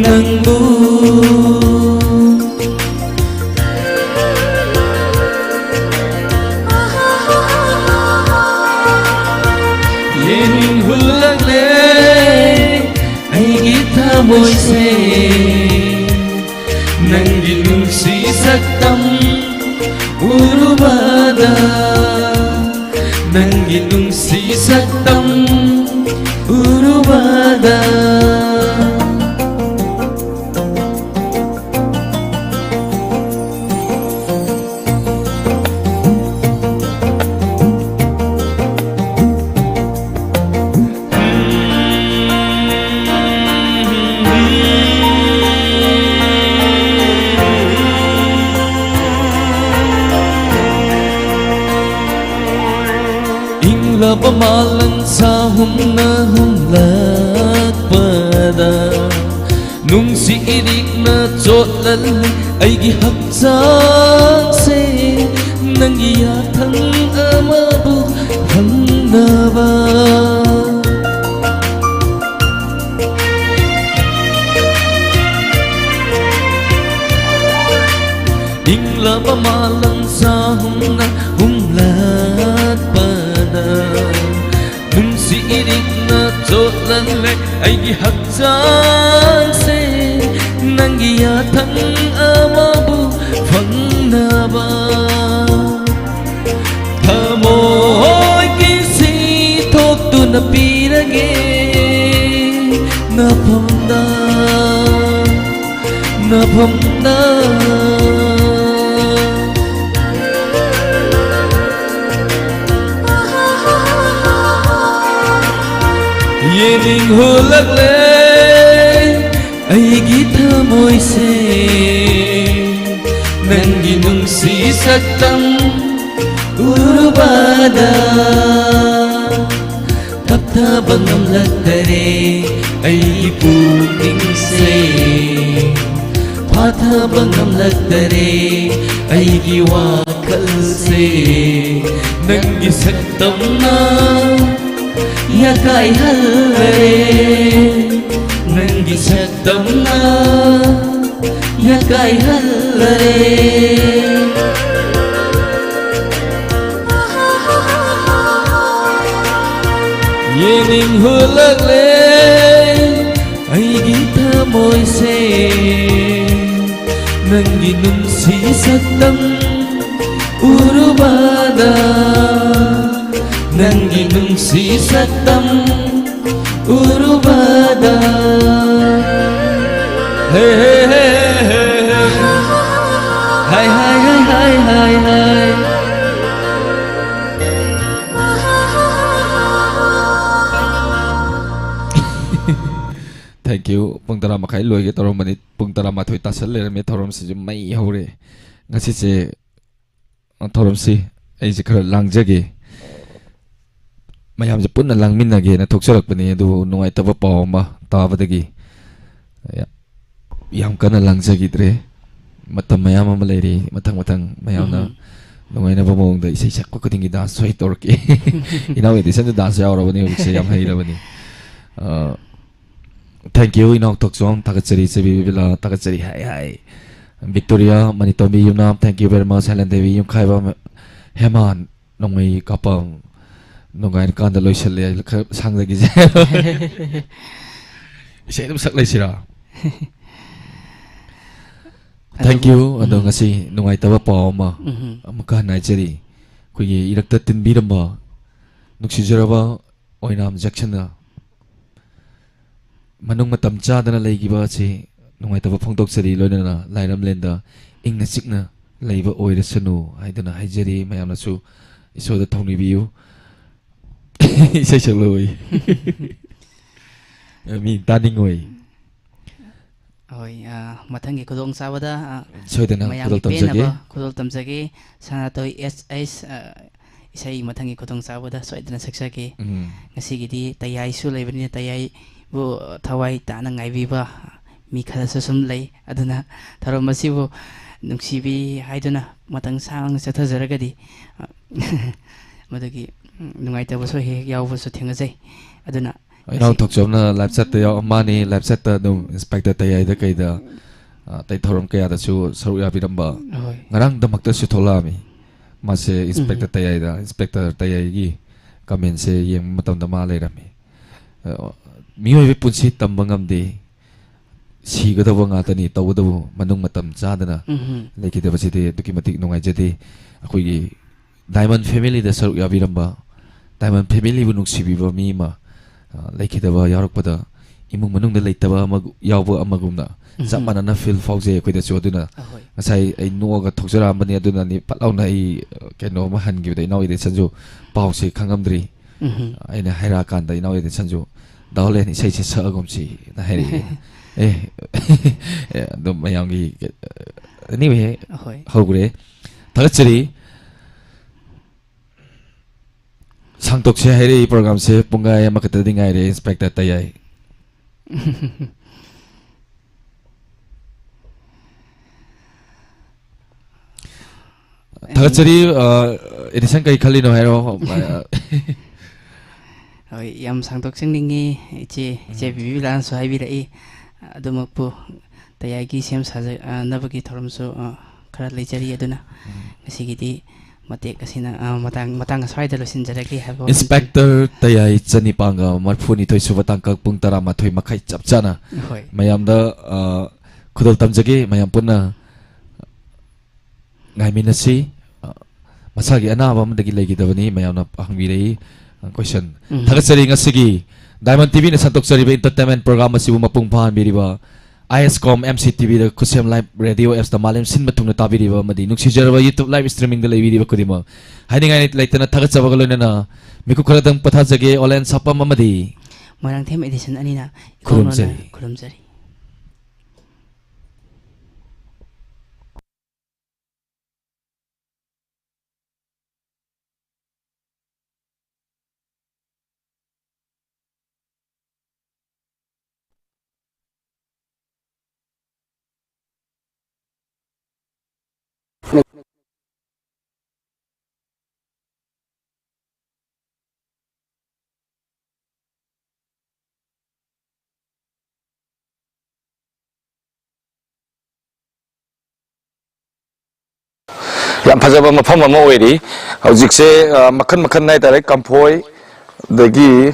ꯅꯪꯕꯨ꯫ ꯅꯪꯒꯤ ꯅꯨꯡꯁꯤ ꯁꯛꯇꯝ ꯎꯔꯨꯕꯗ, ꯅꯪꯒꯤ ꯅꯨꯡꯁꯤ ꯁꯛꯇꯝ ꯎꯔꯨꯕꯗ꯫ ꯏꯪꯂꯕ ꯃꯥꯂꯪ ꯁꯥ ꯍꯨꯝꯅ ꯍꯨꯝꯂꯛꯄꯗ, ꯅꯨꯡꯁꯤ ꯏꯔꯤꯛꯅ ꯆꯣꯠꯍꯜꯂꯤ ꯑꯩꯒꯤ ꯍꯛꯆꯥꯡꯁꯦ, ꯅꯪꯒꯤ ꯌꯥꯊꯪ ꯑꯃꯕꯨ ꯐꯪꯅꯕ꯫ ꯏꯪꯂꯕ ꯃꯥꯂꯪ ꯁꯥ ꯍꯨꯝꯅ ꯍꯨꯝꯂꯛꯄꯗ, ꯅꯨꯡꯁꯤ ꯏꯔꯤꯛꯅ ꯆꯣꯠꯍꯜꯂꯦ ꯑꯩꯒꯤ ꯍꯛꯆꯥꯡꯁꯦ, ꯅꯪꯒꯤ ꯌꯥꯊꯪ ꯑꯃꯕꯨ ꯐꯪꯅꯕ꯫ ꯊꯃꯣꯏꯒꯤ ꯁꯤ ꯊꯣꯛꯇꯨꯅ ꯄꯤꯔꯒꯦ ꯅꯐꯝꯗ, ꯅꯐꯝꯗ꯫ ꯌꯦꯡꯅꯤꯡ ꯍꯨꯜꯂꯛꯂꯦ ꯑꯩꯒꯤ ꯊꯃꯣꯏꯁꯦ, ꯅꯪꯒꯤ ꯅꯨꯡꯁꯤ ꯁꯛꯇꯝ ꯎꯔꯨꯕꯗ꯫ ꯇꯞꯊꯕ ꯉꯝꯂꯛꯇꯔꯦ ꯑꯩꯒꯤ ꯄꯨꯛꯅꯤꯡꯁꯦ, ꯐꯥꯊꯕ ꯉꯝꯂꯛꯇꯔꯦ ꯑꯩꯒꯤ ꯋꯥꯈꯜꯁꯦ, ꯅꯪꯒꯤ ꯁꯛꯇꯝꯅ ꯌꯥꯀꯥꯏꯍꯜꯂꯔꯦ, ꯅꯪꯒꯤ ꯁꯛꯇꯝꯅ ꯌꯥꯀꯥꯏꯍꯜꯂꯔꯦ꯫ ꯌꯦꯡꯅꯤꯡ ꯍꯨꯜꯂꯛꯂꯦ ꯑꯩꯒꯤ ꯊꯃꯣꯏ ꯊꯃꯣꯏꯁꯦ ꯅꯪꯒꯤ ꯅꯨꯡꯁꯤ ꯁꯛꯇꯝ ꯎꯔꯨꯕꯗ, ꯅꯪꯒꯤ ꯅꯨꯡꯁꯤ ꯁꯛꯇꯝ ꯎꯔꯨꯕꯗ. ꯍꯦ, ꯍꯦ, ꯍꯦ, ꯍꯦ, ꯍꯦ. ꯍꯥꯏ, ꯍꯥꯏ, ꯍꯥꯏ, ꯍꯥꯏ, ꯍꯥꯏ, ꯍꯥꯏ. Thank you. ꯄꯨꯡ ꯇꯔꯥ ꯃꯈꯥꯏ ꯂꯣꯏꯒꯦ ꯇꯧꯔꯝꯕꯅꯤ, ꯄꯨꯡ ꯇꯔꯥꯃꯥꯊꯣꯏ ꯇꯥꯁꯜ ꯂꯩꯔꯝꯃꯦ꯫ ꯊꯧꯔꯝꯁꯤꯁꯨ ꯃꯩ ꯍꯧꯔꯦ ꯉꯁꯤꯁꯦ꯫ ꯑ, ꯊꯧꯔꯝꯁꯤ ꯑꯩꯁꯦ ꯈꯔ ꯂꯥꯡꯖꯒꯦ꯫ ꯃꯌꯥꯝꯁꯦ ꯄꯨꯟꯅ ꯂꯥꯡꯃꯤꯟꯅꯒꯦꯅ ꯊꯣꯛꯆꯔꯛꯄꯅꯤ, ꯑꯗꯨꯕꯨ ꯅꯨꯡꯉꯥꯏꯇꯕ ꯄꯥꯎ ꯑꯃ ꯇꯥꯕꯗꯒꯤ ꯌꯥ-, ꯌꯥꯝ ꯀꯟꯅ ꯂꯥꯡꯖꯈꯤꯗ꯭ꯔꯦ꯫ ꯃꯇꯝ ꯃꯌꯥꯝ ꯑꯃ ꯂꯩꯔꯤ, ꯃꯊꯪ ꯃꯊꯪ ꯃꯌꯥꯝꯅ ꯎꯝ꯫ ꯅꯨꯡꯉꯥꯏꯅꯕ ꯃꯑꯣꯡꯗ ꯏꯁꯩ ꯁꯛꯄ ꯈꯨꯗꯤꯡꯒꯤ dance ꯁꯣꯏ ꯇꯧꯔꯛꯀꯦ꯫ ꯏꯅꯥꯎ ꯑꯦꯗꯤꯁꯟꯁꯨ dance ꯌꯥꯎꯔꯕꯅꯤ ꯍꯧꯖꯤꯛꯁꯦ, ꯌꯥꯝ ꯍꯩꯔꯕꯅꯤ꯫ ꯑ, Thank you, ꯏꯅꯥꯎ ꯊꯣꯛꯆꯣꯝ, ꯊꯥꯒꯠꯆꯔꯤ, ꯆꯦꯕꯤ ꯕꯤꯕꯤꯂꯥ, ꯊꯥꯒꯠꯆꯔꯤ, ꯍꯥꯏ, ꯍꯥꯏ꯫ ꯕꯤꯛꯇꯣꯔꯤꯌꯥ, ꯃꯅꯤꯇꯣꯝꯕꯤ ꯌꯨꯝꯅꯥꯝ, thank you very much, Helen Devi ꯌꯨꯝꯈꯥꯏꯕꯝ, ꯍꯦꯃꯥꯟ, ꯅꯣꯡꯃꯩ ꯀꯥꯄꯝ, ꯅꯨꯡꯉꯥꯏꯔꯀꯥꯟꯗ ꯂꯣꯏꯁꯜꯂꯦ, ꯈꯔ ꯁꯥꯡꯗꯒꯤꯁꯦ꯫ ꯏꯁꯩ ꯑꯗꯨꯝ ꯁꯛ ꯂꯩꯁꯤꯔꯥ? Thank you꯫ ꯑꯗꯣ ꯎꯝ꯫ ꯉꯁꯤ ꯅꯨꯡꯉꯥꯏꯇꯕ ꯄꯥꯎ ꯑꯃ ꯎꯝ꯫ ꯑꯃꯨꯛꯀ ꯍꯟꯅ ꯍꯥꯏꯖꯔꯤ꯫ ꯑꯩꯈꯣꯏꯒꯤ ꯏꯔꯛꯇ ꯇꯤꯟꯕꯤꯔꯝꯕ ꯅꯨꯡꯁꯤꯖꯔꯕ ꯑꯣꯏꯅꯥꯝ ꯖꯦꯛꯁꯟꯅ ꯃꯅꯨꯡ ꯃꯇꯝ ꯆꯥꯗꯅ ꯂꯩꯈꯤꯕ ꯑꯁꯤ ꯅꯨꯡꯉꯥꯏꯇꯕ ꯐꯣꯡꯗꯣꯛꯆꯔꯤ, ꯂꯣꯏꯅꯅ ꯂꯥꯏꯔꯝꯂꯦꯟꯗ ꯏꯪꯅ ꯆꯤꯛꯅ ꯂꯩꯕ ꯑꯣꯏꯔꯁꯅꯨ ꯍꯥꯏꯗꯨꯅ ꯍꯥꯏꯖꯔꯤ꯫ ꯃꯌꯥꯝꯅꯁꯨ ꯏꯁꯣꯔꯗ ꯊꯧꯅꯤꯕꯤꯌꯨ꯫ ꯏꯁꯩ ꯁꯛꯂꯛꯑꯣꯏ꯫ ꯃꯤ ꯇꯥꯅꯤꯡꯉꯣꯏ꯫ ꯍꯣꯏ, ꯑ, ꯃꯊꯪꯒꯤ ꯈꯨꯗꯣꯡꯆꯥꯕꯗ, ꯑ, ꯁꯣꯏꯗꯅ ꯃꯌꯥꯝꯒꯤ ꯈꯨꯗꯣꯜ ꯇꯝꯖꯒꯦ꯫ ꯄꯦꯟꯅꯕ ꯈꯨꯗꯣꯜ ꯇꯝꯖꯒꯦ꯫ ꯁꯅꯥꯇꯣꯏ ꯑꯦꯁ ꯑꯩꯁ, ꯑ, ꯏꯁꯩ ꯃꯊꯪꯒꯤ ꯈꯨꯗꯣꯡꯆꯥꯕꯗ ꯁꯣꯏꯗꯅ ꯁꯛꯆꯒꯦ꯫ ꯎꯝ꯫ ꯉꯁꯤꯒꯤꯗꯤ ꯇꯌꯥꯏꯁꯨ ꯂꯩꯕꯅꯤꯅ ꯇꯌꯥꯏꯕꯨ ꯊꯋꯥꯏ ꯇꯥꯅ ꯉꯥꯏꯕꯤꯕ ꯃꯤ ꯈꯔꯁꯨ ꯁꯨꯝ ꯂꯩ꯫ ꯑꯗꯨꯅ ꯊꯧꯔꯝ ꯑꯁꯤꯕꯨ ꯅꯨꯡꯁꯤꯕꯤ ꯍꯥꯏꯗꯨꯅ ꯃꯇꯝ ꯁꯥꯡꯅ ꯆꯠꯊꯖꯔꯒꯗꯤ, ꯑ, ꯃꯗꯨꯒꯤ, ꯎꯝ, ꯅꯨꯡꯉꯥꯏꯇꯕꯁꯨ ꯍꯦꯛ ꯍꯦꯛ ꯌꯥꯎꯕꯁꯨ ꯊꯦꯡꯅꯖꯩ꯫ ꯑꯗꯨꯅ ꯏꯅꯥꯎ ꯉꯁꯤ ꯊꯣꯛꯆꯣꯝꯅ live chat ꯇ ꯌꯥꯎ-, ꯃꯥꯅꯤ, live chat ꯇ ꯑꯗꯨꯝ inspector ꯇꯌꯥꯏꯗ ꯀꯩꯗ, ꯑ, ꯑꯇꯩ ꯊꯧꯔꯝ ꯀꯌꯥꯗꯁꯨ ꯁꯔꯨꯛ ꯌꯥꯕꯤꯔꯝꯕ꯫ ꯍꯣꯏ꯫ ꯉꯔꯥꯡꯗꯃꯛꯇꯁꯨ ꯊꯣꯛꯂꯛꯑꯝꯃꯤ꯫ ꯃꯥꯁꯦ inspector ꯎꯝ꯫ ꯇꯌꯥꯏꯗ, inspector ꯇꯌꯥꯏꯒꯤ comment ꯁꯦ ꯌꯦꯡꯕ ꯃꯇꯝꯗ ꯃꯥ ꯂꯩꯔꯝꯃꯤ꯫ ꯑ, ꯃꯤꯑꯣꯏꯕꯒꯤ ꯄꯨꯟꯁꯤ ꯇꯝꯕ ꯉꯝꯗꯦ꯫ ꯁꯤꯒꯗꯕ ꯉꯥꯛꯇꯅꯤ, ꯇꯧꯕꯇꯕꯨ ꯃꯅꯨꯡ ꯃꯇꯝ ꯆꯥꯗꯅ ꯎꯝꯍꯨꯝ꯫ ꯂꯩꯈꯤꯗꯕꯁꯤꯗꯤ ꯑꯗꯨꯛꯀꯤ ꯃꯇꯤꯛ ꯅꯨꯡꯉꯥꯏꯖꯗꯦ꯫ ꯑꯩꯈꯣꯏꯒꯤ Diamond Family ꯗ ꯁꯔꯨꯛ ꯌꯥꯕꯤꯔꯝꯕ, Diamond Family ꯕꯨ ꯅꯨꯡꯁꯤꯕꯤꯕ ꯃꯤ ꯑꯃ, ꯑ, ꯂꯩꯈꯤꯗꯕ ꯌꯥꯎꯔꯛꯄꯗ ꯏꯃꯨꯡ ꯃꯅꯨꯡꯗ ꯂꯩꯇꯕ ꯑꯃ ꯌꯥꯎꯕ ꯑꯃꯒꯨꯝꯅ ꯆꯞ ꯎꯝꯍꯨꯝ꯫ ꯃꯥꯟꯅꯅ feel ꯐꯥꯎꯖꯩ ꯑꯩꯈꯣꯏꯗꯁꯨ꯫ ꯑꯗꯨꯅ ꯑꯍꯣꯏ꯫ ꯉꯁꯥꯏ ꯑꯩ ꯅꯣꯛꯑꯒ ꯊꯣꯛꯆꯔꯛꯑꯝꯕꯅꯤ, ꯑꯗꯨꯅꯅꯤ ꯄꯠ ꯂꯥꯎꯅ ꯑꯩ, ꯑ, ꯀꯩꯅꯣꯝꯃ ꯍꯟꯈꯤꯕꯗ ꯏꯅꯥꯎ ꯏꯗꯤꯁꯟꯁꯨ ꯄꯥꯎꯁꯦ ꯈꯪꯉꯝꯗ꯭ꯔꯤ꯫ ꯎꯝꯍꯨꯝ꯫ ꯑꯩꯅ ꯍꯥꯏꯔꯛꯑꯀꯥꯟꯗ ꯏꯅꯥꯎ ꯏꯗꯤꯁꯟꯁꯨ, "ꯗꯥ ꯍꯣꯂꯦꯟ ꯏꯁꯩꯁꯦ ꯁꯛꯑꯒꯨꯝꯁꯤꯅ" ꯍꯥꯏꯔꯛꯑꯦ꯫ ꯑꯦ, ꯑꯦ, ꯑꯗꯨꯝ ꯃꯌꯥꯝꯒꯤ, anyway, ꯑꯍꯣꯏ꯫ ꯍꯧꯈ꯭ꯔꯦ꯫ ꯊꯥꯒꯠꯆꯔꯤ꯫ ꯁꯥꯡꯗꯣꯛꯁꯦ ꯍꯥꯏꯔꯛꯏ, programꯁꯦ ꯄꯨꯡꯈꯥꯏ ꯑꯃꯈꯛꯇꯗꯤ ꯉꯥꯏꯔꯦ, Inspector ꯇꯌꯥꯏ꯫ ꯊꯥꯒꯠꯆꯔꯤ, ꯑ, ꯏꯗꯤꯁꯟ, ꯀꯔꯤ ꯈꯜꯂꯤꯅꯣ ꯍꯥꯏꯔꯣ꯫ ꯍꯣꯏ, ꯌꯥꯝ ꯁꯥꯡꯗꯣꯛꯆꯅꯤꯡꯉꯤ, ꯏꯆꯦ, ꯏꯆꯦ ꯎꯝ꯫ ꯕꯤꯕꯤ ꯂꯥꯟꯁꯨ ꯍꯥꯏꯕꯤꯔꯛꯏ꯫ ꯑꯗꯨꯃꯛꯄꯨ ꯇꯌꯥꯏꯒꯤ ꯁꯦꯝ ꯁꯥꯖ-, ꯑ, ꯅꯕꯒꯤ ꯊꯧꯔꯝꯁꯨ, ꯑ, ꯈꯔ ꯂꯩꯖꯔꯤ꯫ ꯑꯗꯨꯅ ꯎꯝ꯫ ꯉꯁꯤꯒꯤꯗꯤ ꯃꯇꯦꯛ ꯑꯁꯤꯅ, ꯑ, ꯃꯇꯥꯡ, ꯃꯇꯥꯡ ꯑꯁ꯭ꯋꯥꯏꯗ ꯂꯣꯏꯁꯤꯟꯖꯔꯒꯦ ꯍꯥꯏꯕ ꯋꯥꯐꯝꯁꯤ꯫ Inspector ꯇꯌꯥꯏ ꯆꯅꯤꯄꯥꯟꯒ ꯃꯔꯤꯐꯨꯅꯤꯊꯣꯏ ꯁꯨꯕ ꯇꯥꯡꯀꯛ ꯄꯨꯡ ꯇꯔꯥꯃꯥꯊꯣꯏ ꯃꯈꯥꯏ ꯆꯞ ꯆꯥꯅ ꯍꯣꯏ꯫ ꯃꯌꯥꯝꯗ, ꯑ, ꯈꯨꯗꯣꯜ ꯇꯝꯖꯒꯦ꯫ ꯃꯌꯥꯝ ꯄꯨꯟꯅ ꯉꯥꯏꯃꯤꯟꯅꯁꯤ꯫ ꯑ, ꯃꯁꯥꯒꯤ ꯑꯅꯥꯕ ꯑꯃꯗꯒꯤ ꯂꯩꯈꯤꯗꯕꯅꯤ꯫ ꯃꯌꯥꯝꯅ ꯍꯪꯕꯤꯔꯛꯏ, ꯑ, question꯫ ꯎꯝ꯫ ꯊꯥꯒꯠꯆꯔꯤ ꯉꯁꯤꯒꯤ Diamond ꯇꯤꯚꯤꯅ ꯁꯟꯗꯣꯛꯆꯔꯤꯕ entertainment program ꯑꯁꯤꯕꯨ ꯃꯄꯨꯡ ꯐꯥꯍꯟꯕꯤꯔꯤꯕ ꯑꯥꯏ ꯑꯦꯁ ꯀꯣꯝ ꯑꯦꯝ ꯁꯤ ꯇꯤꯚꯤꯗ, ꯈꯨꯠꯁꯦꯝ Live Radio Apps ꯇ ꯃꯥꯂꯦꯝ ꯁꯤꯟꯕ ꯊꯨꯡꯅ ꯇꯥꯕꯤꯔꯤꯕ ꯑꯃꯗꯤ ꯅꯨꯡꯁꯤꯖꯔꯕ YouTube live streaming ꯗ ꯂꯩꯕꯤꯔꯤꯕ ꯈꯨꯗꯤꯡꯃꯛ ꯍꯥꯏꯅꯤꯡꯉꯥꯏ ꯂꯩꯇꯅ ꯊꯥꯒꯠꯆꯕꯒ ꯂꯣꯏꯅꯅ ꯃꯤꯀꯨꯞ ꯈꯔꯗꯪ ꯄꯣꯊꯥꯖꯒꯦ꯫ ꯑꯣꯂꯦꯟ ꯁꯥꯄꯝ ꯑꯃꯗꯤ ꯃꯣꯏꯔꯥꯡꯊꯦꯝ ꯏꯗꯤꯁꯟ ꯑꯅꯤꯅ ꯏꯈꯣ ꯈꯨꯔꯨꯝꯖꯔꯤ꯫ ꯈꯨꯔꯨꯝꯖꯔꯤ꯫ ꯌꯥꯝ ꯐꯖꯕ ꯃꯐꯝ ꯑꯃ ꯑꯣꯏꯔꯤ꯫ ꯍꯧꯖꯤꯛꯁꯦ, ꯑ, ꯃꯈꯟ ꯃꯈꯟ ꯍꯥꯏꯇꯥꯔꯦ, ꯀꯝꯐꯣꯏ, ꯑꯗꯒꯤ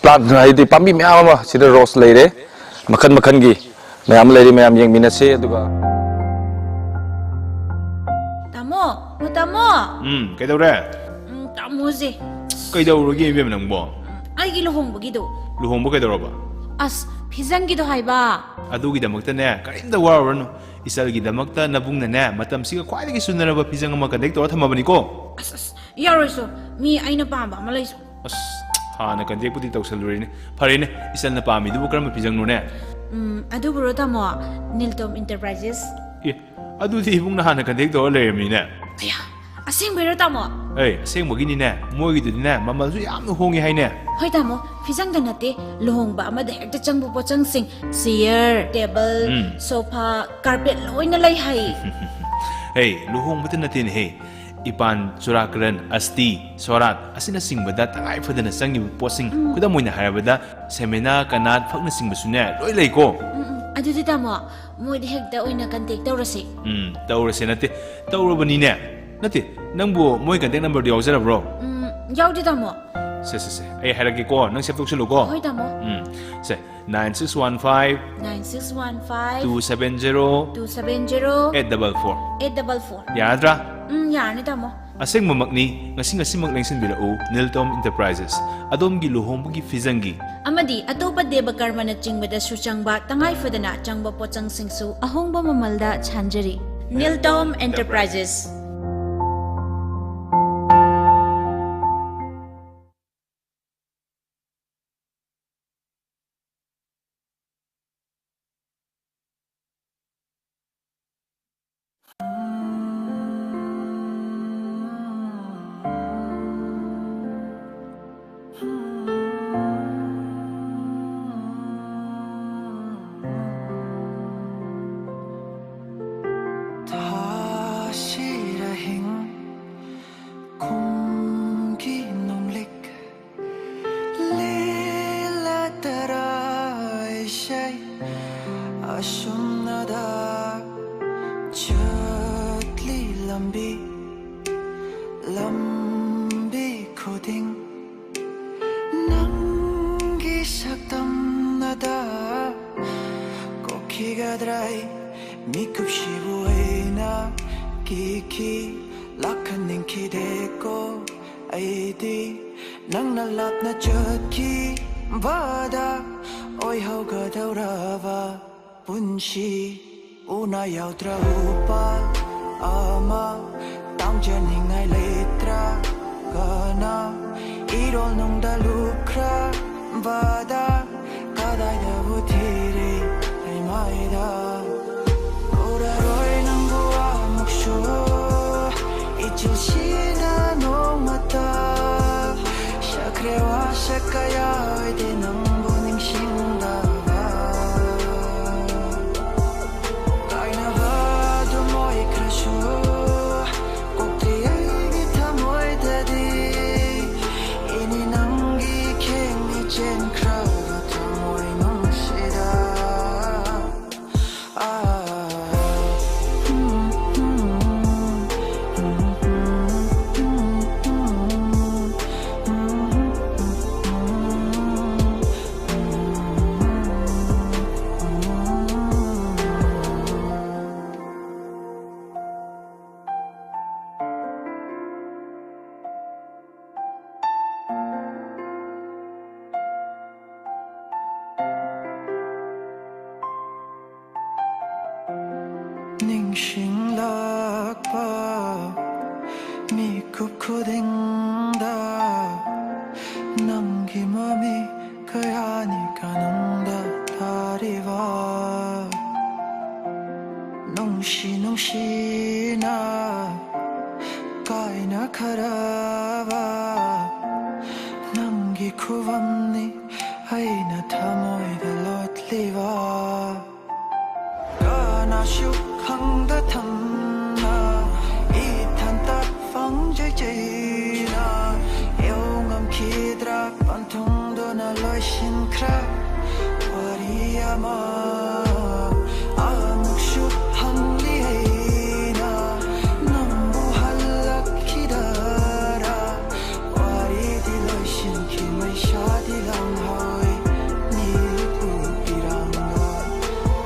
plant, ꯍꯥꯏꯗꯤ ꯄꯥꯝꯕꯤ ꯃꯌꯥꯝ ꯑꯃ ꯁꯤꯗ rose ꯂꯩꯔꯦ, ꯃꯈꯟ ꯃꯈꯟꯒꯤ꯫ ꯃꯌꯥꯝ ꯂꯩꯔꯤ, ꯃꯌꯥꯝ ꯌꯦꯡꯃꯤꯟꯅꯁꯦ꯫ ꯑꯗꯨꯒ ꯇꯥꯃꯣ, ꯑꯣ ꯇꯥꯃꯣ꯫ ꯎꯝ, ꯀꯩꯗꯧꯔꯦ? ꯎꯝ, ꯇꯥꯃꯣꯁꯦ꯫ ꯀꯩꯗꯧꯔꯒꯦ ꯏꯕꯦꯝ ꯅꯪꯕꯣ? ꯑꯩꯒꯤ ꯂꯨꯍꯣꯡꯕꯒꯤꯗꯣ꯫ ꯂꯨꯍꯣꯡꯕ ꯀꯩꯗꯧꯔꯕ? ꯑꯁ, ꯐꯤꯖꯪꯒꯤꯗꯣ ꯍꯥꯏꯕ꯫ ꯑꯗꯨꯒꯤꯗꯃꯛꯇꯅꯦ, ꯀꯔꯤꯝꯇ ꯋꯥꯔꯨꯔꯅꯨ꯫ ꯏꯆꯜꯒꯤꯗꯃꯛꯇ ꯅꯕꯨꯡꯅꯅꯦ, ꯃꯇꯝꯁꯤꯒ ꯈ꯭ꯋꯥꯏꯗꯒꯤ ꯆꯨꯅꯔꯕ ꯐꯤꯖꯪ ꯑꯃ ꯀꯟꯇꯦꯛ ꯇꯧꯔ ꯊꯝꯃꯕꯅꯤꯀꯣ꯫ ꯑꯁ, ꯑꯁ, ꯌꯥꯔꯣꯏꯁꯨ꯫ ꯃꯤ ꯑꯩꯅ ꯄꯥꯝꯕ ꯑꯃ ꯂꯩꯁꯨ꯫ ꯑꯁ, ꯍꯥꯟꯅ ꯀꯟꯇꯦꯛꯄꯨꯗꯤ ꯇꯧꯁꯜꯂꯨꯔꯦꯅꯦ꯫ ꯐꯔꯦꯅꯦ, ꯏꯆꯜꯅ ꯄꯥꯝꯃꯤꯗꯨꯕꯨ ꯀꯔꯝꯕ ꯐꯤꯖꯪꯅꯣꯅꯦ? ꯎꯝ, ꯑꯗꯨꯕꯨꯔꯣ ꯇꯥꯃꯣ? ꯅꯤꯜꯇꯣꯝ ꯏꯟꯇꯔꯄ꯭ꯔꯥꯏꯖꯦꯁ꯫ ꯑꯦ, ꯑꯗꯨꯗꯤ ꯏꯕꯨꯡꯅ ꯍꯥꯟꯅ ꯀꯟꯇꯦꯛ ꯇꯧꯔ ꯂꯩꯔꯝꯃꯤꯅꯦ꯫ ꯑꯌꯥ, ꯑꯁꯦꯡꯕꯩꯔꯣ ꯇꯥꯃꯣ? ꯑꯩ ꯑꯁꯦꯡꯕꯒꯤꯅꯤꯅꯦ, ꯃꯣꯏꯒꯤꯗꯨꯗꯤꯅꯦ, ꯃꯃꯜꯁꯨ ꯌꯥꯝꯅ ꯍꯣꯡꯉꯤ ꯍꯥꯏꯅꯦ꯫ ꯍꯣꯏ ꯇꯥꯃꯣ, ꯐꯤꯖꯪꯗ ꯅꯠꯇꯦ, ꯂꯨꯍꯣꯡꯕ ꯑꯃꯗ ꯍꯦꯛꯇ ꯆꯪꯕ ꯄꯣꯠꯆꯪꯁꯤꯡ, ꯆꯤꯌꯔ, ꯇꯦꯕꯜ, ꯎꯝ꯫ ꯁꯣꯐꯥ, ꯀꯥꯔꯄꯦꯠ ꯂꯣꯏꯅ ꯂꯩ ꯍꯥꯏꯌꯦ꯫ ꯍꯦ, ꯂꯨꯍꯣꯡꯕꯗ ꯅꯠꯇꯦꯅꯦꯍꯦ, ꯏꯄꯥꯟ, ꯆꯨꯔꯥꯀꯔꯟ, ꯑꯁꯇꯤ, ꯁꯣꯔꯥꯠ ꯑꯁꯤꯅꯆꯤꯡꯕꯗ ꯇꯉꯥꯏ ꯐꯗꯅ ꯆꯪꯉꯤꯕ ꯄꯣꯠꯁꯤꯡ, ꯈꯨꯗꯝ ꯑꯣꯏꯅ ꯍꯥꯏꯔꯕꯗ ꯁꯦꯃꯤꯅꯥ, ꯀꯅꯥꯠ, ꯐꯛꯅꯆꯤꯡꯕꯁꯨꯅꯦ ꯂꯣꯏ ꯂꯩꯀꯣ꯫ ꯎꯝ, ꯎꯝ, ꯑꯗꯨꯗꯤ ꯇꯥꯃꯣ, ꯃꯣꯏꯗ ꯍꯦꯛꯇ ꯑꯣꯏꯅ ꯀꯟꯇꯦꯛ ꯇꯧꯔꯁꯤ꯫ ꯎꯝ, ꯇꯧꯔꯁꯦ ꯅꯠꯇꯦ, ꯇꯧꯔꯕꯅꯤꯅꯦ꯫ ꯅꯠꯇꯦ, ꯅꯪꯕꯨ ꯃꯣꯏ ꯀꯟꯇꯦꯛ ꯅꯝꯕꯔꯗꯨ ꯌꯥꯎꯖꯔꯕ꯭ꯔꯣ? ꯎꯝ, ꯌꯥꯎꯗꯦ ꯇꯥꯃꯣ꯫ ꯁꯦ ꯁꯦ ꯁꯦ, ꯑꯩ ꯍꯥꯏꯔꯛꯀꯦꯀꯣ, ꯅꯪ ꯁꯦꯞ ꯇꯧꯁꯜꯂꯨꯀꯣ꯫ ꯍꯣꯏ ꯇꯥꯃꯣ꯫ ꯎꯝ, ꯁꯦ, nine six one five nine six one five two seven zero two seven zero eight double four꯫ eight double four꯫ ꯌꯥꯔꯗ꯭ꯔꯥ? ꯎꯝ, ꯌꯥꯔꯅꯤ ꯇꯥꯃꯣ꯫ ꯑꯁꯦꯡꯕꯃꯛꯅꯤ, ꯉꯁꯤ ꯉꯁꯤꯃꯛ ꯂꯦꯡꯁꯤꯟꯕꯤꯔꯛꯎ ꯅꯤꯜꯇꯣꯝ ꯏꯟꯇꯔꯄ꯭ꯔꯥꯏꯖꯦꯁ, ꯑꯗꯣꯝꯒꯤ ꯂꯨꯍꯣꯡꯕꯒꯤ ꯐꯤꯖꯪꯒꯤ꯫ ꯑꯃꯗꯤ ꯑꯇꯣꯞꯄ ꯗꯦꯕ ꯀꯔꯃꯅꯆꯤꯡꯕꯗꯁꯨ ꯆꯪꯕ ꯇꯉꯥꯏ ꯐꯗꯅ ꯆꯪꯕ ꯄꯣꯠꯆꯪꯁꯤꯡꯁꯨ ꯑꯍꯣꯡꯕ ꯃꯃꯜꯗ ꯁꯥꯟꯖꯔꯤ꯫ ꯅꯤꯜꯇꯣꯝ ꯏꯟꯇꯔꯄ꯭ꯔꯥꯏꯖꯦꯁ꯫ ꯊꯥꯁꯤꯔ ꯍꯤꯡ ꯀꯨꯝꯒꯤ ꯅꯣꯡꯂꯤꯛ ꯂꯤꯂꯥ ꯇꯔꯥ ꯏꯁꯩ ꯑꯁꯨꯝꯅꯗ ꯆꯠꯂꯤ ꯂꯝꯕꯤ ꯂꯝꯕꯤ ꯈꯨꯗꯤꯡ ꯅꯪꯒꯤ ꯁꯛꯇꯝꯅꯗ ꯀꯣꯛꯈꯤ ꯌꯥꯗ꯭ꯔꯦ꯫ ꯃꯤꯀꯨꯞꯁꯤꯕꯨ ꯑꯩꯅ ꯀꯤꯈꯤ꯫ ꯂꯥꯛꯍꯟꯅꯤꯡꯈꯤꯗꯦꯀꯣ ꯑꯩꯗꯤ꯫ ꯅꯪꯅ ꯂꯥꯞꯅ ꯆꯠꯈꯤꯕꯗ ꯑꯣꯏꯍꯧꯒꯗꯧꯔꯕ ꯄꯨꯟꯁꯤ ꯎꯅ ꯌꯥꯎꯗ꯭ꯔ ꯎꯄꯥꯜ ꯑꯃ꯫ ꯇꯥꯡꯖꯅꯤꯡꯉꯥꯏ ꯂꯩꯇ꯭ꯔꯒꯅ ꯏꯔꯣꯜ ꯅꯨꯡꯗ ꯂꯨꯞꯈ꯭ꯔꯕꯗ ꯀꯗꯥꯏꯗꯕꯨ ꯊꯤꯔꯤ ꯑꯩ ꯃꯥꯏꯗ? ꯎꯔꯔꯣꯏ ꯅꯪꯕꯨ ꯑꯃꯨꯛꯁꯨ ꯏꯆꯤꯜꯁꯤꯅ ꯅꯣꯡꯃꯇ꯫ ꯁꯛꯈ꯭ꯔꯦ ꯋꯥꯁꯛ ꯀꯌꯥ ꯑꯣꯏꯗꯦ ꯅꯪꯕꯨ ꯅꯤꯡꯁꯤꯡꯗꯕ꯫ ꯀꯥꯏꯅꯕ ꯑꯗꯨꯝ ꯑꯣꯏꯈ꯭ꯔꯁꯨ ꯀꯣꯛꯇꯤ ꯑꯩꯒꯤ ꯊꯃꯣꯏꯗꯗꯤ ꯏꯅꯤ ꯅꯪꯒꯤ ꯈꯦꯡꯅꯤ ꯆꯦꯟꯈ꯭ꯔꯕ ꯊꯃꯣꯏ ꯅꯨꯡꯁꯤꯗ꯫ ꯅꯤꯡꯁꯤꯡꯂꯛꯄ ꯃꯤꯀꯨꯞ ꯈꯨꯗꯤꯡꯗ ꯅꯪꯒꯤ ꯃꯃꯤ ꯀꯌꯥꯅꯤ ꯀꯅꯨꯡꯗ ꯇꯥꯔꯤꯕ꯫ ꯅꯨꯡꯁꯤ ꯅꯨꯡꯁꯤꯅ ꯀꯥꯏꯅꯈ꯭ꯔꯕ ꯅꯪꯒꯤ ꯈꯨꯕꯝꯅꯤ ꯑꯩꯅ ꯊꯃꯣꯏꯗ ꯂꯣꯠꯂꯤꯕ꯫ ꯀꯅꯥꯁꯨ ꯈꯪꯗ ꯊꯝꯅ ꯏꯊꯟꯇ ꯐꯪꯖꯩ ꯆꯩꯅ ꯌꯧ ꯉꯝꯈꯤꯗ꯭ꯔꯥ ꯄꯟꯊꯨꯡꯗꯨꯅ ꯂꯣꯏꯁꯤꯟꯈ꯭ꯔꯦ ꯋꯥꯔꯤ ꯑꯃ꯫ ꯑꯃꯨꯛꯁꯨ ꯍꯪꯂꯤ ꯑꯩꯅ ꯅꯪꯕꯨ ꯍꯜꯂꯛꯈꯤꯗꯔꯥ? ꯋꯥꯔꯤꯗꯤ ꯂꯣꯏꯁꯤꯟꯈꯤ ꯃꯩꯁꯥꯗꯤ ꯂꯥꯡꯍꯧꯏ ꯅꯤꯄꯨ ꯄꯤꯔꯥꯡꯒ꯫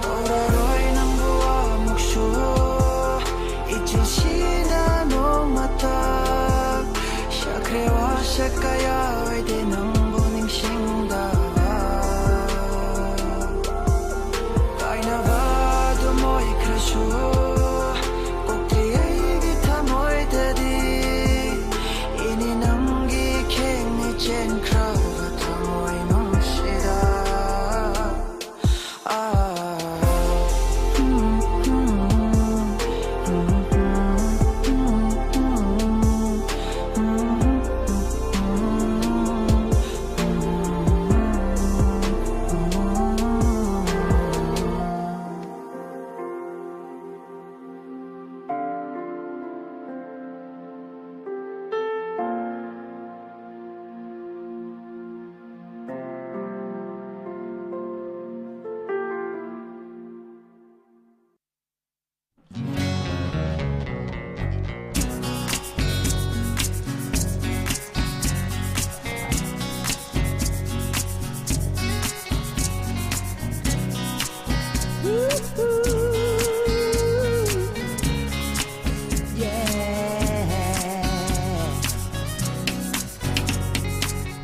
ꯀꯧꯔ ꯀꯣꯛꯇꯤ ꯑꯩꯒꯤ ꯊꯃꯣꯏꯗꯗꯤ ꯏꯅꯤ ꯅꯪꯒꯤ ꯈꯦꯡꯅꯤ ꯆꯦꯟꯈ꯭ꯔꯕ ꯊꯃꯣꯏ ꯅꯨꯡꯁꯤꯗ꯫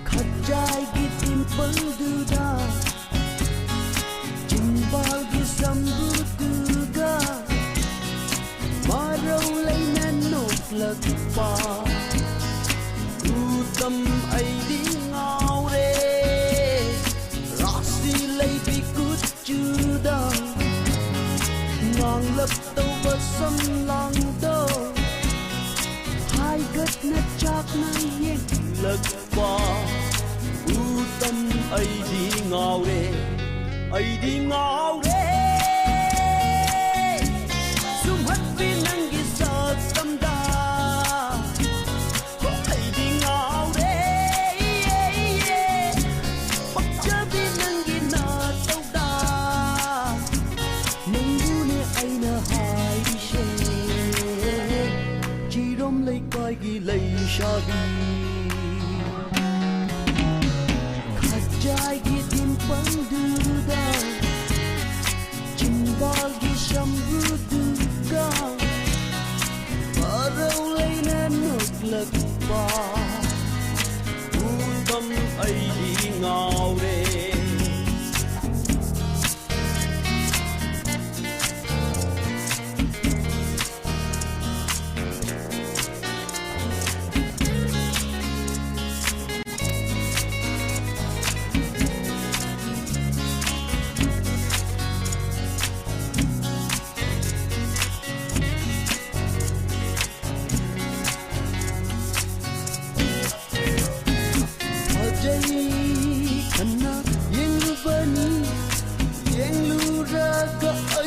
ꯈꯖꯥꯏꯒꯤ ꯗꯤꯝꯄꯜꯗꯨꯗ, ꯆꯤꯝꯕꯥꯜꯒꯤ ꯁꯝꯕ꯭ꯔꯨꯗꯨꯒ, ꯃꯔꯧ ꯂꯩꯅ ꯅꯣꯛꯂꯛꯄ ꯎꯇꯝ ꯑꯩꯗꯤ ꯉꯥꯎꯔꯦ꯫ ꯔꯥꯁꯤ ꯂꯩꯕꯤ ꯀꯨꯆꯨꯗ ꯉꯥꯡꯂꯛꯇꯧꯕ ꯁꯝꯂꯥꯡꯗꯣ ꯍꯥꯏꯒꯠꯅ ꯆꯥꯛꯅ ꯌꯦꯡꯂꯛꯄ ꯎꯇꯝ ꯑꯩꯗꯤ ꯉꯥꯎꯔꯦ, ꯑꯩꯗꯤ ꯉꯥꯎꯔꯦ꯫ ꯁꯨꯝꯍꯠꯄꯤ ꯅꯪꯒꯤ ꯁꯛꯇꯝꯗ ꯑꯩꯗꯤ ꯉꯥꯎꯔꯦ꯫ ꯄꯛꯆꯕꯤ ꯅꯪꯒꯤ ꯅꯇꯧꯗ ꯅꯪꯕꯨꯅꯦ ꯑꯩꯅ ꯍꯥꯏꯔꯤꯁꯦ꯫ ꯆꯤꯔꯣꯝ ꯂꯩꯀꯥꯏꯒꯤ ꯂꯩꯁꯥꯕꯤ ꯈꯖꯥꯏꯒꯤ ꯗꯤꯝꯄꯜꯗꯨꯗ, ꯆꯤꯝꯕꯥꯜꯒꯤ ꯁꯝꯕ꯭ꯔꯨꯗꯨꯒ ꯃꯔꯧ ꯂꯩꯅ ꯅꯣꯛꯂꯛꯄ ꯎꯇꯝ ꯑꯩꯗꯤ ꯉꯥꯎꯔꯦ꯫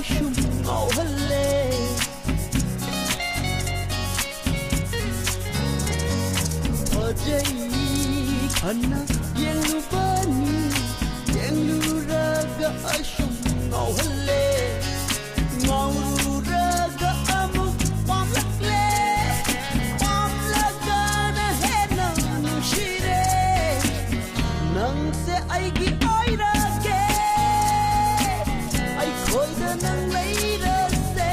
ꯁꯨꯝ ꯉꯥꯎꯍꯜꯂꯦ꯫ ꯐꯖꯩ ꯈꯟꯅ ꯌꯦꯡꯂꯨꯕꯅꯤ, ꯌꯦꯡꯂꯨꯔꯒ ꯑꯁꯨꯝ ꯉꯥꯎꯍꯜꯂꯦ꯫ ꯉꯥꯎꯔꯨꯔꯒ ꯑꯃꯨꯛ ꯄꯥꯝꯂꯛꯂꯦ, ꯄꯥꯝꯂꯒꯅ ꯍꯦꯟꯅ ꯅꯨꯡꯁꯤꯔꯦ꯫ ꯅꯪꯁꯦ ꯑꯩꯒꯤ ꯑꯣꯏꯔꯒꯦ, ꯑꯩꯈꯣꯏꯗ ꯅꯪ ꯂꯩꯔꯁꯦ꯫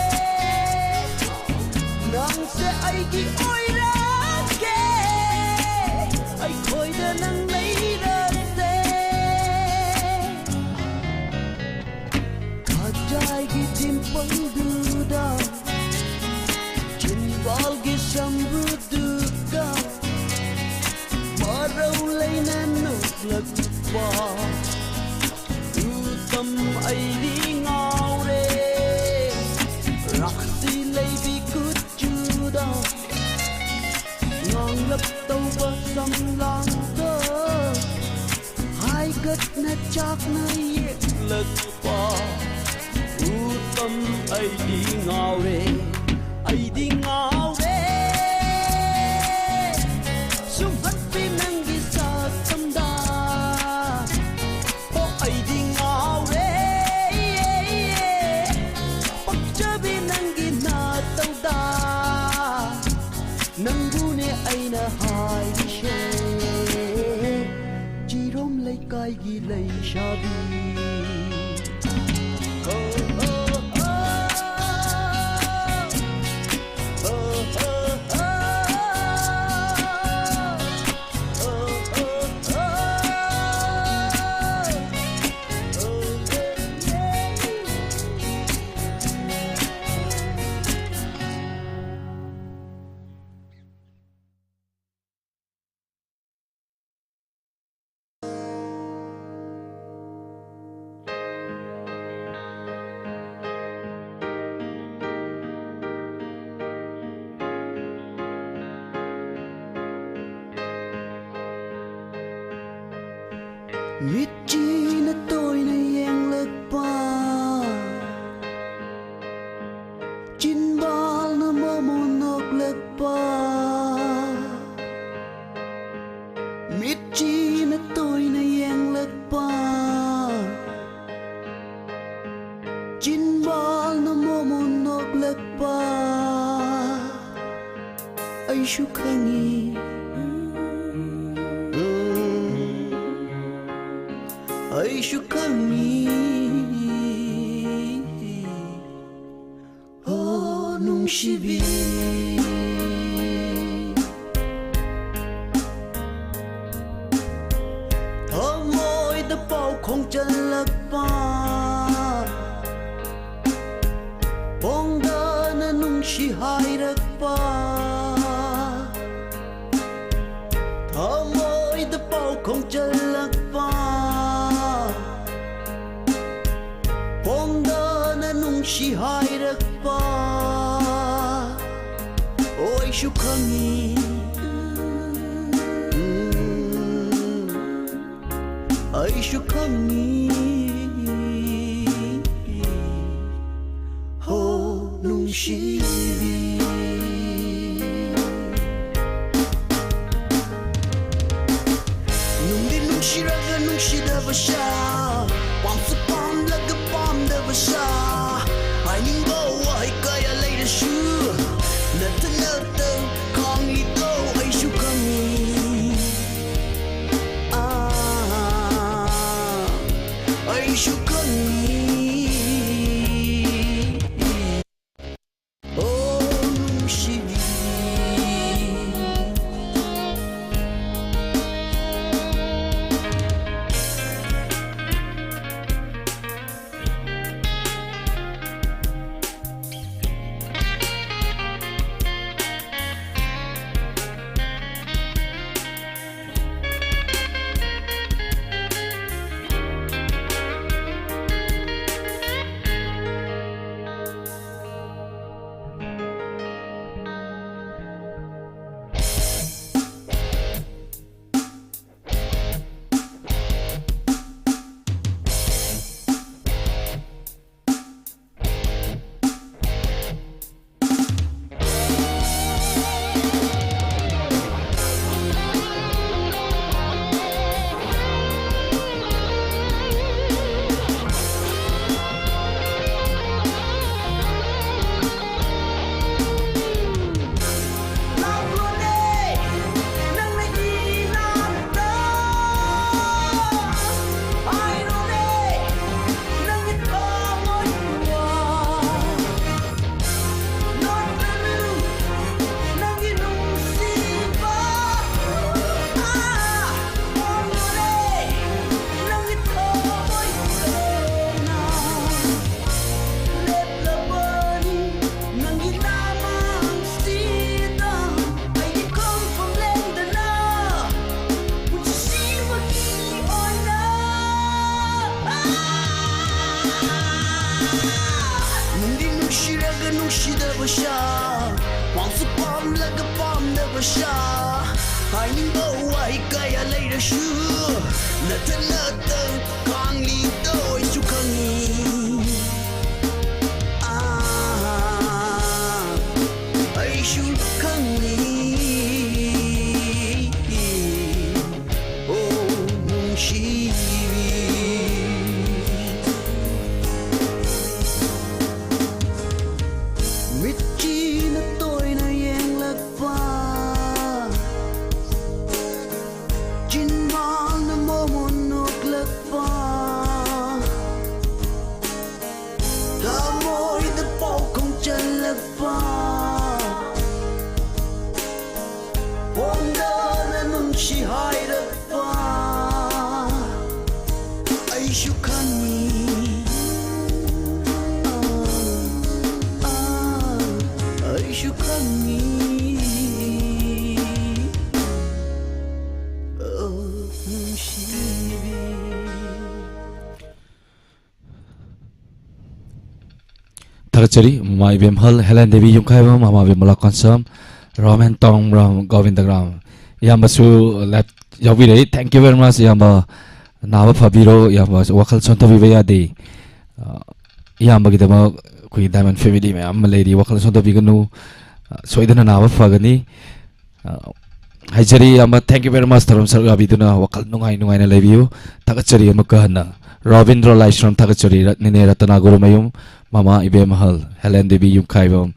ꯅꯪꯁꯦ ꯑꯩꯒꯤ ꯑꯣꯏꯔꯒꯦ, ꯑꯩꯈꯣꯏꯗ ꯅꯪ ꯂꯩꯔꯁꯦ꯫ ꯈꯖꯥꯏꯒꯤ ꯗꯤꯝꯄꯜꯗꯨꯗ, ꯆꯤꯟꯕꯥꯜꯒꯤ ꯁꯝꯕ꯭ꯔꯨꯗꯨꯒ, ꯃꯔꯧ ꯂꯩꯅ ꯅꯣꯛꯂꯛꯄ ꯎꯇꯝ, ꯑꯩꯗꯤ ꯉꯥꯎꯔꯦ꯫ ꯔꯥꯁꯤ ꯂꯩꯕꯤ ꯀꯨꯆꯨꯗ, ꯉꯥꯡꯂꯞ ꯇꯧꯕ ꯁꯝꯂꯥꯡꯗ, ꯍꯥꯏꯒꯠꯅ ꯆꯥꯛꯅ ꯌꯦꯛꯂꯛꯄ ꯎꯇꯝ, ꯑꯩꯗꯤ ꯉꯥꯎꯔꯦ, ꯑꯩꯗꯤ ꯉꯥꯎꯔꯦ꯫ ꯁꯨꯝꯍꯠꯄꯤ ꯅꯪꯒꯤ ꯁꯛꯇꯝꯗ, ꯑꯣ, ꯑꯩꯗꯤ ꯉꯥꯎꯔꯦ꯫ ꯄꯛꯆꯕꯤ ꯅꯪꯒꯤ ꯅꯥꯇꯧꯗ, ꯅꯪꯕꯨꯅꯦ ꯑꯩꯅ ꯍꯥꯏꯔꯤꯁꯦ, ꯆꯤꯔꯣꯝ ꯂꯩꯀꯥꯏꯒꯤ ꯂꯩꯁꯥꯕꯤ꯫ ꯃꯤꯠꯆꯤꯅ ꯇꯣꯏꯅ ꯌꯦꯡꯂꯛꯄ ꯆꯤꯟꯕꯥꯜꯅ ꯃꯣꯃꯣꯟ ꯅꯣꯛꯂꯛꯄ, ꯃꯤꯠꯆꯤꯅ ꯇꯣꯏꯅ ꯌꯦꯡꯂꯛꯄ, ꯆꯤꯟꯕꯥꯜꯅ ꯃꯣꯃꯣꯟ ꯅꯣꯛꯂꯛꯄ, ꯑꯩꯁꯨ ꯈꯪꯏ, ꯑꯩꯁꯨ ꯈꯪꯏ꯫ ꯍꯣ ꯅꯨꯡꯁꯤꯕꯤ, ꯊꯃꯣꯏꯗ ꯄꯥꯎꯈꯣꯡ ꯆꯜꯂꯛꯄ, ꯐꯣꯡꯗꯅ ꯅꯨꯡꯁꯤ ꯍꯥꯏꯔꯛꯄ, ꯊꯃꯣꯏꯗ ꯄꯥꯎꯈꯣꯡ ꯆꯜꯂꯛꯄ, ꯐꯣꯡꯗꯅ ꯅꯨꯡꯁꯤ ꯍꯥꯏꯔꯛꯄ, ꯑꯣꯏꯁꯨ ꯈꯪꯏ, ꯎꯝ, ꯑꯩꯁꯨ ꯈꯪꯏ꯫ ꯍꯣ ꯅꯨꯡꯁꯤꯕꯤ, ꯅꯨꯡꯗꯤ ꯅꯨꯡꯁꯤꯔꯒ ꯅꯨꯡꯁꯤꯗꯕ ꯁꯥ, ꯄꯥꯝꯁꯨ ꯄꯥꯝꯂꯒ ꯄꯥꯝꯗꯕ ꯁꯥ, ꯍꯥꯏꯅꯤꯡꯕ ꯋꯥꯍꯩ ꯀꯌꯥ ꯂꯩꯔꯁꯨ, ꯅꯊꯟꯅꯇ ꯈꯪꯂꯤꯗꯣ ꯑꯩꯁꯨ ꯈꯪꯏ꯫ ꯑꯥ, ꯑꯩꯁꯨ ꯈꯪꯏ꯫ ꯑꯣ ꯅꯨꯡꯁꯤꯕꯤ, ꯅꯨꯡꯗꯤ ꯅꯨꯡꯁꯤꯔꯒ ꯅꯨꯡꯁꯤꯗꯕ ꯁꯥ, ꯄꯥꯝꯁꯨ ꯄꯥꯝꯂꯒ ꯄꯥꯝꯗꯕ ꯁꯥ, ꯍꯥꯏꯅꯤꯡꯕ ꯋꯥꯍꯩ ꯀꯌꯥ ꯂꯩꯔꯁꯨ, ꯅꯊꯟꯅꯇ ꯀꯥꯡꯂꯤꯗ ꯑꯣꯏꯁꯨ ꯈꯪꯉꯤ꯫ ꯑꯥ, ꯑꯩꯁꯨ ꯈꯪꯉꯤ꯫ ꯑꯣ ꯅꯨꯡꯁꯤꯕꯤ, ꯃꯤꯠꯀꯤꯅ ꯇꯣꯏꯅ ꯌꯦꯡꯂꯛꯄ, ꯆꯤꯟꯕꯥꯜꯅ ꯃꯣꯃꯣꯟ ꯅꯣꯛꯂꯛꯄ, ꯊꯃꯣꯏꯗ ꯄꯥꯎꯈꯣꯡ ꯆꯜꯂꯛꯄ, ꯐꯣꯡꯗꯅ ꯅꯨꯡꯁꯤ ꯍꯥꯏꯔꯛꯄ, ꯑꯩꯁꯨ ꯈꯪꯉꯤ꯫ ꯑꯥ, ꯑꯥ, ꯑꯩꯁꯨ ꯈꯪꯉꯤ꯫ ꯑꯣ, ꯅꯨꯡꯁꯤꯕꯤ꯫ ꯊꯥꯒꯠꯆꯔꯤ꯫ ꯃꯃꯥ ꯏꯕꯦꯝꯍꯜ ꯍꯦꯂꯦꯟ ꯗꯦꯕꯤ ꯌꯨꯝꯈꯥꯏꯕꯝ, ꯃꯃꯥ ꯕꯤꯃꯂꯥ ꯀꯣꯟꯁꯝ, ꯔꯣꯃꯦꯟ ꯇꯣꯡꯕ꯭ꯔꯥꯝ, ꯒꯣꯕꯤꯟꯗꯒ꯭ꯔꯥꯝ꯫ ꯏꯌꯥꯝꯕꯁꯨ live ꯌꯥꯎꯕꯤꯔꯛꯏ꯫ Thank you very much, ꯏꯌꯥꯝꯕ꯫ ꯅꯥꯕ ꯐꯕꯤꯔꯣ, ꯏꯌꯥꯝꯕ꯫ ꯋꯥꯈꯜ ꯁꯣꯟꯊꯕꯤꯕ ꯌꯥꯗꯦ꯫ ꯑ, ꯏꯌꯥꯝꯕꯒꯤꯗꯃꯛ ꯑꯩꯈꯣꯏꯒꯤ Diamond Family ꯃꯌꯥꯝ ꯑꯃ ꯂꯩꯔꯤ꯫ ꯋꯥꯈꯜ ꯁꯣꯟꯊꯕꯤꯒꯅꯨ꯫ ꯑ, ꯁꯣꯏꯗꯅ ꯅꯥꯕ ꯐꯒꯅꯤ꯫ ꯑ, ꯍꯥꯏꯖꯔꯤ, ꯏꯌꯥꯝꯕ꯫ Thank you very much, ꯊꯧꯔꯝ ꯁꯔꯨꯛ ꯌꯥꯕꯤꯗꯨꯅ꯫ ꯋꯥꯈꯜ ꯅꯨꯡꯉꯥꯏ ꯅꯨꯡꯉꯥꯏꯅ ꯂꯩꯕꯤꯌꯨ꯫ ꯊꯥꯒꯠꯆꯔꯤ ꯑꯃꯨꯛꯀ ꯍꯟꯅ꯫ ꯔꯣꯕꯤꯟꯗ꯭ꯔꯣ ꯂꯥꯏꯁ꯭ꯔꯝ ꯊꯥꯒꯠꯆꯔꯤ꯫ ꯔꯠ-, ꯅꯤꯅꯦ ꯔꯇꯅꯥ ꯒꯨꯔꯨꯃꯌꯨꯝ, ꯃꯃꯥ ꯏꯕꯦꯝꯍꯜ Helen Devi Yumkhaibam.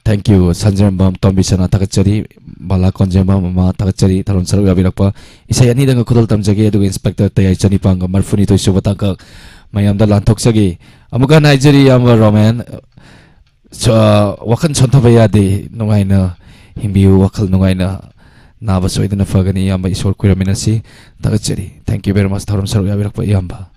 Thank you, ꯁꯟꯖꯦꯝꯕꯝ ꯇꯣꯝꯕꯤꯁꯅꯥ ꯊꯥꯒꯠꯆꯔꯤ꯫ ꯕꯂꯥ ꯀꯣꯟꯖꯦꯝꯕꯝ ꯃꯃꯥ ꯊꯥꯒꯠꯆꯔꯤ꯫ ꯊꯧꯔꯝ ꯁꯔꯨꯛ ꯌꯥꯕꯤꯔꯛꯄ ꯏꯁꯩ ꯑꯅꯤꯗꯪꯒ ꯈꯨꯗꯣꯜ ꯇꯝꯖꯒꯦ, ꯑꯗꯨꯒ Inspector ꯇꯌꯥꯏ ꯆꯅꯤꯄꯥꯟꯒ ꯃꯔꯤꯐꯨꯅꯤꯊꯣꯏ ꯁꯨꯕ ꯇꯥꯡꯀꯛ ꯃꯌꯥꯝꯗ ꯂꯥꯟꯊꯣꯛꯆꯒꯦ꯫ ꯑꯃꯨꯛꯀ ꯍꯟꯅ ꯍꯥꯏꯖꯔꯤ, ꯏꯌꯥꯝꯕ ꯔꯣꯃꯦꯟ꯫ ꯁ-, ꯋꯥꯈꯜ ꯁꯣꯟꯊꯕ ꯌꯥꯗꯦ꯫ ꯅꯨꯡꯉꯥꯏꯅ ꯍꯤꯡꯕꯤꯌꯨ꯫ ꯋꯥꯈꯜ ꯅꯨꯡꯉꯥꯏꯅ ꯅꯥꯕ ꯁꯣꯏꯗꯅ ꯐꯒꯅꯤ꯫ ꯏꯌꯥꯝꯕ, ꯏꯁꯣꯔ ꯈꯨꯔꯨꯝꯃꯤꯟꯅꯁꯤ꯫ ꯊꯥꯒꯠꯆꯔꯤ꯫ Thank you very much, ꯊꯧꯔꯝ ꯁꯔꯨꯛ ꯌꯥꯕꯤꯔꯛꯄ ꯏꯌꯥꯝꯕ꯫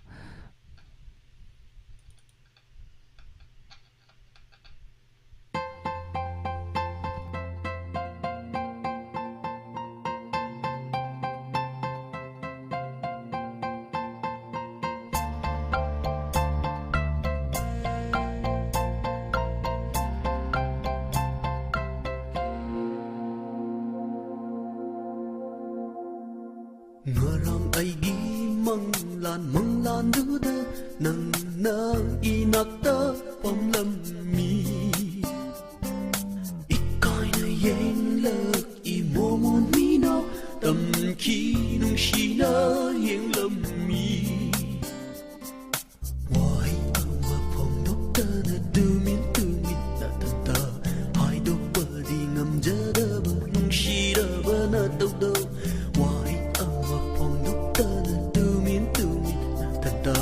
ꯉꯔꯥꯡ ꯑꯩꯒꯤ ꯃꯪꯂꯥꯟ ꯃꯪꯂꯥꯟꯗꯨꯗ ꯅꯪꯅ ꯏꯅꯥꯛꯇ ꯄꯥꯝꯂꯝꯃꯤ꯫ ꯏꯀꯥꯏꯅ ꯌꯦꯡꯂꯛꯏ ꯃꯣꯃꯣꯟ ꯃꯤꯅ ꯇꯝꯈꯤ ꯅꯨꯡꯁꯤꯅ ꯌꯦꯡꯂꯝꯃꯤ꯫ ꯋꯥꯍꯩ ꯑꯃ ꯐꯣꯡꯗꯣꯛꯇꯅ ꯇꯨꯃꯤꯟ ꯇꯨꯃꯤꯟ ꯅꯥꯇꯛꯇ ꯍꯥꯏꯗꯣꯛꯄꯗꯤ ꯉꯝꯖꯗꯕ ꯅꯨꯡꯁꯤꯔꯕ ꯅꯇꯧꯗꯣ꯫ ꯋꯥꯍꯩ ꯑꯃ ꯐꯣꯡꯗꯣꯛꯇꯅ ꯇꯨꯃꯤꯟ ꯇꯨꯃꯤꯟ ꯅꯥꯇꯛꯇ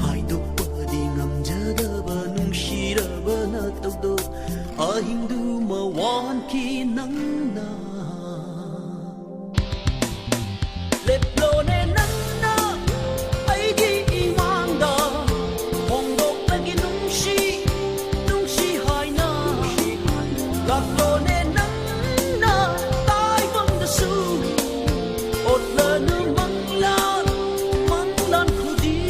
ꯍꯥꯏꯗꯣꯛꯄꯗꯤ ꯉꯝꯖꯗꯕ ꯅꯨꯡꯁꯤꯔꯕ ꯅꯇꯧꯗꯣ꯫ ꯑꯍꯤꯡꯗꯨꯃ ꯋꯥꯟꯈꯤ ꯅꯪꯅ꯫ ꯂꯦꯞꯂꯣꯅꯦ ꯅꯪꯅ ꯑꯩꯒꯤ ꯏꯃꯥꯡꯗ, ꯐꯣꯡꯗꯣꯛꯂꯒꯦ ꯅꯨꯡꯁꯤ, ꯅꯨꯡꯁꯤ ꯍꯥꯏꯅ꯫ ꯂꯥꯛꯂꯣꯅꯦ ꯅꯪꯅ ꯇꯥꯏꯕꯪꯗꯁꯨ, ꯑꯣꯠꯂꯅꯨ ꯃꯪꯂꯥꯟ, ꯃꯪꯂꯥꯟ ꯈꯨꯗꯤꯡ꯫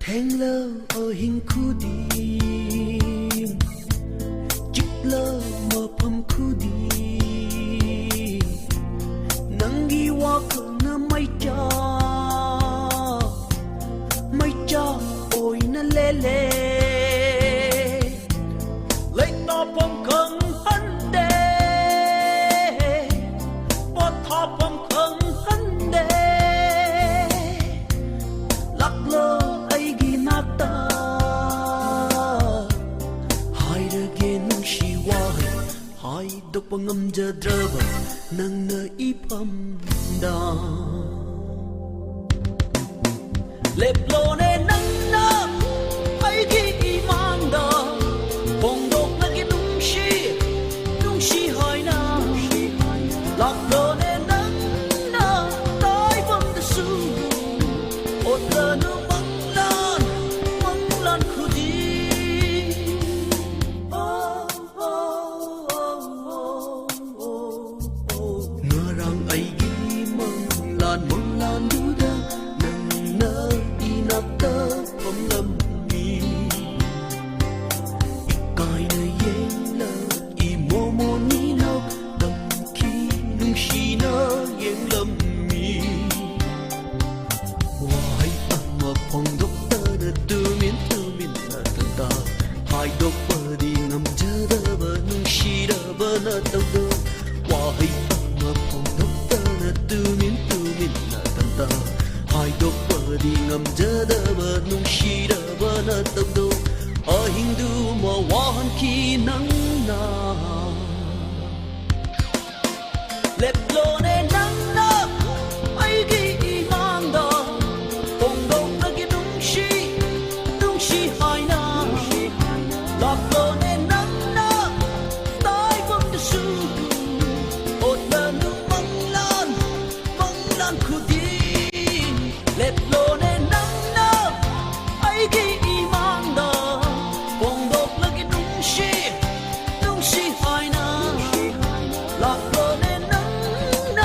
ꯊꯦꯡꯂ ꯑꯍꯤꯡ ꯈꯨꯗꯤꯡ, ꯆꯤꯛꯂ ꯃꯐꯝ ꯈꯨꯗꯤꯡ, ꯅꯪꯒꯤ ꯋꯥꯈꯜꯅ ꯃꯩꯆꯥꯛ, ꯃꯩꯆꯥꯛ ꯑꯣꯏꯅ ꯂꯦꯜꯂꯦ꯫ ꯂꯩꯇꯥꯐꯝ ꯈꯪꯍꯟꯗꯦ, ꯄꯣꯊꯥꯐꯝ ꯈꯪꯍꯟꯗꯦ꯫ ꯂꯥꯛꯂꯣ ꯑꯩꯒꯤ ꯅꯥꯛꯇ, ꯍꯥꯏꯔꯒꯦ ꯅꯨꯡꯁꯤ ꯋꯥꯍꯩ ꯍꯥꯏꯗꯣꯛꯄ ꯉꯝꯖꯗ꯭ꯔꯕ ꯅꯪꯅ ꯏꯐꯝꯗ꯫ ꯂꯦꯞꯂꯣꯅꯦ ꯅꯪꯅ ꯑꯩꯒꯤ ꯏꯃꯥꯡꯗ, ꯐꯣꯡꯗꯣꯛꯂꯒꯦ ꯅꯨꯡꯁꯤ, ꯅꯨꯡꯁꯤ ꯍꯥꯏꯅ꯫ ꯂꯥꯛꯂꯣꯅꯦ ꯅꯪꯅ ꯇꯥꯏꯕꯪꯗꯁꯨ, ꯅꯇꯧꯗꯣ, ꯋꯥꯍꯩ ꯑꯃ ꯐꯣꯡꯗꯣꯛꯇꯅ ꯇꯨꯃꯤꯟ ꯇꯨꯃꯤꯟꯅ ꯇꯝꯇ ꯍꯥꯏꯗꯣꯛꯄꯗꯤ ꯉꯝꯖꯗꯕ ꯅꯨꯡꯁꯤꯔꯕ ꯅꯇꯧꯗꯣ, ꯑꯍꯤꯡꯗꯨꯃ ꯋꯥꯍꯟꯈꯤ ꯅꯪꯅ꯫ ꯂꯦꯞꯂꯣꯅꯦ ꯅꯪꯅ ꯑꯩꯒꯤ ꯏꯃꯥꯡꯗ, ꯐꯣꯡꯗꯣꯛꯂꯒꯦ ꯅꯨꯡꯁꯤ, ꯅꯨꯡꯁꯤ ꯍꯥꯏꯅ꯫ ꯂꯥꯛꯂꯣꯅꯦ ꯅꯪꯅ ꯇꯥꯏꯕꯝꯗꯁꯨ, ꯑꯣꯠꯂꯅꯨ ꯃꯪꯂꯥꯟ, ꯃꯪꯂꯥꯟ ꯈꯨꯗꯤꯡ꯫ ꯂꯦꯞꯂꯣꯅꯦ ꯅꯪꯅ ꯑꯩꯒꯤ ꯏꯃꯥꯡꯗ, ꯐꯣꯡꯗꯣꯛꯂꯒꯦ ꯅꯨꯡꯁꯤ, ꯅꯨꯡꯁꯤ ꯍꯥꯏꯅ꯫ ꯂꯥꯛꯂꯣꯅꯦ ꯅꯪꯅ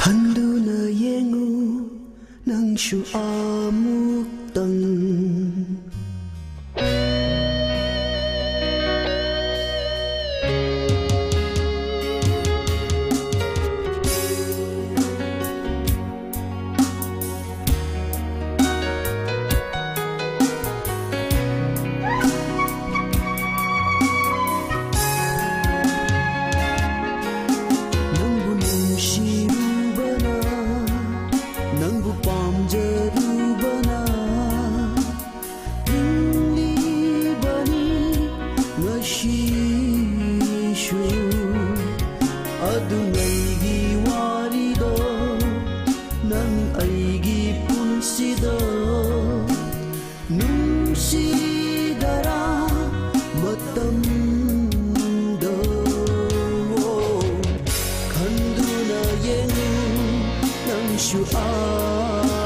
ꯍꯟꯗꯨꯅ ꯌꯦꯡꯉꯨ ꯅꯪꯁꯨ ꯑꯃꯨꯛꯇꯪ꯫ ꯅꯪꯕꯨ ꯅꯨꯡꯁꯤꯔꯨꯕꯅ, ꯅꯪꯕꯨ ꯄꯥꯝꯖꯔꯨꯕꯅ ꯍꯤꯡꯂꯤꯕꯅꯤ ꯉꯁꯤꯁꯨ꯫ ꯑꯗꯨꯉꯩꯒꯤ ꯋꯥꯔꯤꯗꯣ ꯅꯪ ꯑꯩꯒꯤ ꯄꯨꯟꯁꯤꯗ ꯅꯨꯡꯁꯤꯗꯔꯥ ꯃꯇꯝꯗꯣ? ꯈꯟꯗꯨꯅ ꯌꯦꯡꯉꯨ ꯅꯪꯁꯨ ꯑꯃꯨꯛꯇꯪ꯫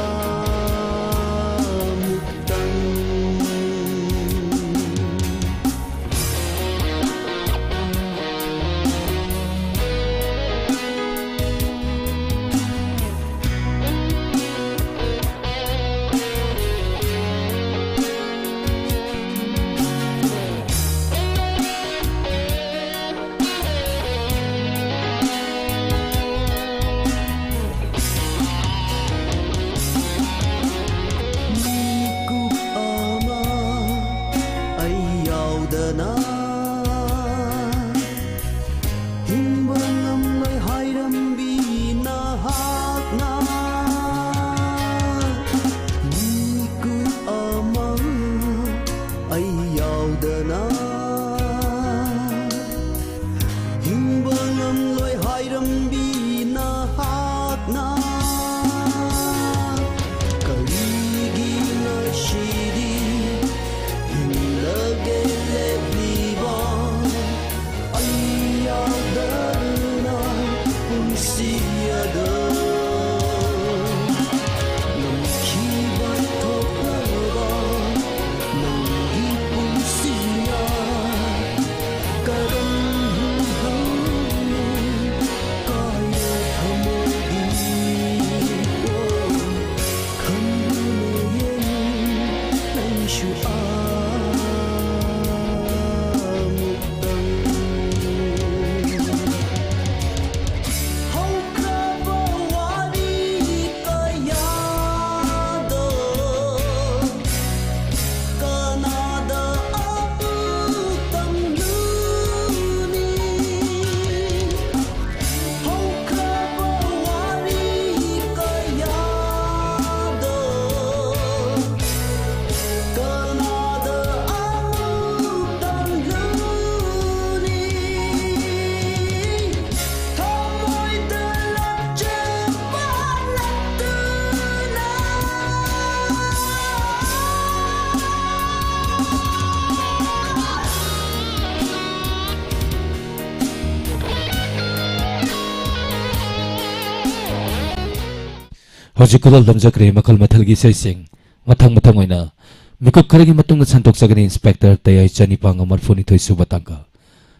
ꯍꯧꯖꯤꯛ ꯈꯨꯗꯣꯜ ꯇꯝꯖꯈ꯭ꯔꯦ ꯃꯈꯜ ꯃꯊꯦꯜꯒꯤ ꯏꯁꯩꯁꯤꯡ꯫ ꯃꯊꯪ ꯃꯊꯪ ꯑꯣꯏꯅ ꯃꯤꯀꯨꯞ ꯈꯔꯒꯤ ꯃꯇꯨꯡꯗ ꯁꯟꯗꯣꯛꯆꯒꯅꯤ ꯏꯟꯁꯄꯦꯛꯇꯔ ꯇꯌꯥꯏ ꯆꯅꯤꯄꯥꯟꯒ ꯃꯔꯤꯐꯨꯅꯤꯊꯣꯏ ꯁꯨꯕ ꯇꯥꯡꯀꯛ꯫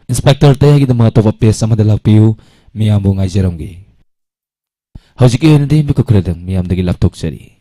ꯏꯟꯁꯄꯦꯛꯇꯔ ꯇꯌꯥꯏꯒꯤꯗꯃꯛ ꯑꯇꯣꯞꯄ ꯄꯦꯖ ꯑꯃꯗ ꯂꯥꯛꯄꯤꯌꯨ꯫ ꯃꯤꯌꯥꯝꯕꯨ ꯉꯥꯏꯖꯔꯝꯒꯦ꯫ ꯍꯧꯖꯤꯛꯀꯤ ꯑꯣꯏꯅꯗꯤ ꯃꯤꯀꯨꯞ ꯈꯔꯗꯪ ꯃꯤꯌꯥꯝꯗꯒꯤ ꯂꯥꯞꯊꯣꯛꯆꯔꯤ꯫